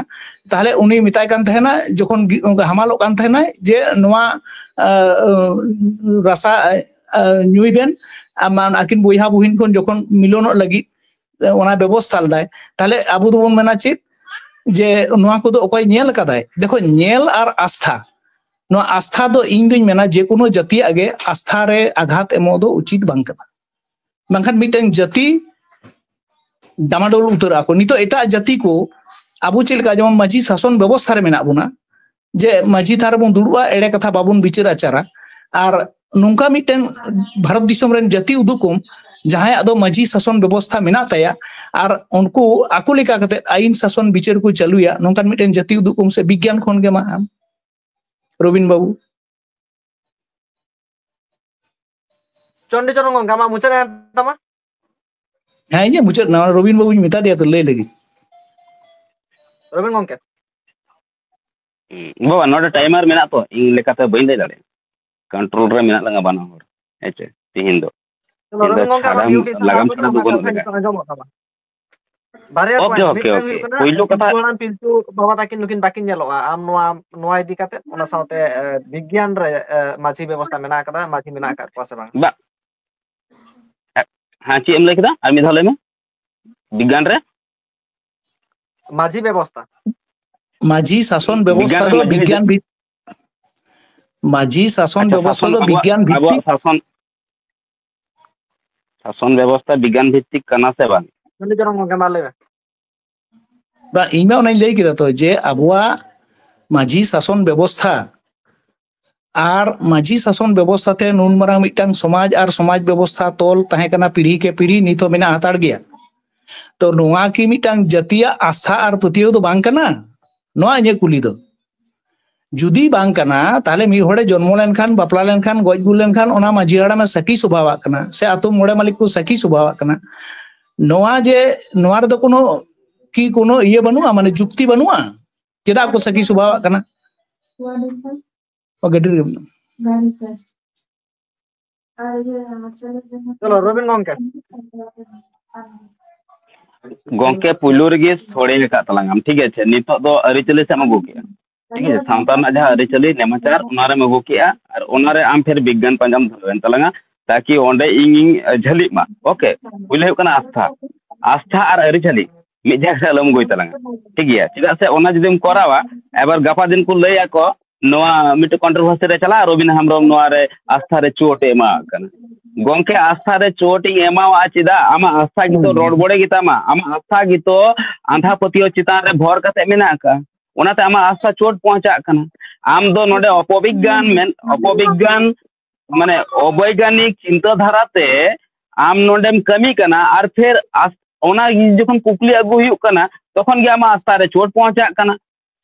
ᱛᱟᱦᱞᱮ ᱩᱱᱤ ᱢᱮᱛᱟᱭ ᱠᱟᱱ ᱛᱟᱦᱮᱱᱟ ᱡᱚᱠᱷᱚᱱ ᱦᱟᱢᱟᱞᱚᱜ ᱠᱟᱱ ᱛᱟᱦᱮᱱᱟᱭ ᱡᱮ ᱱᱚᱣᱟ ᱨᱟᱥᱟ ᱧᱩᱭ ᱵᱮᱱ, ᱟᱹᱠᱤᱱ ᱵᱚᱭᱦᱟ ᱵᱩᱦᱤᱱ ᱠᱷᱚᱱ ᱡᱚᱠᱷᱚᱱ ᱢᱤᱞᱚᱱᱚᱜ ᱞᱟᱹᱜᱤᱫ ᱚᱱᱟ ᱵᱮᱵᱚᱥᱛᱷᱟ ᱞᱮᱫᱟᱭ᱾ ᱛᱟᱦᱞᱮ ᱟᱵᱚ ᱫᱚᱵᱚᱱ ᱢᱮᱱᱟ ᱪᱮᱫ, ᱡᱮ ᱱᱚᱣᱟ ᱠᱚᱫᱚ ᱚᱠᱚᱭ ᱧᱮᱞ ᱟᱠᱟᱫᱟᱭ? ᱫᱮᱠᱷᱚ, ᱧᱮᱞ ᱟᱨ ᱟᱥᱛᱷᱟ, ᱱᱚᱣᱟ ᱟᱥᱛᱷᱟ ᱫᱚ ᱤᱧ ᱫᱩᱧ ᱢᱮᱱᱟ ᱡᱮ ᱠᱳᱱᱳ ᱡᱟᱹᱛᱤᱭᱟᱜ ᱜᱮ ᱟᱥᱛᱷᱟ ᱨᱮ ᱟᱜᱷᱟᱛ ᱮᱢᱚᱜ ᱫᱚ ᱩᱪᱤᱛ ᱵᱟᱝ ᱠᱟᱱᱟ᱾ ᱵᱟᱝᱠᱷᱟᱱ ᱢᱤᱫᱴᱟᱝ ᱡᱟᱹᱛᱤ ᱰᱟᱢᱟᱰᱳᱞ ᱩᱛᱟᱹᱨᱚᱜᱼᱟ ᱠᱚ᱾ ᱱᱤᱛᱚᱜ ᱮᱴᱟᱜ ᱡᱟᱹᱛᱤ ᱠᱚ ᱟᱵᱚ ᱪᱮᱫ ᱞᱮᱠᱟ ᱡᱮᱢᱚᱱ ᱢᱟᱹᱡᱷᱤ ᱥᱟᱥᱚᱱ ᱵᱮᱵᱚᱥᱛᱷᱟ ᱨᱮ ᱢᱮᱱᱟᱜ ᱵᱚᱱᱟ, ᱡᱮ ᱢᱟᱹᱡᱷᱤ ᱛᱷᱟᱱ ᱨᱮᱵᱚᱱ ᱫᱩᱲᱩᱵᱼᱟ, ᱮᱲᱮ ᱠᱟᱛᱷᱟ ᱵᱟᱵᱚᱱ ᱵᱤᱪᱟᱹᱨ ᱟᱪᱟᱨᱟ, ᱟᱨ ᱱᱚᱝᱠᱟ ᱢᱤᱫᱴᱟᱝ ᱵᱷᱟᱨᱚᱛ ᱫᱤᱥᱚᱢ ᱨᱮᱱ ᱡᱟᱹᱛᱤ ᱩᱫᱩᱜ ᱠᱚᱢ, ᱡᱟᱦᱟᱸᱭᱟᱜ ᱫᱚ ᱢᱟᱹᱡᱷᱤ ᱥᱟᱥᱚᱱ ᱵᱮᱵᱚᱥᱛᱷᱟ ᱢᱮᱱᱟᱜ ᱛᱟᱭᱟ, ᱟᱨ ᱩᱱᱠᱩ ᱟᱠᱚ ᱞᱮᱠᱟ ᱠᱟᱛᱮ ᱟᱹᱭᱤᱱ ᱥᱟᱥᱚᱱ ᱵᱤᱪᱟᱹᱨ ᱠᱚ ᱪᱟᱹᱞᱩᱭᱟ, ᱱᱚᱝᱠᱟᱱ ᱢᱤᱫᱴᱟᱝ ᱡᱟᱹᱛᱤ ᱩᱫᱩᱜ ᱠᱚᱢ ᱥᱮ ᱵᱤᱜᱽᱜᱟᱱ ᱠᱷᱚᱱ ᱜᱮ ᱢᱟ ᱟᱢ᱾ ᱨᱚᱵᱤᱱ ᱵᱟᱹᱵᱩ᱾ ᱪᱚᱱᱰᱤ ᱪᱚᱨᱚᱱ ᱜᱚᱝᱠᱮ, ᱟᱢᱟᱜ ᱢᱩᱪᱟᱹᱫ ᱮᱱ ᱛᱟᱢᱟ᱾ ᱦᱮᱸ, ᱤᱧᱟᱹᱜ ᱢᱩᱪᱟᱹᱫ ᱮᱱᱟ, ᱨᱚᱵᱤᱱ ᱵᱟᱹᱵᱩᱧ ᱢᱮᱛᱟ ᱫᱮᱭᱟ ᱛᱚ ᱞᱟᱹᱭ ᱞᱟᱹᱜᱤᱫ᱾ ᱨᱚᱵᱤᱱ ᱜᱚᱝᱠᱮ᱾ ᱦᱩᱸ, ᱵᱟᱵᱟ, ᱱᱚᱰᱮ timer ᱢᱮᱱᱟᱜ ᱛᱚ, ᱤᱧ ᱞᱮᱠᱟᱛᱮ ᱵᱟᱹᱧ ᱞᱟᱹᱭ ᱫᱟᱲᱮᱭᱟᱜᱼᱟ᱾ Control ᱨᱮ ᱢᱮᱱᱟᱜ ᱞᱟᱝᱟ ᱵᱟᱱᱟ ᱦᱚᱲ, ᱦᱮᱸ ᱪᱮ, ᱛᱤᱦᱤᱧ ᱫᱚ᱾ ᱪᱚᱞᱚ, ᱛᱤᱦᱤᱧ ᱫᱚ ᱨᱚᱵᱤᱱ ᱜᱚᱝᱠᱮ, ᱟᱢᱟᱜ ᱪᱷᱟᱲᱟᱢ, view ᱯᱤᱥ ᱦᱟᱛᱟᱣ ᱞᱟᱜᱟᱢ ᱠᱟᱛᱮ ᱪᱷᱟᱲᱟ ᱫᱚ ᱟᱢᱟᱜ ᱵᱟᱹᱱᱩᱜ ᱠᱟᱛᱷᱟ ᱞᱮᱠᱟ᱾ ᱱᱤᱛᱚᱜ ᱟᱸᱡᱚᱢᱚᱜ ᱛᱟᱢᱟ᱾ ᱵᱟᱨᱭᱟ Okay, point, okay, ᱢᱤᱫᱴᱟᱝ okay. ᱦᱩᱭᱩᱜ ᱠᱟᱱᱟ, ᱯᱩᱭᱞᱩ ᱠᱟᱛᱷᱟ ᱯᱤᱞᱪᱩ ᱦᱟᱲᱟᱢ, ᱯᱤᱞᱪᱩ ᱵᱟᱵᱟ ᱛᱟᱹᱠᱤᱱ ᱱᱩᱠᱤᱱ ᱵᱟᱹᱠᱤᱱ ᱧᱮᱞᱚᱜᱼᱟ᱾ ᱟᱢ ᱱᱚᱣᱟ, ᱱᱚᱣᱟ ᱤᱫᱤ ᱠᱟᱛᱮ, ᱚᱱᱟ ᱥᱟᱶᱛᱮ, ᱮ, ᱵᱤᱜᱽᱜᱟᱱ ᱨᱮ, ᱮ, ᱢᱟᱹᱡᱷᱤ ᱵᱮᱵᱚᱥᱛᱟ ᱢᱮᱱᱟᱜ ᱟᱠᱟᱫᱟ, ᱢᱟᱹᱡᱷᱤ ᱢᱮᱱᱟᱜ ᱟᱠᱟᱫ ᱠᱚᱣᱟ ᱥᱮ ᱵᱟᱝ? ᱵᱟ-, ᱦᱮᱸ, ᱪᱮᱫ ᱮᱢ ᱞᱟᱹᱭ ᱠᱮᱫᱟ? ᱟᱨ ᱢᱤᱫ ᱫᱷᱟᱣ ᱞᱟᱹᱭ ᱢᱮ᱾ ᱵᱤᱜᱽᱜᱟᱱ ᱨᱮ? ᱢᱟᱹᱡᱷᱤ ᱵᱮᱵᱚᱥᱛᱟ᱾ ᱢᱟᱹᱡᱷᱤ ᱥᱟᱥᱚᱱ ᱵᱤᱜᱽᱜᱟᱱ ᱵᱮᱵᱚᱥᱛᱟ ᱨᱮ ᱫᱚ ᱢᱟᱹᱡᱷᱤ ᱵᱤᱜᱽᱜᱟᱱ ᱵᱷᱤᱛ-, ᱢᱟᱹᱡᱷᱤ ᱥᱟᱥᱚᱱ ᱟᱪᱪᱷᱟ, ᱵᱮᱵᱚᱥᱛᱟ ᱥᱟᱥᱚᱱ ᱫᱚ ᱟᱵᱚᱣᱟᱜ, ᱵᱤᱜᱽᱜᱟᱱ ᱟᱵᱚᱣᱟᱜ ᱵᱷᱤᱛᱛᱤᱠ᱾ ᱥᱟᱥᱚᱱ, ᱥᱟᱥᱚᱱ ᱵᱮᱵᱚᱥᱛᱟ ᱵᱤᱜᱽᱜᱟᱱ ᱵᱷᱤᱛᱛᱤᱠ ᱠᱟᱱᱟ ᱥᱮ ᱵᱟᱝ? ᱪᱚᱱᱰᱤ ᱪᱚᱨᱚᱱ ᱜᱚᱝᱠᱮ, ᱢᱟ ᱞᱟᱹᱭ ᱢᱮ᱾ ᱵᱟ, ᱤᱧ ᱢᱟ ᱚᱱᱟᱧ ᱞᱟᱹᱭ ᱠᱮᱫᱟ ᱛᱚ, ᱡᱮ ᱟᱵᱚᱣᱟᱜ ᱢᱟᱹᱡᱷᱤ ᱥᱟᱥᱚᱱ ᱵᱮᱵᱚᱥᱛᱷᱟ ᱟᱨ ᱢᱟᱹᱡᱷᱤ ᱥᱟᱥᱚᱱ ᱵᱮᱵᱚᱥᱛᱷᱟ ᱛᱮ ᱱᱩᱱ ᱢᱟᱨᱟᱝ ᱢᱤᱫᱴᱟᱝ ᱥᱚᱢᱟᱡᱽ ᱟᱨ ᱥᱚᱢᱟᱡᱽ ᱵᱮᱵᱚᱥᱛᱷᱟ ᱛᱚᱞ ᱛᱟᱦᱮᱸ ᱠᱟᱱᱟ ᱯᱤᱲᱦᱤ ᱠᱮ ᱯᱤᱲᱦᱤ, ᱱᱤᱛ ᱦᱚᱸ ᱢᱮᱱᱟᱜ ᱦᱟᱛᱟᱲ ᱜᱮᱭᱟ᱾ ᱛᱚ ᱱᱚᱣᱟ ᱠᱤ ᱢᱤᱫᱴᱟᱝ ᱡᱟᱹᱛᱤᱭᱟᱜ ᱟᱥᱛᱷᱟ ᱟᱨ ᱯᱟᱹᱛᱭᱟᱹᱣ ᱫᱚ ᱵᱟᱝ ᱠᱟᱱᱟ? ᱱᱚᱣᱟ ᱤᱧᱟᱹᱜ ᱠᱩᱞᱤ ᱫᱚ᱾ ᱡᱩᱫᱤ ᱵᱟᱝ ᱠᱟᱱᱟ, ᱛᱟᱦᱞᱮ ᱢᱤᱫ ᱦᱚᱲᱮ ᱡᱚᱱᱢᱚ ᱞᱮᱱᱠᱷᱟᱱ, ᱵᱟᱯᱞᱟ ᱞᱮᱱᱠᱷᱟᱱ, ᱜᱚᱡ ᱜᱩᱨ ᱞᱮᱱᱠᱷᱟᱱ ᱚᱱᱟ ᱢᱟᱹᱡᱷᱤ ᱦᱟᱲᱟᱢᱮ ᱥᱟᱹᱠᱷᱤ ᱥᱚᱵᱷᱟᱣᱟᱜ ᱠᱟᱱᱟ, ᱥᱮ ᱟᱛᱳ ᱢᱚᱬᱮ ᱢᱟᱹᱞᱤᱠ ᱠᱚ ᱥᱟᱹᱠᱷᱤ ᱥᱚᱵᱷᱟᱣᱟᱜ ᱠᱟᱱᱟ᱾ ᱱᱚᱣᱟ ᱡᱮ, ᱱᱚᱣᱟ ᱨᱮᱫᱚ ᱠᱳᱱᱳ ᱠᱤ ᱠᱳᱱᱳ ᱤᱭᱟᱹ ᱵᱟᱹᱱᱩᱜᱼᱟ, ᱢᱟᱱᱮ ᱡᱩᱠᱛᱤ ᱵᱟᱹᱱᱩᱜᱼᱟ? ᱪᱮᱫᱟᱜ ᱠᱚ ᱥᱟᱹᱠᱷᱤ ᱥᱚᱵᱷᱟᱣᱟᱜ ᱠᱟᱱᱟ? ᱚ, ᱜᱟᱹᱰᱤ ᱨᱮᱜᱮ ᱢᱮᱱᱟᱜᱼᱟ᱾ ᱪᱚᱞᱚ, ᱨᱚᱵᱤᱱ ᱜᱚᱝᱠᱮ᱾ ᱜᱚᱝᱠᱮ, ᱯᱩᱭᱞᱩ ᱨᱮᱜᱮ ᱥᱚᱲᱮ ᱟᱠᱟᱫ ᱛᱟᱞᱟᱝ ᱟᱢ, ᱴᱷᱤᱠ ᱟᱪᱷᱮ? ᱱᱤᱛᱚᱜ ᱫᱚ ᱟᱹᱨᱤᱪᱟᱹᱞᱤ ᱥᱮᱫ ᱮᱢ ᱟᱹᱜᱩ ᱠᱮᱜᱼᱟ, ᱴᱷᱤᱠ ᱟᱪᱷᱮ? ᱥᱟᱶᱛᱟ ᱨᱮᱱᱟᱜ ᱡᱟᱦᱟᱸ ᱟᱹᱨᱤᱪᱟᱹᱞᱤ ᱱᱮᱢᱟᱪᱟᱨ, ᱚᱱᱟ ᱨᱮᱢ ᱟᱹᱜᱩ ᱠᱮᱜᱼᱟ, ᱟᱨ ᱚᱱᱟ ᱨᱮ ᱟᱢ ᱯᱷᱮᱨ ᱵᱤᱜᱽᱜᱟᱱ ᱯᱟᱸᱡᱟᱢ ᱫᱷᱩᱨᱟᱹᱣ ᱮᱱ ᱛᱟᱞᱟᱝᱟ, ᱛᱟᱠᱤ ᱚᱸᱰᱮ ᱤᱧᱤᱧ, ᱮ, ᱡᱷᱟᱹᱞᱤᱜ ᱢᱟ᱾ Okay, ᱯᱩᱭᱞᱩ ᱦᱩᱭᱩᱜ ᱠᱟᱱᱟ ᱟᱥᱛᱷᱟ᱾ ᱟᱥᱛᱷᱟ ᱟᱨ ᱟᱹᱨᱤᱪᱟᱹᱞᱤ ᱢᱤᱫ ᱡᱟᱭᱜᱟ ᱨᱮ ᱟᱞᱚᱢ ᱟᱹᱜᱩᱭ ᱛᱟᱞᱟᱝᱟ, ᱴᱷᱤᱠ ᱜᱮᱭᱟ? ᱪᱮᱫᱟᱜ ᱥᱮ ᱚᱱᱟ ᱡᱩᱫᱤᱢ ᱠᱚᱨᱟᱣᱟ, ᱮᱵᱟᱨ ᱜᱟᱯᱟ ᱫᱤᱱ ᱠᱚ ᱞᱟᱹᱭ ᱟᱠᱚ, ᱱᱚᱣᱟ ᱢᱤᱫᱴᱮᱱ controversy ᱨᱮ ᱪᱟᱞᱟᱜᱼᱟ, ᱨᱚᱵᱤᱱ ᱦᱮᱢᱵᱨᱚᱢ ᱱᱚᱣᱟ ᱨᱮ ᱟᱥᱛᱷᱟ ᱨᱮ ᱪᱳᱴ ᱮ ᱮᱢᱟᱣᱟᱜ ᱠᱟᱱᱟ᱾ ᱜᱚᱝᱠᱮ, ᱟᱥᱛᱷᱟ ᱨᱮ ᱪᱳᱴ ᱤᱧ ᱮᱢᱟᱣᱟᱜᱼᱟ ᱪᱮᱫᱟᱜ? ᱟᱢᱟᱜ ᱟᱥᱛᱷᱟ ᱜᱮᱛᱚ ᱨᱚᱲ ᱵᱚᱲᱮ ᱜᱮᱛᱟᱢᱟ, ᱟᱢᱟᱜ ᱟᱥᱛᱷᱟ ᱜᱮᱛᱚ ᱟᱸᱫᱷᱟ ᱯᱟᱹᱛᱭᱟᱹᱣ ᱪᱮᱛᱟᱱ ᱨᱮ ᱵᱷᱚᱨ ᱠᱟᱛᱮ ᱢᱮᱱᱟᱜ ᱟᱠᱟᱫᱼᱟ᱾ ᱚᱱᱟᱛᱮ ᱟᱢᱟᱜ ᱟᱥᱛᱷᱟ ᱪᱳᱴ ᱯᱚᱦᱚᱸᱪᱟᱜ ᱠᱟᱱᱟ᱾ ᱟᱢ ᱫᱚ ᱱᱚᱰᱮ ᱚᱯᱚᱵᱤᱜᱽᱜᱟᱱ ᱢᱮᱱ, ᱚᱯᱚᱵᱤᱜᱽᱜᱟᱱ, ᱢᱟᱱᱮ ᱚᱵᱳᱭᱜᱟᱱᱤᱠ ᱪᱤᱱᱛᱟᱹ ᱫᱷᱟᱨᱟ ᱛᱮ ᱟᱢ ᱱᱚᱰᱮᱢ ᱠᱟᱹᱢᱤ ᱠᱟᱱᱟ, ᱟᱨ ᱯᱷᱮᱨ ᱟᱥ-, ᱚᱱᱟ ᱡᱚᱠᱷᱚᱱ ᱠᱩᱠᱞᱤ ᱟᱹᱜᱩ ᱦᱩᱭᱩᱜ ᱠᱟᱱᱟ, ᱛᱚᱠᱷᱚᱱ ᱜᱮ ᱟᱢᱟᱜ ᱟᱥᱛᱷᱟ ᱨᱮ ᱪᱳᱴ ᱯᱚᱦᱚᱸᱪᱟᱜ ᱠᱟᱱᱟ᱾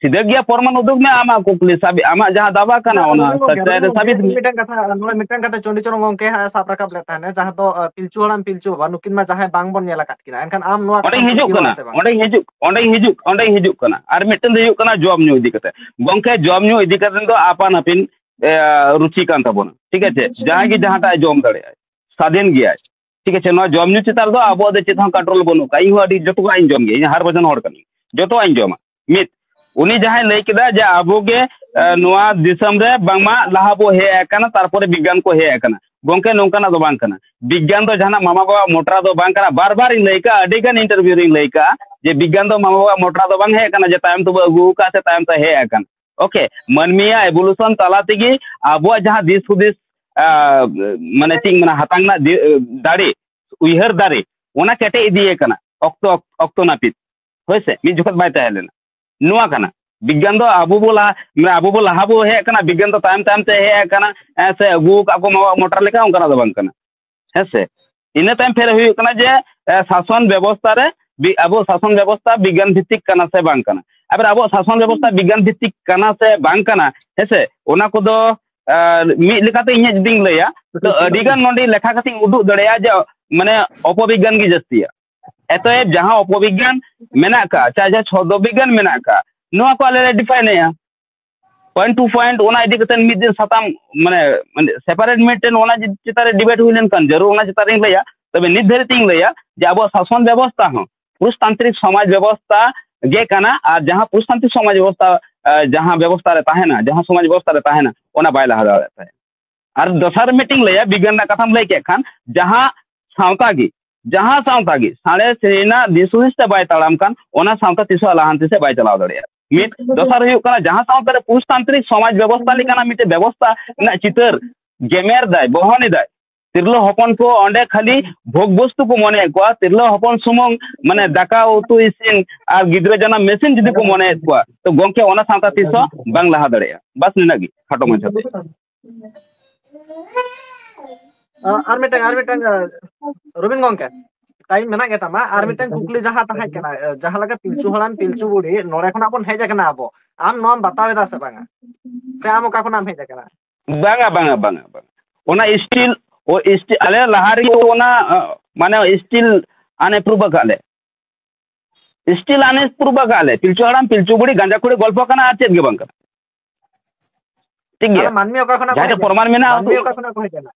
ᱥᱤᱫᱷᱟᱹ ᱜᱮᱭᱟ ᱯᱨᱚᱢᱟᱱ ᱩᱫᱩᱜ ᱢᱮ, ᱟᱢᱟᱜ ᱠᱩᱠᱞᱤ ᱥᱟᱵᱤ-, ᱟᱢᱟᱜ ᱡᱟᱦᱟᱸ ᱫᱟᱵᱟ ᱠᱟᱱᱟ, ᱚᱱᱟ ᱨᱚᱵᱤᱱ ᱜᱚᱢᱠᱮ, ᱥᱟᱪᱟᱭ ᱨᱮ ᱨᱚᱵᱤᱱ ᱜᱚᱢᱠᱮ, ᱥᱟᱵᱤᱛ ᱢᱮ᱾ ᱢᱤᱫᱴᱟᱝ ᱠᱟᱛᱷᱟ, ᱱᱚᱰᱮ ᱢᱤᱫᱴᱟᱝ ᱠᱟᱛᱷᱟ ᱪᱚᱱᱰᱤᱪᱚᱨᱚᱬ ᱜᱚᱢᱠᱮ ᱦᱟᱸᱜ ᱥᱟᱵ ᱨᱟᱠᱟᱵ ᱞᱮᱫ ᱛᱟᱦᱮᱱᱟ, ᱡᱟᱦᱟᱸ ᱫᱚ, ᱟᱸ, ᱯᱤᱞᱪᱩ ᱦᱟᱲᱟᱢ ᱯᱤᱞᱪᱩ ᱵᱟᱵᱟ, ᱱᱩᱠᱤᱱ ᱢᱟ ᱡᱟᱦᱟᱸᱭ ᱵᱟᱝ ᱵᱚᱱ ᱧᱮᱞ ᱟᱠᱟᱫ ᱠᱤᱱᱟ, ᱮᱱᱠᱷᱟᱱ ᱟᱢ ᱱᱚᱣᱟ ᱠᱟᱛᱷᱟᱢ ᱚᱸᱰᱮᱧ ᱦᱤᱡᱩᱜ ᱯᱟᱹᱛᱭᱟᱹᱣᱟ ᱠᱟᱱᱟ, ᱥᱮ ᱵᱟᱝ? ᱚᱸᱰᱮᱧ ᱦᱤᱡᱩᱜ, ᱚᱸᱰᱮᱧ ᱦᱤᱡᱩᱜ, ᱚᱸᱰᱮᱧ ᱦᱤᱡᱩᱜ ᱠᱟᱱᱟ᱾ ᱟᱨ ᱢᱤᱫᱴᱮᱱ ᱫᱚ ᱦᱩᱭᱩᱜ ᱠᱟᱱᱟ ᱡᱚᱢ ᱧᱩ ᱤᱫᱤ ᱠᱟᱛᱮ᱾ ᱜᱚᱢᱠᱮ, ᱡᱚᱢ ᱧᱩ ᱤᱫᱤ ᱠᱟᱛᱮ ᱫᱚ ᱟᱯᱟᱱ ᱟᱹᱯᱤᱱ, ᱮ, ᱨᱩᱪᱤ ᱠᱟᱱ ᱛᱟᱵᱚᱱᱟ, ᱴᱷᱤᱠ ᱟᱪᱷᱮ? ᱡᱟᱦᱟᱸᱭ ᱜᱮ ᱡᱟᱦᱟᱸᱴᱟᱜ ᱮ ᱡᱚᱢ ᱫᱟᱲᱮᱭᱟᱜᱼᱟ, ᱥᱟᱫᱷᱤᱱ ᱜᱮᱭᱟᱭ, ᱴᱷᱤᱠ ᱟᱪᱷᱮ? ᱱᱚᱣᱟ ᱡᱚᱢ ᱧᱩ ᱪᱮᱛᱟᱱ ᱨᱮᱫᱚ ᱟᱵᱚᱣᱟᱜ ᱫᱚ ᱪᱮᱫ ᱦᱚᱸ ᱠᱚᱱᱴᱨᱳᱞ ᱵᱟᱹᱱᱩᱜ ᱠᱟᱜᱼᱟ᱾ ᱤᱧ ᱦᱚᱸ ᱟᱹᱰᱤ, ᱡᱚᱛᱚᱣᱟᱜ ᱤᱧ ᱡᱚᱢ ᱜᱮᱭᱟ, ᱤᱧ ᱦᱟᱨ ᱵᱷᱚᱡᱚᱱ ᱦᱚᱲ ᱠᱟᱹᱱᱟᱹᱧ, ᱡᱚᱛᱚᱣᱟᱜ ᱤᱧ ᱡᱚᱢᱟ᱾ ᱢᱤᱫ, ᱩᱱᱤ ᱡᱟᱦᱟᱸᱭ ᱞᱟᱹᱭ ᱠᱮᱫᱟ ᱡᱮ ᱟᱵᱚ ᱜᱮ, ᱮ, ᱱᱚᱣᱟ ᱫᱤᱥᱚᱢ ᱨᱮ ᱵᱟᱝᱢᱟ ᱞᱟᱦᱟ ᱵᱚ ᱦᱮᱡ ᱟᱠᱟᱱᱟ, ᱛᱟᱨᱯᱚᱨᱮ ᱵᱤᱜᱽᱜᱟᱱ ᱠᱚ ᱦᱮᱡ ᱟᱠᱟᱱᱟ᱾ ᱜᱚᱢᱠᱮ, ᱱᱚᱝᱠᱟᱱᱟᱜ ᱫᱚ ᱵᱟᱝ ᱠᱟᱱᱟ᱾ ᱵᱤᱜᱽᱜᱟᱱ ᱫᱚ ᱡᱟᱦᱟᱱᱟᱜ ᱢᱟᱢᱟ ᱵᱟᱵᱟ ᱢᱚᱴᱨᱟ ᱫᱚ ᱵᱟᱝ ᱠᱟᱱᱟ᱾ ᱵᱟᱨ ᱵᱟᱨ ᱤᱧ ᱞᱟᱹᱭ ᱠᱟᱜᱼᱟ, ᱟᱹᱰᱤ ᱜᱟᱱ ᱤᱱᱴᱟᱨᱵᱷᱤᱭᱩ ᱨᱤᱧ ᱞᱟᱹᱭ ᱠᱟᱜᱼᱟ ᱡᱮ ᱵᱤᱜᱽᱜᱟᱱ ᱫᱚ ᱢᱟᱢᱟ ᱵᱟᱵᱟ ᱢᱚᱴᱨᱟ ᱫᱚ ᱵᱟᱝ ᱦᱮᱡ ᱟᱠᱟᱱᱟ, ᱡᱮ ᱛᱟᱭᱚᱢ ᱛᱮᱵᱚ ᱟᱹᱜᱩ ᱟᱠᱟᱫ ᱥᱮ ᱛᱟᱭᱚᱢ ᱛᱮ ᱦᱮᱡ ᱟᱠᱟᱱᱟ᱾ ᱳᱠᱮ, ᱢᱟᱹᱱᱢᱤᱭᱟᱜ ᱮᱵᱳᱞᱩᱥᱚᱱ ᱛᱟᱞᱟ ᱛᱮᱜᱮ ᱟᱵᱚᱣᱟᱜ ᱡᱟᱦᱟᱸ ᱫᱤᱥ ᱦᱩᱫᱤᱥ, ᱟ, ᱢᱟᱱᱮ ᱪᱮᱫ ᱤᱧ ᱢᱮᱱᱟ, ᱦᱟᱛᱟᱝ ᱨᱮᱱᱟᱜ ᱫᱤ-, ᱫᱟᱲᱮ, ᱩᱭᱦᱟᱹᱨ ᱫᱟᱲᱮ, ᱚᱱᱟ ᱠᱮᱴᱮᱡ ᱤᱫᱤᱭᱮ ᱠᱟᱱᱟ ᱚᱠᱛᱚ, ᱚᱠᱛᱚ ᱱᱟᱹᱯᱤᱛ᱾ ᱦᱳᱭ ᱥᱮ, ᱢᱤᱫ ᱡᱚᱠᱷᱚᱱ ᱵᱟᱭ ᱛᱟᱦᱮᱸ ᱞᱮᱱᱟ᱾ ᱱᱚᱣᱟ ᱠᱟᱱᱟ ᱵᱤᱜᱽᱜᱟᱱ ᱫᱚ᱾ ᱟᱵᱚ ᱵᱚ ᱞᱟᱦᱟ, ᱢᱟᱱᱮ ᱟᱵᱚ ᱵᱚ ᱞᱟᱦᱟ ᱵᱚ ᱦᱮᱡ ᱟᱠᱟᱱᱟ, ᱵᱤᱜᱽᱜᱟᱱ ᱫᱚ ᱛᱟᱭᱚᱢ ᱛᱟᱭᱚᱢ ᱛᱮ ᱦᱮᱡ ᱟᱠᱟᱱᱟ, ᱦᱮᱸ ᱥᱮ, ᱟᱹᱜᱩ ᱟᱠᱟᱫ ᱠᱚ ᱢᱟᱢᱟ ᱢᱚᱴᱨᱟ ᱞᱮᱠᱟ, ᱚᱱᱠᱟᱱᱟᱜ ᱫᱚ ᱵᱟᱝ ᱠᱟᱱᱟ᱾ ᱦᱮᱸ ᱥᱮ? ᱤᱱᱟᱹ ᱛᱟᱭᱚᱢ ᱯᱷᱮᱨ ᱦᱩᱭᱩᱜ ᱠᱟᱱᱟ ᱡᱮ, ᱮ, ᱥᱟᱥᱚᱱ ᱵᱮᱵᱚᱥᱛᱷᱟ ᱨᱮ ᱵᱤ-, ᱟᱵᱚ ᱥᱟᱥᱚᱱ ᱵᱮᱵᱚᱥᱛᱷᱟ ᱵᱤᱜᱽᱜᱟᱱ ᱵᱷᱤᱛᱛᱤᱠ ᱠᱟᱱᱟ ᱥᱮ ᱵᱟᱝ ᱠᱟᱱᱟ? ᱟᱵᱟᱨ ᱟᱵᱚᱣᱟᱜ ᱥᱟᱥᱚᱱ ᱵᱮᱵᱚᱥᱛᱷᱟ ᱵᱤᱜᱽᱜᱟᱱ ᱵᱷᱤᱛᱛᱤᱠ ᱠᱟᱱᱟ ᱥᱮ ᱵᱟᱝ ᱠᱟᱱᱟ, ᱦᱮᱸ ᱥᱮ? ᱚᱱᱟ ᱠᱚᱫᱚ, ᱮ, ᱢᱤᱫ ᱞᱮᱠᱟᱛᱮ ᱤᱧᱟᱹᱜ ᱡᱩᱫᱤᱧ ᱞᱟᱹᱭᱟ, ᱛᱚ ᱟᱹᱰᱤ ᱜᱟᱱ ᱱᱚᱰᱮ ᱞᱮᱠᱷᱟ ᱠᱟᱛᱮᱧ ᱩᱫᱩᱜ ᱫᱟᱲᱮᱭᱟᱜᱼᱟ ᱡᱮ, ᱢᱟᱱᱮ, ᱚᱯᱚᱵᱤᱜᱽᱜᱟᱱ ᱜᱮ ᱡᱟᱹᱥᱛᱤᱭᱟ᱾ ᱮᱛᱚᱮᱵ ᱡᱟᱦᱟᱸ ᱚᱯᱚᱵᱤᱜᱽᱜᱟᱱ ᱢᱮᱱᱟᱜ ᱟᱠᱟᱫ, ᱪᱟᱦᱮ ᱡᱟᱦᱟᱸ ᱪᱷᱚᱫᱽᱫᱚ ᱵᱤᱜᱽᱜᱟᱱ ᱢᱮᱱᱟᱜ ᱟᱠᱟᱫ, ᱱᱚᱣᱟ ᱠᱚ ᱟᱞᱮ ᱞᱮ ᱰᱤᱯᱷᱟᱭᱤᱱᱮᱜᱼᱟ᱾ ᱯᱚᱭᱮᱱᱴ ᱴᱩ ᱯᱚᱭᱮᱱᱴ ᱚᱱᱟ ᱤᱫᱤ ᱠᱟᱛᱮ ᱢᱤᱫ ᱫᱤᱱ ᱥᱟᱛᱟᱢ, ᱢᱟᱱᱮ, ᱢᱟᱱᱮ, ᱥᱮᱯᱟᱨᱮᱴ ᱢᱤᱫᱴᱮᱱ ᱚᱱᱟ ᱪᱮᱛᱟᱱ ᱨᱮ ᱰᱤᱵᱮᱴ ᱦᱩᱭ ᱞᱮᱱᱠᱷᱟᱱ ᱡᱟᱹᱨᱩᱲ, ᱚᱱᱟ ᱪᱮᱛᱟᱱ ᱨᱤᱧ ᱞᱟᱹᱭᱟ᱾ ᱛᱚᱵᱮ ᱱᱤᱛ ᱫᱷᱟᱹᱨᱤᱡ ᱛᱤᱧ ᱞᱟᱹᱭᱟ ᱡᱮ ᱟᱵᱚᱣᱟᱜ ᱥᱟᱥᱚᱱ ᱵᱮᱵᱚᱥᱛᱷᱟ ᱦᱚᱸ ᱯᱩᱨᱩᱥᱛᱟᱱᱛᱨᱤᱠ ᱥᱚᱢᱟᱡᱽ ᱵᱮᱵᱚᱥᱛᱷᱟ ᱜᱮ ᱠᱟᱱᱟ, ᱟᱨ ᱡᱟᱦᱟᱸ ᱯᱩᱨᱩᱥᱛᱟᱱᱛᱨᱤᱠ ᱥᱚᱢᱟᱡᱽ ᱵᱮᱵᱚᱥᱛᱷᱟ, ᱮ, ᱡᱟᱦᱟᱸ ᱵᱮᱵᱚᱥᱛᱷᱟ ᱨᱮ ᱛᱟᱦᱮᱱᱟ, ᱡᱟᱦᱟᱸ ᱥᱚᱢᱟᱡᱽ ᱵᱮᱵᱚᱥᱛᱷᱟ ᱨᱮ ᱛᱟᱦᱮᱱᱟ, ᱚᱱᱟ ᱵᱟᱭ ᱞᱟᱦᱟ ᱫᱟᱲᱮᱭᱟᱜ ᱛᱟᱦᱮᱸᱫ᱾ ᱟᱨ ᱫᱚᱥᱟᱨ ᱢᱤᱫᱴᱤᱧ ᱞᱟᱹᱭᱟ, ᱵᱤᱜᱽᱜᱟᱱ ᱨᱮᱱᱟᱜ ᱠᱟᱛᱷᱟᱢ ᱞᱟᱹᱭ ᱠᱮᱫ ᱠᱷᱟᱱ, ᱡᱟᱦᱟᱸ ᱥᱟᱶᱛᱟ ᱜᱮ, ᱡᱟᱦᱟᱸ ᱥᱟᱶᱛᱟ ᱜᱮ ᱥᱟᱬᱮᱥ ᱨᱮᱱᱟᱜ ᱫᱤᱥ ᱦᱩᱫᱤᱥ ᱛᱮ ᱵᱟᱭ ᱛᱟᱲᱟᱢ ᱠᱷᱟᱱ, ᱚᱱᱟ ᱥᱟᱶᱛᱟ ᱛᱤᱥ ᱦᱚᱸ ᱞᱟᱦᱟᱱᱛᱤ ᱥᱮᱫ ᱵᱟᱭ ᱪᱟᱞᱟᱣ ᱫᱟᱲᱮᱭᱟᱜᱼᱟ᱾ ᱢᱤᱫ, ᱫᱚᱥᱟᱨ ᱦᱩᱭᱩᱜ ᱠᱟᱱᱟ, ᱡᱟᱦᱟᱸ ᱥᱟᱶᱛᱟ ᱨᱮ ᱯᱩᱨᱩᱥᱛᱟᱱᱛᱨᱤᱠ ᱥᱚᱢᱟᱡᱽ ᱵᱮᱵᱚᱥᱛᱷᱟ ᱞᱮᱠᱟᱱᱟᱜ ᱢᱤᱫᱴᱮᱱ ᱵᱮᱵᱚᱥᱛᱷᱟ ᱨᱮᱱᱟᱜ ᱪᱤᱛᱟᱹᱨ ᱜᱮᱢᱮᱨ ᱫᱟᱭ, ᱵᱚᱦᱚᱱ ᱮᱫᱟᱭ, ᱛᱤᱨᱞᱟᱹ ᱦᱚᱯᱚᱱ ᱠᱚ ᱚᱸᱰᱮ ᱠᱷᱟᱹᱞᱤ ᱵᱷᱳᱜᱽ ᱵᱚᱥᱛᱩ ᱠᱚ ᱢᱚᱱᱮᱭᱮᱫ ᱠᱚᱣᱟ, ᱛᱤᱨᱞᱟᱹ ᱦᱚᱯᱚᱱ ᱥᱩᱢᱩᱝ, ᱢᱟᱱᱮ, ᱫᱟᱠᱟ ᱩᱛᱩ ᱤᱥᱤᱱ ᱟᱨ ᱜᱤᱫᱽᱨᱟᱹ ᱡᱟᱱᱟᱢ ᱢᱮᱥᱤᱱ ᱡᱩᱫᱤ ᱠᱚ ᱢᱚᱱᱮᱭᱮᱫ ᱠᱚᱣᱟ, ᱛᱚ ᱜᱚᱝᱠᱮ, ᱚᱱᱟ ᱥᱟᱶᱛᱟ ᱛᱤᱥ ᱦᱚᱸ ᱵᱟᱝ ᱞᱟᱦᱟ ᱫᱟᱲᱮᱭᱟᱜᱼᱟ᱾ ᱵᱟᱥ, ᱱᱤᱱᱟᱹᱜ ᱜᱮ ᱠᱷᱟᱴᱚ ᱢᱟᱪᱷᱟᱛᱮ᱾ ᱟᱨ ᱢᱤᱫᱴᱟᱝ, ᱟᱨ ᱢᱤᱫᱴᱟᱝ, ᱨᱚᱵᱤᱱ ᱜᱚᱝᱠᱮ, ᱴᱟᱭᱤᱢ ᱢᱮᱱᱟᱜ ᱜᱮ ᱛᱟᱢᱟ᱾ ᱟᱨ ᱢᱤᱫᱴᱟᱝ ᱠᱩᱠᱞᱤ ᱡᱟᱦᱟᱸ ᱛᱟᱦᱮᱸ ᱠᱟᱱᱟ, ᱮ, ᱡᱟᱦᱟᱸ ᱞᱮᱠᱟ ᱯᱤᱞᱪᱩ ᱦᱟᱲᱟᱢ ᱯᱤᱞᱪᱩ ᱵᱩᱲᱦᱤ ᱱᱚᱰᱮ ᱠᱷᱚᱱᱟᱜ ᱵᱚᱱ ᱦᱮᱡ ᱟᱠᱟᱱᱟ ᱟᱵᱚ, ᱟᱢ ᱱᱚᱣᱟᱢ ᱵᱟᱛᱟᱣ ᱮᱫᱟ ᱥᱮ ᱵᱟᱝᱟ? ᱥᱮ ᱟᱢ ᱚᱠᱟ ᱠᱷᱚᱱᱟᱜ ᱮᱢ ᱦᱮᱡ ᱟᱠᱟᱱᱟ? ᱵᱟᱝᱟ, ᱵᱟᱝᱟ, ᱵᱟᱝᱟ, ᱵᱟᱝᱟ᱾ ᱚᱱᱟ ᱥᱴᱤᱞ, ᱚ, ᱥᱴᱤᱞ, ᱟᱞᱮ ᱞᱟᱦᱟ ᱨᱮᱜᱮ ᱚᱱᱟ, ᱟ, ᱢᱟᱱᱮ ᱥᱴᱤᱞ ᱟᱱᱮᱯᱨᱩᱵᱷ ᱟᱠᱟᱫ ᱞᱮ᱾ ᱥᱴᱤᱞ ᱟᱱᱮᱯᱨᱩᱵᱷ ᱟᱠᱟᱫ ᱞᱮ᱾ ᱯᱤᱞᱪᱩ ᱦᱟᱲᱟᱢ ᱯᱤᱞᱪᱩ ᱵᱩᱲᱦᱤ ᱜᱟᱸᱡᱟ ᱠᱷᱩᱲᱤ ᱜᱚᱞᱯᱚ ᱠᱟᱱᱟ, ᱟᱨ ᱪᱮᱫ ᱜᱮ ᱵᱟᱝ ᱠᱟᱱᱟ᱾ ᱴᱷᱤᱠ ᱜᱮᱭᱟ? ᱟᱨ ᱢᱟᱹᱱᱢᱤ ᱚᱠᱟ ᱠᱷᱚᱱᱟᱜ ᱠᱚ ᱡᱟᱦᱟᱸ ᱦᱮᱡ ᱴᱷᱮᱱ ᱯᱨᱚᱢᱟᱱ ᱟᱠᱟᱱᱟ? ᱢᱮᱱᱟᱜᱼᱟ, ᱢᱟᱹᱱᱢᱤ ᱚᱠᱟ ᱠᱷᱚᱱᱟᱜ ᱠᱚ ᱦᱮᱡ ᱟᱠᱟᱱᱟ?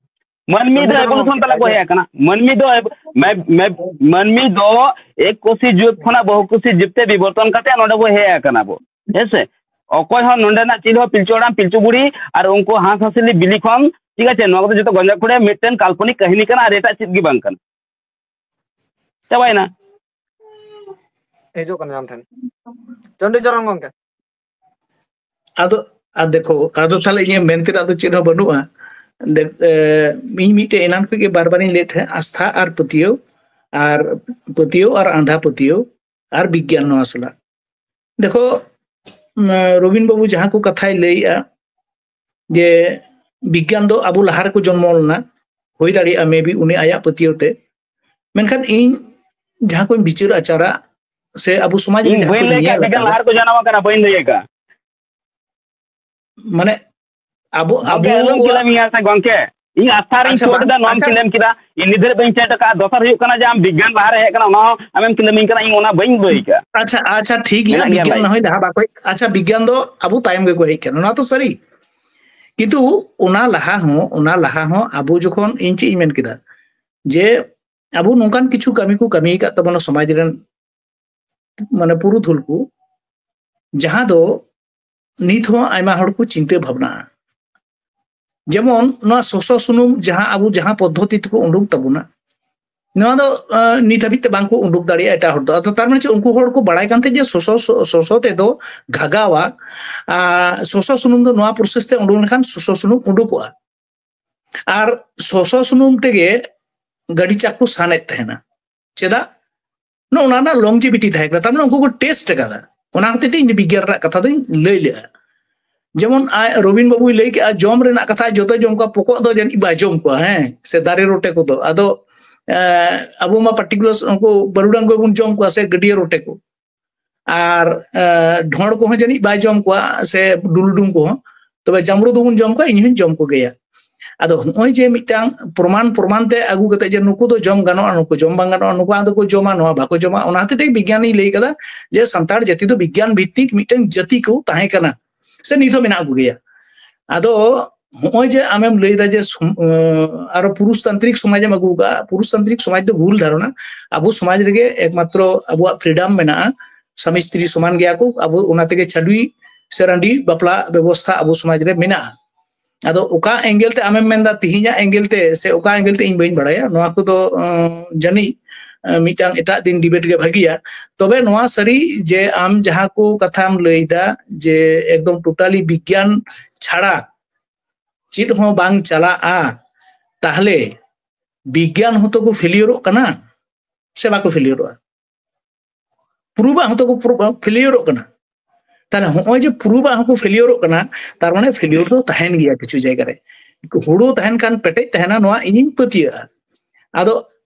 ᱢᱟᱹᱱᱢᱤ ᱫᱚ ᱢᱟᱹᱱᱢᱤ ᱫᱚ ᱮᱵᱚᱞᱩᱥᱚᱱ ᱛᱟᱞᱟ ᱠᱚ ᱦᱮᱡ ᱟᱠᱟᱱᱟ᱾ ᱢᱟᱹᱱᱢᱤ ᱫᱚ ᱮᱵ-, ᱢᱮ-, ᱢᱮ-, ᱢᱟᱹᱱᱢᱤ ᱫᱚ ᱮᱠ ᱠᱳᱥᱤ ᱡᱩᱜᱽ ᱠᱷᱚᱱᱟᱜ ᱵᱚᱦᱩ ᱠᱳᱥᱤ ᱡᱩᱜᱽ ᱛᱮ ᱵᱤᱵᱚᱨᱛᱚᱱ ᱠᱟᱛᱮ ᱱᱚᱰᱮ ᱵᱚ ᱦᱮᱡ ᱟᱠᱟᱱᱟ ᱵᱚ᱾ ᱦᱮᱸ ᱥᱮ? ᱚᱠᱚᱭ ᱦᱚᱸ ᱱᱚᱰᱮᱱᱟᱜ ᱪᱮᱫ ᱦᱚᱸ ᱯᱤᱞᱪᱩ ᱦᱟᱲᱟᱢ ᱯᱤᱞᱪᱩ ᱵᱩᱲᱦᱤ ᱟᱨ ᱩᱱᱠᱩ ᱦᱟᱸᱥ ᱦᱟᱸᱥᱞᱤ ᱵᱤᱞᱤ ᱠᱷᱚᱱ, ᱴᱷᱤᱠ ᱟᱪᱷᱮ, ᱱᱚᱣᱟ ᱠᱚᱫᱚ ᱡᱚᱛᱚ ᱜᱚᱸᱡᱟ ᱠᱷᱩᱲᱮ ᱢᱤᱫᱴᱮᱱ ᱠᱟᱞᱯᱚᱱᱤᱠ ᱠᱟᱹᱦᱱᱤ ᱠᱟᱱᱟ ᱟᱨ ᱮᱴᱟᱜ ᱪᱮᱫ ᱜᱮ ᱵᱟᱝ ᱠᱟᱱᱟ᱾ ᱪᱟᱵᱟᱭᱮᱱᱟ᱾ ᱦᱤᱡᱩᱜ ᱠᱟᱱᱟ ᱟᱢ ᱴᱷᱮᱱ᱾ ᱪᱚᱱᱰᱤ ᱪᱚᱨᱚᱱ ᱜᱚᱝᱠᱮ᱾ ᱟᱫᱚ, ᱟᱨ ᱫᱮᱠᱷᱚ, ᱟᱫᱚ ᱛᱟᱦᱞᱮ ᱤᱧᱟᱹᱜ ᱢᱮᱱ ᱛᱮᱱᱟᱜ ᱫᱚ ᱪᱮᱫ ᱦᱚᱸ ᱵᱟᱹᱱᱩᱜᱼᱟ᱾ ᱫᱮ-, ᱮ, ᱤᱧ ᱢᱤᱫᱴᱮᱡ ᱮᱱᱟᱱ ᱠᱷᱚᱱ ᱜᱮ ᱵᱟᱨ ᱵᱟᱨᱤᱧ ᱞᱟᱹᱭᱮᱫ ᱛᱟᱦᱮᱸᱫ, ᱟᱥᱛᱷᱟ ᱟᱨ ᱯᱟᱹᱛᱭᱟᱹᱣ, ᱟᱨ ᱯᱟᱹᱛᱭᱟᱹᱣ ᱟᱨ ᱟᱸᱫᱷᱟ ᱯᱟᱹᱛᱭᱟᱹᱣ, ᱟᱨ ᱵᱤᱜᱽᱜᱟᱱ ᱱᱚᱣᱟ ᱥᱟᱞᱟᱜ᱾ ᱫᱮᱠᱷᱚ, ᱩᱢ, ᱨᱚᱵᱤᱱ ᱵᱟᱹᱵᱩ ᱡᱟᱦᱟᱸ ᱠᱚ ᱠᱟᱛᱷᱟᱭ ᱞᱟᱹᱭᱮᱜᱼᱟ, ᱡᱮ ᱵᱤᱜᱽᱜᱟᱱ ᱫᱚ ᱟᱵᱚ ᱞᱟᱦᱟ ᱨᱮᱠᱚ ᱡᱚᱱᱢᱚ ᱞᱮᱱᱟ, ᱦᱩᱭ ᱫᱟᱲᱮᱭᱟᱜᱼᱟ, maybe ᱩᱱᱤ ᱟᱭᱟᱜ ᱯᱟᱹᱛᱭᱟᱹᱣ ᱛᱮ᱾ ᱢᱮᱱᱠᱷᱟᱱ ᱤᱧ ᱡᱟᱦᱟᱸ ᱠᱚᱧ ᱵᱤᱪᱟᱹᱨ ᱟᱪᱟᱨᱟ, ᱥᱮ ᱟᱵᱚ ᱥᱚᱢᱟᱡᱽ ᱨᱮ ᱤᱧ ᱡᱟᱦᱟᱸ ᱵᱟᱹᱧ ᱠᱚ ᱞᱟᱹᱭ ᱧᱮᱞ ᱠᱟᱜ ᱵᱤᱜᱽᱜᱟᱱ ᱟᱠᱟᱫᱟ, ᱞᱟᱦᱟ ᱨᱮᱠᱚ ᱡᱟᱱᱟᱢ ᱟᱠᱟᱱᱟ, ᱵᱟᱹᱧ ᱞᱟᱹᱭ ᱟᱠᱟᱫ᱾ ᱢᱟᱱᱮ ᱟᱵᱚ, ᱜᱚᱝᱠᱮ, ᱟᱞᱚᱢ ᱟᱵᱚᱣᱟᱜ ᱠᱤᱞᱟᱹᱢᱤᱧᱟ ᱥᱮ ᱜᱚᱝᱠᱮ, ᱤᱧ ᱟᱥᱛᱷᱟ ᱨᱤᱧ ᱟᱪᱪᱷᱟ, ᱪᱷᱩᱴ ᱵᱟᱝ, ᱮᱫᱟ, ᱱᱚᱣᱟᱢ ᱟᱪᱪᱷᱟ᱾ ᱠᱤᱞᱟᱹᱢ ᱠᱮᱫᱟ, ᱤᱧ ᱱᱤᱛ ᱫᱷᱟᱹᱨᱤᱡ ᱵᱟᱹᱧ ᱪᱮᱫ ᱟᱠᱟᱫ᱾ ᱫᱚᱥᱟᱨ ᱦᱩᱭᱩᱜ ᱠᱟᱱᱟ ᱡᱮ ᱟᱢ ᱵᱤᱜᱽᱜᱟᱱ ᱞᱟᱦᱟ ᱨᱮ ᱦᱮᱡ ᱟᱠᱟᱱᱟ, ᱚᱱᱟ ᱦᱚᱸ ᱟᱢᱮᱢ ᱠᱤᱞᱟᱹᱢᱤᱧ ᱠᱟᱱᱟ, ᱤᱧ ᱚᱱᱟ ᱵᱟᱹᱧ ᱞᱟᱹᱭ ᱟᱠᱟᱫ᱾ ᱟᱪᱪᱷᱟ, ᱟᱪᱪᱷᱟ, ᱴᱷᱤᱠ ᱜᱮᱭᱟ, ᱢᱮᱱᱟᱜ ᱜᱮᱭᱟ ᱵᱤᱜᱽᱜᱟᱱ ᱞᱟᱹᱭ᱾ ᱱᱟᱦᱚᱭ ᱞᱟᱦᱟ ᱵᱟᱠᱚ, ᱟᱪᱪᱷᱟ, ᱵᱤᱜᱽᱜᱟᱱ ᱫᱚ ᱟᱵᱚ ᱛᱟᱭᱚᱢ ᱜᱮᱠᱚ ᱦᱮᱡ ᱠᱟᱱᱟ, ᱱᱚᱣᱟ ᱛᱚ ᱥᱟᱹᱨᱤ᱾ ᱠᱤᱱᱛᱩ ᱚᱱᱟ ᱞᱟᱦᱟ ᱦᱚᱸ, ᱚᱱᱟ ᱞᱟᱦᱟ ᱦᱚᱸ ᱟᱵᱚ ᱡᱚᱠᱷᱚᱱ, ᱤᱧ ᱪᱮᱫ ᱤᱧ ᱢᱮᱱ ᱠᱮᱫᱟ, ᱡᱮ ᱟᱵᱚ ᱱᱚᱝᱠᱟᱱ ᱠᱤᱪᱷᱩ ᱠᱟᱹᱢᱤ ᱠᱚ ᱠᱟᱹᱢᱤ ᱟᱠᱟᱫ ᱛᱟᱵᱚᱱᱟ ᱥᱚᱢᱟᱡᱽ ᱨᱮᱱ, ᱢᱟᱱᱮ, ᱯᱩᱨᱩᱫᱷᱩᱞ ᱠᱚ, ᱡᱟᱦᱟᱸ ᱫᱚ ᱱᱤᱛ ᱦᱚᱸ ᱟᱭᱢᱟ ᱦᱚᱲ ᱠᱚ ᱪᱤᱱᱛᱟᱹ ᱵᱷᱟᱵᱽᱱᱟᱜᱼᱟ᱾ ᱡᱮᱢᱚᱱ ᱱᱚᱣᱟ ᱥᱚᱥᱚ ᱥᱩᱱᱩᱢ ᱡᱟᱦᱟᱸ ᱟᱵᱚ ᱡᱟᱦᱟᱸ ᱯᱚᱫᱽᱫᱷᱚᱛᱤ ᱛᱮᱠᱚ ᱩᱰᱩᱠ ᱛᱟᱵᱚᱱᱟ, ᱱᱚᱣᱟ ᱫᱚ, ᱟᱸ, ᱱᱤᱛ ᱦᱟᱹᱵᱤᱡ ᱛᱮ ᱵᱟᱝ ᱠᱚ ᱩᱰᱩᱠ ᱫᱟᱲᱮᱭᱟᱜᱼᱟ ᱮᱴᱟᱜ ᱦᱚᱲ ᱫᱚ᱾ ᱟᱫᱚ ᱛᱟᱨ ᱢᱟᱱᱮ ᱪᱮᱫ, ᱩᱱᱠᱩ ᱦᱚᱲ ᱠᱚ ᱵᱟᱲᱟᱭ ᱠᱟᱱ ᱛᱟᱦᱮᱸᱫ ᱡᱮ ᱥᱚᱥᱚ, ᱥᱚ-, ᱥᱚᱥᱚ ᱛᱮᱫᱚ ᱜᱷᱟᱜᱟᱣᱟ, ᱟᱨ ᱥᱚᱥᱚ ᱥᱩᱱᱩᱢ ᱫᱚ ᱱᱚᱣᱟ process ᱛᱮ ᱩᱰᱩᱠ ᱞᱮᱱᱠᱷᱟᱱ ᱥᱚᱥᱚ ᱥᱩᱱᱩᱢ ᱩᱰᱩᱠᱚᱜᱼᱟ᱾ ᱟᱨ ᱥᱚᱥᱚ ᱥᱩᱱᱩᱢ ᱛᱮᱜᱮ ᱜᱟᱹᱰᱤ ᱪᱟᱠ ᱠᱚ ᱥᱟᱱᱮᱫ ᱛᱟᱦᱮᱱᱟ᱾ ᱪᱮᱫᱟᱜ? ᱱᱚᱜᱼᱚ ᱱᱚᱣᱟ ᱨᱮᱱᱟᱜ longevity ᱛᱟᱦᱮᱸ ᱠᱟᱱᱟ, ᱛᱟᱨ ᱢᱟᱱᱮ ᱩᱱᱠᱩ ᱠᱚ test ᱟᱠᱟᱫᱟ᱾ ᱚᱱᱟ ᱦᱚᱛᱮᱡ ᱛᱮ ᱤᱧ ᱫᱚ ᱵᱤᱜᱽᱜᱟᱱ ᱨᱮᱱᱟᱜ ᱠᱟᱛᱷᱟ ᱫᱚᱧ ᱞᱟᱹᱭ ᱞᱮᱜᱼᱟ᱾ ᱡᱮᱢᱚᱱ ᱟᱡ ᱨᱚᱵᱤᱱ ᱵᱟᱹᱵᱩᱭ ᱞᱟᱹᱭ ᱠᱮᱜᱼᱟ, ᱡᱚᱢ ᱨᱮᱱᱟᱜ ᱠᱟᱛᱷᱟ, ᱡᱚᱛᱚ ᱡᱚᱢ ᱠᱚᱣᱟ, ᱯᱚᱠᱚᱜ ᱫᱚ ᱡᱟᱹᱱᱤᱡ ᱵᱟᱭ ᱡᱚᱢ ᱠᱚᱣᱟ, ᱦᱮᱸ, ᱥᱮ ᱫᱟᱨᱮ ᱨᱚᱴᱮ ᱠᱚᱫᱚ᱾ ᱟᱫᱚ ᱟᱵᱚ ᱢᱟ ᱯᱟᱨᱴᱤᱠᱩᱞᱟᱨ ᱩᱱᱠᱩ ᱵᱟᱹᱨᱩᱰᱟᱝ ᱠᱚᱵᱚᱱ ᱡᱚᱢ ᱠᱚᱣᱟ ᱥᱮ ᱜᱟᱹᱰᱭᱟᱹ ᱨᱚᱴᱮ ᱠᱚ, ᱟᱨ ᱰᱷᱚᱸᱲ ᱠᱚᱦᱚᱸ ᱡᱟᱹᱱᱤᱡ ᱵᱟᱭ ᱡᱚᱢ ᱠᱚᱣᱟ ᱥᱮ ᱰᱩᱞᱩᱰᱩᱝ ᱠᱚᱦᱚᱸ, ᱛᱚᱵᱮ ᱡᱟᱢᱲᱩ ᱫᱚᱵᱚᱱ ᱡᱚᱢ ᱠᱚᱣᱟ, ᱤᱧ ᱦᱚᱸᱧ ᱡᱚᱢ ᱠᱚᱜᱮᱭᱟ᱾ ᱟᱫᱚ ᱦᱚᱸᱜᱼᱚᱭ ᱡᱮ ᱢᱤᱫᱴᱟᱝ ᱯᱨᱚᱢᱟᱱ ᱯᱨᱚᱢᱟᱱ ᱛᱮ ᱟᱹᱜᱩ ᱠᱟᱛᱮ ᱡᱮ ᱱᱩᱠᱩ ᱫᱚ ᱡᱚᱢ ᱜᱟᱱᱚᱜᱼᱟ, ᱱᱩᱠᱩ ᱡᱚᱢ ᱵᱟᱝ ᱜᱟᱱᱚᱜᱼᱟ, ᱱᱩᱠᱩ ᱟᱫᱚ ᱠᱚ ᱡᱚᱢᱟ, ᱱᱚᱣᱟ ᱵᱟᱠᱚ ᱡᱚᱢᱟ, ᱚᱱᱟ ᱦᱚᱛᱮᱡ ᱛᱮ ᱵᱤᱜᱽᱜᱟᱱᱤᱧ ᱞᱟᱹᱭ ᱠᱟᱫᱟ ᱡᱮ ᱥᱟᱱᱛᱟᱲ ᱡᱟᱹᱛᱤ ᱫᱚ ᱵᱤᱜᱽᱜᱟᱱ ᱵᱷᱤᱛᱛᱤᱠ ᱢᱤᱫᱴᱟᱝ ᱡᱟᱹᱛᱤ ᱠᱚ ᱛᱟᱦᱮᱸ ᱠᱟᱱᱟ ᱥᱮ ᱱᱤᱛ ᱦᱚᱸ ᱢᱮᱱᱟᱜ ᱠᱚᱜᱮᱭᱟ᱾ ᱟᱫᱚ ᱦᱚᱸᱜᱼᱚᱭ ᱡᱮ ᱟᱢᱮᱢ ᱞᱟᱹᱭᱫᱟ ᱡᱮ ᱥᱚᱢ-, ᱟᱸ, ᱟᱨᱚ ᱯᱩᱨᱩᱥ ᱛᱟᱱᱛᱨᱤᱠ ᱥᱚᱢᱟᱡᱽ ᱮᱢ ᱟᱹᱜᱩ ᱠᱟᱜᱼᱟ, ᱯᱩᱨᱩᱥ ᱛᱟᱱᱛᱨᱤᱠ ᱥᱚᱢᱟᱡᱽ ᱫᱚ ᱵᱷᱩᱞ ᱫᱷᱟᱨᱚᱱᱟ᱾ ᱟᱵᱚ ᱥᱚᱢᱟᱡᱽ ᱨᱮᱜᱮ ᱮᱠᱢᱟᱛᱨᱚ ᱟᱵᱚᱣᱟᱜ ᱯᱷᱨᱤᱰᱚᱢ ᱢᱮᱱᱟᱜᱼᱟ, ᱥᱟᱢᱤ ᱥᱛᱨᱤ ᱥᱚᱢᱟᱱ ᱜᱮᱭᱟ ᱠᱚ, ᱟᱵᱚ ᱚᱱᱟ ᱛᱮᱜᱮ ᱪᱷᱟᱹᱰᱩᱭ ᱥᱮ ᱨᱟᱺᱰᱤ ᱵᱟᱯᱞᱟ ᱵᱮᱵᱚᱥᱛᱷᱟ ᱟᱵᱚ ᱥᱚᱢᱟᱡᱽ ᱨᱮ ᱢᱮᱱᱟᱜᱼᱟ᱾ ᱟᱫᱚ ᱚᱠᱟ ᱮᱝᱜᱮᱞ ᱛᱮ ᱟᱢᱮᱢ ᱢᱮᱱᱫᱟ, ᱛᱤᱦᱤᱧᱟᱜ ᱮᱝᱜᱮᱞ ᱛᱮ ᱥᱮ ᱚᱠᱟ ᱮᱝᱜᱮᱞ ᱛᱮ, ᱤᱧ ᱵᱟᱹᱧ ᱵᱟᱲᱟᱭᱟ᱾ ᱱᱚᱣᱟ ᱠᱚᱫᱚ, ᱟᱸ, ᱡᱟᱹᱱᱤᱡ, ᱟᱸ, ᱢᱤᱫᱴᱟᱝ ᱮᱴᱟᱜ ᱫᱤᱱ ᱰᱤᱵᱮᱴ ᱜᱮ ᱵᱷᱟᱹᱜᱤᱭᱟ᱾ ᱛᱚᱵᱮ ᱱᱚᱣᱟ ᱥᱟᱹᱨᱤ ᱡᱮ ᱟᱢ ᱡᱟᱦᱟᱸ ᱠᱚ ᱠᱟᱛᱷᱟᱢ ᱞᱟᱹᱭᱫᱟ ᱡᱮ ᱮᱠᱫᱚᱢ ᱴᱳᱴᱟᱞᱤ ᱵᱤᱜᱽᱜᱟᱱ ᱪᱷᱟᱲᱟ ᱪᱮᱫ ᱦᱚᱸ ᱵᱟᱝ ᱪᱟᱞᱟᱜᱼᱟ, ᱛᱟᱦᱞᱮ ᱵᱤᱜᱽᱜᱟᱱ ᱦᱚᱸᱛᱚ ᱠᱚ ᱯᱷᱮᱞᱤᱭᱚᱨᱚᱜ ᱠᱟᱱᱟ ᱥᱮ ᱵᱟᱠᱚ ᱯᱷᱮᱞᱤᱭᱚᱨᱚᱜᱼᱟ? ᱯᱨᱩᱵᱷ ᱟᱜ ᱦᱚᱸᱛᱚ ᱠᱚ ᱯᱷᱮᱞᱤᱭᱚᱨᱚᱜ ᱠᱟᱱᱟ᱾ ᱛᱟᱦᱞᱮ ᱦᱚᱸᱜᱼᱚᱭ ᱡᱮ ᱯᱨᱩᱵᱷ ᱟᱜ ᱦᱚᱸᱠᱚ ᱯᱷᱮᱞᱤᱭᱚᱨᱚᱜ ᱠᱟᱱᱟ, ᱛᱟᱨ ᱢᱟᱱᱮ ᱯᱷᱮᱞᱤᱭᱚᱨ ᱫᱚ ᱛᱟᱦᱮᱱ ᱜᱮᱭᱟ ᱠᱤᱪᱷᱩ ᱡᱟᱭᱜᱟ ᱨᱮ᱾ ᱦᱩᱲᱩ ᱛᱟᱦᱮᱱ ᱠᱷᱟᱱ ᱯᱮᱴᱮᱡ ᱛᱟᱦᱮᱱᱟ, ᱱᱚᱣᱟ ᱤᱧᱤᱧ ᱯᱟᱹᱛᱭᱟᱹᱜᱼᱟ᱾ ᱟᱫᱚ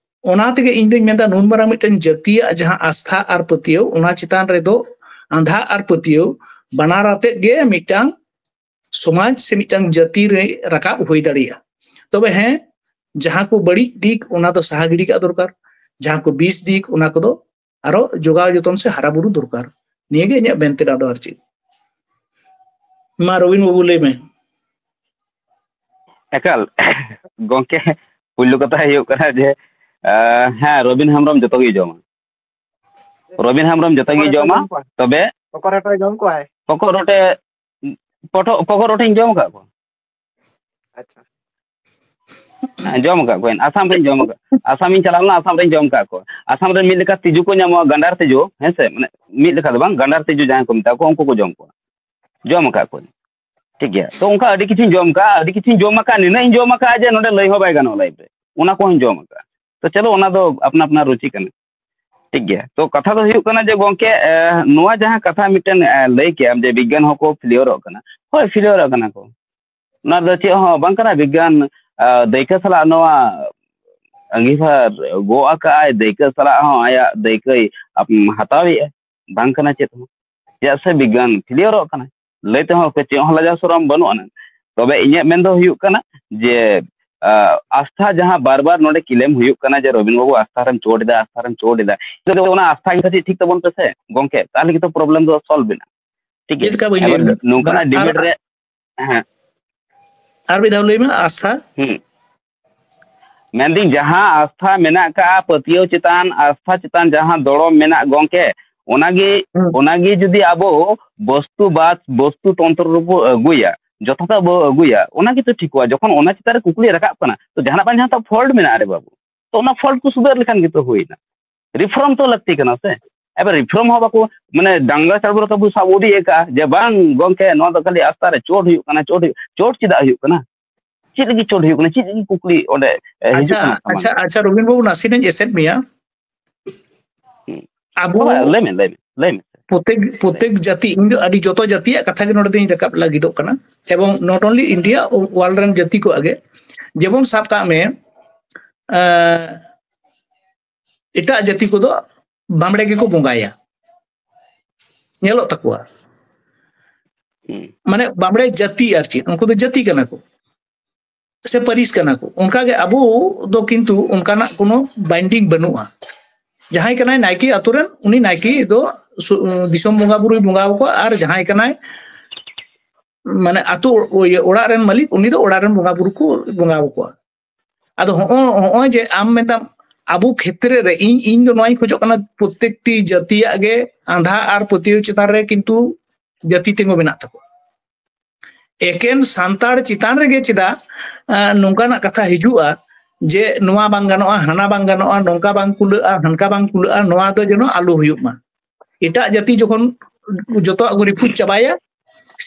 ᱚᱱᱟ ᱛᱮᱜᱮ ᱤᱧ ᱫᱩᱧ ᱢᱮᱱᱫᱟ, ᱱᱩᱱ ᱢᱟᱨᱟᱝ ᱢᱤᱫᱴᱮᱱ ᱡᱟᱹᱛᱤᱭᱟᱜ ᱡᱟᱦᱟᱸ ᱟᱥᱛᱷᱟ ᱟᱨ ᱯᱟᱹᱛᱭᱟᱹᱣ, ᱚᱱᱟ ᱪᱮᱛᱟᱱ ᱨᱮᱫᱚ ᱟᱸᱫᱷᱟ ᱟᱨ ᱯᱟᱹᱛᱭᱟᱹᱣ ᱵᱟᱱᱟᱨ ᱟᱛᱮᱫ ᱜᱮ ᱢᱤᱫᱴᱟᱝ ᱥᱚᱢᱟᱡᱽ ᱥᱮ ᱢᱤᱫᱴᱟᱝ ᱡᱟᱹᱛᱤ ᱨᱮ ᱨᱟᱠᱟᱵ ᱦᱩᱭ ᱫᱟᱲᱮᱭᱟᱜᱼᱟ᱾ ᱛᱚᱵᱮ ᱦᱮᱸ, ᱡᱟᱦᱟᱸ ᱠᱚ ᱵᱟᱹᱲᱤᱡ ᱫᱤᱠ, ᱚᱱᱟ ᱫᱚ ᱥᱟᱦᱟ ᱜᱤᱰᱤ ᱠᱟᱜ ᱫᱚᱨᱠᱟᱨ, ᱡᱟᱦᱟᱸ ᱠᱚ ᱵᱤᱥ ᱫᱤᱠ, ᱚᱱᱟ ᱠᱚᱫᱚ ᱟᱨᱚ ᱡᱚᱜᱟᱣ ᱡᱚᱛᱚᱱ ᱥᱮ ᱦᱟᱨᱟ ᱵᱩᱨᱩ ᱫᱚᱨᱠᱟᱨ᱾ ᱱᱤᱭᱟᱹ ᱜᱮ ᱤᱧᱟᱹᱜ ᱢᱮᱱ ᱛᱮᱱᱟᱜ ᱫᱚ, ᱟᱨ ᱪᱮᱫ᱾ ᱢᱟ ᱨᱚᱵᱤᱱ ᱵᱟᱹᱵᱩ, ᱞᱟᱹᱭ ᱢᱮ᱾ ᱮᱠᱟᱞ᱾ ᱜᱚᱝᱠᱮ, ᱯᱩᱭᱞᱩ ᱠᱟᱛᱷᱟ ᱦᱩᱭᱩᱜ ᱠᱟᱱᱟ ᱡᱮ, ᱟᱸ, ᱦᱮᱸ, ᱨᱚᱵᱤᱱ ᱦᱮᱢᱵᱨᱚᱢ ᱡᱚᱛᱚ ᱜᱮᱭ ᱡᱚᱢᱟ᱾ ᱨᱚᱵᱤᱱ ᱦᱮᱢᱵᱨᱚᱢ ᱡᱚᱛᱚ ᱜᱮᱭ ᱯᱚᱠᱚᱲ ᱨᱮᱴᱟᱭ ᱡᱚᱢᱟ, ᱡᱚᱢ ᱠᱚᱣᱟ? ᱛᱚᱵᱮ ᱯᱚᱠᱚᱲ ᱨᱮᱴᱟᱭ ᱡᱚᱢ ᱠᱚᱣᱟᱭ? ᱯᱚᱠᱚᱜ ᱨᱚᱴᱮ, ᱯᱚᱴᱚ-, ᱯᱚᱠᱚᱜ ᱨᱚᱴᱮᱧ ᱡᱚᱢ ᱟᱠᱟᱫ ᱠᱚᱣᱟ᱾ ᱟᱪᱪᱷᱟ᱾ ᱦᱮᱸ, ᱡᱚᱢ ᱟᱠᱟᱫ ᱠᱚᱣᱟᱧ᱾ ᱟᱥᱟᱢ ᱨᱮᱧ ᱡᱚᱢ ᱟᱠᱟᱫ, ᱟᱥᱟᱢᱤᱧ ᱪᱟᱞᱟᱣ ᱞᱮᱱᱟ, ᱟᱥᱟᱢ ᱨᱮᱧ ᱡᱚᱢ ᱟᱠᱟᱫ ᱠᱚᱣᱟ᱾ ᱟᱥᱟᱢ ᱨᱮ ᱢᱤᱫ ᱞᱮᱠᱟ ᱛᱤᱡᱩ ᱠᱚ ᱧᱟᱢᱚᱜᱼᱟ, ᱜᱟᱸᱰᱟᱨ ᱛᱤᱡᱩ, ᱦᱮᱸ ᱥᱮ? ᱢᱟᱱᱮ, ᱢᱤᱫ ᱞᱮᱠᱟ ᱫᱚ ᱵᱟᱝ, ᱜᱟᱸᱰᱟᱨ ᱛᱤᱡᱩ ᱡᱟᱦᱟᱸᱭ ᱠᱚ ᱢᱮᱛᱟ ᱠᱚᱣᱟ, ᱩᱱᱠᱩ ᱠᱚ ᱡᱚᱢ ᱠᱚᱣᱟ᱾ ᱡᱚᱢ ᱟᱠᱟᱫ ᱠᱚᱣᱟᱧ᱾ ᱴᱷᱤᱠ ᱜᱮᱭᱟ᱾ ᱛᱚ, ᱚᱱᱠᱟ ᱟᱹᱰᱤ ᱠᱤᱪᱷᱩᱧ ᱡᱚᱢ ᱟᱠᱟᱫᱼᱟ, ᱟᱹᱰᱤ ᱠᱤᱪᱷᱩᱧ ᱡᱚᱢ ᱟᱠᱟᱫᱼᱟ, ᱱᱤᱱᱟᱹᱜ ᱤᱧ ᱡᱚᱢ ᱟᱠᱟᱫᱼᱟ ᱡᱮ ᱱᱚᱰᱮ ᱞᱟᱹᱭ ᱦᱚᱸ ᱵᱟᱭ ᱜᱟᱱᱚᱜᱼᱟ live ᱨᱮ᱾ ᱚᱱᱟ ᱠᱚᱦᱚᱸᱧ ᱡᱚᱢ ᱟᱠᱟᱫᱼᱟ᱾ ᱛᱚ, ᱪᱚᱞᱚ, ᱚᱱᱟ ᱫᱚ ᱟᱯᱱᱟ ᱟᱯᱱᱟᱨ ᱨᱩᱪᱤ ᱠᱟᱱᱟ᱾ ᱴᱷᱤᱠ ᱜᱮᱭᱟ᱾ ᱛᱚ, ᱠᱟᱛᱷᱟ ᱫᱚ ᱦᱩᱭᱩᱜ ᱠᱟᱱᱟ ᱡᱮ, ᱜᱚᱝᱠᱮ, ᱮ, ᱱᱚᱣᱟ ᱡᱟᱦᱟᱸ ᱠᱟᱛᱷᱟ ᱢᱤᱫᱴᱮᱱ, ᱮ, ᱞᱟᱹᱭ ᱠᱮᱜᱼᱟᱢ ᱡᱮ ᱵᱤᱜᱽᱜᱟᱱ ᱦᱚᱸᱠᱚ ᱯᱷᱮᱞᱤᱭᱚᱨᱚᱜ ᱠᱟᱱᱟ᱾ ᱦᱳᱭ, ᱯᱷᱮᱞᱤᱭᱚᱨᱚᱜ ᱠᱟᱱᱟ ᱠᱚ᱾ ᱚᱱᱟ ᱫᱚ ᱪᱮᱫ ᱦᱚᱸ ᱵᱟᱝ ᱠᱟᱱᱟ᱾ ᱵᱤᱜᱽᱜᱟᱱ, ᱮ, ᱫᱟᱹᱭᱠᱟᱹ ᱥᱟᱞᱟᱜ ᱱᱚᱣᱟ ᱟᱸᱜᱤᱵᱷᱟᱨ ᱜᱚᱜ ᱟᱠᱟᱫ ᱟᱭ, ᱫᱟᱹᱭᱠᱟᱹ ᱥᱟᱞᱟᱜ ᱦᱚᱸ ᱟᱭᱟᱜ ᱫᱟᱹᱭᱠᱟᱹᱭ ᱟᱯ-, ᱦᱟᱛᱟᱣᱮᱫᱼᱟ, ᱵᱟᱝ ᱠᱟᱱᱟ ᱪᱮᱫ ᱦᱚᱸ᱾ ᱪᱮᱫᱟᱜ ᱥᱮ ᱵᱤᱜᱽᱜᱟᱱ ᱠᱞᱤᱭᱟᱨᱚᱜ ᱠᱟᱱᱟᱭ, ᱞᱟᱹᱭ ᱛᱮᱦᱚᱸ ᱪᱮᱫ ᱦᱚᱸ ᱞᱟᱡᱟᱣ ᱥᱚᱨᱚᱢ ᱵᱟᱹᱱᱩᱜ ᱟᱱᱟ᱾ ᱛᱚᱵᱮ ᱤᱧᱟᱹᱜ ᱢᱮᱱ ᱫᱚ ᱦᱩᱭᱩᱜ ᱠᱟᱱᱟ ᱡᱮ, ᱟᱸ, ᱟᱥᱛᱷᱟ ᱡᱟᱦᱟᱸ ᱵᱟᱨ ᱵᱟᱨ ᱱᱚᱰᱮ ᱠᱞᱮᱢ ᱦᱩᱭᱩᱜ ᱠᱟᱱᱟ ᱡᱮ ᱨᱚᱵᱤᱱ ᱵᱟᱹᱵᱩ ᱟᱥᱛᱷᱟ ᱨᱮᱢ ᱪᱳᱴ ᱮᱫᱟ, ᱟᱥᱛᱷᱟ ᱨᱮᱢ ᱪᱳᱴ ᱮᱫᱟ, ᱛᱚ ᱚᱱᱟ ᱟᱥᱛᱷᱟ ᱜᱮ ᱠᱟᱹᱴᱤᱡ ᱴᱷᱤᱠ ᱛᱟᱵᱚᱱ ᱯᱮᱥᱮ ᱜᱚᱝᱠᱮ, ᱛᱟᱦᱚᱞᱮ ᱜᱮᱛᱚ ᱯᱨᱚᱵᱞᱮᱢ ᱫᱚ ᱥᱚᱞᱵᱷ ᱮᱱᱟ᱾ ᱴᱷᱤᱠ ᱪᱮᱫ ᱜᱮᱭᱟ? ᱞᱮᱠᱟ ᱵᱟᱹᱧ ᱞᱟᱹᱭ ᱮᱵᱟᱨ ᱞᱮᱫᱟ? ᱱᱚᱝᱠᱟᱱᱟᱜ ᱟᱨ, ᱰᱤᱵᱮᱴ ᱨᱮ, ᱦᱮᱸ, ᱟᱨ ᱢᱤᱫ ᱫᱷᱟᱣ ᱞᱟᱹᱭ ᱢᱮ, ᱟᱥᱛᱷᱟ᱾ ᱦᱩᱸ᱾ ᱢᱮᱱᱫᱟᱹᱧ, ᱡᱟᱦᱟᱸ ᱟᱥᱛᱷᱟ ᱢᱮᱱᱟᱜ ᱠᱟᱜᱼᱟ, ᱯᱟᱹᱛᱭᱟᱹᱣ ᱪᱮᱛᱟᱱ, ᱟᱥᱛᱷᱟ ᱪᱮᱛᱟᱱ ᱡᱟᱦᱟᱸ ᱫᱚᱲᱚᱢ ᱢᱮᱱᱟᱜ, ᱜᱚᱝᱠᱮ, ᱚᱱᱟᱜᱮ, ᱦᱩᱸ᱾ ᱚᱱᱟᱜᱮ ᱡᱩᱫᱤ ᱟᱵᱚ ᱵᱚᱥᱛᱩ ᱵᱟᱫ, ᱵᱚᱥᱛᱩ ᱛᱚᱱᱛᱨᱚ ᱨᱮᱵᱚ ᱟᱹᱜᱩᱭᱟ, ᱡᱚᱛᱷᱟᱛᱟᱜ ᱵᱚ ᱟᱹᱜᱩᱭᱟ, ᱚᱱᱟ ᱜᱮᱛᱚ ᱴᱷᱤᱠᱚᱜᱼᱟ᱾ ᱡᱚᱠᱷᱚᱱ ᱚᱱᱟ ᱪᱮᱛᱟᱱ ᱨᱮ ᱠᱩᱠᱞᱤ ᱨᱟᱠᱟᱵ ᱠᱟᱱᱟ, ᱛᱚ ᱡᱟᱦᱟᱱᱟᱜ ᱵᱟᱝ ᱡᱟᱦᱟᱱᱟᱜ ᱯᱷᱚᱞᱴ ᱢᱮᱱᱟᱜᱼᱟ ᱨᱮ ᱵᱟᱹᱵᱩ, ᱛᱚ ᱚᱱᱟ ᱯᱷᱚᱞᱴ ᱠᱚ ᱥᱩᱫᱷᱟᱹᱨ ᱞᱮᱠᱷᱟᱱ ᱜᱮᱛᱚ ᱦᱩᱭᱱᱟ᱾ ᱨᱤᱯᱷᱚᱨᱢ ᱛᱚ ᱞᱟᱹᱠᱛᱤ ᱠᱟᱱᱟ ᱥᱮ᱾ ᱮᱵᱟᱨ ᱨᱤᱯᱷᱚᱨᱢ ᱦᱚᱸ ᱵᱟᱠᱚ, ᱢᱟᱱᱮ, ᱰᱟᱝᱜᱟ ᱪᱟᱲᱵᱩᱨ ᱛᱟᱵᱚ ᱥᱟᱵ ᱤᱫᱤᱭᱮᱫ ᱠᱟᱜᱼᱟ ᱡᱮ, "ᱵᱟᱝ ᱜᱚᱝᱠᱮ, ᱱᱚᱣᱟ ᱫᱚ ᱠᱷᱟᱹᱞᱤ ᱟᱥᱛᱷᱟ ᱨᱮ ᱪᱳᱴ ᱦᱩᱭᱩᱜ ᱠᱟᱱᱟ, ᱪᱳᱴ ᱦᱩᱭᱩᱜ, ᱪᱳᱴ ᱪᱮᱫᱟᱜ ᱦᱩᱭᱩᱜ ᱠᱟᱱᱟ? ᱪᱮᱫ ᱞᱟᱹᱜᱤᱫ ᱪᱳᱴ ᱦᱩᱭᱩᱜ ᱠᱟᱱᱟ?" ᱪᱮᱫ ᱞᱟᱹᱜᱤᱫ ᱠᱩᱠᱞᱤ ᱚᱸᱰᱮ, ᱮ, ᱦᱤᱡᱩᱜ ᱟᱪᱪᱷᱟ, ᱠᱟᱱᱟ ᱥᱟᱢᱟᱝ ᱟᱪᱪᱷᱟ, ᱨᱮ? ᱟᱪᱪᱷᱟ, ᱨᱚᱵᱤᱱ ᱵᱟᱹᱵᱩ, ᱱᱟᱥᱮᱱᱟᱜ ᱤᱧ ᱮᱥᱮᱫ ᱢᱮᱭᱟ᱾ ᱦᱩᱸ᱾ ᱟᱵᱚ ᱵᱟᱵᱟ, ᱞᱟᱹᱭ ᱢᱮ, ᱞᱟᱹᱭ ᱢᱮ, ᱞᱟᱹᱭ ᱢᱮ᱾ ᱯᱨᱚᱛᱮᱠ, ᱯᱨᱚᱛᱮᱠ ᱡᱟᱹᱛᱤ, ᱤᱧ ᱫᱚ ᱟᱹᱰᱤ ᱡᱚᱛᱚ ᱡᱟᱹᱛᱤᱭᱟᱜ ᱠᱟᱛᱷᱟ ᱜᱮ ᱱᱚᱰᱮ ᱫᱚᱧ ᱨᱟᱠᱟᱵ ᱞᱟᱹᱜᱤᱫᱚᱜ ᱠᱟᱱᱟ᱾ ᱮᱵᱚᱝ not only India, world ᱨᱮᱱ ᱡᱟᱹᱛᱤ ᱠᱚᱣᱟᱜ ᱜᱮ᱾ ᱡᱮᱢᱚᱱ ᱥᱟᱵ ᱠᱟᱜ ᱢᱮ, ᱮᱸ, ᱮᱴᱟᱜ ᱡᱟᱹᱛᱤ ᱠᱚᱫᱚ ᱵᱟᱢᱲᱮ ᱜᱮᱠᱚ ᱵᱚᱸᱜᱟᱭᱟ, ᱧᱮᱞᱚᱜ ᱛᱟᱠᱚᱣᱟ᱾ ᱦᱩᱸ᱾ ᱢᱟᱱᱮ ᱵᱟᱢᱲᱮ ᱡᱟᱹᱛᱤ, ᱟᱨ ᱪᱮᱫ, ᱩᱱᱠᱩ ᱫᱚ ᱡᱟᱹᱛᱤ ᱠᱟᱱᱟ ᱠᱚ ᱥᱮ ᱯᱟᱹᱨᱤᱥ ᱠᱟᱱᱟ ᱠᱚ᱾ ᱚᱱᱠᱟᱜᱮ ᱟᱵᱚ ᱫᱚ ᱠᱤᱱᱛᱩ ᱚᱱᱠᱟᱱᱟᱜ ᱠᱳᱱᱳ binding ᱵᱟᱹᱱᱩᱜᱼᱟ᱾ ᱡᱟᱦᱟᱸᱭ ᱠᱟᱱᱟᱭ ᱱᱟᱭᱠᱮ ᱟᱛᱳ ᱨᱮᱱ, ᱩᱱᱤ ᱱᱟᱭᱠᱮ ᱫᱚ ᱥᱩ-, ᱫᱤᱥᱚᱢ ᱵᱚᱸᱜᱟ ᱵᱩᱨᱩᱭ ᱵᱚᱸᱜᱟ ᱟᱠᱚᱣᱟ, ᱟᱨ ᱡᱟᱦᱟᱸᱭ ᱠᱟᱱᱟᱭ, ᱢᱟᱱᱮ, ᱟᱛᱳ, ᱤᱭᱟᱹ, ᱚᱲᱟᱜ ᱨᱮᱱ ᱢᱟᱹᱞᱤᱠ, ᱩᱱᱤ ᱫᱚ ᱚᱲᱟᱜ ᱨᱮᱱ ᱵᱚᱸᱜᱟ ᱵᱩᱨᱩ ᱠᱚ ᱵᱚᱸᱜᱟ ᱟᱠᱚᱣᱟ᱾ ᱟᱫᱚ ᱦᱚᱸᱜᱼᱚ-, ᱦᱚᱸᱜᱼᱚᱭ ᱡᱮ ᱟᱢ ᱢᱮᱱᱫᱟᱢ, ᱟᱵᱚ ᱠᱷᱮᱛᱨᱮ ᱨᱮ ᱤᱧ, ᱤᱧ ᱫᱚ ᱱᱚᱣᱟᱧ ᱠᱷᱚᱡᱚᱜ ᱠᱟᱱᱟ, ᱯᱨᱚᱛᱮᱠᱴᱤ ᱡᱟᱹᱛᱤᱭᱟᱜ ᱜᱮ ᱟᱸᱫᱷᱟ ᱟᱨ ᱯᱟᱹᱛᱭᱟᱹᱣ ᱪᱮᱛᱟᱱ ᱨᱮ ᱠᱤᱱᱛᱩ ᱡᱟᱹᱛᱤ ᱛᱤᱸᱜᱩ ᱢᱮᱱᱟᱜ ᱛᱟᱠᱚᱣᱟ᱾ ᱮᱠᱮᱱ ᱥᱟᱱᱛᱟᱲ ᱪᱮᱛᱟᱱ ᱨᱮᱜᱮ ᱪᱮᱫᱟᱜ, ᱟᱸ, ᱱᱚᱝᱠᱟᱱᱟᱜ ᱠᱟᱛᱷᱟ ᱦᱤᱡᱩᱜᱼᱟ ᱡᱮ ᱱᱚᱣᱟ ᱵᱟᱝ ᱜᱟᱱᱚᱜᱼᱟ, ᱦᱟᱱᱟ ᱵᱟᱝ ᱜᱟᱱᱚᱜᱼᱟ, ᱱᱚᱝᱠᱟ ᱵᱟᱝ ᱠᱩᱞᱟᱹᱜᱼᱟ, ᱦᱟᱱᱠᱟ ᱵᱟᱝ ᱠᱩᱞᱟᱹᱜᱼᱟ, ᱱᱚᱣᱟ ᱫᱚ ᱡᱮᱱᱚ ᱟᱞᱚ ᱦᱩᱭᱩᱜ ᱢᱟ᱾ ᱮᱴᱟᱜ ᱡᱟᱹᱛᱤ ᱡᱚᱠᱷᱚᱱ ᱡᱚᱛᱚᱣᱟᱜ ᱠᱚ ᱨᱤᱯᱷᱩᱡᱽ ᱪᱟᱵᱟᱭᱟ,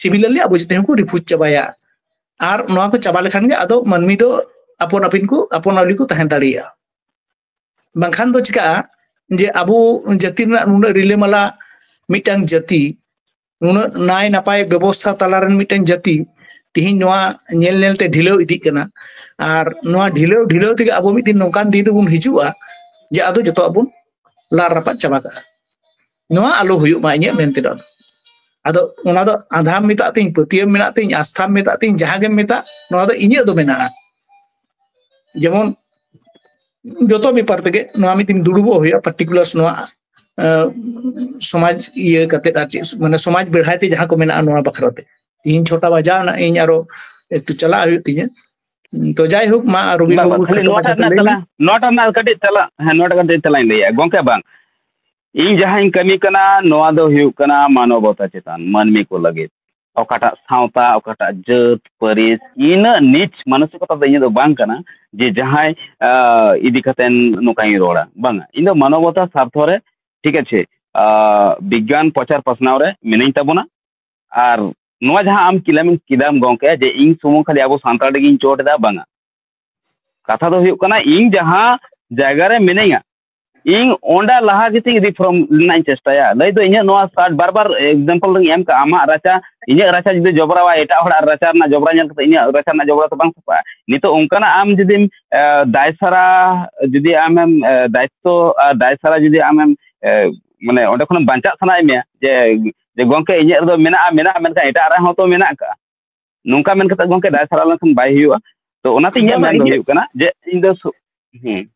similarly ᱟᱵᱚ ᱡᱟᱹᱛᱤ ᱦᱚᱸᱠᱚ ᱨᱤᱯᱷᱩᱡᱽ ᱪᱟᱵᱟᱭᱟ᱾ ᱟᱨ ᱱᱚᱣᱟ ᱠᱚ ᱪᱟᱵᱟ ᱞᱮᱠᱷᱟᱱ ᱜᱮ ᱟᱫᱚ ᱢᱟᱹᱱᱢᱤ ᱫᱚ ᱟᱯᱚᱱ ᱟᱹᱯᱤᱱ ᱠᱚ, ᱟᱯᱚᱱ ᱟᱹᱣᱞᱤ ᱠᱚ ᱛᱟᱦᱮᱸ ᱫᱟᱲᱮᱭᱟᱜᱼᱟ᱾ ᱵᱟᱝᱠᱷᱟᱱ ᱫᱚ ᱪᱤᱠᱟᱹᱜᱼᱟ ᱡᱮ ᱟᱵᱚ ᱡᱟᱹᱛᱤ ᱨᱮᱱᱟᱜ ᱱᱩᱱᱟᱹᱜ ᱨᱤᱞᱟᱹᱢᱟᱞᱟ ᱢᱤᱫᱴᱟᱝ ᱡᱟᱹᱛᱤ, ᱱᱩᱱᱟᱹᱜ ᱱᱟᱭ ᱱᱟᱯᱟᱭ ᱵᱮᱵᱚᱥᱛᱷᱟ ᱛᱟᱞᱟᱨᱮᱱ ᱢᱤᱫᱴᱟᱝ ᱡᱟᱹᱛᱤ, ᱛᱤᱦᱤᱧ ᱱᱚᱣᱟ ᱧᱮᱞ ᱧᱮᱞᱛᱮ ᱰᱷᱤᱞᱟᱹᱣ ᱤᱫᱤᱜ ᱠᱟᱱᱟ᱾ ᱟᱨ ᱱᱚᱣᱟ ᱰᱷᱤᱞᱟᱹᱣ ᱰᱷᱤᱞᱟᱹᱣ ᱛᱮᱜᱮ ᱟᱵᱚ ᱢᱤᱫ ᱫᱤᱱ ᱱᱚᱝᱠᱟᱱ ᱫᱤᱱ ᱨᱮᱵᱚᱱ ᱦᱤᱡᱩᱜᱼᱟ, ᱡᱮ ᱟᱫᱚ ᱡᱚᱛᱚᱣᱟᱜ ᱵᱚᱱ ᱞᱟᱨ ᱨᱟᱯᱟᱜ ᱪᱟᱵᱟ ᱠᱟᱜᱼᱟ᱾ ᱱᱚᱣᱟ ᱟᱞᱚ ᱦᱩᱭᱩᱜ ᱢᱟ, ᱤᱧᱟᱹᱜ ᱢᱮᱱ ᱛᱮᱫᱚ᱾ ᱟᱫᱚ ᱚᱱᱟ ᱫᱚ ᱟᱸᱫᱷᱟᱢ ᱢᱮᱛᱟᱜ ᱛᱤᱧ, ᱯᱟᱹᱛᱭᱟᱹᱣ ᱢᱮᱱᱟᱜ ᱛᱤᱧ, ᱟᱥᱛᱷᱟᱢ ᱢᱮᱛᱟᱜ ᱛᱤᱧ, ᱡᱟᱦᱟᱸ ᱜᱮᱢ ᱢᱮᱛᱟᱜ, ᱱᱚᱣᱟ ᱫᱚ ᱤᱧᱟᱹᱜ ᱫᱚ ᱢᱮᱱᱟᱜᱼᱟ᱾ ᱡᱮᱢᱚᱱ ᱡᱚᱛᱚ ᱵᱮᱯᱟᱨ ᱛᱮᱜᱮ ᱱᱚᱣᱟ ᱢᱤᱫ ᱫᱤᱱ ᱫᱩᱲᱩᱵᱚᱜ ᱦᱩᱭᱩᱜᱼᱟ, ᱯᱟᱨᱴᱤᱠᱩᱞᱟᱨ ᱱᱚᱣᱟ, ᱟᱸ, ᱥᱚᱢᱟᱡᱽ ᱤᱭᱟᱹ ᱠᱟᱛᱮ, ᱟᱨ ᱪᱮᱫ, ᱢᱟᱱᱮ, ᱥᱚᱢᱟᱡᱽ ᱵᱮᱲᱦᱟᱭ ᱛᱮ ᱡᱟᱦᱟᱸ ᱠᱚ ᱢᱮᱱᱟᱜᱼᱟ ᱱᱚᱣᱟ ᱵᱟᱠᱷᱨᱟ ᱛᱮ᱾ ᱛᱤᱦᱤᱧ ᱪᱷᱚᱴᱟ ᱵᱟᱡᱟᱣ ᱮᱱᱟ, ᱤᱧ ᱟᱨᱚ ᱮᱠᱴᱩ ᱪᱟᱞᱟᱜ ᱦᱩᱭᱩᱜ ᱛᱤᱧᱟᱹ᱾ ᱛᱚ, ᱡᱟᱭᱦᱳᱠ, ᱢᱟ ᱨᱚᱵᱤᱱ ᱵᱟᱝ, ᱵᱟᱹᱵᱩ, ᱵᱟᱝ, ᱠᱷᱟᱹᱞᱤ ᱠᱷᱟᱴᱚ ᱱᱚᱣᱟᱴᱟᱜ ᱢᱟᱪᱷᱟ ᱛᱮ ᱨᱮᱱᱟᱜ ᱞᱟᱹᱭ ᱢᱮ᱾ ᱛᱟᱞᱟ, ᱱᱚᱣᱟᱴᱟᱜ ᱨᱮᱱᱟᱜ ᱠᱟᱹᱴᱤᱡ ᱛᱟᱞᱟ, ᱦᱮᱸ, ᱱᱚᱣᱟᱴᱟᱜ ᱠᱟᱹᱴᱤᱡ ᱛᱮᱞᱟᱧ ᱞᱟᱹᱭᱟ, ᱜᱚᱝᱠᱮ, ᱵᱟᱝ, ᱤᱧ ᱡᱟᱦᱟᱸᱧ ᱠᱟᱹᱢᱤ ᱠᱟᱱᱟ, ᱱᱚᱣᱟ ᱫᱚ ᱦᱩᱭᱩᱜ ᱠᱟᱱᱟ ᱢᱟᱱᱚᱵᱚᱛᱟ ᱪᱮᱛᱟᱱ, ᱢᱟᱹᱱᱢᱤ ᱠᱚ ᱞᱟᱹᱜᱤᱫ᱾ ᱚᱠᱟᱴᱟᱜ ᱥᱟᱶᱛᱟ, ᱚᱠᱟᱴᱟᱜ ᱡᱟᱹᱛ, ᱯᱟᱹᱨᱤᱥ, ᱤᱱᱟᱹᱜ ᱱᱤᱪ ᱢᱟᱱᱚᱥᱤᱠᱚᱛᱟ ᱫᱚ ᱤᱧᱟᱹᱜ ᱫᱚ ᱵᱟᱝ ᱠᱟᱱᱟ ᱡᱮ ᱡᱟᱦᱟᱸᱭ, ᱟ, ᱤᱫᱤ ᱠᱟᱛᱮ ᱱᱚᱝᱠᱟᱧ ᱨᱚᱲᱟ᱾ ᱵᱟᱝᱟ, ᱤᱧ ᱫᱚ ᱢᱟᱱᱚᱵᱚᱛᱟ ᱥᱟᱨᱛᱷᱚ ᱨᱮ, ᱴᱷᱤᱠ ᱟᱪᱷᱮ, ᱟ, ᱵᱤᱜᱽᱜᱟᱱ ᱯᱨᱚᱪᱟᱨ ᱯᱟᱥᱱᱟᱣ ᱨᱮ ᱢᱤᱱᱟᱹᱧ ᱛᱟᱵᱚᱱᱟ᱾ ᱟᱨ ᱱᱚᱣᱟ ᱡᱟᱦᱟᱸ ᱟᱢ ᱠᱤᱞᱟᱹᱢ ᱠᱮᱫᱟᱢ ᱜᱚᱝᱠᱮ, ᱡᱮ ᱤᱧ ᱥᱩᱢᱩᱝ ᱠᱷᱟᱹᱞᱤ ᱟᱵᱚ ᱥᱟᱱᱛᱟᱲ ᱨᱮᱜᱮᱧ ᱪᱚᱴ ᱮᱫᱟ, ᱵᱟᱝᱟ᱾ ᱠᱟᱛᱷᱟ ᱫᱚ ᱦᱩᱭᱩᱜ ᱠᱟᱱᱟ, ᱤᱧ ᱡᱟᱦᱟᱸ ᱡᱟᱭᱜᱟ ᱨᱮ ᱢᱤᱱᱟᱹᱧᱟ, ᱤᱧ ᱚᱸᱰᱮ ᱞᱟᱦᱟ ᱜᱮᱛᱤᱧ ᱨᱤᱯᱷᱚᱨᱢ ᱨᱮᱱᱟᱜ ᱤᱧ ᱪᱮᱥᱴᱟᱭᱟ᱾ ᱞᱟᱹᱭ ᱫᱚ ᱤᱧᱟᱹᱜ ᱱᱚᱣᱟ ᱥᱟᱴ ᱵᱟᱨ ᱵᱟᱨ ᱮᱠᱡᱟᱢᱯᱚᱞ ᱨᱤᱧ ᱮᱢ ᱠᱟᱜᱼᱟ, ᱟᱢᱟᱜ ᱨᱟᱪᱟ, ᱤᱧᱟᱹᱜ ᱨᱟᱪᱟ ᱡᱩᱫᱤ ᱡᱚᱵᱽᱨᱟᱣᱟ, ᱮᱴᱟᱜ ᱦᱚᱲᱟᱜ ᱨᱟᱪᱟ ᱨᱮᱱᱟᱜ ᱡᱚᱵᱽᱨᱟ ᱧᱮᱞ ᱠᱟᱛᱮ ᱤᱧᱟᱹᱜ ᱨᱟᱪᱟ ᱨᱮᱱᱟᱜ ᱡᱚᱵᱽᱨᱟ ᱫᱚ ᱵᱟᱝ ᱥᱟᱯᱷᱟᱜᱼᱟ᱾ ᱱᱤᱛᱚᱜ ᱚᱱᱠᱟᱱᱟᱜ ᱟᱢ ᱡᱩᱫᱤᱢ, ᱮ, ᱫᱟᱭ ᱥᱟᱨᱟ ᱡᱩᱫᱤ ᱟᱢᱮᱢ, ᱮ, ᱫᱟᱭᱤᱛᱛᱚ ᱟᱨ ᱫᱟᱭ ᱥᱟᱨᱟ ᱡᱩᱫᱤ ᱟᱢᱮᱢ, ᱮ, ᱢᱟᱱᱮ ᱚᱸᱰᱮ ᱠᱷᱚᱱᱮᱢ ᱵᱟᱧᱪᱟᱜ ᱥᱟᱱᱟᱭᱮᱫ ᱢᱮᱭᱟ ᱡᱮ, ᱡᱮ ᱜᱚᱝᱠᱮ ᱤᱧᱟᱹᱜ ᱨᱮᱫᱚ ᱢᱮᱱᱟᱜᱼᱟ, ᱢᱮᱱᱟᱜᱼᱟ, ᱢᱮᱱᱠᱷᱟᱱ ᱮᱴᱟᱜ ᱨᱮᱦᱚᱸ ᱛᱚ ᱢᱮᱱᱟᱜ ᱠᱟᱜᱼᱟ, ᱱᱚᱝᱠᱟ ᱢᱮᱱ ᱠᱟᱛᱮ ᱜᱚᱝᱠᱮ ᱫᱟᱭ ᱥᱟᱨᱟ ᱞᱮᱱᱠᱷᱟᱱ ᱵᱟᱭ ᱦᱩᱭᱩᱜᱼᱟ᱾ ᱛᱚ ᱚᱱᱟᱛᱮ ᱤᱧᱟᱹᱜ ᱵᱟᱵᱟ, ᱢᱮᱱ ᱫᱚ ᱤᱧᱟᱹᱜ ᱦᱩᱭᱩᱜ ᱠᱟᱱᱟ ᱡᱮ ᱤᱧ ᱫᱚ ᱥᱩ-, ᱦᱩᱸ,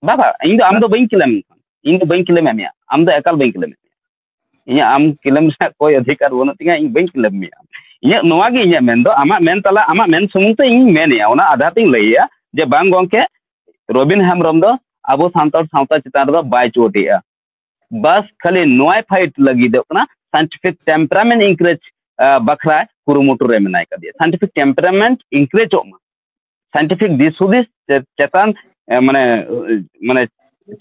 ᱵᱟᱵᱟ, ᱤᱧ ᱫᱚ ᱟᱢ ᱫᱚ ᱵᱟᱹᱧ ᱠᱤᱞᱟᱹᱢ, ᱤᱧ ᱫᱚ ᱵᱟᱹᱧ ᱠᱤᱞᱟᱹᱢᱮᱫ ᱢᱮᱭᱟ, ᱟᱢ ᱫᱚ ᱮᱠᱟᱞ ᱵᱟᱹᱧ ᱠᱤᱞᱟᱹᱢᱮᱫ ᱢᱮᱭᱟ᱾ ᱤᱧᱟᱹᱜ ᱟᱢ ᱠᱤᱞᱟᱹᱢ ᱨᱮᱱᱟᱜ ᱠᱚᱭ ᱚᱫᱷᱤᱠᱟᱨ ᱵᱟᱹᱱᱩᱜ ᱛᱤᱧᱟ, ᱤᱧ ᱵᱟᱹᱧ ᱠᱤᱞᱟᱹᱢ ᱢᱮᱭᱟ᱾ ᱤᱧᱟᱹᱜ ᱱᱚᱣᱟ ᱜᱮ ᱤᱧᱟᱹᱜ ᱢᱮᱱ ᱫᱚ, ᱟᱢᱟᱜ ᱢᱮᱱ ᱛᱟᱞᱟ, ᱟᱢᱟᱜ ᱢᱮᱱ ᱥᱩᱢᱩᱝ ᱛᱮ ᱤᱧ ᱢᱮᱱᱮᱜᱼᱟ, ᱚᱱᱟ ᱟᱫᱷᱟᱨ ᱛᱤᱧ ᱞᱟᱹᱭᱮᱜᱼᱟ ᱡᱮ ᱵᱟᱝ ᱜᱚᱝᱠᱮ, ᱨᱚᱵᱤᱱ ᱦᱮᱢᱵᱨᱚᱢ ᱫᱚ ᱟᱵᱚ ᱥᱟᱱᱛᱟᱲ ᱥᱟᱶᱛᱟ ᱪᱮᱛᱟᱱ ᱨᱮᱫᱚ ᱵᱟᱭ ᱪᱳᱴ ᱮᱜᱼᱟ᱾ ᱵᱟᱥ ᱠᱷᱟᱹᱞᱤ ᱱᱚᱣᱟᱭ ᱯᱷᱟᱭᱤᱴ ᱞᱟᱹᱜᱤᱫᱚᱜ ᱠᱟᱱᱟ, scientific temperament encourage, ᱟ, ᱵᱟᱠᱷᱨᱟ ᱠᱩᱨᱩᱢᱩᱴᱩ ᱨᱮ ᱢᱮᱱᱟᱭ ᱠᱟᱫᱮᱭᱟ᱾ Scientific temperament encourageᱚᱜ ᱢᱟ, scientific ᱫᱤᱥ ᱦᱩᱫᱤᱥ ᱪᱮ-, ᱪᱮᱛᱟᱱ, ᱮ, ᱢᱟᱱᱮ, ᱢᱟᱱᱮ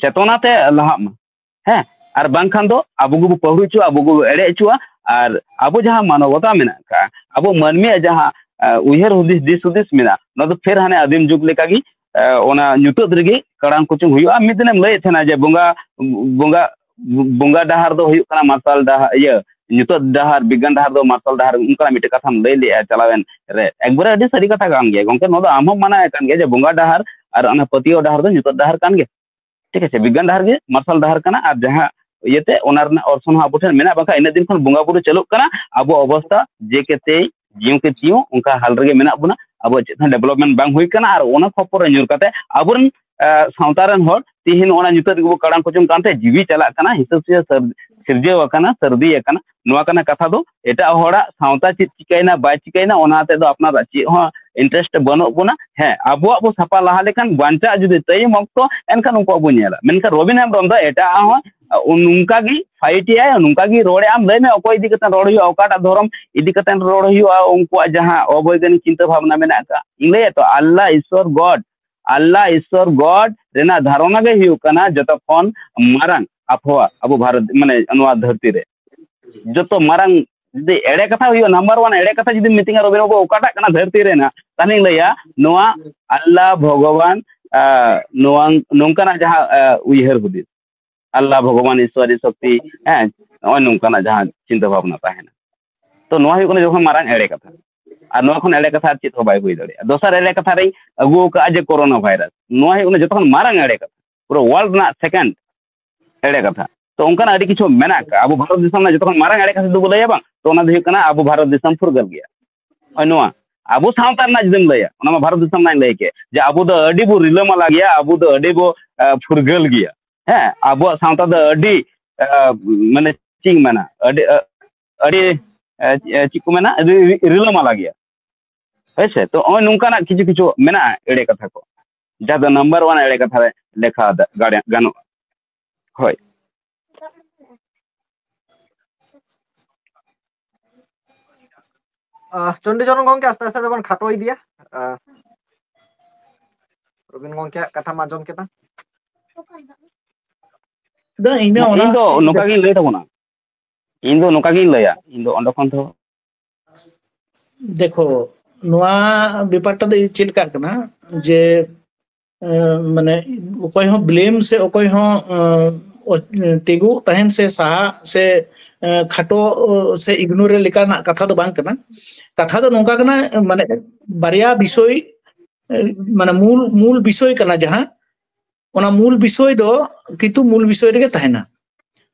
ᱪᱮᱛᱚᱱᱟ ᱛᱮ ᱞᱟᱦᱟᱜ ᱢᱟ, ᱦᱮᱸ, ᱟᱨ ᱵᱟᱝᱠᱷᱟᱱ ᱫᱚ ᱟᱵᱚ ᱜᱮᱵᱚ ᱯᱟᱹᱦᱩᱲ ᱦᱚᱪᱚᱜᱼᱟ, ᱟᱵᱚ ᱜᱮᱵᱚ ᱮᱲᱮ ᱦᱚᱪᱚᱜᱼᱟ, ᱟᱨ ᱟᱵᱚ ᱡᱟᱦᱟᱸ ᱢᱟᱱᱚᱵᱚᱛᱟ ᱢᱮᱱᱟᱜ ᱟᱠᱟᱫ, ᱟᱵᱚ ᱢᱟᱹᱱᱢᱤᱭᱟᱜ ᱡᱟᱦᱟᱸ, ᱮ, ᱩᱭᱦᱟᱹᱨ ᱦᱩᱫᱤᱥ, ᱫᱤᱥ ᱦᱩᱫᱤᱥ ᱢᱮᱱᱟᱜᱼᱟ, ᱱᱚᱣᱟ ᱫᱚ ᱯᱷᱮᱨ ᱦᱟᱱᱮ ᱟᱹᱫᱤᱢ ᱡᱩᱜᱽ ᱞᱮᱠᱟᱜᱮ, ᱮ, ᱚᱱᱟ ᱧᱩᱛᱟᱹᱛ ᱨᱮᱜᱮ ᱠᱟᱲᱟᱝ ᱠᱩᱪᱩᱝ ᱦᱩᱭᱩᱜᱼᱟ᱾ ᱢᱤᱫ ᱫᱤᱱᱮᱢ ᱞᱟᱹᱭᱮᱫ ᱛᱟᱦᱮᱱᱟ ᱡᱮ ᱵᱚᱸᱜᱟ, ᱵᱚᱸᱜᱟ, ᱵᱚᱸᱜᱟ ᱰᱟᱦᱟᱨ ᱫᱚ ᱦᱩᱭᱩᱜ ᱠᱟᱱᱟ ᱢᱟᱨᱥᱟᱞ ᱰᱟᱦᱟᱨ, ᱤᱭᱟᱹ, ᱧᱩᱛᱟᱹᱛ ᱰᱟᱦᱟᱨ, ᱵᱤᱜᱽᱜᱟᱱ ᱰᱟᱦᱟᱨ ᱫᱚ ᱢᱟᱨᱥᱟᱞ ᱰᱟᱦᱟᱨ, ᱚᱱᱠᱟᱱᱟᱜ ᱢᱤᱫᱴᱮᱱ ᱠᱟᱛᱷᱟᱢ ᱞᱟᱹᱭ ᱞᱮᱜᱼᱟ ᱪᱟᱞᱟᱣᱮᱱ ᱨᱮ, ᱮᱠᱵᱟᱨᱮ ᱟᱹᱰᱤ ᱥᱟᱹᱨᱤ ᱠᱟᱛᱷᱟ ᱠᱟᱱ ᱜᱮᱭᱟ ᱜᱚᱝᱠᱮ, ᱱᱚᱣᱟ ᱫᱚ ᱟᱢ ᱦᱚᱸᱢ ᱢᱟᱱᱟᱣᱮᱫ ᱠᱟᱱ ᱜᱮᱭᱟ ᱡᱮ ᱵᱚᱸᱜᱟ ᱰᱟᱦᱟᱨ ᱟᱨ ᱚᱱᱟ ᱯᱟᱹᱛᱭᱟᱹᱣ ᱰᱟᱦᱟᱨ ᱫᱚ ᱧᱩᱛᱟᱹᱛ ᱰᱟᱦᱟᱨ ᱠᱟᱱ ᱜᱮᱭᱟ᱾ ᱴᱷᱤᱠ ᱟᱪᱷᱮ, ᱵᱤᱜᱽᱜᱟᱱ ᱰᱟᱦᱟᱨ ᱜᱮ ᱢᱟᱨᱥᱟᱞ ᱰᱟᱦᱟᱨ ᱠᱟᱱᱟ, ᱟᱨ ᱡᱟᱦᱟᱸ ᱤᱭᱟᱹᱛᱮ ᱚᱱᱟ ᱨᱮᱱᱟᱜ ᱚᱨᱥᱚᱝ ᱦᱚᱸ ᱟᱵᱚ ᱴᱷᱮᱱ ᱢᱮᱱᱟᱜ, ᱵᱟᱝᱠᱷᱟᱱ ᱤᱱᱟᱹᱜ ᱫᱤᱱ ᱠᱷᱚᱱ ᱵᱚᱸᱜᱟ ᱵᱩᱨᱩ ᱪᱟᱹᱞᱩᱜ ᱠᱟᱱᱟ, ᱟᱵᱚ ᱚᱵᱚᱥᱛᱟ ᱡᱮ ᱠᱮ ᱛᱮᱭ ᱡᱤᱭᱚᱸ ᱠᱮ ᱛᱤᱭᱚᱸ ᱚᱱᱠᱟ ᱦᱟᱞ ᱨᱮᱜᱮ ᱢᱮᱱᱟᱜ ᱵᱚᱱᱟ, ᱟᱵᱚᱣᱟᱜ ᱪᱮᱫ ᱦᱚᱸ ᱰᱮᱵᱷᱞᱚᱯᱢᱮᱱᱴ ᱵᱟᱝ ᱦᱩᱭ ᱠᱟᱱᱟ, ᱟᱨ ᱚᱱᱟ ᱠᱷᱚᱵᱚᱨ ᱨᱮ ᱧᱩᱨ ᱠᱟᱛᱮ ᱟᱵᱚᱨᱮᱱ ᱟᱸ, ᱥᱟᱶᱛᱟ ᱨᱮᱱ ᱦᱚᱲ ᱛᱤᱦᱤᱧ ᱚᱱᱟ ᱧᱩᱛᱟᱹᱛ ᱜᱮᱵᱚ ᱠᱟᱲᱟᱝ ᱠᱚᱪᱚᱝ ᱠᱟᱱᱛᱮ ᱡᱤᱣᱤ ᱪᱟᱞᱟᱜ ᱠᱟᱱᱟ, ᱦᱤᱥᱟᱹ ᱥᱩᱭᱟᱹ ᱥᱟᱹᱨ-, ᱥᱤᱨᱡᱟᱹᱣ ᱟᱠᱟᱱᱟ, ᱥᱟᱹᱨᱫᱤ ᱟᱠᱟᱱᱟ᱾ ᱱᱚᱣᱟ ᱠᱟᱱᱟ ᱠᱟᱛᱷᱟ ᱫᱚ, ᱮᱴᱟᱜ ᱦᱚᱲᱟᱜ ᱥᱟᱶᱛᱟ ᱪᱮᱫ ᱪᱤᱠᱟᱹᱭᱮᱱᱟ ᱵᱟᱭ ᱪᱤᱠᱟᱹᱭᱮᱱᱟ ᱚᱱᱟ ᱟᱛᱮ ᱫᱚ ᱟᱯᱱᱟᱨᱟᱜ ᱪᱮᱫ ᱦᱚᱸ ᱤᱱᱴᱟᱨᱮᱥᱴ ᱵᱟᱹᱱᱩᱜ ᱵᱚᱱᱟ᱾ ᱦᱮᱸ, ᱟᱵᱚᱣᱟᱜ ᱵᱚ ᱥᱟᱯᱷᱟ ᱞᱟᱦᱟ ᱞᱮᱠᱷᱟᱱ ᱵᱟᱧᱪᱟᱜ ᱡᱩᱫᱤ ᱴᱟᱭᱤᱢ ᱚᱠᱛᱚ, ᱮᱱᱠᱷᱟᱱ ᱩᱱᱠᱩᱣᱟᱜ ᱵᱚ ᱧᱮᱞᱟ᱾ ᱢᱮᱱᱠᱷᱟᱱ ᱨᱚᱵᱤᱱ ᱦᱮᱢᱵᱨᱚᱢ ᱫᱚ ᱮᱴᱟᱜ ᱦᱚᱸ ᱱᱚᱝᱠᱟ ᱜᱮ ᱯᱷᱟᱭᱤᱴ ᱮᱜᱼᱟᱭ, ᱱᱚᱝᱠᱟ ᱜᱮ ᱨᱚᱲ ᱮᱜᱼᱟ᱾ ᱟᱢ ᱞᱟᱹᱭ ᱢᱮ ᱚᱠᱚᱭ ᱤᱫᱤ ᱠᱟᱛᱮ ᱨᱚᱲ ᱦᱩᱭᱩᱜᱼᱟ, ᱚᱠᱟᱴᱟᱜ ᱫᱷᱚᱨᱚᱢ ᱤᱫᱤ ᱠᱟᱛᱮ ᱨᱚᱲ ᱦᱩᱭᱩᱜᱼᱟ, ᱩᱱᱠᱩᱣᱟᱜ ᱡᱟᱦᱟᱸ ᱚᱵᱳᱭᱜᱟᱱᱤᱠ ᱪᱤᱱᱛᱟᱹ ᱵᱷᱟᱵᱽᱱᱟ ᱢᱮᱱᱟᱜ ᱟᱠᱟᱫ᱾ ᱤᱧ ᱞᱟᱹᱭᱟ ᱛᱚ, ᱟᱞᱞᱟ ᱤᱥᱥᱚᱨ ᱜᱚᱰ, ᱟᱞᱞᱟ ᱤᱥᱥᱚᱨ ᱜᱚᱰ ᱨᱮᱱᱟᱜ ᱫᱷᱟᱨᱚᱱᱟ ᱜᱮ ᱦᱩᱭᱩᱜ ᱠᱟᱱᱟ ᱡᱚᱛᱚ ᱠᱷᱚᱱ ᱢᱟᱨᱟᱝ ᱟᱵᱚᱣᱟᱜ, ᱟᱵᱚ ᱵᱷᱟᱨᱚᱛ, ᱢᱟᱱᱮ ᱱᱚᱣᱟ ᱫᱷᱟᱹᱨᱛᱤ ᱨᱮ ᱡᱚᱛᱚ ᱢᱟᱨᱟᱝ, ᱡᱩᱫᱤ ᱮᱲᱮ ᱠᱟᱛᱷᱟ ᱦᱩᱭᱩᱜᱼᱟ, ᱱᱟᱢᱵᱟᱨ ᱚᱣᱟᱱ ᱮᱲᱮ ᱠᱟᱛᱷᱟ ᱡᱩᱫᱤ ᱢᱤᱛᱟᱹᱧᱟ ᱨᱚᱵᱤᱱ ᱵᱟᱵᱩ ᱚᱠᱟᱴᱟᱜ ᱠᱟᱱᱟ ᱫᱷᱟᱹᱨᱛᱤ ᱨᱮᱱᱟᱜ, ᱛᱟᱦᱞᱮᱧ ᱞᱟᱹᱭᱟ ᱱᱚᱣᱟ ᱟᱞᱞᱟ ᱵᱷᱚᱜᱚᱵᱟᱱ, ᱟᱸ, ᱱᱚᱣᱟ ᱱᱚᱝᱠᱟᱱᱟᱜ ᱡᱟᱦᱟᱸ, ᱟᱸ, ᱩᱭᱦᱟᱹᱨ ᱦᱩᱫᱤᱥ, ᱟᱞᱞᱟ ᱵᱷᱚᱜᱚᱵᱟᱱ ᱤᱥᱥᱚᱨᱤ ᱥᱚᱠᱛᱤ, ᱦᱮᱸ, ᱱᱚᱜᱼᱚᱭ ᱱᱚᱝᱠᱟᱱᱟᱜ ᱡᱟᱦᱟᱸ ᱪᱤᱱᱛᱟᱹ ᱵᱷᱟᱵᱽᱱᱟ ᱛᱟᱦᱮᱱᱟ᱾ ᱛᱚ ᱱᱚᱣᱟ ᱦᱩᱭᱩᱜ ᱠᱟᱱᱟ ᱡᱚᱠᱷᱚᱱ ᱢᱟᱨᱟᱝ ᱮᱲᱮ ᱠᱟᱛᱷᱟ, ᱟᱨ ᱱᱚᱣᱟ ᱠᱷᱚᱱ ᱮᱲᱮ ᱠᱟᱛᱷᱟ ᱟᱨ ᱪᱮᱫ ᱦᱚᱸ ᱵᱟᱭ ᱦᱩᱭ ᱫᱟᱲᱮᱭᱟᱜᱼᱟ᱾ ᱫᱚᱥᱟᱨ ᱮᱲᱮ ᱠᱟᱛᱷᱟ ᱨᱮᱧ ᱟᱹᱜᱩ ᱟᱠᱟᱫᱼᱟ ᱡᱮ ᱠᱳᱨᱳᱱᱟ ᱵᱷᱟᱭᱨᱟᱥ, ᱱᱚᱣᱟ ᱦᱩᱭᱩᱜ ᱠᱟᱱᱟ ᱡᱚᱛᱚ ᱠᱷᱚᱱ ᱢᱟᱨᱟᱝ ᱮᱲᱮ ᱠᱟᱛᱷᱟ, ᱯᱩᱨᱟᱹ ᱣᱟᱨᱞᱰ ᱨᱮᱱᱟᱜ ᱥᱮᱠᱮᱱᱰ ᱮᱲᱮ ᱠᱟᱛᱷᱟ᱾ ᱛᱚ ᱚᱱᱠᱟᱱᱟᱜ ᱟᱹᱰᱤ ᱠᱤᱪᱷᱩ ᱢᱮᱱᱟᱜ ᱟᱠᱟᱫᱼᱟ᱾ ᱟᱵᱚ ᱵᱷᱟᱨᱚᱛ ᱫᱤᱥᱚᱢ ᱨᱮᱱᱟᱜ ᱡᱚᱛᱚ ᱠᱷᱚᱱ ᱢᱟᱨᱟᱝ ᱮᱲᱮ ᱠᱟᱛᱷᱟ ᱡᱩᱫᱤ ᱵᱚ ᱞᱟᱹᱭᱟ ᱵᱟᱝ, ᱛᱚ ᱚᱱᱟ ᱫᱚ ᱦᱩᱭᱩᱜ ᱠᱟᱱᱟ ᱟᱵᱚ ᱵᱷᱟᱨᱚᱛ ᱫᱤᱥᱚᱢ ᱯᱷᱩᱨᱜᱟᱹᱞ ᱜᱮᱭᱟ᱾ ᱱᱚᱜᱼᱚᱭ ᱱᱚᱣᱟ ᱟᱵᱚ ᱥᱟᱶᱛᱟ ᱨᱮᱱᱟᱜ ᱡᱩᱫᱤᱢ ᱞᱟᱹᱭᱟ, ᱚᱱᱟ ᱢᱟ ᱵᱷᱟᱨᱚᱛ ᱫᱤᱥᱚᱢ ᱨᱮᱱᱟᱜ ᱤᱧ ᱞᱟᱹᱭ ᱠᱮᱫ, ᱡᱮ ᱟᱵᱚ ᱫᱚ ᱟᱹᱰᱤ ᱵᱚ ᱨᱤᱞᱟᱹᱢᱟᱞᱟ ᱜᱮᱭᱟ, ᱟᱵᱚ ᱫᱚ ᱟᱹᱰᱤ ᱵᱚ, ᱟᱸ, ᱯᱷᱩᱨᱜᱟᱹᱞ ᱜᱮᱭᱟ᱾ ᱦᱮᱸ, ᱟᱵᱚᱣᱟᱜ ᱥᱟᱶᱛᱟ ᱫᱚ ᱟᱹᱰᱤ, ᱟᱸ, ᱢᱟᱱᱮ ᱪᱮᱫ ᱤᱧ ᱢᱮᱱᱟ, ᱟᱹᱰᱤ, ᱟᱸ, ᱟᱹᱰᱤ, ᱟᱸ, ᱪᱮᱫ ᱠᱚ ᱢᱮᱱᱟ, ᱨᱤ-, ᱨᱤ-, ᱨᱤᱞᱟᱹᱢᱟᱞᱟ ᱜᱮᱭᱟ᱾ ᱦᱳᱭ ᱥᱮ? ᱛᱚ ᱱᱚᱜᱼᱚᱭ ᱱᱚᱝᱠᱟᱱᱟᱜ ᱠᱤᱪᱷᱩ ᱠᱤᱪᱷᱩ ᱢᱮᱱᱟᱜᱼᱟ ᱮᱲᱮ ᱠᱟᱛᱷᱟ ᱠᱚ, ᱡᱟᱦᱟᱸ ᱫᱚ ᱱᱟᱢᱵᱟᱨ ᱚᱣᱟᱱ ᱮᱲᱮ ᱠᱟᱛᱷᱟ ᱨᱮ ᱞᱮᱠᱷᱟ ᱫᱟ-, ᱜᱟᱲᱮ-, ᱜᱟᱱᱚᱜᱼᱟ᱾ ᱦᱳᱭ᱾ ᱟᱦ, ᱪᱚᱱᱰᱤᱪᱚᱨᱚᱱ ᱜᱚᱝᱠᱮ, ᱟᱥᱛᱮ ᱟᱥᱛᱮ ᱛᱮᱵᱚᱱ ᱠᱷᱟᱴᱚ ᱤᱫᱤᱭᱟ᱾ ᱟᱦ, ᱨᱚᱵᱤᱱ ᱜᱚᱝᱠᱮᱭᱟᱜ ᱠᱟᱛᱷᱟᱢ ᱟᱸᱡᱚᱢ ᱠᱮᱫᱟ᱾ ᱵᱟᱝ, ᱤᱧ ᱢᱟ ᱚᱱᱟ ᱤᱧ ᱫᱚ ᱱᱚᱝᱠᱟ ᱜᱤᱧ ᱞᱟᱹᱭ ᱛᱟᱵᱚᱱᱟ, ᱤᱧ ᱫᱚ ᱱᱚᱝᱠᱟ ᱜᱤᱧ ᱞᱟᱹᱭᱟ, ᱤᱧ ᱫᱚ ᱚᱸᱰᱮ ᱠᱷᱚᱱ ᱫᱚ ᱫᱮᱠᱷᱚ, ᱱᱚᱣᱟ ᱵᱮᱯᱟᱨᱴᱟ ᱫᱚ ᱪᱮᱫ ᱞᱮᱠᱟᱜ ᱠᱟᱱᱟ ᱡᱮ, ᱮᱸ, ᱢᱟᱱᱮ, ᱚᱠᱚᱭ ᱦᱚᱸ ᱵᱞᱮᱢ ᱥᱮ ᱚᱠᱚᱭ ᱦᱚᱸ, ᱮᱸ, ᱚ-, ᱛᱤᱸᱜᱩ ᱛᱟᱦᱮᱱ ᱥᱮ ᱥᱟᱦᱟᱜ ᱥᱮ, ᱮ, ᱠᱷᱟᱴᱚ, ᱚ, ᱥᱮ ᱤᱜᱱᱳᱨ ᱞᱮᱠᱟᱱᱟᱜ ᱠᱟᱛᱷᱟ ᱫᱚ ᱵᱟᱝ ᱠᱟᱱᱟ᱾ ᱠᱟᱛᱷᱟ ᱫᱚ ᱱᱚᱝᱠᱟ ᱠᱟᱱᱟ, ᱢᱟᱱᱮ ᱵᱟᱨᱭᱟ ᱵᱤᱥᱚᱭ, ᱮ, ᱢᱟᱱᱮ ᱢᱩᱞ, ᱢᱩᱞ ᱵᱤᱥᱚᱭ ᱠᱟᱱᱟ ᱡᱟᱦᱟᱸ, ᱚᱱᱟ ᱢᱩᱞ ᱵᱤᱥᱚᱭ ᱫᱚ ᱠᱤᱱᱛᱩ ᱢᱩᱞ ᱵᱤᱥᱚᱭ ᱨᱮᱜᱮ ᱛᱟᱦᱮᱱᱟ᱾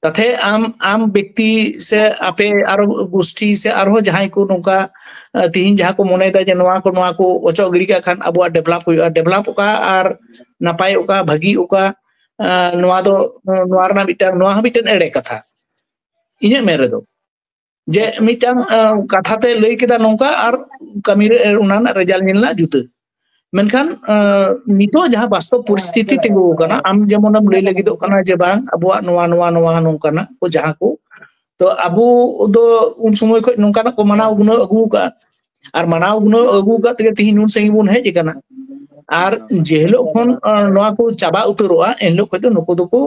ᱛᱟᱛᱷᱮ ᱟᱢ, ᱟᱢ ᱵᱮᱠᱛᱤ ᱥᱮ ᱟᱯᱮ ᱟᱨᱚ ᱜᱩᱥᱴᱤ ᱥᱮ ᱟᱨᱦᱚᱸ ᱡᱟᱦᱟᱸᱭ ᱠᱚ ᱱᱚᱝᱠᱟ, ᱮ, ᱛᱤᱦᱤᱧ ᱡᱟᱦᱟᱸ ᱠᱚ ᱢᱚᱱᱮᱭᱮᱫᱟ ᱡᱮ ᱱᱚᱣᱟ ᱠᱚ, ᱱᱚᱣᱟ ᱠᱚ ᱚᱪᱚᱜ ᱜᱤᱰᱤ ᱠᱟᱜ ᱠᱷᱟᱱ ᱟᱵᱚᱣᱟᱜ ᱰᱮᱵᱷᱞᱚᱯ ᱦᱩᱭᱩᱜᱼᱟ, ᱰᱮᱵᱷᱞᱚᱯ ᱚᱠᱟ ᱟᱨ ᱱᱟᱯᱟᱭ ᱚᱠᱟ, ᱵᱷᱟᱹᱜᱤ ᱚᱠᱟ, ᱮ, ᱱᱚᱣᱟ ᱫᱚ, ᱱᱚᱣᱟ ᱨᱮᱱᱟᱜ ᱢᱤᱫᱴᱟᱝ, ᱱᱚᱣᱟ ᱦᱚᱸ ᱢᱤᱫᱴᱟᱝ ᱮᱲᱮ ᱠᱟᱛᱷᱟ ᱤᱧᱟᱹᱜ ᱢᱮᱱ ᱨᱮᱫᱚ᱾ ᱡᱮ ᱢᱤᱫᱴᱟᱝ, ᱮ, ᱠᱟᱛᱷᱟ ᱛᱮ ᱞᱟᱹᱭ ᱠᱮᱫᱟ ᱱᱚᱝᱠᱟ ᱟᱨ ᱠᱟᱹᱢᱤ ᱨᱮ ᱚᱱᱟ ᱨᱮᱱᱟᱜ ᱨᱮᱡᱟᱞᱴ ᱧᱮᱞ ᱨᱮᱱᱟᱜ ᱡᱩᱫᱟᱹ᱾ ᱢᱮᱱᱠᱷᱟᱱ, ᱮ, ᱱᱤᱛᱚᱜ ᱡᱟᱦᱟᱸ ᱵᱟᱥᱛᱚᱵ ᱯᱚᱨᱤᱥᱛᱷᱤᱛᱤ ᱛᱤᱸᱜᱩ ᱟᱠᱟᱱᱟ, ᱟᱢ ᱡᱮᱢᱚᱱᱮᱢ ᱞᱟᱹᱭ ᱞᱟᱹᱜᱤᱫᱚᱜ ᱠᱟᱱᱟ ᱡᱮ ᱵᱟᱝ, ᱟᱵᱚᱣᱟᱜ ᱱᱚᱣᱟ, ᱱᱚᱣᱟ, ᱱᱚᱣᱟ ᱱᱚᱝᱠᱟᱱᱟᱜ ᱠᱚ ᱡᱟᱦᱟᱸ ᱠᱚ, ᱛᱚ ᱟᱵᱚ ᱫᱚ ᱩᱱ ᱥᱚᱢᱚᱭ ᱠᱷᱚᱱ ᱱᱚᱝᱠᱟᱱᱟᱜ ᱠᱚ ᱢᱟᱱᱟᱣ ᱜᱩᱱᱟᱹᱣ ᱟᱹᱜᱩ ᱟᱠᱟᱫᱼᱟ᱾ ᱟᱨ ᱢᱟᱱᱟᱣ ᱜᱩᱱᱟᱹᱣ ᱟᱹᱜᱩ ᱟᱠᱟᱫ ᱛᱮᱜᱮ ᱛᱤᱦᱤᱧ ᱱᱩᱱ ᱥᱟᱺᱜᱤᱧ ᱵᱚᱱ ᱦᱮᱡ ᱟᱠᱟᱱᱟ᱾ ᱟᱨ ᱡᱮ ᱦᱤᱞᱳᱜ ᱠᱷᱚᱱ, ᱮ, ᱱᱚᱣᱟ ᱠᱚ ᱪᱟᱵᱟ ᱩᱛᱟᱹᱨᱚᱜᱼᱟ, ᱮᱱ ᱦᱤᱞᱳᱜ ᱠᱷᱚᱱ ᱫᱚ ᱱᱩᱠᱩ ᱫᱚᱠᱚ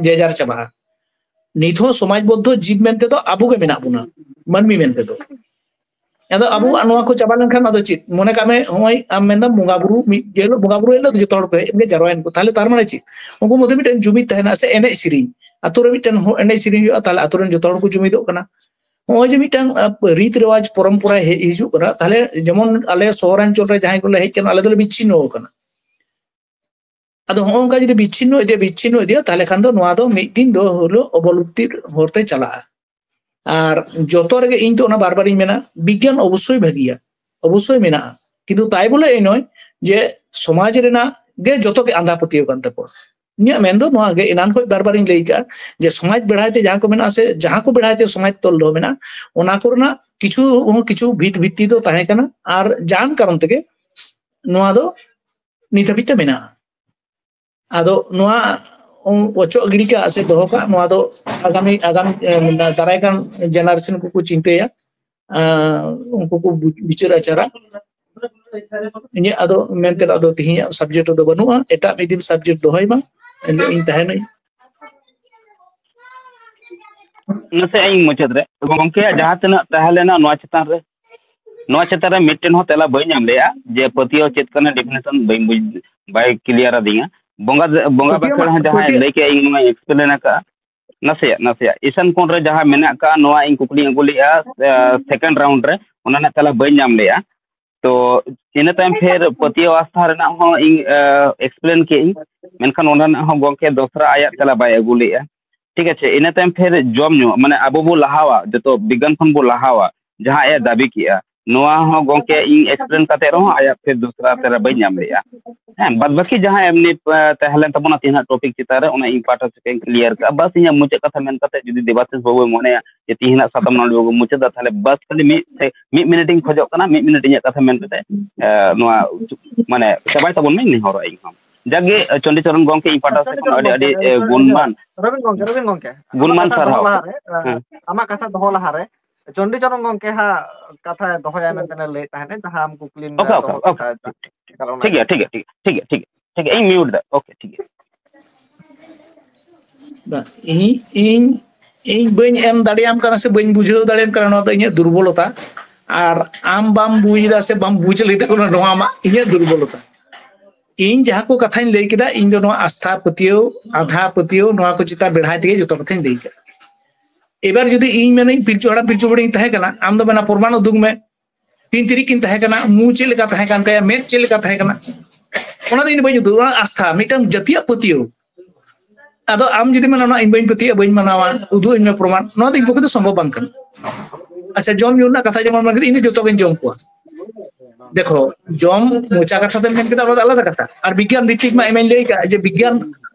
ᱡᱮᱡᱟᱨ ᱪᱟᱵᱟᱜᱼᱟ᱾ ᱱᱤᱛ ᱦᱚᱸ ᱥᱚᱢᱟᱡᱽ ᱵᱚᱫᱽᱫᱷᱚ ᱡᱤᱵᱽ ᱢᱮᱱᱛᱮ ᱫᱚ ᱟᱵᱚ ᱜᱮ ᱢᱮᱱᱟᱜ ᱵᱚᱱᱟ, ᱢᱟᱹᱱᱢᱤ ᱢᱮᱱᱛᱮ ᱫᱚ᱾ ᱟᱫᱚ ᱟᱵᱚᱣᱟᱜ ᱱᱚᱣᱟ ᱠᱚ ᱪᱟᱵᱟ ᱞᱮᱱᱠᱷᱟᱱ ᱟᱫᱚ ᱪᱮᱫ? ᱢᱚᱱᱮ ᱠᱟᱜ ᱢᱮ, ᱱᱚᱜᱼᱚᱭ ᱟᱢ ᱢᱮᱱᱫᱟᱢ ᱵᱚᱸᱜᱟ ᱵᱩᱨᱩ, ᱢᱤᱫ ᱡᱮ ᱦᱤᱞᱳᱜ ᱵᱚᱸᱜᱟ ᱵᱩᱨᱩ ᱦᱤᱞᱳᱜ ᱫᱚ ᱡᱚᱛᱚ ᱦᱚᱲ ᱠᱚ ᱦᱮᱡ ᱮᱱ ᱜᱮ, ᱡᱟᱨᱣᱟᱭᱮᱱ ᱠᱚ, ᱛᱟᱦᱞᱮ ᱛᱟᱨ ᱢᱟᱱᱮ ᱪᱮᱫ? ᱩᱱᱠᱩ ᱢᱚᱫᱽᱫᱷᱮ ᱢᱤᱫᱴᱮᱱ ᱡᱩᱢᱤᱫ ᱛᱟᱦᱮᱱᱟ ᱥᱮ ᱮᱱᱮᱡ ᱥᱮᱨᱮᱧ, ᱟᱛᱳ ᱨᱮ ᱢᱤᱫᱴᱮᱱ ᱦᱚ-, ᱮᱱᱮᱡ ᱥᱮᱨᱮᱧ ᱦᱩᱭᱩᱜᱼᱟ, ᱛᱟᱦᱞᱮ ᱟᱛᱳ ᱨᱮᱱ ᱡᱚᱛᱚ ᱦᱚᱲ ᱠᱚ ᱡᱩᱢᱤᱫᱚᱜ ᱠᱟᱱᱟ᱾ ᱱᱚᱜᱼᱚᱭ ᱡᱮ ᱢᱤᱫᱴᱟᱝ, ᱟ, ᱨᱤᱛ ᱨᱮᱣᱟᱡᱽ ᱯᱚᱨᱚᱢᱯᱚᱨᱟ ᱦᱮᱡ ᱦᱤᱡᱩᱜ ᱠᱟᱱᱟ, ᱛᱟᱦᱞᱮ ᱡᱮᱢᱚᱱ ᱟᱞᱮ ᱥᱚᱦᱚᱨᱟᱧᱪᱚᱞ ᱨᱮ ᱡᱟᱦᱟᱸᱭ ᱠᱚᱞᱮ ᱦᱮᱡ ᱠᱟᱱᱟ, ᱟᱞᱮ ᱫᱚᱞᱮ ᱵᱤᱪᱪᱷᱤᱱᱱᱚ ᱟᱠᱟᱱᱟ᱾ ᱟᱫᱚ ᱦᱚᱸᱜᱼᱚ ᱱᱚᱝᱠᱟ ᱡᱩᱫᱤ ᱵᱤᱪᱪᱷᱤᱱᱱᱚ ᱤᱫᱤᱭᱟ, ᱵᱤᱪᱪᱷᱤᱱᱱᱚ ᱤᱫᱤᱭᱟ, ᱛᱟᱦᱞᱮ ᱠᱷᱟᱱ ᱫᱚ ᱱᱚᱣᱟ ᱫᱚ ᱢᱤᱫ ᱫᱤᱱ ᱫᱚ ᱦᱤᱞᱳᱜ ᱚᱵᱚᱞᱩᱯᱛᱤᱨ ᱦᱚᱨ ᱛᱮ ᱪᱟᱞᱟᱜᱼᱟ᱾ ᱟᱨ ᱡᱚᱛᱚ ᱨᱮᱜᱮ ᱤᱧ ᱫᱚ ᱚᱱᱟ ᱵᱟᱨ ᱵᱟᱨᱤᱧ ᱢᱮᱱᱟ, ᱵᱤᱜᱽᱜᱟᱱ ᱚᱵᱚᱥᱥᱳᱭ ᱵᱷᱟᱹᱜᱤᱭᱟ, ᱚᱵᱚᱥᱥᱳᱭ ᱢᱮᱱᱟᱜᱼᱟ, ᱠᱤᱱᱛᱩ ᱛᱟᱭ ᱵᱚᱞᱮ ᱮ ᱱᱚᱭ ᱡᱮ ᱥᱚᱢᱟᱡᱽ ᱨᱮᱱᱟᱜ ᱜᱮ ᱡᱚᱛᱚ ᱜᱮ ᱟᱸᱫᱷᱟ ᱯᱟᱹᱛᱭᱟᱹᱣ ᱠᱟᱱ ᱛᱟᱠᱚᱣᱟ᱾ ᱤᱧᱟᱹᱜ ᱢᱮᱱ ᱫᱚ ᱱᱚᱣᱟ ᱜᱮ, ᱮᱱᱟᱱ ᱠᱷᱚᱱ ᱵᱟᱨ ᱵᱟᱨᱤᱧ ᱞᱟᱹᱭ ᱠᱟᱜᱼᱟ ᱡᱮ ᱥᱚᱢᱟᱡᱽ ᱵᱮᱲᱦᱟᱭ ᱛᱮ ᱡᱟᱦᱟᱸ ᱠᱚ ᱢᱮᱱᱟᱜᱼᱟ ᱥᱮ ᱡᱟᱦᱟᱸ ᱠᱚ ᱵᱮᱲᱦᱟᱭ ᱛᱮ ᱥᱚᱢᱟᱡᱽ ᱛᱚᱞ ᱫᱚᱦᱚ ᱢᱮᱱᱟᱜᱼᱟ, ᱚᱱᱟ ᱠᱚᱨᱮᱱᱟᱜ ᱠᱤᱪᱷᱩ ᱦᱚᱸ ᱠᱤᱪᱷᱩ ᱵᱷᱤᱛ ᱵᱷᱤᱛᱛᱤ ᱫᱚ ᱛᱟᱦᱮᱸ ᱠᱟᱱᱟ᱾ ᱟᱨ ᱡᱟᱦᱟᱱ ᱠᱟᱨᱚᱱ ᱛᱮᱜᱮ ᱱᱚᱣᱟ ᱫᱚ ᱱᱤᱛ ᱦᱟᱹᱵᱤᱡ ᱛᱮ ᱢᱮᱱᱟᱜᱼᱟ᱾ ᱟᱫᱚ ᱱᱚᱣᱟ ᱚᱪᱚᱜ ᱜᱤᱰᱤ ᱠᱟᱜ ᱥᱮ ᱫᱚᱦᱚ ᱠᱟᱜ, ᱱᱚᱣᱟ ᱫᱚ ᱟᱜᱟᱢᱤ, ᱟᱜᱟᱢ, ᱮ, ᱫᱟᱨᱟᱭ ᱠᱟᱱ ᱡᱮᱱᱟᱨᱮᱥᱚᱱ ᱠᱚᱠᱚ ᱪᱤᱱᱛᱟᱹᱭᱟ, ᱮ, ᱩᱱᱠᱩ ᱠᱚ ᱵᱤᱪᱟᱹᱨ ᱟᱪᱟᱨᱟ᱾ ᱤᱧᱟᱹᱜ ᱟᱫᱚ ᱢᱮᱱ ᱛᱮᱱᱟᱜ ᱫᱚ ᱛᱮᱦᱮᱧᱟᱜ ᱥᱟᱵᱡᱮᱠᱴ ᱨᱮᱫᱚ ᱵᱟᱹᱱᱩᱜᱼᱟ, ᱮᱴᱟᱜ ᱢᱤᱫ ᱫᱤᱱ ᱥᱟᱵᱡᱮᱠᱴ ᱫᱚᱦᱚᱭ ᱢᱟ, ᱮᱱᱦᱤᱞᱳᱜ ᱤᱧ ᱛᱟᱦᱮᱱᱟᱹᱧ᱾ ᱱᱟᱥᱮ ᱤᱧ ᱢᱩᱪᱟᱹᱫ ᱨᱮ ᱜᱚᱢᱠᱮᱭᱟᱜ ᱡᱟᱦᱟᱸ ᱛᱤᱱᱟᱹᱜ ᱛᱟᱦᱮᱸ ᱞᱮᱱᱟ ᱱᱚᱣᱟ ᱪᱮᱛᱟᱱ ᱨᱮ, ᱱᱚᱣᱟ ᱪᱮᱛᱟᱱ ᱨᱮ ᱢᱤᱫᱴᱮᱱ ᱦᱚᱸ ᱛᱮᱞᱟ ᱵᱟᱹᱧ ᱧᱟᱢ ᱞᱮᱜᱼᱟ ᱡᱮ ᱯᱟᱹᱛᱭᱟᱹᱣ ᱪᱮᱫ ᱠᱟᱱᱟ, ᱰᱤᱯᱷᱤᱱᱮᱥᱚᱱ ᱵᱟᱹᱧ ᱵᱩᱡᱽ, ᱵᱟᱭ ᱠᱞᱤᱭᱟᱨ ᱟᱫᱤᱧᱟ᱾ ᱵᱚᱸᱜᱟ ᱵᱚᱸᱜᱟ ᱯᱟᱹᱛᱭᱟᱹᱣ ᱵᱟᱠᱷᱮᱲ ᱢᱟ, ᱦᱚᱸ ᱡᱟᱦᱟᱸᱭ ᱯᱟᱹᱛᱭᱟᱹᱣ ᱞᱟᱹᱭ ᱠᱮᱜᱼᱟ, ᱤᱧ ᱱᱚᱣᱟᱧ ᱮᱠᱥᱯᱞᱮᱱ ᱟᱠᱟᱫᱼᱟ᱾ ᱱᱟᱥᱮᱭᱟᱜ ᱱᱟᱥᱮᱭᱟᱜ ᱤᱥᱟᱱ ᱠᱚᱬ ᱨᱮ ᱡᱟᱦᱟᱸ ᱢᱮᱱᱟᱜ ᱟᱠᱟᱫ, ᱱᱚᱣᱟ ᱤᱧ ᱠᱩᱠᱞᱤᱧ ᱟᱹᱜᱩ ᱞᱮᱫᱼᱟ ᱥᱮᱠᱮᱱᱰ ᱨᱟᱣᱩᱱᱰ ᱨᱮ, ᱚᱱᱟ ᱨᱮᱱᱟᱜ ᱛᱮᱞᱟ ᱵᱟᱹᱧ ᱧᱟᱢ ᱞᱮᱫᱼᱟ᱾ ᱛᱚ ᱤᱱᱟᱹ ᱛᱟᱭᱚᱢ ᱯᱷᱮᱨ ᱯᱟᱹᱛᱭᱟᱹᱣ ᱟᱥᱛᱷᱟ ᱨᱮᱱᱟᱜ ᱦᱚᱸ ᱤᱧ ᱮᱠᱥᱯᱞᱮᱱ ᱠᱮᱫ ᱟᱹᱧ, ᱢᱮᱱᱠᱷᱟᱱ ᱚᱱᱟ ᱨᱮᱱᱟᱜ ᱦᱚᱸ ᱜᱚᱢᱠᱮ ᱫᱚᱥᱨᱟ ᱟᱭᱟᱜ ᱛᱮᱞᱟ ᱵᱟᱭ ᱟᱹᱜᱩ ᱞᱮᱫᱼᱟ᱾ ᱴᱷᱤᱠ ᱟᱪᱷᱮ, ᱤᱱᱟᱹ ᱛᱟᱭᱚᱢ ᱯᱷᱮᱨ ᱡᱚᱢ ᱧᱩ, ᱢᱟᱱᱮ ᱟᱵᱚ ᱵᱚ ᱞᱟᱦᱟᱣᱟ, ᱡᱚᱛᱚ ᱵᱤᱜᱽᱜᱟᱱ ᱠᱷᱚᱱ ᱵᱚ ᱞᱟᱦᱟᱣᱟ, ᱡᱟᱦᱟᱸ ᱮ ᱫᱟᱹᱵᱤ ᱠᱮᱜᱼᱟ, ᱱᱚᱣᱟ ᱦᱚᱸ ᱜᱚᱢᱠᱮ ᱤᱧ ᱮᱠᱥᱯᱞᱮᱱ ᱠᱟᱛᱮ ᱨᱮᱦᱚᱸ ᱟᱭᱟᱜ ᱯᱷᱮᱨ ᱫᱚᱥᱨᱟ ᱛᱮᱞᱟ ᱵᱟᱹᱧ ᱧᱟᱢ ᱞᱮᱫᱼᱟ᱾ ᱦᱮᱸ, ᱵᱟᱫ ᱵᱟᱹᱠᱤ ᱡᱟᱦᱟᱸ ᱮᱢᱱᱤ ᱛᱟᱦᱮᱸ ᱞᱮᱱ ᱛᱟᱵᱚᱱᱟ ᱛᱮᱦᱮᱧᱟᱜ ᱴᱚᱯᱤᱠ ᱪᱮᱛᱟᱱ ᱨᱮ, ᱚᱱᱟ ᱤᱧ ᱯᱟᱦᱴᱟ ᱥᱮᱫ ᱠᱷᱚᱱ ᱠᱞᱤᱭᱟᱨ ᱠᱟᱜᱼᱟ᱾ ᱵᱟᱥ ᱤᱧᱟᱹᱜ ᱢᱩᱪᱟᱹᱫ ᱠᱟᱛᱷᱟ ᱢᱮᱱ ᱠᱟᱛᱮ ᱡᱩᱫᱤ ᱫᱮᱵᱟᱥᱤᱥ ᱵᱟᱹᱵᱩᱭ ᱢᱚᱱᱮᱭᱟ ᱡᱮ ᱛᱮᱦᱮᱧᱟᱜ ᱥᱟᱛᱟᱢ ᱱᱚᱰᱮ ᱵᱚ ᱢᱩᱪᱟᱹᱫᱟ, ᱛᱟᱦᱚᱞᱮ ᱵᱟᱥ ᱠᱷᱟᱹᱞᱤ ᱢᱤᱫ ᱢᱤᱫ ᱢᱤᱱᱤᱴ ᱤᱧ ᱠᱷᱚᱡᱚᱜ ᱠᱟᱱᱟ, ᱢᱤᱫ ᱢᱤᱱᱤᱴ ᱤᱧᱟᱹᱜ ᱠᱟᱛᱷᱟ ᱢᱮᱱ ᱠᱟᱛᱮ ᱱᱚᱣᱟ ᱢᱟᱱᱮ ᱪᱟᱵᱟᱭ ᱛᱟᱵᱚᱱ ᱢᱮ, ᱱᱮᱦᱚᱨᱚᱜ ᱤᱧ ᱦᱚᱸ᱾ ᱡᱟᱜᱮ ᱪᱚᱱᱰᱤ ᱪᱚᱨᱚᱱ ᱜᱚᱢᱠᱮ ᱤᱧ ᱯᱟᱦᱴᱟ ᱥᱮᱫ ᱠᱷᱚᱱ ᱟᱹᱰᱤ ᱟᱹᱰᱤ ᱜᱩᱱᱢᱟᱱ ᱨᱚᱵᱤᱱ ᱜᱚᱢᱠᱮ, ᱨᱚᱵᱤᱱ ᱜᱚᱢᱠᱮ, ᱜᱩᱱᱢᱟᱱ ᱥᱟᱨᱦᱟᱣ᱾ ᱟᱢᱟᱜ ᱠᱟᱛᱷᱟ ᱫᱚᱦᱚ ᱞᱟᱦᱟᱨᱮ, ᱪᱚᱱᱰᱤ ᱪᱚᱨᱚᱱ ᱜᱚᱢᱠᱮ ᱦᱟᱸᱜ ᱠᱟᱛᱷᱟᱭ ᱫᱚᱦᱚᱭᱟ ᱢᱮᱱᱛᱮ ᱞᱟᱹᱭᱮᱫ ᱛᱟᱦᱮᱸᱫ, ᱡᱟᱦᱟᱢ ᱠᱩᱠᱞᱤᱢ ᱳᱠᱮ, ᱳᱠᱮ, ᱫᱚᱦᱚ ᱳᱠᱮ, ᱴᱷᱤᱠ ᱜᱮᱭᱟ, ᱴᱷᱤᱠ ᱜᱮᱭᱟ, ᱴᱷᱤᱠ ᱜᱮᱭᱟ, ᱴᱷᱤᱠ ᱜᱮᱭᱟ, ᱤᱧ ᱢᱤᱭᱩᱴ ᱫᱟ᱾ ᱳᱠᱮ, ᱴᱷᱤᱠ ᱜᱮᱭᱟ᱾ ᱤᱧ ᱤᱧ ᱤᱧ ᱵᱟᱹᱧ ᱮᱢ ᱫᱟᱲᱮᱭᱟᱢ ᱠᱟᱱᱟ ᱥᱮ ᱵᱟᱹᱧ ᱵᱩᱡᱷᱟᱹᱣ ᱫᱟᱲᱮᱭᱟᱢ ᱠᱟᱱᱟ, ᱱᱚᱣᱟ ᱫᱚ ᱤᱧᱟᱹᱜ ᱫᱩᱨᱵᱚᱞᱚᱛᱟ᱾ ᱟᱨ ᱟᱢ ᱵᱟᱢ ᱵᱩᱡᱽ ᱮᱫᱟ ᱥᱮ ᱵᱟᱢ ᱵᱩᱡᱽ ᱞᱟᱹᱜᱤᱫᱚᱜ ᱠᱟᱱᱟ, ᱱᱚᱣᱟ ᱟᱢᱟᱜ ᱤᱧᱟᱹᱜ ᱫᱩᱨᱵᱚᱞᱚᱛᱟ᱾ ᱤᱧ ᱡᱟᱦᱟᱸ ᱠᱚ ᱠᱟᱛᱷᱟᱧ ᱞᱟᱹᱭ ᱠᱮᱫᱟ, ᱤᱧ ᱫᱚ ᱱᱚᱣᱟ ᱟᱥᱛᱷᱟ ᱯᱟᱹᱛᱭᱟᱹᱣ, ᱟᱸᱫᱷᱟ ᱯᱟᱹᱛᱭᱟᱹᱣ, ᱱᱚᱣᱟ ᱠᱚ ᱪᱮᱛᱟᱱ ᱵᱮᱲᱦᱟᱭ ᱛᱮᱜᱮ ᱡᱚᱛᱚ ᱠᱟᱛᱷᱟᱧ ᱞᱟᱹᱭ ᱠᱮᱫᱟ᱾ ᱮᱵᱟᱨ ᱡᱩᱫᱤ ᱤᱧ ᱢᱮᱱᱟᱹᱧ ᱯᱤᱞᱪᱩ ᱦᱟᱲᱟᱢ ᱯᱤᱞᱪᱩ ᱵᱩᱲᱦᱤᱧ ᱛᱟᱦᱮᱸ ᱠᱟᱱᱟ, ᱟᱢ ᱫᱚ ᱢᱮᱱᱟ ᱯᱨᱚᱢᱟᱱ ᱩᱫᱩᱜ ᱢᱮ, ᱛᱤᱱ ᱛᱤᱨᱤᱡ ᱠᱤᱱ ᱛᱟᱦᱮᱸ ᱠᱟᱱᱟ, ᱢᱩ ᱪᱮᱫ ᱞᱮᱠᱟ ᱛᱟᱦᱮᱸ ᱠᱟᱱ ᱛᱟᱭᱟ, ᱢᱮᱫ ᱪᱮᱫ ᱞᱮᱠᱟ ᱛᱟᱦᱮᱸ ᱠᱟᱱᱟ, ᱚᱱᱟ ᱫᱚ ᱤᱧ ᱫᱚ ᱵᱟᱹᱧ ᱩᱫᱩᱜ, ᱚᱱᱟ ᱟᱥᱛᱷᱟ, ᱢᱤᱫᱴᱟᱝ ᱡᱟᱹᱛᱤᱭᱟᱜ ᱯᱟᱹᱛᱭᱟᱹᱣ᱾ ᱟᱫᱚ ᱟᱢ ᱡᱩᱫᱤ ᱢᱮᱱᱟ ᱚᱱᱟ ᱤᱧ ᱵᱟᱹᱧ ᱯᱟᱹᱛᱭᱟᱹᱜᱼᱟ, ᱵᱟᱹᱧ ᱢᱟᱱᱟᱣᱟ, ᱩᱫᱩᱜ ᱟᱹᱧ ᱢᱮ ᱯᱨᱚᱢᱟᱱ, ᱱᱚᱣᱟ ᱫᱚ ᱤᱧ ᱯᱚᱠᱠᱷᱮ ᱫᱚ ᱥᱚᱢᱵᱷᱚᱵ ᱵᱟᱝ ᱠᱟᱱᱟ᱾ ᱟᱪᱪᱷᱟ, ᱡᱚᱢ ᱧᱩ ᱨᱮᱱᱟᱜ ᱠᱟᱛᱷᱟ ᱡᱮᱢᱚᱱ ᱢᱮᱱ ᱠᱮᱫᱟ, ᱤᱧ ᱫᱚ ᱡᱚᱛᱚ ᱜᱤᱧ ᱡᱚᱢ ᱠᱚᱣᱟ᱾ ᱫᱮᱠᱷᱚ, ᱡᱚᱢ ᱢᱚᱪᱟ ᱠᱟᱛᱷᱟ ᱛᱮᱢ ᱢᱮᱱ ᱠᱮᱫᱟ, ᱚᱱᱟ ᱫᱚ ᱟᱞᱟᱫᱟ ᱠᱟᱛᱷᱟ᱾ ᱟᱨ ᱵᱤᱜᱽᱜᱟᱱ ᱵᱷᱤᱛᱛᱤᱠ ᱢᱟ ᱮᱢᱮᱧ ᱞᱟᱹᱭ ᱠᱟᱜ ᱡᱮ ᱵᱤᱜᱽᱜᱟᱱ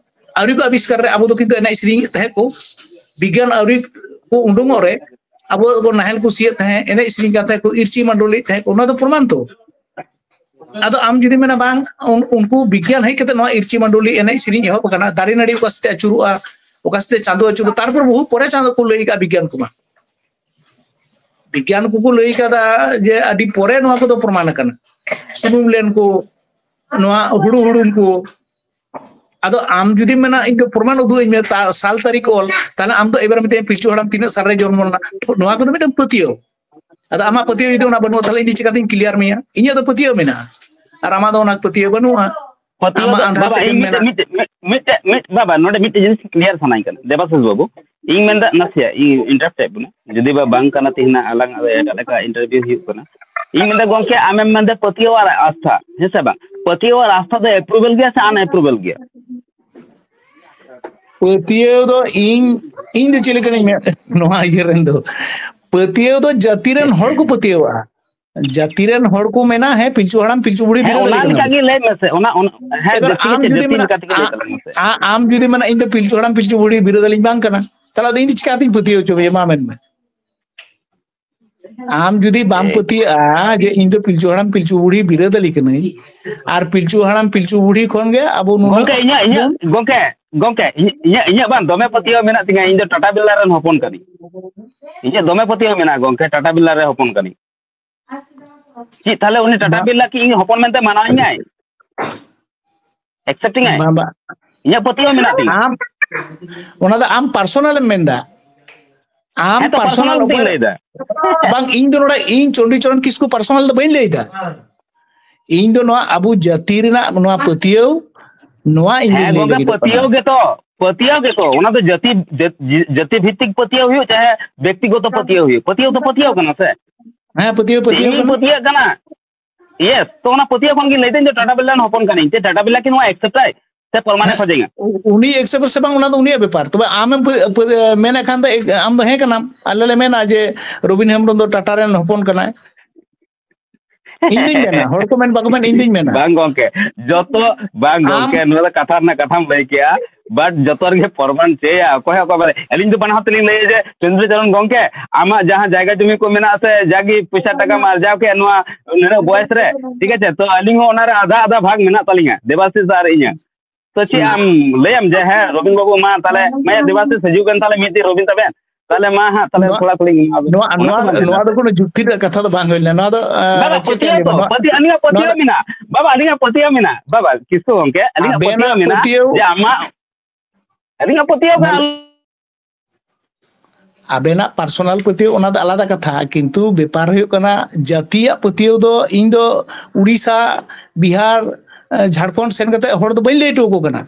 ᱟᱹᱣᱨᱤ ᱠᱚ ᱟᱵᱤᱥᱠᱟᱨ ᱨᱮ ᱟᱵᱚ ᱫᱚ ᱠᱤᱱᱛᱩ ᱮᱱᱮᱡ ᱥᱮᱨᱮᱧ ᱮᱫ ᱛᱟᱦᱮᱸᱫ ᱠᱚ᱾ ᱵᱤᱜᱽᱜᱟᱱ ᱟᱹᱣᱨᱤ ᱠᱚ ᱩᱰᱩᱝᱚᱜ ᱨᱮ ᱟᱵᱚ ᱫᱚ ᱱᱟᱦᱮᱞ ᱠᱚ ᱥᱤᱭᱮᱫ ᱛᱟᱦᱮᱸᱫ, ᱮᱱᱮᱡ ᱥᱮᱨᱮᱧ ᱠᱟᱱ ᱛᱟᱦᱮᱸᱫ ᱠᱚ, ᱤᱨᱪᱤ ᱢᱟᱰᱚᱞᱤᱭᱮᱫ ᱛᱟᱦᱮᱸᱫ ᱠᱚ, ᱚᱱᱟ ᱫᱚ ᱯᱨᱚᱢᱟᱱ ᱛᱚ᱾ ᱟᱫᱚ ᱟᱢ ᱡᱩᱫᱤ ᱢᱮᱱᱟ ᱵᱟᱝ, ᱩᱱ- ᱩᱱᱠᱩ ᱵᱤᱜᱽᱜᱟᱱ ᱦᱮᱡ ᱠᱟᱛᱮ ᱱᱚᱣᱟ ᱤᱨᱪᱤ ᱢᱟᱰᱚᱞᱤ ᱮᱱᱮᱡ ᱥᱮᱨᱮᱧ ᱮᱦᱚᱵ ᱟᱠᱟᱱᱟ, ᱫᱟᱨᱮ ᱱᱟᱹᱲᱤ ᱚᱠᱟ ᱥᱮᱫ ᱟᱹᱪᱩᱨᱚᱜᱼᱟ, ᱚᱠᱟ ᱥᱮᱫ ᱪᱟᱸᱫᱚ ᱟᱹᱪᱩᱨᱚᱜᱼᱟ, ᱛᱟᱨᱯᱚᱨ ᱵᱚᱦᱩ ᱯᱚᱨᱮ ᱪᱟᱸᱫᱚ ᱠᱚ ᱞᱟᱹᱭ ᱠᱟᱜᱼᱟ ᱵᱤᱜᱽᱜᱟᱱ ᱠᱚᱢᱟ᱾ ᱵᱤᱜᱽᱜᱟᱱ ᱠᱚᱠᱚ ᱞᱟᱹᱭ ᱠᱟᱫᱟ ᱡᱮ ᱟᱹᱰᱤ ᱯᱚᱨᱮ ᱱᱚᱣᱟ ᱠᱚᱫᱚ ᱯᱨᱚᱢᱟᱱ ᱟᱠᱟᱱᱟ᱾ ᱥᱩᱱᱩᱢ ᱞᱮᱱ ᱠᱚ, ᱱᱚᱣᱟ ᱦᱩᱲᱩ ᱦᱩᱲᱩᱝ ᱠᱚ᱾ ᱟᱫᱚ ᱟᱢ ᱡᱩᱫᱤᱢ ᱢᱮᱱᱟ ᱤᱧ ᱫᱚ ᱯᱨᱚᱢᱟᱱ ᱩᱫᱩᱜ ᱟᱹᱧ ᱢᱮ, ᱛᱟ- ᱥᱟᱞ ᱛᱟᱹᱨᱤᱠᱷ ᱚᱞ, ᱛᱟᱦᱞᱮ ᱟᱢ ᱫᱚ ᱮᱵᱟᱨ ᱢᱮᱛᱟᱹᱧᱟ ᱯᱤᱞᱪᱩ ᱦᱟᱲᱟᱢ ᱛᱤᱱᱟᱹᱜ ᱥᱟᱞ ᱨᱮ ᱡᱚᱱᱢᱚ ᱞᱮᱱᱟ᱾ ᱱᱚᱣᱟ ᱠᱚᱫᱚ ᱢᱤᱫᱴᱟᱝ ᱯᱟᱹᱛᱭᱟᱹᱣ᱾ ᱟᱫᱚ ᱟᱢᱟᱜ ᱯᱟᱹᱛᱭᱟᱹᱣ ᱡᱩᱫᱤ ᱚᱱᱟ ᱵᱟᱹᱱᱩᱜᱼᱟ, ᱛᱟᱦᱞᱮ ᱤᱧ ᱫᱚ ᱪᱤᱠᱟᱹᱛᱤᱧ ᱠᱞᱤᱭᱟᱨ ᱢᱮᱭᱟ? ᱤᱧᱟᱹᱜ ᱫᱚ ᱯᱟᱹᱛᱭᱟᱹᱣ ᱢᱮᱱᱟᱜᱼᱟ, ᱟᱨ ᱟᱢᱟᱜ ᱫᱚ ᱚᱱᱟ ᱯᱟᱹᱛᱭᱟᱹᱣ ᱵᱟᱹᱱᱩᱜᱼᱟ᱾ ᱯᱟᱹᱛᱭᱟᱹᱣ ᱟᱢᱟᱜ ᱫᱚ, ᱟᱱᱥᱟᱨ ᱵᱟᱵᱟ, ᱪᱮᱫ ᱮᱢ ᱤᱧ ᱢᱤᱫᱴᱮᱡ, ᱢᱮᱱᱟ? ᱢᱤᱫᱴᱮᱡ, ᱢᱤᱫᱴᱮᱡ, ᱢᱤᱫᱴᱮᱡ, ᱢᱤᱫᱴᱮᱡ, ᱵᱟᱵᱟ, ᱱᱚᱰᱮ ᱢᱤᱫᱴᱮᱡ ᱡᱤᱱᱤᱥ clear ᱥᱟᱱᱟᱧ ᱠᱟᱱᱟ, ᱫᱮᱵᱟᱥᱤᱥ ᱵᱟᱹᱵᱩ᱾ ᱤᱧ ᱢᱮᱱᱫᱟ, ᱱᱟᱥᱮᱭᱟᱜ ᱤᱧ interrupt ᱮᱫ ᱵᱚᱱᱟ, ᱡᱩᱫᱤ ᱵᱟ ᱵᱟᱝ ᱠᱟᱱᱟ, ᱛᱮᱦᱮᱧ ᱟᱞᱟᱝ ᱮᱴᱟᱜ ᱞᱮᱠᱟ interview ᱦᱩᱭᱩᱜ ᱠᱟᱱᱟ᱾ ᱤᱧ ᱢᱮᱱᱫᱟ, ᱜᱚᱝᱠᱮ, ᱟᱢᱮᱢ ᱢᱮᱱᱫᱟ ᱯᱟᱹᱛᱭᱟᱹᱣ ᱟᱨ ᱟᱥᱛᱷᱟ, ᱦᱮᱸ ᱥᱮ ᱵᱟᱝ? ᱯᱟᱹᱛᱭᱟᱹᱣ ᱟᱨ ᱟᱥᱛᱷᱟ ᱫᱚ approval ᱜᱮᱭᱟ ᱥᱮ unapproval ᱜᱮᱭᱟ? ᱯᱟᱹᱛᱭᱟᱹᱣ ᱫᱚ ᱤᱧ, ᱤᱧ ᱫᱚ ᱪᱮᱫ ᱞᱮᱠᱟᱧ ᱢᱮᱱ, ᱱᱚᱣᱟ ᱤᱭᱟᱹ ᱨᱮᱱ ᱫᱚ, ᱯᱟᱹᱛᱭᱟᱹᱣ ᱫᱚ ᱡᱟᱹᱛᱤ ᱨᱮᱱ ᱦᱚᱲ ᱠᱚ ᱯᱟᱹᱛᱭᱟᱹᱣᱟᱜᱼᱟ᱾ ᱡᱟᱹᱛᱤ ᱨᱮᱱ ᱦᱚᱲ ᱠᱚ ᱢᱮᱱᱟ, "ᱦᱮᱸ, ᱯᱤᱞᱪᱩ ᱦᱟᱲᱟᱢ, ᱯᱤᱞᱪᱩ ᱵᱩᱲᱦᱤ ᱦᱮᱸ, ᱵᱤᱨᱟᱹᱫᱟᱹᱞᱤ ᱚᱱᱟ ᱠᱟᱱᱟ ᱞᱮᱠᱟ ᱠᱚ᱾" ᱜᱮ ᱞᱟᱹᱭ ᱢᱮᱥᱮ, ᱚᱱᱟ, ᱚᱱᱟ, ᱦᱮᱸ, ᱮᱵᱟᱨ ᱡᱟᱹᱛᱤ ᱜᱮ ᱟᱢ ᱪᱮᱫ, ᱡᱩᱫᱤ ᱡᱟᱹᱛᱤ ᱢᱮᱱᱟ, ᱞᱮᱠᱟ ᱛᱮᱜᱮ ᱞᱟᱹᱭ ᱟ-, ᱛᱟᱞᱟᱝ ᱢᱮᱥᱮ᱾ ᱟ-, ᱟᱢ ᱡᱩᱫᱤ ᱢᱮᱱᱟ, "ᱤᱧ ᱫᱚ ᱯᱤᱞᱪᱩ ᱦᱟᱲᱟᱢ, ᱯᱤᱞᱪᱩ ᱵᱩᱲᱦᱤ ᱵᱤᱨᱟᱹᱫᱟᱹᱞᱤᱧ ᱵᱟᱝ ᱠᱟᱱᱟ," ᱛᱟᱦᱞᱮ ᱟᱫᱚ ᱤᱧ ᱫᱚ ᱪᱤᱠᱟᱹᱛᱤᱧ ᱯᱟᱹᱛᱭᱟᱹᱣ ᱦᱚᱪᱚ ᱢᱮᱭᱟ? ᱢᱟ ᱢᱮᱱ ᱢᱮ᱾ ᱟᱢ ᱡᱩᱫᱤ ᱵᱟᱢ ᱴᱷᱤᱠ᱾ ᱯᱟᱹᱛᱭᱟᱹᱜᱼᱟ ᱡᱮ ᱤᱧ ᱫᱚ ᱯᱤᱞᱪᱩ ᱦᱟᱲᱟᱢ, ᱯᱤᱞᱪᱩ ᱵᱩᱲᱦᱤ ᱵᱤᱨᱟᱹᱫᱟᱹᱞᱤ ᱠᱟᱹᱱᱟᱹᱧ, ᱟᱨ ᱯᱤᱞᱪᱩ ᱦᱟᱲᱟᱢ, ᱯᱤᱞᱪᱩ ᱵᱩᱲᱦᱤ ᱠᱷᱚᱱ ᱜᱮ ᱟᱵᱚ ᱱᱩᱱᱟᱹᱜ ᱜᱚᱝᱠᱮ, ᱤᱧᱟᱹᱜ, ᱤᱧᱟᱹᱜ, ᱵᱚᱱ ᱜᱚᱝᱠᱮ, ᱤᱧ-, ᱤᱧᱟᱹᱜ, ᱤᱧᱟᱹᱜ ᱵᱟᱝ ᱫᱚᱢᱮ ᱯᱟᱹᱛᱭᱟᱹᱣ ᱢᱮᱱᱟᱜ ᱛᱤᱧᱟᱹ, ᱤᱧ ᱫᱚ ᱴᱟᱴᱟ ᱵᱤᱨᱞᱟ ᱨᱮᱱ ᱦᱚᱯᱚᱱ ᱠᱟᱹᱱᱟᱹᱧ᱾ ᱤᱧᱟᱹᱜ ᱫᱚᱢᱮ ᱯᱟᱹᱛᱭᱟᱹᱣ ᱢᱮᱱᱟᱜᱼᱟ ᱜᱚᱝᱠᱮ, ᱴᱟᱴᱟ ᱵᱤᱨᱞᱟ ᱨᱮ ᱦᱚᱯᱚᱱ ᱠᱟᱹᱱᱟᱹᱧ᱾ ᱪᱮᱫ ᱛᱟᱦᱞᱮ ᱩᱱᱤ ᱴᱟᱴᱟ ᱵᱟ- ᱵᱤᱨᱞᱟ ᱠᱤ ᱤᱧ ᱦᱚᱯᱚᱱ ᱢᱮᱱᱛᱮ ᱢᱟᱱᱟᱣᱤᱧᱟᱭ? Accepting ᱟᱭ? ᱵᱟᱝ, ᱵᱟᱝ᱾ ᱤᱧᱟᱹᱜ ᱯᱟᱹᱛᱭᱟᱹᱣ ᱢᱮᱱᱟᱜ ᱛᱤᱧᱟᱹ᱾ ᱟᱢ, ᱚᱱᱟ ᱫᱚ ᱟᱢ personal ᱮᱢ ᱢᱮᱱᱫᱟ᱾ ᱟᱢ ᱦᱮᱸ ᱛᱚ, personal personal ᱜᱤᱧ ᱚᱠᱚᱭ-, ᱞᱟᱹᱭᱫᱟ᱾ ᱵᱟᱝ, ᱤᱧ ᱫᱚ ᱱᱚᱰᱮ, ᱤᱧ ᱪᱚᱱᱰᱤ ᱪᱚᱨᱚᱱ ᱠᱤᱥᱠᱩ personal ᱫᱚ ᱵᱟᱹᱧ ᱞᱟᱹᱭᱫᱟ᱾ ᱤᱧ ᱫᱚ ᱱᱚᱣᱟ ᱟᱵᱚ ᱡᱟᱹᱛᱤ ᱨᱮᱱᱟᱜ ᱱᱚᱣᱟ ᱯᱟᱹᱛᱭᱟᱹᱣ, ᱱᱚᱣᱟ ᱤᱧ ᱦᱮᱸ ᱫᱚᱧ ᱞᱟᱹᱭ ᱜᱚᱝᱠᱮ, ᱞᱟᱹᱜᱤᱫᱚᱜ ᱠᱟᱱᱟ᱾ ᱯᱟᱹᱛᱭᱟᱹᱣ ᱜᱮᱛᱚ, ᱯᱟᱹᱛᱭᱟᱹᱣ ᱜᱮᱛᱚ, ᱚᱱᱟ ᱫᱚ ᱡᱟᱹᱛᱤ, ᱡᱟᱹ-, ᱡᱟᱹᱛᱤ ᱵᱷᱤᱛᱛᱤᱠ ᱯᱟᱹᱛᱭᱟᱹᱣ ᱦᱩᱭᱩᱜ, ᱪᱟᱦᱮ ᱵᱮᱠᱛᱤᱜᱚᱛᱚ ᱯᱟᱹᱛᱭᱟᱹᱣ ᱦᱩᱭᱩᱜ, ᱯᱟᱹᱛᱭᱟᱹᱣ ᱫᱚ ᱯᱟᱹᱛᱭᱟᱹᱣ ᱠᱟᱱᱟ ᱥᱮ? ᱦᱮᱸ, ᱯᱟᱹᱛᱭᱟᱹᱣ, ᱯᱟᱹᱛᱭᱟᱹᱣ ᱤᱧᱤᱧ ᱠᱟᱱᱟ᱾ ᱯᱟᱹᱛᱭᱟᱹᱜ ᱠᱟᱱᱟ᱾ Yes, ᱛᱚ ᱚᱱᱟ ᱯᱟᱹᱛᱭᱟᱹᱣ ᱠᱷᱚᱱ ᱜᱮ ᱞᱟᱹᱭ ᱫᱟᱹᱧ ᱡᱮ ᱴᱟᱴᱟ ᱵᱤᱨᱞᱟ ᱨᱮᱱ ᱦᱚᱯᱚᱱ ᱠᱟᱹᱱᱟᱹᱧ᱾ ᱪᱮᱫ ᱴᱟᱴᱟ ᱵᱤᱨᱞᱟ ᱠᱤ ᱱᱚᱣᱟ accept ᱟᱭ? ᱥᱮ ᱯᱨᱚᱢᱟᱱᱮ ᱦᱮᱸ, ᱠᱷᱚᱡᱤᱧᱟ? ᱩ-, ᱩᱱᱤ accept ᱥᱮ ᱵᱟᱝ, ᱚᱱᱟ ᱫᱚ ᱩᱱᱤᱭᱟᱜ ᱵᱮᱯᱟᱨ᱾ ᱛᱚᱵᱮ ᱟᱢᱮᱢ ᱯᱟᱹ-, ᱯᱟᱹ-, ᱢᱮᱱᱮᱫ ᱠᱷᱟᱱ ᱫᱚ ᱮᱠ-, ᱟᱢ ᱫᱚ ᱦᱮᱸ ᱠᱟᱱᱟᱢ᱾ ᱟᱞᱮ ᱞᱮ ᱢᱮᱱᱟ ᱡᱮ ᱨᱚᱵᱤᱱ ᱦᱮᱢᱵᱨᱚᱢ ᱫᱚ ᱴᱟᱴᱟ ᱨᱮᱱ ᱦᱚᱯᱚᱱ ᱠᱟᱱᱟᱭ᱾ ᱤᱧ ᱫᱩᱧ ᱢᱮᱱᱟ, ᱦᱚᱲ ᱠᱚ ᱢᱮᱱ ᱵᱟᱠᱚ ᱢᱮᱱ, ᱤᱧ ᱫᱩᱧ ᱢᱮᱱᱟ᱾ ᱵᱟᱝ ᱜᱚᱝᱠᱮ, ᱡᱚᱛᱚ, ᱵᱟᱝ ᱟᱢ ᱜᱚᱝᱠᱮ, ᱱᱚᱣᱟ ᱫᱚ ᱠᱟᱛᱷᱟ ᱨᱮᱱᱟᱜ ᱠᱟᱛᱷᱟᱢ ᱞᱟᱹᱭ ᱠᱮᱜᱼᱟ, but ᱡᱚᱛᱚ ᱨᱮᱜᱮ ᱯᱨᱚᱢᱟᱱ ᱪᱮᱭᱟ, ᱚᱠᱚᱭ ᱦᱚᱸ ᱚᱠᱚᱭ ᱵᱟᱲᱟᱭ᱾ ᱟᱹᱞᱤᱧ ᱫᱚ ᱵᱟᱱᱟ ᱦᱚᱲ ᱛᱮᱞᱤᱧ ᱞᱟᱹᱭᱟ ᱡᱮ ᱪᱚᱱᱫᱨᱚ ᱪᱚᱨᱚᱱ ᱜᱚᱝᱠᱮ, ᱟᱢᱟᱜ ᱡᱟᱦᱟᱸ ᱡᱟᱭᱜᱟ ᱡᱚᱢᱤ ᱠᱚ ᱢᱮᱱᱟᱜᱼᱟ ᱥᱮ, ᱡᱟᱜᱮ ᱯᱚᱭᱥᱟ ᱴᱟᱠᱟᱢ ᱟᱨᱡᱟᱣ ᱠᱮᱫ ᱱᱚᱣᱟ ᱱᱤᱱᱟᱹᱜ ᱵᱚᱭᱮᱥ ᱨᱮ, ᱴᱷᱤᱠ ᱟᱪᱷᱮ, ᱛᱚ ᱟᱹᱞᱤᱧ ᱦᱚᱸ ᱚᱱᱟᱨᱮ ᱟᱫᱷᱟ ᱟᱫᱷᱟ ᱵᱷᱟᱜᱽ ᱢᱮᱱᱟᱜ ᱛᱟᱹᱞᱤᱧᱟ, ᱫᱮᱵᱟᱥᱤᱥ ᱟᱨ ᱤᱧᱟᱹᱜ᱾ ᱛᱚ ᱪᱮᱫ ᱟᱢ ᱞᱟᱹᱭᱟᱢ ᱡᱮ, "ᱦᱮᱸ, ᱨᱚᱵᱤᱱ ᱵᱟᱹᱵᱩ, ᱢᱟ ᱛᱟᱦᱞᱮ, ᱢᱟ ᱭᱟ, ᱫᱮᱵᱟᱥᱤᱥ ᱦᱤᱡᱩᱜ ᱵᱮᱱ ᱛᱟᱦᱞᱮ ᱢᱤᱫ ᱫᱤᱱ ᱨᱚᱵᱤᱱ ᱛᱟᱵᱮᱱ, ᱛᱟᱦᱞᱮ ᱢᱟ ᱦᱟᱸᱜ, ᱛᱟᱦᱞᱮ ᱱᱚᱣᱟ, ᱛᱷᱚᱲᱟ ᱛᱷᱩᱲᱤ ᱮᱢᱟ ᱵᱮᱱ"? ᱱᱚᱣᱟ, ᱚᱱᱟ ᱱᱚᱣᱟ, ᱫᱚ ᱵᱟᱝ ᱦᱩᱭ ᱱᱚᱣᱟ ᱫᱟᱲᱮᱭᱟᱜᱼᱟ᱾ ᱫᱚ ᱠᱳᱱᱳ ᱡᱩᱠᱛᱤ ᱨᱮᱭᱟᱜ ᱠᱟᱛᱷᱟ ᱫᱚ ᱵᱟᱝ ᱦᱩᱭ ᱞᱮᱱᱟ᱾ ᱱᱚᱣᱟ ᱫᱚ, ᱟᱸ, ᱵᱟᱵᱟ, ᱪᱮᱫ ᱞᱤᱧ ᱯᱟᱹᱛᱭᱟᱹᱣ ᱞᱟᱹᱭ ᱛᱚ, ᱟᱵᱚᱱᱟ? ᱯᱟᱹᱛᱭᱟᱹᱣ, ᱟᱹᱞᱤᱧᱟᱜ ᱱᱚᱣᱟ ᱯᱟᱹᱛᱭᱟᱹᱣ ᱫᱚ ᱢᱮᱱᱟᱜᱼᱟ᱾ ᱵᱟᱵᱟ, ᱟᱹᱞᱤᱧᱟᱜ ᱯᱟᱹᱛᱭᱟᱹᱣ ᱢᱮᱱᱟᱜᱼᱟ᱾ ᱵᱟᱵᱟ, ᱠᱤᱥᱠᱩ ᱜᱚᱝᱠᱮ, ᱟᱹᱞᱤᱧᱟᱜ ᱟᱵᱮᱱᱟᱜ ᱯᱟᱹᱛᱭᱟᱹᱣ ᱢᱮᱱᱟᱜᱼᱟ ᱯᱟᱹᱛᱭᱟᱹᱣ ᱡᱮ ᱟᱢᱟᱜ, ᱟᱹᱞᱤᱧᱟᱜ ᱯᱟᱹᱛᱭᱟᱹᱣ ᱢᱮᱱᱟᱜᱼᱟ᱾ ᱢᱟᱱᱮ ᱟᱵᱮᱱᱟᱜ personal ᱯᱟᱹᱛᱭᱟᱹᱣ ᱚᱱᱟ ᱫᱚ ᱟᱞᱟᱫᱟ ᱠᱟᱛᱷᱟ, ᱠᱤᱱᱛᱩ ᱵᱮᱯᱟᱨ ᱦᱩᱭᱩᱜ ᱠᱟᱱᱟ ᱡᱟᱹᱛᱤᱭᱟᱜ ᱯᱟᱹᱛᱭᱟᱹᱣ ᱫᱚ ᱤᱧ ᱫᱚ ᱩᱲᱤᱥᱥᱟ, ᱵᱤᱦᱟᱨ, ᱡᱷᱟᱲᱠᱷᱚᱸᱰ ᱥᱮᱱ ᱠᱟᱛᱮ ᱦᱚᱲ ᱫᱚ ᱵᱟᱹᱧ ᱞᱟᱹᱭ ᱦᱚᱪᱚ ᱟᱠᱚ ᱠᱟᱱᱟ,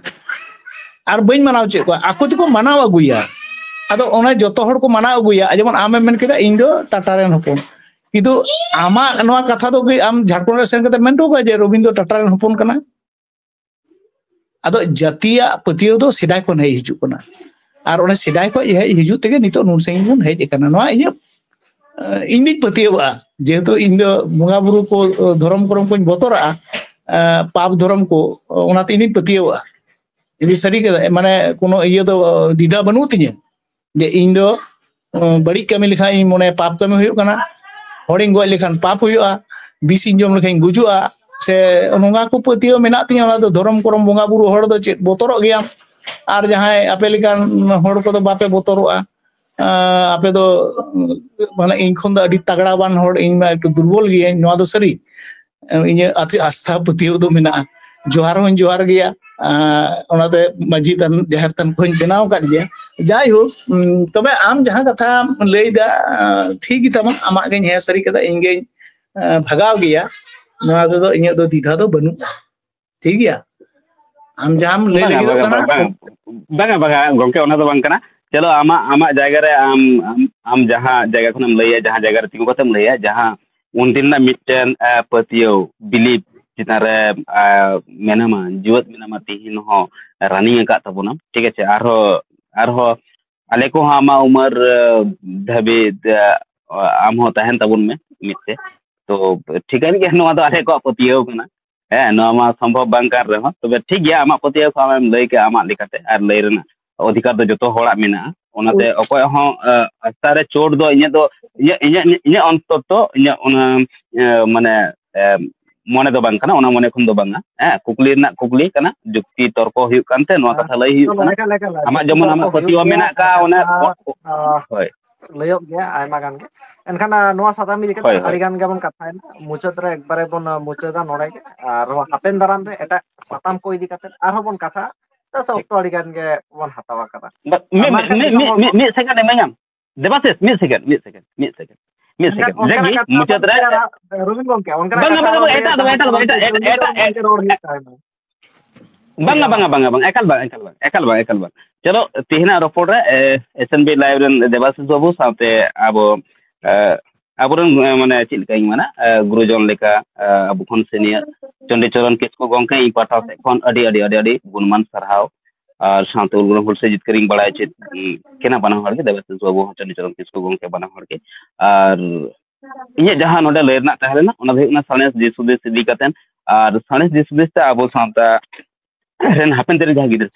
ᱟᱨ ᱵᱟᱹᱧ ᱢᱟᱱᱟᱣ ᱦᱚᱪᱚᱭᱮᱫ ᱠᱚᱣᱟ, ᱟᱠᱚ ᱛᱮᱠᱚ ᱢᱟᱱᱟᱣ ᱟᱹᱜᱩᱭᱟ᱾ ᱟᱫᱚ ᱚᱱᱟ ᱡᱚᱛᱚ ᱦᱚᱲ ᱠᱚ ᱢᱟᱱᱟᱣ ᱟᱹᱜᱩᱭᱟ, ᱡᱮᱢᱚᱱ ᱟᱢᱮᱢ ᱢᱮᱱ ᱠᱮᱫᱟ ᱤᱧ ᱫᱚ ᱴᱟᱴᱟ ᱨᱮᱱ ᱦᱚᱯᱚᱱ, ᱠᱤᱱᱛᱩ ᱟᱢᱟᱜ ᱱᱚᱣᱟ ᱠᱟᱛᱷᱟ ᱫᱚ ᱠᱤ ᱟᱢ ᱡᱷᱟᱲᱠᱷᱚᱸᱰ ᱨᱮ ᱥᱮᱱ ᱠᱟᱛᱮ ᱢᱮᱱ ᱦᱚᱴᱚ ᱠᱟᱜᱼᱟ ᱡᱮ ᱨᱚᱵᱤᱱ ᱫᱚ ᱴᱟᱴᱟ ᱨᱮᱱ ᱦᱚᱯᱚᱱ ᱠᱟᱱᱟ? ᱟᱫᱚ ᱡᱟᱹᱛᱤᱭᱟᱜ ᱯᱟᱹᱛᱭᱟᱹᱣ ᱫᱚ ᱥᱮᱫᱟᱭ ᱠᱷᱚᱱ ᱦᱮᱡ ᱦᱤᱡᱩᱜ ᱠᱟᱱᱟ, ᱟᱨ ᱚᱱᱟ ᱥᱮᱫᱟᱭ ᱠᱷᱚᱱ ᱦᱮᱡ ᱦᱤᱡᱩᱜ ᱛᱮᱜᱮ ᱱᱤᱛᱚᱜ ᱱᱩᱱ ᱥᱟᱺᱜᱤᱧ ᱵᱚᱱ ᱦᱮᱡ ᱟᱠᱟᱱᱟ᱾ ᱱᱚᱣᱟ ᱤᱧᱟᱹᱜ, ᱤᱧ ᱫᱩᱧ ᱯᱟᱹᱛᱭᱟᱹᱣᱟᱜᱼᱟ, ᱡᱮᱦᱮᱛᱩ ᱤᱧ ᱫᱚ ᱵᱚᱸᱜᱟ ᱵᱩᱨᱩ ᱠᱚ, ᱫᱷᱚᱨᱚᱢ ᱠᱚᱨᱚᱢ ᱠᱚᱧ ᱵᱚᱛᱚᱨᱟᱜᱼᱟ, ᱯᱟᱯ ᱫᱷᱚᱨᱚᱢ ᱠᱚ, ᱚᱱᱟᱛᱮ ᱤᱧ ᱫᱩᱧ ᱯᱟᱹᱛᱭᱟᱹᱣᱟᱜᱼᱟ᱾ ᱤᱧ ᱫᱚ ᱥᱟᱹᱨᱤ ᱜᱮ, ᱢᱟᱱᱮ, ᱠᱳᱱᱳ ᱤᱭᱟᱹ ᱫᱚ, ᱫᱤᱫᱷᱟ ᱵᱟᱹᱱᱩᱜ ᱛᱤᱧᱟᱹ ᱡᱮ ᱤᱧ ᱫᱚ, ᱚ, ᱵᱟᱹᱲᱤᱡ ᱠᱟᱹᱢᱤ ᱞᱮᱠᱷᱟᱱ ᱤᱧ ᱢᱚᱱᱮ ᱯᱟᱯ ᱠᱟᱹᱢᱤ ᱦᱩᱭᱩᱜ ᱠᱟᱱᱟ, ᱦᱚᱲᱤᱧ ᱜᱚᱡ ᱞᱮᱠᱷᱟᱱ ᱯᱟᱯ ᱦᱩᱭᱩᱜᱼᱟ, ᱵᱤᱥᱤᱧ ᱡᱚᱢ ᱞᱮᱠᱷᱟᱱ ᱤᱧ ᱜᱩᱡᱩᱜᱼᱟ, ᱥᱮ ᱱᱚᱝᱠᱟ ᱠᱚ ᱯᱟᱹᱛᱭᱟᱹᱣ ᱢᱮᱱᱟᱜ ᱛᱤᱧᱟᱹ᱾ ᱚᱱᱟ ᱫᱚ ᱫᱷᱚᱨᱚᱢ ᱠᱚᱨᱚᱢ ᱵᱚᱸᱜᱟ ᱵᱩᱨᱩ ᱦᱚᱲ ᱫᱚ ᱪᱮᱫ ᱵᱚᱛᱚᱨᱚᱜ ᱜᱮᱭᱟᱢ? ᱟᱨ ᱡᱟᱦᱟᱸᱭ ᱟᱯᱮ ᱞᱮᱠᱟᱱ ᱦᱚᱲ ᱠᱚᱫᱚ ᱵᱟᱯᱮ ᱵᱚᱛᱚᱨᱚᱜᱼᱟ᱾ ᱟᱸ, ᱟᱯᱮ ᱫᱚ, ᱢᱟᱱᱮ, ᱤᱧ ᱠᱷᱚᱱ ᱫᱚ ᱟᱹᱰᱤ ᱛᱟᱜᱲᱟᱣᱟᱱ ᱦᱚᱲ, ᱤᱧ ᱢᱟ ᱮᱠᱴᱩ ᱫᱩᱨᱵᱚᱞ ᱜᱤᱭᱟᱹᱧ, ᱱᱚᱣᱟ ᱫᱚ ᱥᱟᱹᱨᱤ᱾ ᱤᱧᱟᱹᱜ ᱟᱛ-, ᱟᱥᱛᱷᱟ ᱯᱟᱹᱛᱭᱟᱹᱣ ᱫᱚ ᱢᱮᱱᱟᱜᱼᱟ᱾ ᱡᱚᱦᱟᱨ ᱦᱚᱸᱧ ᱡᱚᱦᱟᱨ ᱜᱮᱭᱟ, ᱟᱸ, ᱚᱱᱟᱛᱮ ᱢᱟᱹᱡᱷᱤ ᱛᱷᱟᱱ, ᱡᱟᱦᱮᱨ ᱛᱷᱟᱱ ᱠᱚᱦᱚᱸᱧ ᱵᱮᱱᱟᱣ ᱟᱠᱟᱫ ᱜᱮᱭᱟ᱾ ᱡᱟᱭᱦᱳᱠ, ᱩᱢ, ᱛᱚᱵᱮ ᱟᱢ ᱡᱟᱦᱟᱸ ᱠᱟᱛᱷᱟᱢ ᱞᱟᱹᱭᱫᱟ, ᱟᱸ, ᱴᱷᱤᱠ ᱜᱮ ᱛᱟᱢᱟ, ᱟᱢᱟᱜ ᱜᱮᱧ ᱦᱮᱸ ᱥᱟᱹᱨᱤ ᱠᱮᱫᱟ, ᱤᱧ ᱜᱮᱧ, ᱟᱸ, ᱵᱷᱟᱜᱟᱣ ᱜᱮᱭᱟ᱾ ᱱᱚᱣᱟ ᱨᱮᱫᱚ ᱤᱧᱟᱹᱜ ᱫᱚ ᱫᱤᱫᱷᱟ ᱫᱚ ᱵᱟᱹᱱᱩᱜᱼᱟ᱾ ᱴᱷᱤᱠ ᱜᱮᱭᱟ? ᱟᱢ ᱡᱟᱦᱟᱸᱢ ᱞᱟᱹᱭ ᱵᱟᱝᱟ, ᱞᱟᱹᱜᱤᱫᱚᱜ ᱵᱟᱝᱟ, ᱠᱟᱱᱟ, ᱵᱟᱝᱟ, ᱵᱟᱝᱟ, ᱵᱟᱝᱟ, ᱜᱚᱝᱠᱮ, ᱚᱱᱟ ᱫᱚ ᱵᱟᱝ ᱠᱟᱱᱟ᱾ ᱪᱚᱞᱚ, ᱟᱢᱟᱜ, ᱟᱢᱟᱜ ᱡᱟᱭᱜᱟ ᱨᱮ ᱟᱢ, ᱟᱢ, ᱟᱢ ᱡᱟᱦᱟᱸ ᱡᱟᱭᱜᱟ ᱠᱷᱚᱱᱮᱢ ᱞᱟᱹᱭᱟ, ᱡᱟᱦᱟᱸ ᱡᱟᱭᱜᱟ ᱨᱮ ᱛᱤᱸᱜᱩ ᱠᱟᱛᱮᱢ ᱞᱟᱹᱭᱟ, ᱡᱟᱦᱟᱸ ᱩᱱᱫᱤᱱ ᱨᱮᱱᱟᱜ ᱢᱤᱫᱴᱮᱱ, ᱟ, ᱯᱟᱹᱛᱭᱟᱹᱣ, belief ᱪᱮᱛᱟᱱ ᱨᱮ, ᱟ, ᱢᱮᱱᱟᱢᱟ, ᱡᱤᱣᱮᱫ ᱢᱮᱱᱟᱢᱟ, ᱛᱤᱦᱤᱧ ᱦᱚᱸ running ᱟᱠᱟᱫ ᱛᱟᱵᱚᱱᱟᱢ, ᱴᱷᱤᱠ ᱟᱪᱷᱮ? ᱟᱨᱦᱚᱸ, ᱟᱨᱦᱚᱸ ᱟᱞᱮ ᱠᱚᱦᱚᱸ ᱟᱢᱟᱜ ᱩᱢᱟᱹᱨ, ᱟ, ᱫᱷᱟᱹᱵᱤᱡ, ᱟ, ᱟᱢ ᱦᱚᱸ ᱛᱟᱦᱮᱱ ᱛᱟᱵᱚᱱ ᱢᱮ ᱢᱤᱫ ᱛᱮ᱾ ᱛᱚ, ᱴᱷᱤᱠᱟᱹᱱ ᱜᱮᱭᱟ, ᱱᱚᱣᱟ ᱫᱚ ᱟᱞᱮ ᱠᱚᱣᱟᱜ ᱯᱟᱹᱛᱭᱟᱹᱣ ᱠᱟᱱᱟ᱾ ᱦᱮᱸ, ᱱᱚᱣᱟ ᱢᱟ ᱥᱚᱢᱵᱷᱚᱵ ᱵᱟᱝ ᱠᱟᱱ ᱨᱮᱦᱚᱸ, ᱛᱚᱵᱮ ᱴᱷᱤᱠ ᱜᱮᱭᱟ, ᱟᱢᱟᱜ ᱯᱟᱹᱛᱭᱟᱹᱣ ᱠᱚ ᱟᱢᱮᱢ ᱞᱟᱹᱭ ᱠᱮᱜᱼᱟ, ᱟᱢᱟᱜ ᱞᱮᱠᱟᱛᱮ, ᱟᱨ ᱞᱟᱹᱭ ᱨᱮᱱᱟᱜ ᱚᱫᱷᱤᱠᱟᱨ ᱫᱚ ᱡᱚᱛᱚ ᱦᱚᱲᱟᱜ ᱢᱮᱱᱟᱜᱼᱟ᱾ ᱚᱱᱟᱛᱮ ᱚᱠᱚᱭᱟᱜ ᱦᱚᱸ, ᱮ, ᱟᱥᱛᱟ ᱨᱮ ᱪᱳᱴ ᱫᱚ ᱤᱧᱟᱹᱜ ᱫᱚ, ᱤᱧᱟᱹᱜ, ᱤᱧᱟᱹᱜ, ᱤᱧᱟᱹᱜ ᱚᱱᱛᱚᱛᱚ, ᱤᱧᱟᱹᱜ ᱚᱱᱟ, ᱮ, ᱢᱟᱱᱮ, ᱮ, ᱢᱚᱱᱮ ᱫᱚ ᱵᱟᱝ ᱠᱟᱱᱟ, ᱚᱱᱟ ᱢᱚᱱᱮ ᱠᱷᱚᱱ ᱫᱚ ᱵᱟᱝᱟ᱾ ᱦᱮᱸ, ᱠᱩᱠᱞᱤ ᱨᱮᱱᱟᱜ ᱠᱩᱠᱞᱤ ᱠᱟᱱᱟ, ᱡᱩᱠᱛᱤ ᱛᱚᱨᱠᱚ ᱦᱩᱭᱩᱜ ᱠᱟᱱᱛᱮ ᱱᱚᱣᱟ ᱦᱮᱸ, ᱠᱟᱛᱷᱟ ᱞᱟᱹᱭ ᱦᱩᱭᱩᱜ ᱪᱚᱞᱚ, ᱠᱟᱱᱟ᱾ ᱮᱠᱟᱞ, ᱮᱠᱟᱞ, ᱟᱢᱟᱜ ᱡᱩᱠᱛᱤ ᱡᱮᱢᱚᱱ ᱛᱚᱨᱠᱚ ᱟᱢᱟᱜ ᱦᱩᱭᱩᱜ ᱯᱟᱹᱛᱭᱟᱹᱣ ᱜᱮᱭᱟ, ᱢᱮᱱᱟᱜ ᱟᱨ ᱟᱠᱟᱫ, ᱚᱱᱟ, ᱠᱟᱛᱷᱟ, ᱟ, ᱦᱳᱭ᱾ ᱞᱟᱹᱭᱚᱜ ᱜᱮᱭᱟ ᱟᱭᱢᱟ ᱜᱟᱱ ᱜᱮ᱾ ᱮᱱᱠᱷᱟᱱ, ᱟ, ᱱᱚᱣᱟ ᱥᱟᱛᱟᱢ ᱤᱫᱤ ᱠᱟᱛᱮ ᱦᱳᱭ, ᱦᱳᱭ᱾ ᱟᱹᱰᱤ ᱜᱟᱱ ᱜᱮᱵᱚᱱ ᱠᱟᱛᱷᱟᱭᱮᱱᱟ᱾ ᱢᱩᱪᱟᱹᱫ ᱨᱮ ᱮᱠᱵᱟᱨᱮ ᱵᱚᱱ, ᱟ, ᱢᱩᱪᱟᱹᱫᱟ ᱱᱚᱰᱮ ᱜᱮ᱾ ᱟᱨ ᱦᱟᱯᱮᱱ ᱫᱟᱨᱟᱢ ᱨᱮ ᱮᱴᱟᱜ ᱥᱟᱛᱟᱢ ᱠᱚ ᱤᱫᱤ ᱠᱟᱛᱮ ᱟᱨᱦᱚᱸ ᱵᱚᱱ ᱠᱟᱛᱷᱟᱜᱼᱟ᱾ ᱪᱮᱫᱟᱜ ᱥᱮ ᱴᱷᱤᱠ᱾ ᱚᱠᱛᱚ ᱟᱹᱰᱤ ᱜᱟᱱ ᱜᱮ ᱵᱚᱱ ᱦᱟᱛᱟᱣ ᱟᱠᱟᱫᱟ᱾ ᱵᱟ-, ᱟᱨ ᱢᱤᱫ, ᱢᱟ ᱢᱤᱫ, ᱮᱱᱠᱷᱟᱱ ᱢᱤᱫ, ᱫᱤᱥᱚᱢ ᱢᱤᱫ, ᱦᱚᱲ ᱢᱤᱫ, ᱠᱚ ᱢᱤᱫ second ᱤᱢᱟᱹᱧᱟᱢ᱾ ᱫᱮᱵᱟᱥᱤᱥ, ᱢᱤᱫ second, ᱢᱤᱫ second, ᱢᱤᱫ second᱾ ᱢᱤᱫ second, ᱡᱟᱠ ᱜᱮ, ᱢᱩᱪᱟᱹᱫ ᱨᱮ ᱨᱚᱵᱤᱱ ᱜᱚᱝᱠᱮ, ᱚᱱᱠᱟᱱᱟᱜ ᱵᱟᱝᱟ, ᱠᱟᱛᱷᱟ ᱵᱟᱝᱟ, ᱨᱚᱲ ᱮᱴᱟᱜ ᱫᱚ ᱵᱟᱝ, ᱮᱴᱟᱜ ᱫᱚ ᱵᱟᱝ, ᱮᱴᱟᱜ, ᱮᱴᱟᱜ, ᱮᱴᱟᱜ, ᱨᱚᱲ ᱦᱩᱭᱩᱜ ᱛᱟᱦᱮᱱᱟ᱾ ᱵᱟᱝᱟ, ᱵᱟᱝᱟ, ᱵᱟᱝᱟ, ᱵᱟᱝᱟ, ᱮᱠᱟᱞ ᱵᱟᱝ, ᱮᱠᱟᱞ ᱵᱟᱝ, ᱮᱠᱟᱞ ᱵᱟᱝ, ᱮᱠᱟᱞ ᱵᱟᱝ᱾ ᱪᱚᱞᱚ, ᱛᱮᱦᱮᱧᱟᱜ ᱨᱚᱯᱚᱲ ᱨᱮ, ᱮ, S N B live ᱨᱮᱱ ᱫᱮᱵᱟᱥᱤᱥ ᱵᱟᱹᱵᱩ ᱥᱟᱶᱛᱮ ᱟᱵᱚ, ᱮ, ᱟᱵᱚᱨᱮᱱ, ᱮ, ᱢᱟᱱᱮ, ᱪᱮᱫ ᱞᱮᱠᱟᱧ ᱢᱮᱱᱟ, ᱮ, ᱜᱩᱨᱩᱡᱚᱱ ᱞᱮᱠᱟ, ᱮ, ᱟᱵᱚ ᱠᱷᱚᱱ senior ᱪᱚᱱᱰᱤᱪᱚᱨᱚᱱ ᱠᱤᱥᱠᱩ ᱜᱚᱢᱠᱮ, ᱤᱧ ᱯᱟᱦᱴᱟ ᱥᱮᱫ ᱠᱷᱚᱱ ᱟᱹᱰᱤ, ᱟᱹᱰᱤ, ᱟᱹᱰᱤ, ᱟᱹᱰᱤ ᱜᱩᱱᱢᱟᱱ ᱥᱟᱨᱦᱟᱣ᱾ ᱟᱨ ᱥᱟᱶᱛᱮ ᱩᱨᱜᱟᱹᱱ ᱦᱩᱞᱥᱟᱹᱭ ᱡᱤᱛᱠᱟᱹᱨᱤᱧ ᱵᱟᱲᱟᱭ ᱦᱚᱪᱚᱭᱮᱫ, ᱩᱸ, ᱠᱤᱱᱟ ᱵᱟᱱᱟ ᱦᱚᱲ ᱜᱮ, ᱫᱮᱵᱟᱥᱤᱥ ᱵᱟᱹᱵᱩ ᱦᱚᱸ ᱪᱚᱱᱰᱤᱪᱚᱨᱚᱱ ᱠᱤᱥᱠᱩ ᱜᱚᱢᱠᱮ ᱵᱟᱱᱟ ᱦᱚᱲ ᱜᱮ᱾ ᱟᱨ ᱤᱧᱟᱹᱜ ᱡᱟᱦᱟᱸ ᱱᱚᱰᱮ ᱞᱟᱹᱭ ᱨᱮᱱᱟᱜ ᱛᱟᱦᱮᱸ ᱞᱮᱱᱟ, ᱚᱱᱟ ᱫᱚ ᱦᱩᱭᱩᱜ ᱠᱟᱱᱟ ᱥᱟᱬᱮᱥ ᱫᱤᱥ ᱦᱩᱫᱤᱥ ᱤᱫᱤ ᱠᱟᱛᱮ᱾ ᱟᱨ ᱥᱟᱬᱮᱥ ᱫᱤᱥ ᱦᱩᱫᱤᱥ ᱛᱮ ᱟᱵᱚ ᱥᱟᱶᱛᱟ ᱨᱮᱱ ᱦᱟᱯᱮᱱ ᱫᱤᱱ ᱨᱮ ᱡᱟᱦᱟᱸ ᱜᱤᱫᱽᱨᱟᱹ,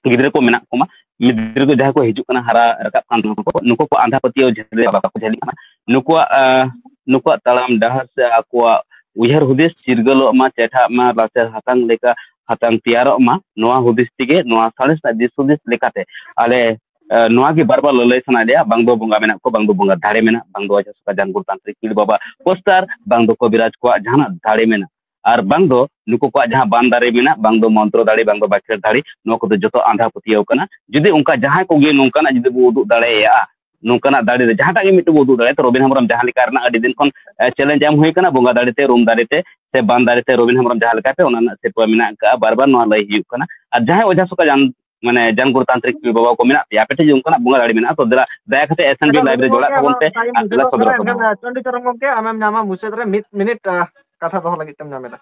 ᱜᱤᱫᱽᱨᱟᱹ ᱠᱚ ᱢᱮᱱᱟᱜ ᱠᱚᱢᱟ, ᱜᱤᱫᱽᱨᱟᱹ ᱠᱚ ᱡᱟᱦᱟᱸ ᱠᱚ ᱦᱤᱡᱩᱜ ᱠᱟᱱᱟ, ᱦᱟᱨᱟ ᱨᱟᱠᱟᱵ ᱠᱟᱱ ᱛᱟᱵᱚᱱᱟ ᱠᱚ, ᱱᱩᱠᱩ ᱠᱚ ᱟᱸᱫᱷᱟ ᱯᱟᱹᱛᱭᱟᱹᱣ ᱡᱷᱟᱹᱞᱤ ᱵᱟᱠᱚ ᱡᱷᱟᱹᱞᱤᱜ ᱠᱟᱱᱟ᱾ ᱱᱩᱠᱩᱣᱟᱜ, ᱟᱸ, ᱱᱩᱠᱩᱣᱟᱜ ᱛᱟᱲᱟᱢ ᱰᱟᱦᱟᱨ ᱥᱮ ᱟᱠᱚᱣᱟᱜ ᱩᱭᱦᱟᱹᱨ ᱦᱩᱫᱤᱥ ᱪᱤᱨᱜᱟᱹᱞᱚᱜ ᱢᱟ, ᱪᱮᱴᱷᱟᱜ ᱢᱟ, ᱞᱟᱥᱮᱨ ᱦᱟᱛᱟᱝ ᱞᱮᱠᱟ ᱦᱟᱛᱟᱝ ᱛᱮᱭᱟᱨᱚᱜ ᱢᱟ᱾ ᱱᱚᱣᱟ ᱦᱩᱫᱤᱥ ᱛᱮᱜᱮ, ᱱᱚᱣᱟ ᱥᱟᱬᱮᱥ ᱨᱮᱱᱟᱜ ᱫᱤᱥ ᱦᱩᱫᱤᱥ ᱞᱮᱠᱟᱛᱮ ᱟᱞᱮ, ᱟᱸ, ᱱᱚᱣᱟ ᱜᱮ ᱵᱟᱨ ᱵᱟᱨ ᱞᱟᱹᱞᱟᱹᱭ ᱥᱟᱱᱟᱭᱮᱫ ᱞᱮᱭᱟ, ᱵᱟᱝ ᱫᱚ ᱵᱚᱸᱜᱟ ᱢᱮᱱᱟᱜ ᱠᱚ, ᱵᱟᱝ ᱫᱚ ᱵᱚᱸᱜᱟ ᱫᱟᱲᱮ ᱢᱮᱱᱟᱜ, ᱵᱟᱝ ᱫᱚ ᱚᱡᱷᱟ ᱥᱚᱠᱟ ᱡᱟᱱᱜᱩᱨ ᱛᱟᱱᱛᱨᱤᱠ ᱯᱤᱲ ᱵᱟᱵᱟ ᱯᱳᱥᱴᱟᱨ, ᱵᱟᱝ ᱫᱚ ᱠᱚᱵᱤᱨᱟᱡᱽ ᱠᱚᱣᱟᱜ ᱡᱟᱦᱟᱱᱟᱜ ᱫᱟᱲᱮ ᱢᱮᱱᱟᱜ, ᱟᱨ ᱵᱟᱝ ᱫᱚ ᱱᱩᱠᱩ ᱠᱚᱣᱟᱜ ᱡᱟᱦᱟᱸ ᱵᱟᱱ ᱫᱟᱲᱮ ᱢᱮᱱᱟᱜ, ᱵᱟᱝ ᱫᱚ ᱢᱚᱱᱛᱨᱚ ᱫᱟᱲᱮ, ᱵᱟᱝ ᱫᱚ ᱵᱟᱠᱷᱮᱲ ᱫᱟᱲᱮ, ᱱᱚᱣᱟ ᱠᱚᱫᱚ ᱡᱚᱛᱚ ᱟᱸᱫᱷᱟ ᱯᱟᱹᱛᱭᱟᱹᱣ ᱠᱟᱱᱟ᱾ ᱡᱩᱫᱤ ᱚᱱᱠᱟ ᱡᱟᱦᱟᱸᱭ ᱠᱚᱜᱮ ᱱᱚᱝᱠᱟᱱᱟᱜ ᱡᱩᱫᱤ ᱵᱚ ᱩᱫᱩᱜ ᱫᱟᱲᱮᱭᱟᱜᱼᱟ, ᱱᱚᱝᱠᱟᱱᱟᱜ ᱫᱟᱲᱮ ᱨᱮ ᱡᱟᱦᱟᱸᱴᱟᱜ ᱜᱮ ᱢᱤᱫᱴᱮᱱ ᱵᱚ ᱩᱫᱩᱜ ᱫᱟᱲᱮᱭᱟᱜᱼᱟ, ᱛᱚ ᱨᱚᱵᱤᱱ ᱦᱮᱢᱵᱨᱚᱢ ᱡᱟᱦᱟᱸ ᱞᱮᱠᱟ ᱨᱮᱱᱟᱜ ᱟᱹᱰᱤ ᱫᱤᱱ ᱠᱷᱚᱱ, ᱮ, challenge ᱮᱢ ᱦᱩᱭ ᱠᱟᱱᱟ, ᱵᱚᱸᱜᱟ ᱫᱟᱲᱮ ᱛᱮ, ᱨᱩᱢ ᱫᱟᱲᱮ ᱛᱮ, ᱥᱮ ᱵᱟᱱ ᱫᱟᱲᱮ ᱛᱮ ᱨᱚᱵᱤᱱ ᱦᱮᱢᱵᱨᱚᱢ ᱡᱟᱦᱟᱸ ᱞᱮᱠᱟᱛᱮ ᱚᱱᱟ ᱨᱮᱱᱟᱜ ᱥᱤᱨᱯᱟᱹ ᱢᱮᱱᱟᱜ ᱟᱠᱟᱫᱼᱟ, ᱵᱟᱨ ᱵᱟᱨ ᱱᱚᱣᱟ ᱞᱟᱹᱭ ᱦᱩᱭᱩᱜ ᱠᱟᱱᱟ᱾ ᱟᱨ ᱡᱟᱦᱟᱸᱭ ᱚᱡᱷᱟ ᱥᱚᱠᱟ ᱡᱟᱱ-, ᱢᱟᱱᱮ ᱡᱟᱱᱜᱩᱨ ᱛᱟᱱᱛᱨᱤᱠ ᱯᱤᱲ ᱵᱟᱵᱟ ᱠᱚ ᱢᱮᱱᱟᱜ ᱯᱮᱭᱟ, ᱟᱯᱮ ᱴᱷᱮᱱ ᱡᱩᱫᱤ ᱚᱱᱠᱟᱱᱟᱜ ᱵᱚᱸᱜᱟ ᱫᱟᱲᱮ ᱢᱮᱱᱟᱜᱼᱟ, ᱛᱚ ᱫᱮᱞᱟ ᱫᱟᱭᱟ ᱠᱟᱛᱮ S N B live ᱨᱮ ᱡᱚᱲᱟᱜ ᱛᱟᱵᱚᱱ ᱯᱮ ᱟᱨ ᱫᱮᱞᱟ ᱥᱚᱫᱚᱨ ᱛᱟᱵᱚᱱ ᱯᱮ᱾ ᱪᱚᱱᱰᱤᱪᱚᱨᱚᱱ ᱜᱚᱢᱠᱮ, ᱟᱢᱮᱢ ᱧᱟᱢᱟ ᱢᱩᱪᱟᱹᱫ ᱨᱮ ᱢᱤᱫ ᱢᱤᱱᱤᱴ, ᱟᱦ, ᱠᱟᱛᱷᱟ ᱫᱚᱦᱚ ᱞᱟᱹᱜᱤᱫ ᱛᱮᱢ ᱧᱟᱢ ᱮᱫᱟ᱾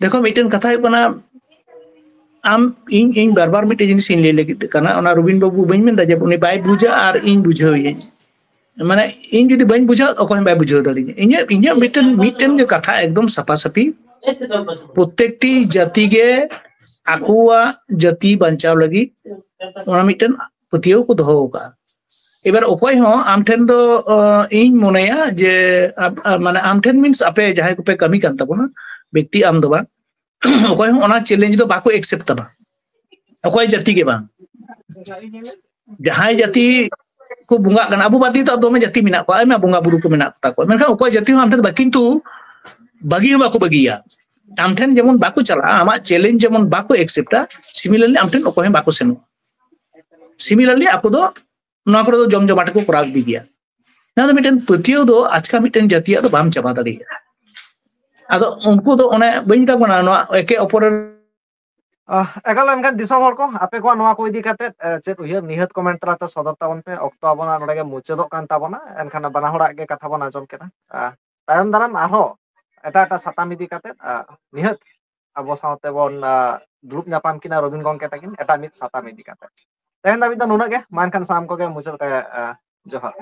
ᱫᱮᱠᱷᱚ, ᱢᱤᱫᱴᱮᱱ ᱠᱟᱛᱷᱟ ᱦᱩᱭᱩᱜ ᱠᱟᱱᱟ, ᱟᱢ, ᱤᱧ, ᱤᱧ ᱵᱟᱨ ᱵᱟᱨ ᱢᱤᱫᱴᱮᱱ ᱡᱤᱱᱤᱥ ᱤᱧ ᱞᱟᱹᱭ ᱞᱟᱹᱜᱤᱫ ᱠᱟᱱᱟ, ᱚᱱᱟ ᱨᱚᱵᱤᱱ ᱵᱟᱹᱵᱩ ᱵᱟᱹᱧ ᱢᱮᱱᱫᱟ ᱡᱮ ᱩᱱᱤ ᱵᱟᱭ ᱵᱩᱡᱟ ᱟᱨ ᱤᱧ ᱵᱩᱡᱷᱟᱹᱣ ᱤᱧᱟᱹᱧ, ᱢᱟᱱᱮ ᱤᱧ ᱡᱩᱫᱤ ᱵᱟᱹᱧ ᱵᱩᱡᱷᱟᱹᱣ, ᱚᱠᱚᱭ ᱦᱚᱸ ᱵᱟᱭ ᱵᱩᱡᱷᱟᱹᱣ ᱫᱟᱲᱮᱭᱟᱹᱧᱟ᱾ ᱤᱧᱟᱹᱜ, ᱤᱧᱟᱹᱜ ᱢᱤᱫᱴᱮᱱ, ᱢᱤᱫᱴᱮᱱ ᱜᱮ ᱠᱟᱛᱷᱟ ᱮᱠᱫᱚᱢ ᱥᱟᱯᱷᱟ ᱥᱟᱯᱷᱤ, ᱯᱨᱚᱛᱮᱠᱴᱤ ᱡᱟᱹᱛᱤ ᱜᱮ ᱟᱠᱚᱣᱟᱜ ᱡᱟᱹᱛᱤ ᱵᱟᱧᱪᱟᱣ ᱞᱟᱹᱜᱤᱫ ᱚᱱᱟ ᱢᱤᱫᱴᱮᱱ ᱯᱟᱹᱛᱭᱟᱹᱣ ᱠᱚ ᱫᱚᱦᱚ ᱟᱠᱟᱫᱼᱟ᱾ ᱮᱵᱟᱨ ᱚᱠᱚᱭ ᱦᱚᱸ ᱟᱢ ᱴᱷᱮᱱ ᱫᱚ, ᱚ, ᱤᱧ ᱢᱚᱱᱮᱭᱟ ᱡᱮ, ᱟ, ᱟ, ᱢᱟᱱᱮ ᱟᱢ ᱴᱷᱮᱱ means ᱟᱯᱮ ᱡᱟᱦᱟᱸᱭ ᱠᱚᱯᱮ ᱠᱟᱹᱢᱤ ᱠᱟᱱ ᱛᱟᱵᱚᱱᱟ, ᱵᱮᱠᱛᱤ ᱟᱢ ᱫᱚ ᱵᱟᱝ, ᱚᱠᱚᱭ ᱦᱚᱸ ᱚᱱᱟ challenge ᱫᱚ ᱵᱟᱠᱚ accept ᱛᱟᱢᱟ, ᱚᱠᱚᱭ ᱡᱟᱹᱛᱤ ᱜᱮ ᱵᱟᱝ᱾ ᱡᱟᱦᱟᱸᱭ ᱡᱟᱹᱛᱤ ᱠᱚ ᱵᱚᱸᱜᱟᱜ ᱠᱟᱱᱟ, ᱟᱵᱚ ᱵᱟᱫ ᱫᱤᱭᱮ ᱛᱚ ᱫᱚᱢᱮ ᱡᱟᱹᱛᱤ ᱢᱮᱱᱟᱜ ᱠᱚᱣᱟ, ᱟᱭᱢᱟ ᱵᱚᱸᱜᱟ ᱵᱩᱨᱩ ᱠᱚ ᱢᱮᱱᱟᱜ ᱠᱚᱛᱟ ᱠᱚᱣᱟ, ᱢᱮᱱᱠᱷᱟᱱ ᱚᱠᱚᱭ ᱡᱟᱹᱛᱤ ᱦᱚᱸ ᱟᱢ ᱴᱷᱮᱱ ᱫᱚ ᱵᱟᱝ, ᱠᱤᱱᱛᱩ ᱵᱟᱹᱜᱤ ᱦᱚᱸ ᱵᱟᱠᱚ ᱵᱟᱹᱜᱤᱭᱟ᱾ ᱟᱢ ᱴᱷᱮᱱ ᱡᱮᱢᱚᱱ ᱵᱟᱠᱚ ᱪᱟᱞᱟᱜᱼᱟ, ᱟᱢᱟᱜ challenge ᱡᱮᱢᱚᱱ ᱵᱟᱠᱚ acceptᱟ, similarly ᱟᱢ ᱴᱷᱮᱱ ᱚᱠᱚᱭ ᱦᱚᱸ ᱵᱟᱠᱚ ᱥᱮᱱᱚᱜᱼᱟ᱾ Similarly ᱟᱠᱚ ᱫᱚ ᱱᱚᱣᱟ ᱠᱚᱨᱮ ᱫᱚ ᱡᱚᱢ ᱡᱚᱢᱟᱴ ᱠᱚ ᱠᱚᱨᱟᱣ ᱤᱫᱤ ᱜᱮᱭᱟ᱾ ᱱᱚᱣᱟ ᱫᱚ ᱢᱤᱫᱴᱮᱱ ᱯᱟᱹᱛᱭᱟᱹᱣ ᱫᱚ ᱟᱪᱠᱟ ᱢᱤᱫᱴᱮᱱ ᱡᱟᱹᱛᱤᱭᱟᱜ ᱫᱚ ᱵᱟᱢ ᱪᱟᱵᱟ ᱫᱟᱲᱮᱭᱟᱜᱼᱟ᱾ ᱟᱫᱚ ᱩᱱᱠᱩ ᱫᱚ ᱚᱱᱮ ᱵᱟᱹᱧ ᱢᱮᱛᱟ ᱠᱚ ᱠᱟᱱᱟ, ᱱᱚᱣᱟ ᱮᱠᱮ ᱚᱯᱚᱨᱮᱨ ᱟᱦ, ᱮᱠᱟᱞ᱾ ᱮᱱᱠᱷᱟᱱ ᱫᱤᱥᱚᱢ ᱦᱚᱲ ᱠᱚ, ᱟᱯᱮ ᱠᱚᱣᱟᱜ ᱱᱚᱣᱟ ᱠᱚ ᱤᱫᱤ ᱠᱟᱛᱮ, ᱮ, ᱪᱮᱫ ᱩᱭᱦᱟᱹᱨ, ᱱᱤᱦᱟᱹᱛ ᱠᱚᱢᱮᱱᱴ ᱛᱟᱞᱟᱛᱮ ᱥᱚᱫᱚᱨ ᱛᱟᱵᱚᱱ ᱯᱮ᱾ ᱚᱠᱛᱚ ᱟᱵᱚᱱᱟᱜ ᱱᱚᱰᱮ ᱜᱮ ᱢᱩᱪᱟᱹᱫᱚᱜ ᱠᱟᱱ ᱛᱟᱵᱚᱱᱟ, ᱮᱱᱠᱷᱟᱱ ᱵᱟᱱᱟ ᱦᱚᱲᱟᱜ ᱜᱮ ᱠᱟᱛᱷᱟ ᱵᱚᱱ ᱟᱸᱡᱚᱢ ᱠᱮᱫᱟ᱾ ᱟ, ᱛᱟᱭᱚᱢ ᱫᱟᱨᱟᱢ ᱟᱨᱦᱚᱸ ᱮᱴᱟᱜ ᱮᱴᱟᱜ ᱥᱟᱛᱟᱢ ᱤᱫᱤ ᱠᱟᱛᱮ, ᱟ, ᱱᱤᱦᱟᱹᱛ ᱟᱵᱚ ᱥᱟᱶᱛᱮ ᱵᱚᱱ, ᱟ, ᱫᱩᱲᱩᱵ ᱧᱟᱯᱟᱢ ᱠᱤᱱᱟ ᱨᱚᱵᱤᱱ ᱜᱚᱢᱠᱮ ᱛᱟᱹᱠᱤᱱ ᱮᱴᱟᱜ ᱢᱤᱫ ᱥᱟᱛᱟᱢ ᱤᱫᱤ ᱠᱟᱛᱮ᱾ ᱛᱮᱦᱮᱧ ᱫᱷᱟᱹᱵᱤᱡ ᱫᱚ ᱱᱩᱱᱟᱹᱜ ᱜᱮ᱾ ᱢᱟ ᱮᱱᱠᱷᱟᱱ ᱥᱟᱱᱟᱢ ᱠᱚᱜᱮ ᱢᱩᱪᱟᱹᱫ ᱨᱮ, ᱟ, ᱡᱚᱦᱟᱨ᱾